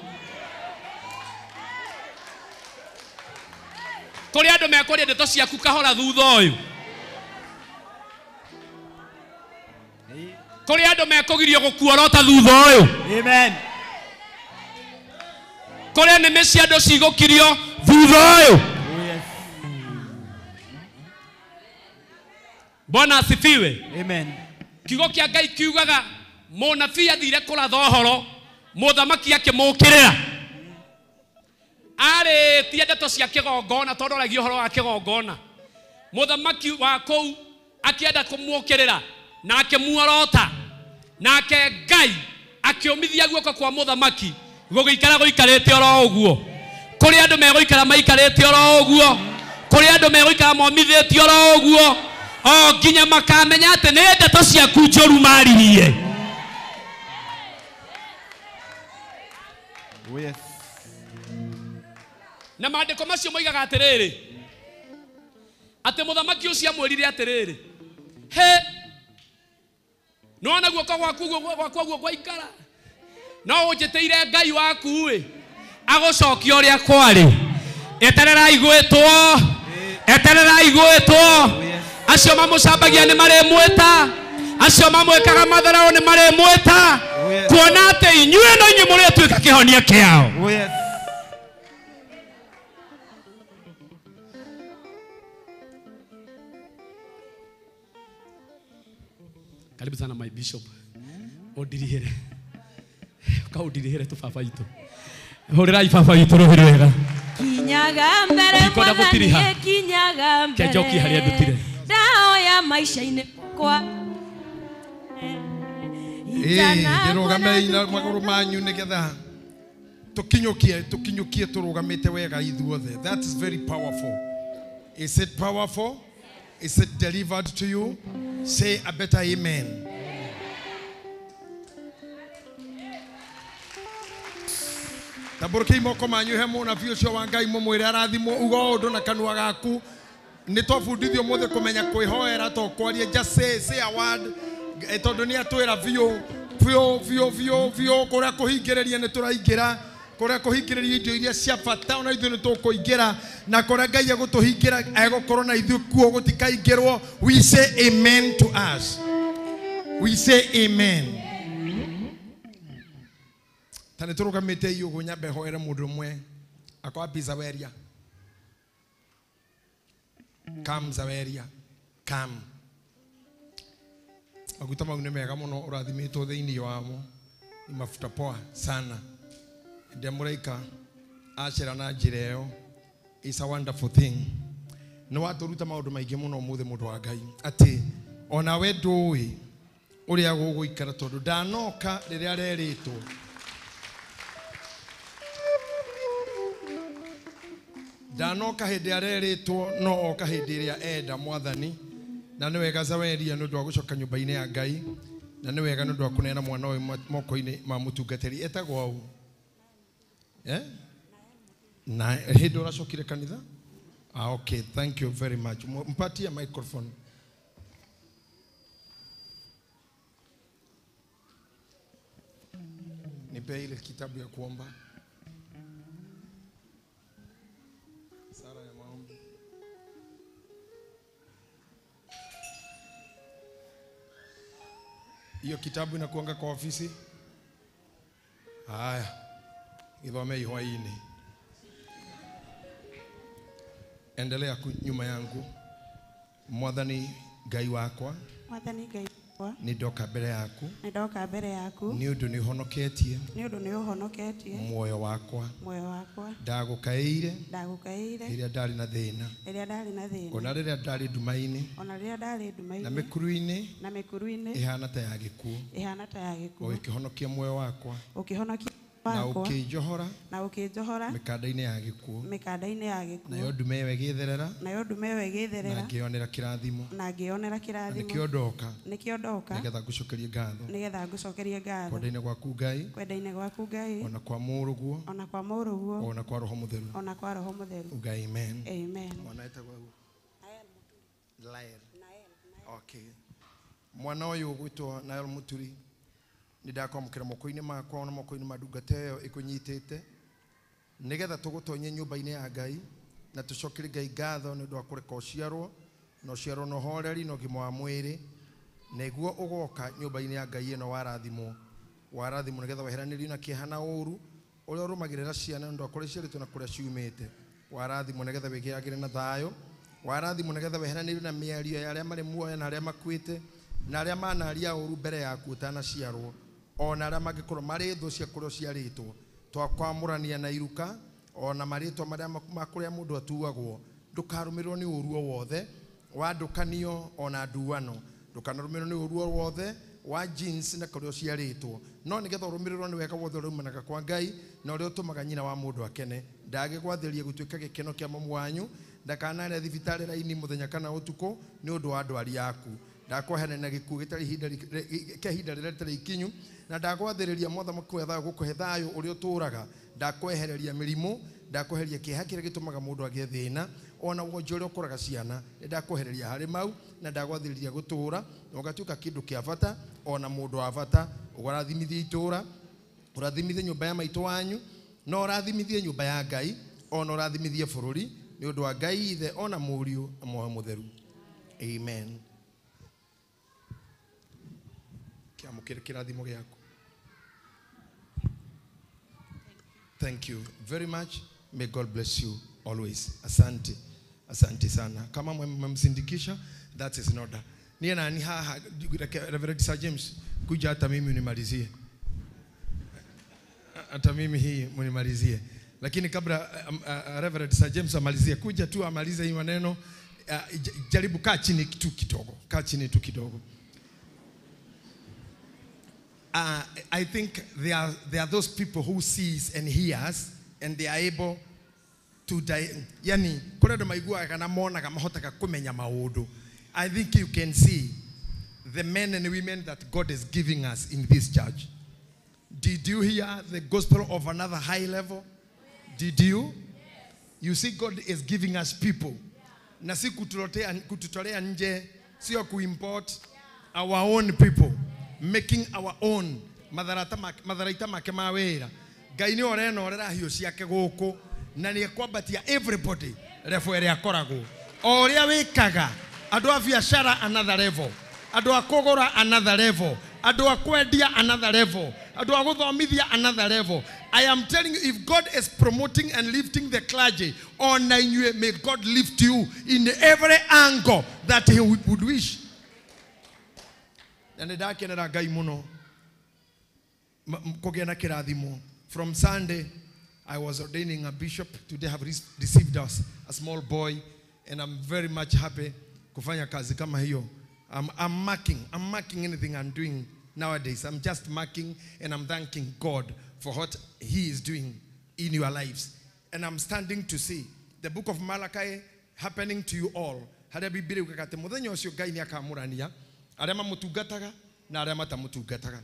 Kũrĩ andũ mekũria ndeto ciaku kahora thutha ũyũ. Kũrĩ andũ mekũgirio gũkuorota thutha ũyũ. Amen. Kũrĩ nĩmĩ cia andũ cigũkirio thutha ũyũ. Bwana asifiwe. Amen. Kiugo kĩa Ngai kiugaga mũnabii athire kũratha ũhoro, mũthamaki akĩmũkĩrĩra. Arĩtie ndeto cia kĩgongona tondũ aragia ũhoro wa kĩgongona. Mũthamaki wa kũu akĩenda kũmũkĩrĩra na akĩmuorota. Nake Ngai akĩũmithia guoko kwa mũthamaki gũgĩikara gũikarĩte oro ũguo. Kũrĩ andũ megũikara maikarĩte oro ũguo. Kũrĩ andũ megũikara momithĩtie oro ũguo. O nginya makamenya atĩ nĩ ndeto ciaku njũru maririe. Oh yes. Na maandĩko macio moigaga atĩrĩrĩ, atĩ mũthamaki ũcio amwĩrire atĩrĩrĩ, he nĩwona guoko gwaku gwakwa guo gwaikara, no ũnjĩtĩire Ngai waku ĩ agũcokia ũrĩa kwarĩ. Etererai gwĩtwo, etererai gwĩtwo. Acio mamũcambagia nĩ marĩmwĩta, acio mamwĩkaga matharau nĩ marĩmwĩta, kuona atĩ inyuĩ no inyuĩ mũrĩtuĩka kĩhonia kĩao. Oh yes. Karibu sana my bishop. Ũndirihere. Ũkaũndirihere tu baba itũ. Hũrĩrai baba itũ rũhĩ rwega. Kinyaga mbere mwathani, kinyaga mbere. Kĩnjokie harĩa ndutire. Ndaoya maisha-inĩ kwa ndĩrũgamei na magũrũ manyu nĩgetha tũkinyũkie tũrũgamĩte wega ithuothe. That is very powerful. Is it powerful? Is it delivered to you? Say a better amen. Tambũrũkiai moko manyu he mũnabii ũcio wa Ngai mũmwĩre arathimwo uga ũndũ na kanua gaku. Nĩ twabundithio mũthĩ kũmenya kwĩhoera to kwaria. Just say a word tondũ nĩ atwĩra biũ biũ biũ biũ biũ kũrĩa kũhingĩrĩria nĩ tũraingĩra, kũrĩa kũhingĩrĩria indo iria cia bata ona ithuĩ nĩ tũkũingĩra, na kũrĩa Ngai egũtũhingĩra egũkorwo na ithuĩ kuo gũtikaingĩrwo. We say amen to us. We say amen. Ta nĩ tũrũgamĩte iũguo nyambe hoere mũndũ ũmwe akwambi Zaweria. Come Zaweria, come. Maguta mau nĩ mega mũno ũrathimĩtwo thĩinĩ wamo. Ni mafuta poa sana. Ndĩa mũraika acera na njĩra ĩyo. It's a wonderful thing. Nĩ watũruta maũndũ maingĩ mũno ũmũthĩ mũndũ wa Ngai. Atĩ onawe ndũĩ ũrĩa gũgũikara tondũ ndanoka rĩrĩa arerĩtwo. Ndanoka hĩndĩ arerĩtwo no oka hĩndĩ ĩrĩa enda mwathani. Na nĩ wega Zaweria nĩ ũndũ wa gũcoka nyũmba-inĩ ya Ngai. Na nĩ wega nĩ ũndũ wa kũneana mwana ũyũ moko-inĩ ma mũtungatĩri. Etagwo ũ? Eh? Na hĩndĩ ũracokire kanitha? Ah, okay, thank you very much. Mpatie microphone. Nipe ile kitabu ya kuomba. Sara ya maombi. Hiyo kitabu inakuanga kwa ofisi? Haya. Ithome hwaini. Endelea nyuma yangu. Mwathani Ngai wakwa. Mwathani Ngai wakwa. Nĩ ndoka mbere yaku. Nĩ ndoka mbere yaku. Nĩ ũndũ nĩ ũhonoketie. Nĩ ũndũ nĩ ũhonoketie. Muoyo wakwa. Muoyo wakwa. Ndagũkaĩire. Ndagũkaĩire. Rĩrĩa ndarĩ na thĩna. Rĩrĩa ndarĩ na thĩna. Ona rĩrĩa ndarĩ nduma-inĩ. Ona rĩrĩa ndarĩ nduma-inĩ. Na mĩkuru-inĩ. Na mĩkuru-inĩ. Ĩhana ta ya gĩkuũ. Ĩhana ta ya gĩkuũ. Ũgĩkĩhonokia muoyo wakwa. Ũkĩhonokia Na ũkĩnjohora. Na ũkĩnjohora. Mĩkanda-inĩ ya gĩkuũ. Mĩkanda-inĩ ya gĩkuũ. Nayo ndume ĩyo ĩgĩtherera. Nayo ndume ĩyo ĩgĩtherera. Na ngĩonera kĩrathimo. Na ngĩonera kĩrathimo. Nĩkĩo ndoka. Nĩkĩo ndoka. Nĩgetha ngũcokerie ngatho. Nĩgetha ngũcokerie ngatho. Kwenda-inĩ gwaku Ngai. Kwenda-inĩ gwaku Ngai. Ona kwa mũrũguo. Ona kwa mũrũguo. Ona kwa Roho Mũtheru. Ona kwa Roho Mũtheru. Uga amen. Amen. Mwana etagwo ũguo? Nael. Okay. Mwana ũyũ ũgwĩtwo Nael Muturi. Nĩ ndakwamũkĩra moko-inĩ makwa na moko-inĩ ma ndungata ĩyo ĩkũnyitĩte nĩgetha tũgũtonye nyũmba-inĩ ya Ngai na tũcokerie Ngai ngatho nĩ ũndũ wa kũreka ũciarwo na ũciarwo na ũhoreri na ũgima wa mwĩrĩ nĩguo ũgoka nyũmba-inĩ ya Ngai ĩno warathimwo warathimwo nĩgetha weheranĩrio na kĩeha na ũũru ũrĩa ũrũmagĩrĩra ciana nĩ ũndũ wa kũrĩa ciarĩtwo na kũrĩa ciumĩte warathimwo nĩgetha wĩgĩagĩre na thayũ warathimwo nĩgetha weheranĩrio na mĩario ya arĩa marĩ muoyo na arĩa makuĩte na arĩa manaria ũũru mbere yaku ũtanaciarwo ona arĩa mangĩkorwo marĩ thũ cia kũrĩa ũciarĩtwo twakwamũrania na iruka ona marĩtwa marĩa ma kũrĩa mũndũ atuagwo ndũkarũmĩrĩrwo nĩ ũũru o wothe wa ndũkanio ona nduano ndũkanarũmĩrĩrwo nĩ ũũru o wothe wa jeans na kũrĩa ũciarĩtwo no nĩgetha ũrũmĩrĩrwo nĩ wega wothe ũrĩa umanaga kwa Ngai na ũrĩa ũtũmaga nyina wa mũndũ akene ndagĩgwathĩria gũtuĩka gĩkeno kĩa mamu wanyu ndakanarĩa thibitarĩ raini mũthenya kana ũtukũ nĩ ũndũ wa ndwari yaku ndakweherania na gĩkuũ gĩtarĩ ihinda kĩa ihinda rĩrĩa rĩtarĩ ikinyu na ndagwathĩrĩria mothamaki wa thayũ gũkũhe thayũ ũrĩa ũtũũraga ndakwehereria mĩrimũ ndakweheria kĩeha kĩrĩa gĩtũmaga mũndũ agĩe thĩna ona wonje ũrĩa ũkoraga ciana nĩ ndakwehereria harĩ mau na ndagwathĩrĩria gũtũũra na ũgatuĩka kĩndũ kĩa bata ona mũndũ wa bata ũrathimithie itũũra ũrathimithie nyũmba ya maitũ wanyu na ũrathimithie nyũmba ya Ngai ona ũrathimithie bũrũri nĩ ũndũ wa Ngai ithe ona mũriũ na Muoyo Mũtheru. Amen. Kĩamũkĩre kĩrathimo gĩaku. Thank you very much. May God bless you always. Asante. Asante sana. Kama mmemsindikisha, that is in order. Niye nani haha, Reverend Sir James, kuja hata mimi unimalizie. Hata mimi hii munimalizie. Lakini kabla Reverend Sir James amalizie, kuja tu amalize hii maneno, jaribu kaa chini tu kidogo. Kaa chini tu kidogo. I think there are those people who sees and hears and they are able to die. Yani, kũrĩ andũ maiguaga kana monaga mahotaga kũmenya maũndũ. I think you can see the men and women that God is giving us in this church. Did you hear the gospel of another high level? Did you? You see, God is giving us people. Na si kututolea nje, sio kuimport our own people. Making our own matharaita make ma wĩra. Ngai nĩ ũrenorera hiũ ciake gũkũ na nĩ ekwambatia everybody level ĩrĩa akoragwo. O ũrĩa wĩkaga, andũ a biacara another level, andũ a kũgũra another level, andũ a kwendia another level, andũ a gũthomithia another level. I am telling you, if God is promoting and lifting the clergy, ona inyuĩ, may God lift you in every angle that he would wish. Na nĩ ndakenera Ngai mũno kũgĩa na kĩrathimo. From Sunday I was ordaining a bishop. Today have received us a small boy, and I'm very much happy kufanya kazi kama hiyo. I'm marking anything I'm doing nowadays. I'm just marking, and I'm thanking God for what he is doing in your lives. And I'm standing to see the book of Malachi happening to you all. Harĩa Bibilia yugaga atĩ mũthenya ũcio Ngai nĩakamũrania arĩa mamũtungataga na arĩa matamũtungataga.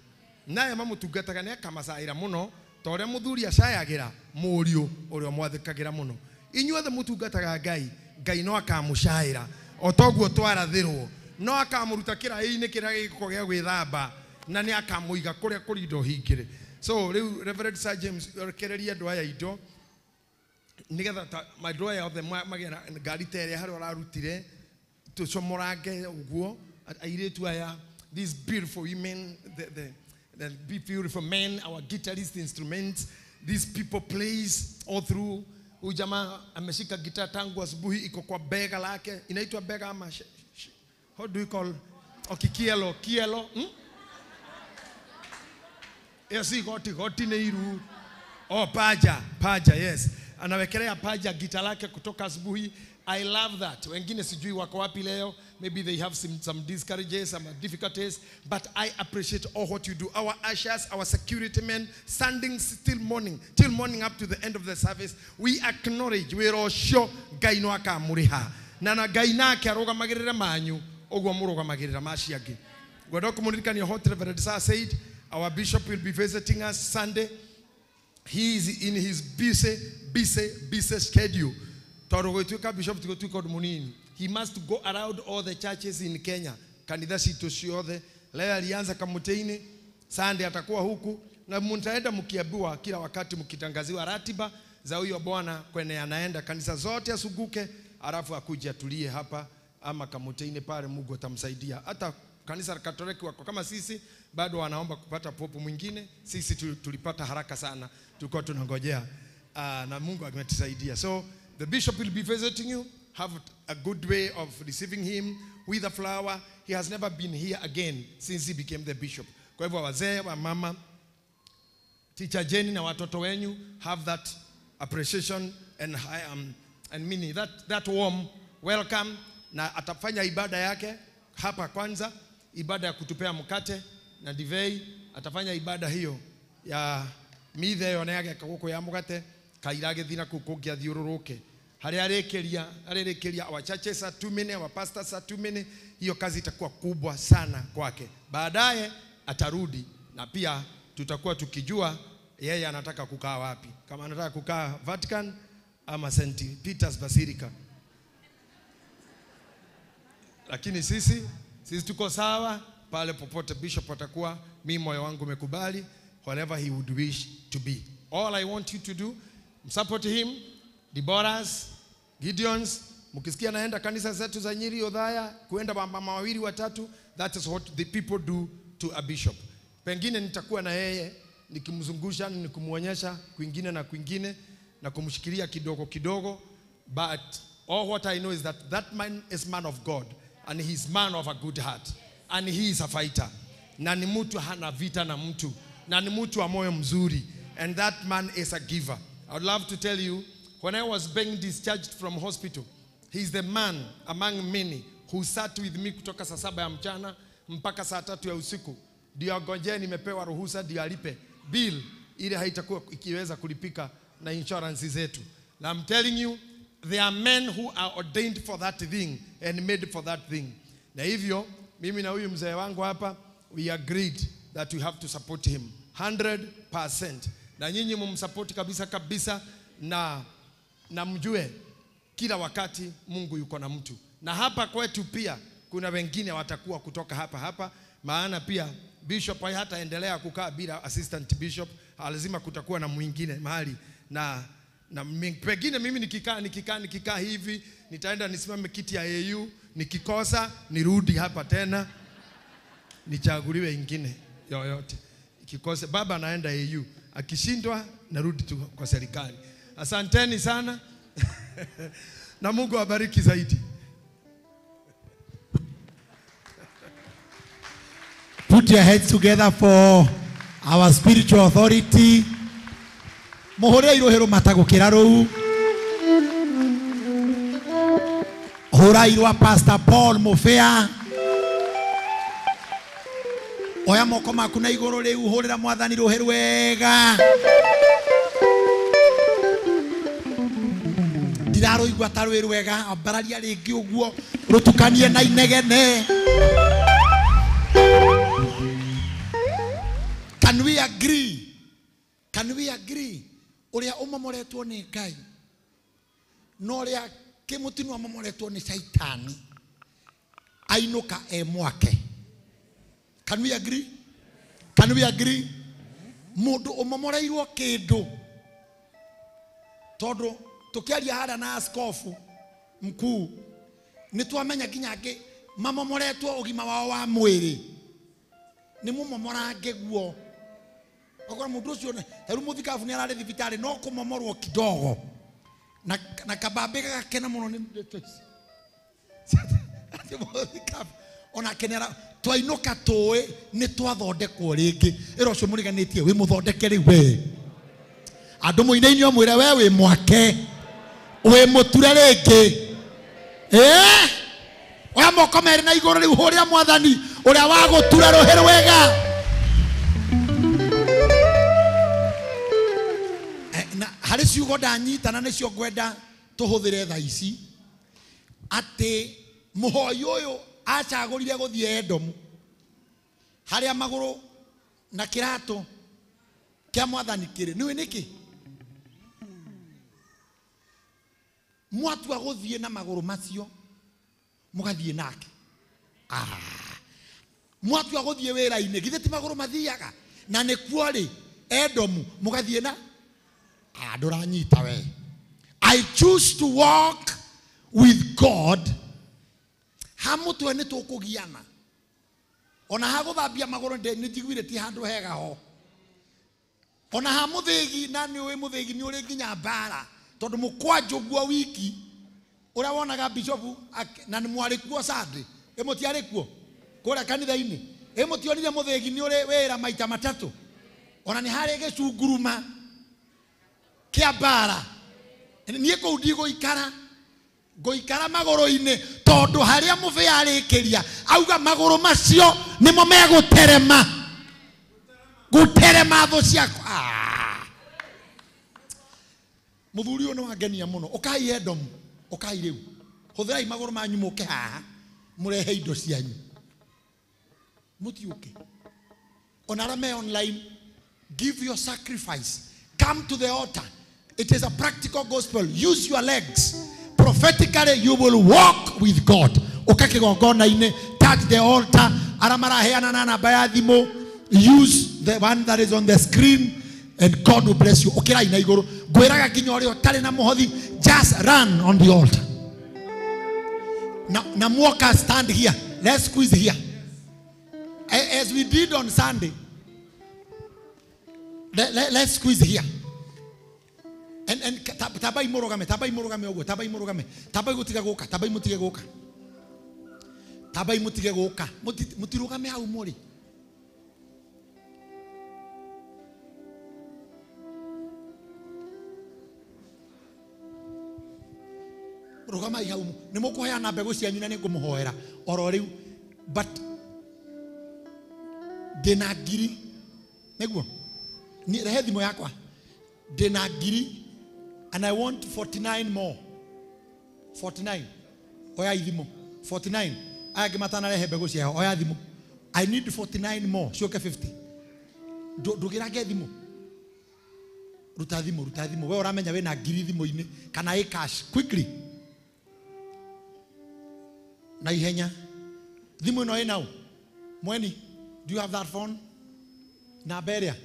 Na arĩa mamũtungataga nĩakamacaĩra mũno ta ũrĩa mũthuri acayagĩra mũriũ ũrĩa ũmwathĩkagĩra mũno. Inyuothe mũtungataga Ngai, Ngai no akamũcaĩra o toguo twarathĩrwo, no akamũruta kĩraĩ-inĩ kĩrĩa gĩko gĩa gwĩthamba na nĩ akamũiga kũrĩa kũrĩ indo hingĩre. So rĩu Reverend Sir James, rekereria andũ aya indo nigetha andũ aya othe magĩe na ngari ta ĩrĩa harĩa ũrarutire, tũcomorange ũguo airĩtu aya, these beautiful women, the beautiful men, our guitarist instruments, these people plays all through. Huyu jamaa ameshika gitaa tangu asubuhi, iko kwa bega lake. Inaitwa bega ama how do you call? Okay, kielo, kielo. Yes, goti, goti ni iru. Oh, paja, paja, yes. Anawekelea paja gita lake kutoka asubuhi. I love that. Wengine sijui wako wapi leo. Maybe they have some discourages, some difficulties. But I appreciate all what you do. Our ushers, our security men, standing till morning up to the end of the service. We acknowledge, we are sure Ngai no akamuriha. Na na Ngai nake arugamagirira manyu, oguo murugamagirira maciangi. Ngwenda kumuririkania what Reverend Sir said. Our bishop will be visiting us Sunday. He is in his busy, busy, busy schedule. He must go around all the churches in Kenya. Kanitha citũ ciothe. Leo alianza Kamutini, Sunday atakuwa huku, na mtaenda mkiambiwa kila wakati mkitangaziwa ratiba za huyo bwana kwenye anaenda kanisa zote asuguke, alafu akuje atulie hapa ama Kamutini pale, Mungu atamsaidia. Hata kanisa la Katoliki wako kama sisi bado wanaomba kupata popu mwingine. Sisi tulipata haraka sana, tulikuwa tunangojea, na Mungu ametusaidia. So the bishop will be visiting you. Have a good way of receiving him with a flower. He has never been here again since he became the bishop. Kwa hivyo wazee wa mama, Teacher Jenny na watoto wenyu, have that appreciation and meaning that warm welcome. Na atafanya ibada yake hapa kwanza, ibada ya kutupea mkate na divei. Atafanya ibada hiyo ya mithe yone yake kagoko ya mukate kairage thina kukungia thiururuke haria arekeria our churches are too many, our pastors are too many. Hiyo kazi itakuwa kubwa sana kwake. Baadaye atarudi na pia tutakuwa tukijua yeye anataka kukaa wapi, kama anataka kukaa Vatican ama St. Peter's Basilica. Lakini sisi tuko sawa pale popote bishop atakuwa. Mimi moyo wangu umekubali whatever he would wish to be. All I want you to do, support him, Deborahs, Gideons. Mkisikia naenda kanisa zetu za Nyeri, Othaya, kuenda mama wawili watatu, that is what the people do to a bishop. Pengine nitakuwa na yeye nikimzungusha, nikumuonyesha kwingine na kwingine na kumshikilia kidogo kidogo, but all what I know is that that man is man of God, and he is man of a good heart, and he is a fighter. Na ni mtu hana vita na mtu, na ni mtu wa moyo mzuri, and that man is a giver. I would love to tell you, when I was being discharged from hospital, he is the man among many who sat with me kutoka saa 7 ya mchana mpaka saa 3 ya usiku. Ndio agonje nimepewa ruhusa ndio alipe bill ile haitakuwa ikiweza kulipika na insurance zetu. Na I'm telling you, there are men who are ordained for that thing and made for that thing. Na hivyo mimi na huyu mzee wangu hapa, we agreed that we have to support him 100%. Na nyinyi mumsupport kabisa kabisa, na mjue kila wakati Mungu yuko na mtu. Na hapa kwetu pia kuna wengine watakuwa kutoka hapa hapa, maana pia bishop hataendelea kukaa bila assistant bishop, lazima kutakuwa na mwingine mahali. Na pengine mimi nikikaa hivi, nitaenda nisimame kiti ya AU, nikikosa nirudi hapa tena nichaguliwe ingine yoyote. Ikikose baba anaenda AU, akishindwa narudi tu kwa serikali. Asanteni sana. Na Mungu awabariki zaidi. Put your hands together for our spiritual authority. Muhurire iruhiro matagukira ruu. Hura irwa Pastor Paul Mufea. Oya moko maku na iguru riu hurira mwathani ruhi rwega. Ndiraruigua ta rwi rwega, ambararia ringi uguo rutukanie na inegene. Can we agree? Can we agree? Uria umomoretwo ni Ngai no uria kimutinu amomoretwo ni Shaitani ainuka e mwake. Can we agree? Can we agree? Mundu umomoreirwo kindu tondu tukiaria haria na askofu mkuu ni twamenya nginya angi mamomoretwo ugima wao wa mwiri ni mumomorange guo. Okora mundu ucio taru muthikabu ni arari thibitari no kumomorwo kidogo na kabambe gagakena muno ni ndeto ici. Ati muthikabu ona kenera twainuka tui ni twathondekwo ringi. Ira ucio muriganitie wi muthondeke riu we andu muinainio mwire we wi mwake wi muture ringi. Oya moko meri na iguru riu huria mwathani uria wa gutura ruhi rwega. Na hari ciugo ndanyita na nicio ngwenda tuhuthire thaa ici ati muhoi uyu acagurire guthie Edomu haria maguru na kirato kia mwathani kiri. Niwe niki mwatua guthie na maguru macio mugathie nake. Mwatua guthie wira-ini githe ti maguru mathiaga na nikuo ri Edomu mugathie na nduranyita we. I choose to walk with God. Ha mutwe ni tukugiana ona ha guthambia maguru ni njiguire ti handu hega ho. Ona ha muthigi na ni wi muthigi ni uri nginya mbara tondu mukwanjo guo wiki uria wonaga bishop na ni mwari kuo Sunday e mutiari kuo kuria kanitha-ini e mutionire muthigi ni uri wira maita matatu ona ni hari gicunguruma kia mbara. Nie kuu ndigũikara ngũikara magũrũ-inĩ tondũ harĩa mũbĩa arĩkĩria auga magũrũ macio nĩmo megũterema gũterema thũ ciakwa. Mũthuri ũyũ nĩ wangenia mũno. Ũkai Edomu, ũkai rĩu hũthĩrai magũrũ manyu mũke haha mũrehe indo cianyu mũtiũke. Ona arĩa me online, give your sacrifice, come to the altar. It is a practical gospel. Use your legs. Prophetically, you will walk with God. Ukakigongona-inĩ, touch the altar. Arĩa maraheana na namba ya thimũ, use the one that is on the screen and God will bless you. Ũkĩrai na igũrũ. Ngwĩraga nginya ũrĩa ũtarĩ na mũhothi, just run on the altar. Na mwoka stand here. Let's squeeze here. As we did on Sunday. Let's squeeze here. And tabai murugame, tabai murugame uguo, tabai murugame, tabai gutiga guka, tabai mutige guka. Tabai mutige guka. Mutirugame hau muri. Rugamai hau. Ni mukuheana mbegu cianyu na ningumuhoera oro riu. But ndina ngiri niguo ni rehe thimu yakwa ndina ngiri and I want 49 more. 49. Oya ithimo. 49. Aya ngimatana rehe mbegu ciao. Oya thimu. I need 49 more. Cioke 50. Ndũgĩrange thimũ. Ruta thimũ, ruta thimũ. We ũramenya wĩna ngiri thimũ-inĩ kana ĩ cash quickly. Na ihenya. Thimũ ĩno ĩ nau. Mweni, do you have that phone? Namba ĩrĩa.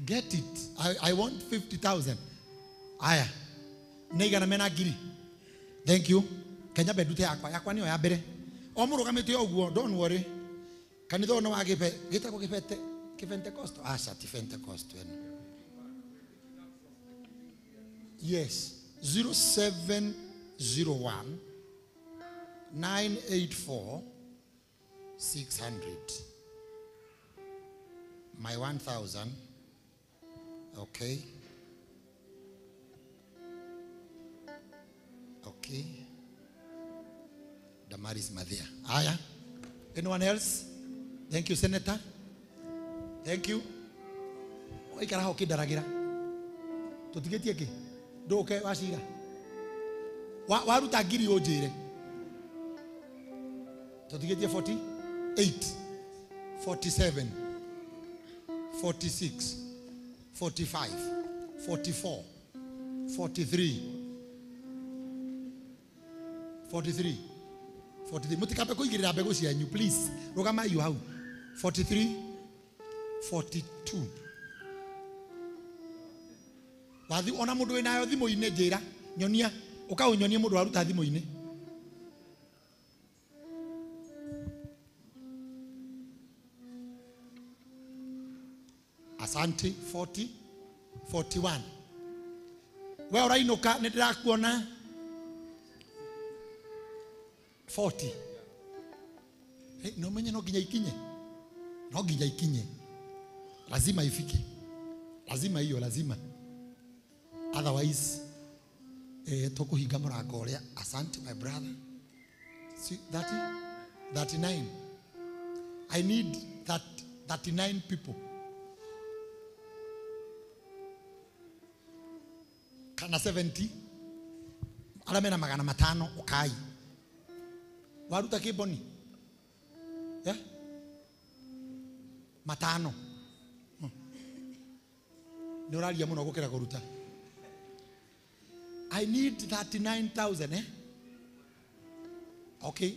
Get it. I want 50,000. Aya. Nĩ igana mena ngiri. Thank you. Kenya mbendute yakwa. Yakwa nĩyo ya mbere. O mũrũgamĩte ũguo, don't worry. Kanitha ũyũ nĩ wa gĩbe, gĩtagwo gĩbete, kĩpentecost. Aca, ti Pentecost ĩno. Yes. 0701 984 600. My 1,000. Okay. Okay. Damaris Mathia. Aya. Anyone else? Thank you, Senator. Thank you. Oikara hau kindaragira. Tutigetie ki? Nduke wacira. Waruta ngiri unjire. Tutigetie 48, 47, 46, 45, 44, 43, 43, 43. Mutikabe kuigirira mbegu cianyu, please. Rugama iyo hau. 43, 42. Wathi ona mundu winayo thimu-inĩ njĩra nyonia ũkaũnyonie mũndũ waruta thimũ-inĩ. Asante. 40, 41. We ũrainũka nĩ ndĩrakuona 40. Hey, no menye no nginya ikinye. No nginya ikinye. Lazima ifike. Lazima hiyo lazima. Otherwise tukuhinga mũrango ũrĩa. Asante my brother. See, 30, 39. I need that 39 people. Kana 70. Arĩa mena 500 ukai. Waruta kĩboni? Yeah? 500. Nĩ ũraria mũno gũkĩra kũruta. I need 39,000, eh? Okay.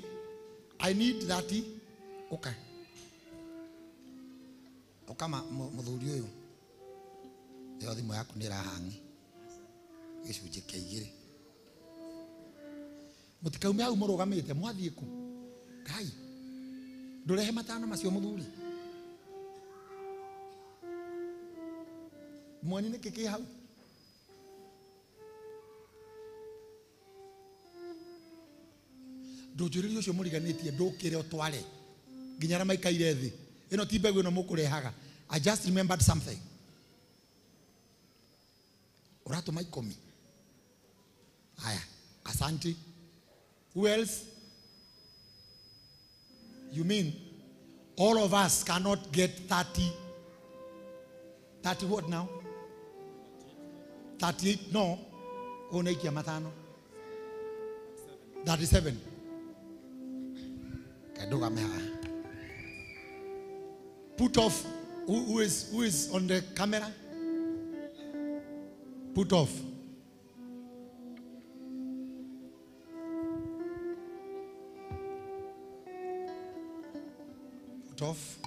I need 30. Okay. Okama muthuri uyu. Iyo thimu yaku ni irahangi. Gicunjĩ kĩa igĩrĩ. Mũtikaume hau mũrũgamĩte mwathiĩ kũ? Kai. Ndũrehe 5 macio muthuri. Mwani nĩkĩ kĩ hau? Ndũnjũrĩrie ũcio mũriganĩtie ndũkĩre ũtware nginya arĩa maikaire thĩ. Ĩno ti mbegũ ĩno mũkũrehaga. I just remembered something. Ũratũma 10. Haya, asante. Who else? You mean all of us cannot get 30? 30 what now? 38? No. Unaikia 5. 37. Put off. Who is on the camera? Put off. Put off.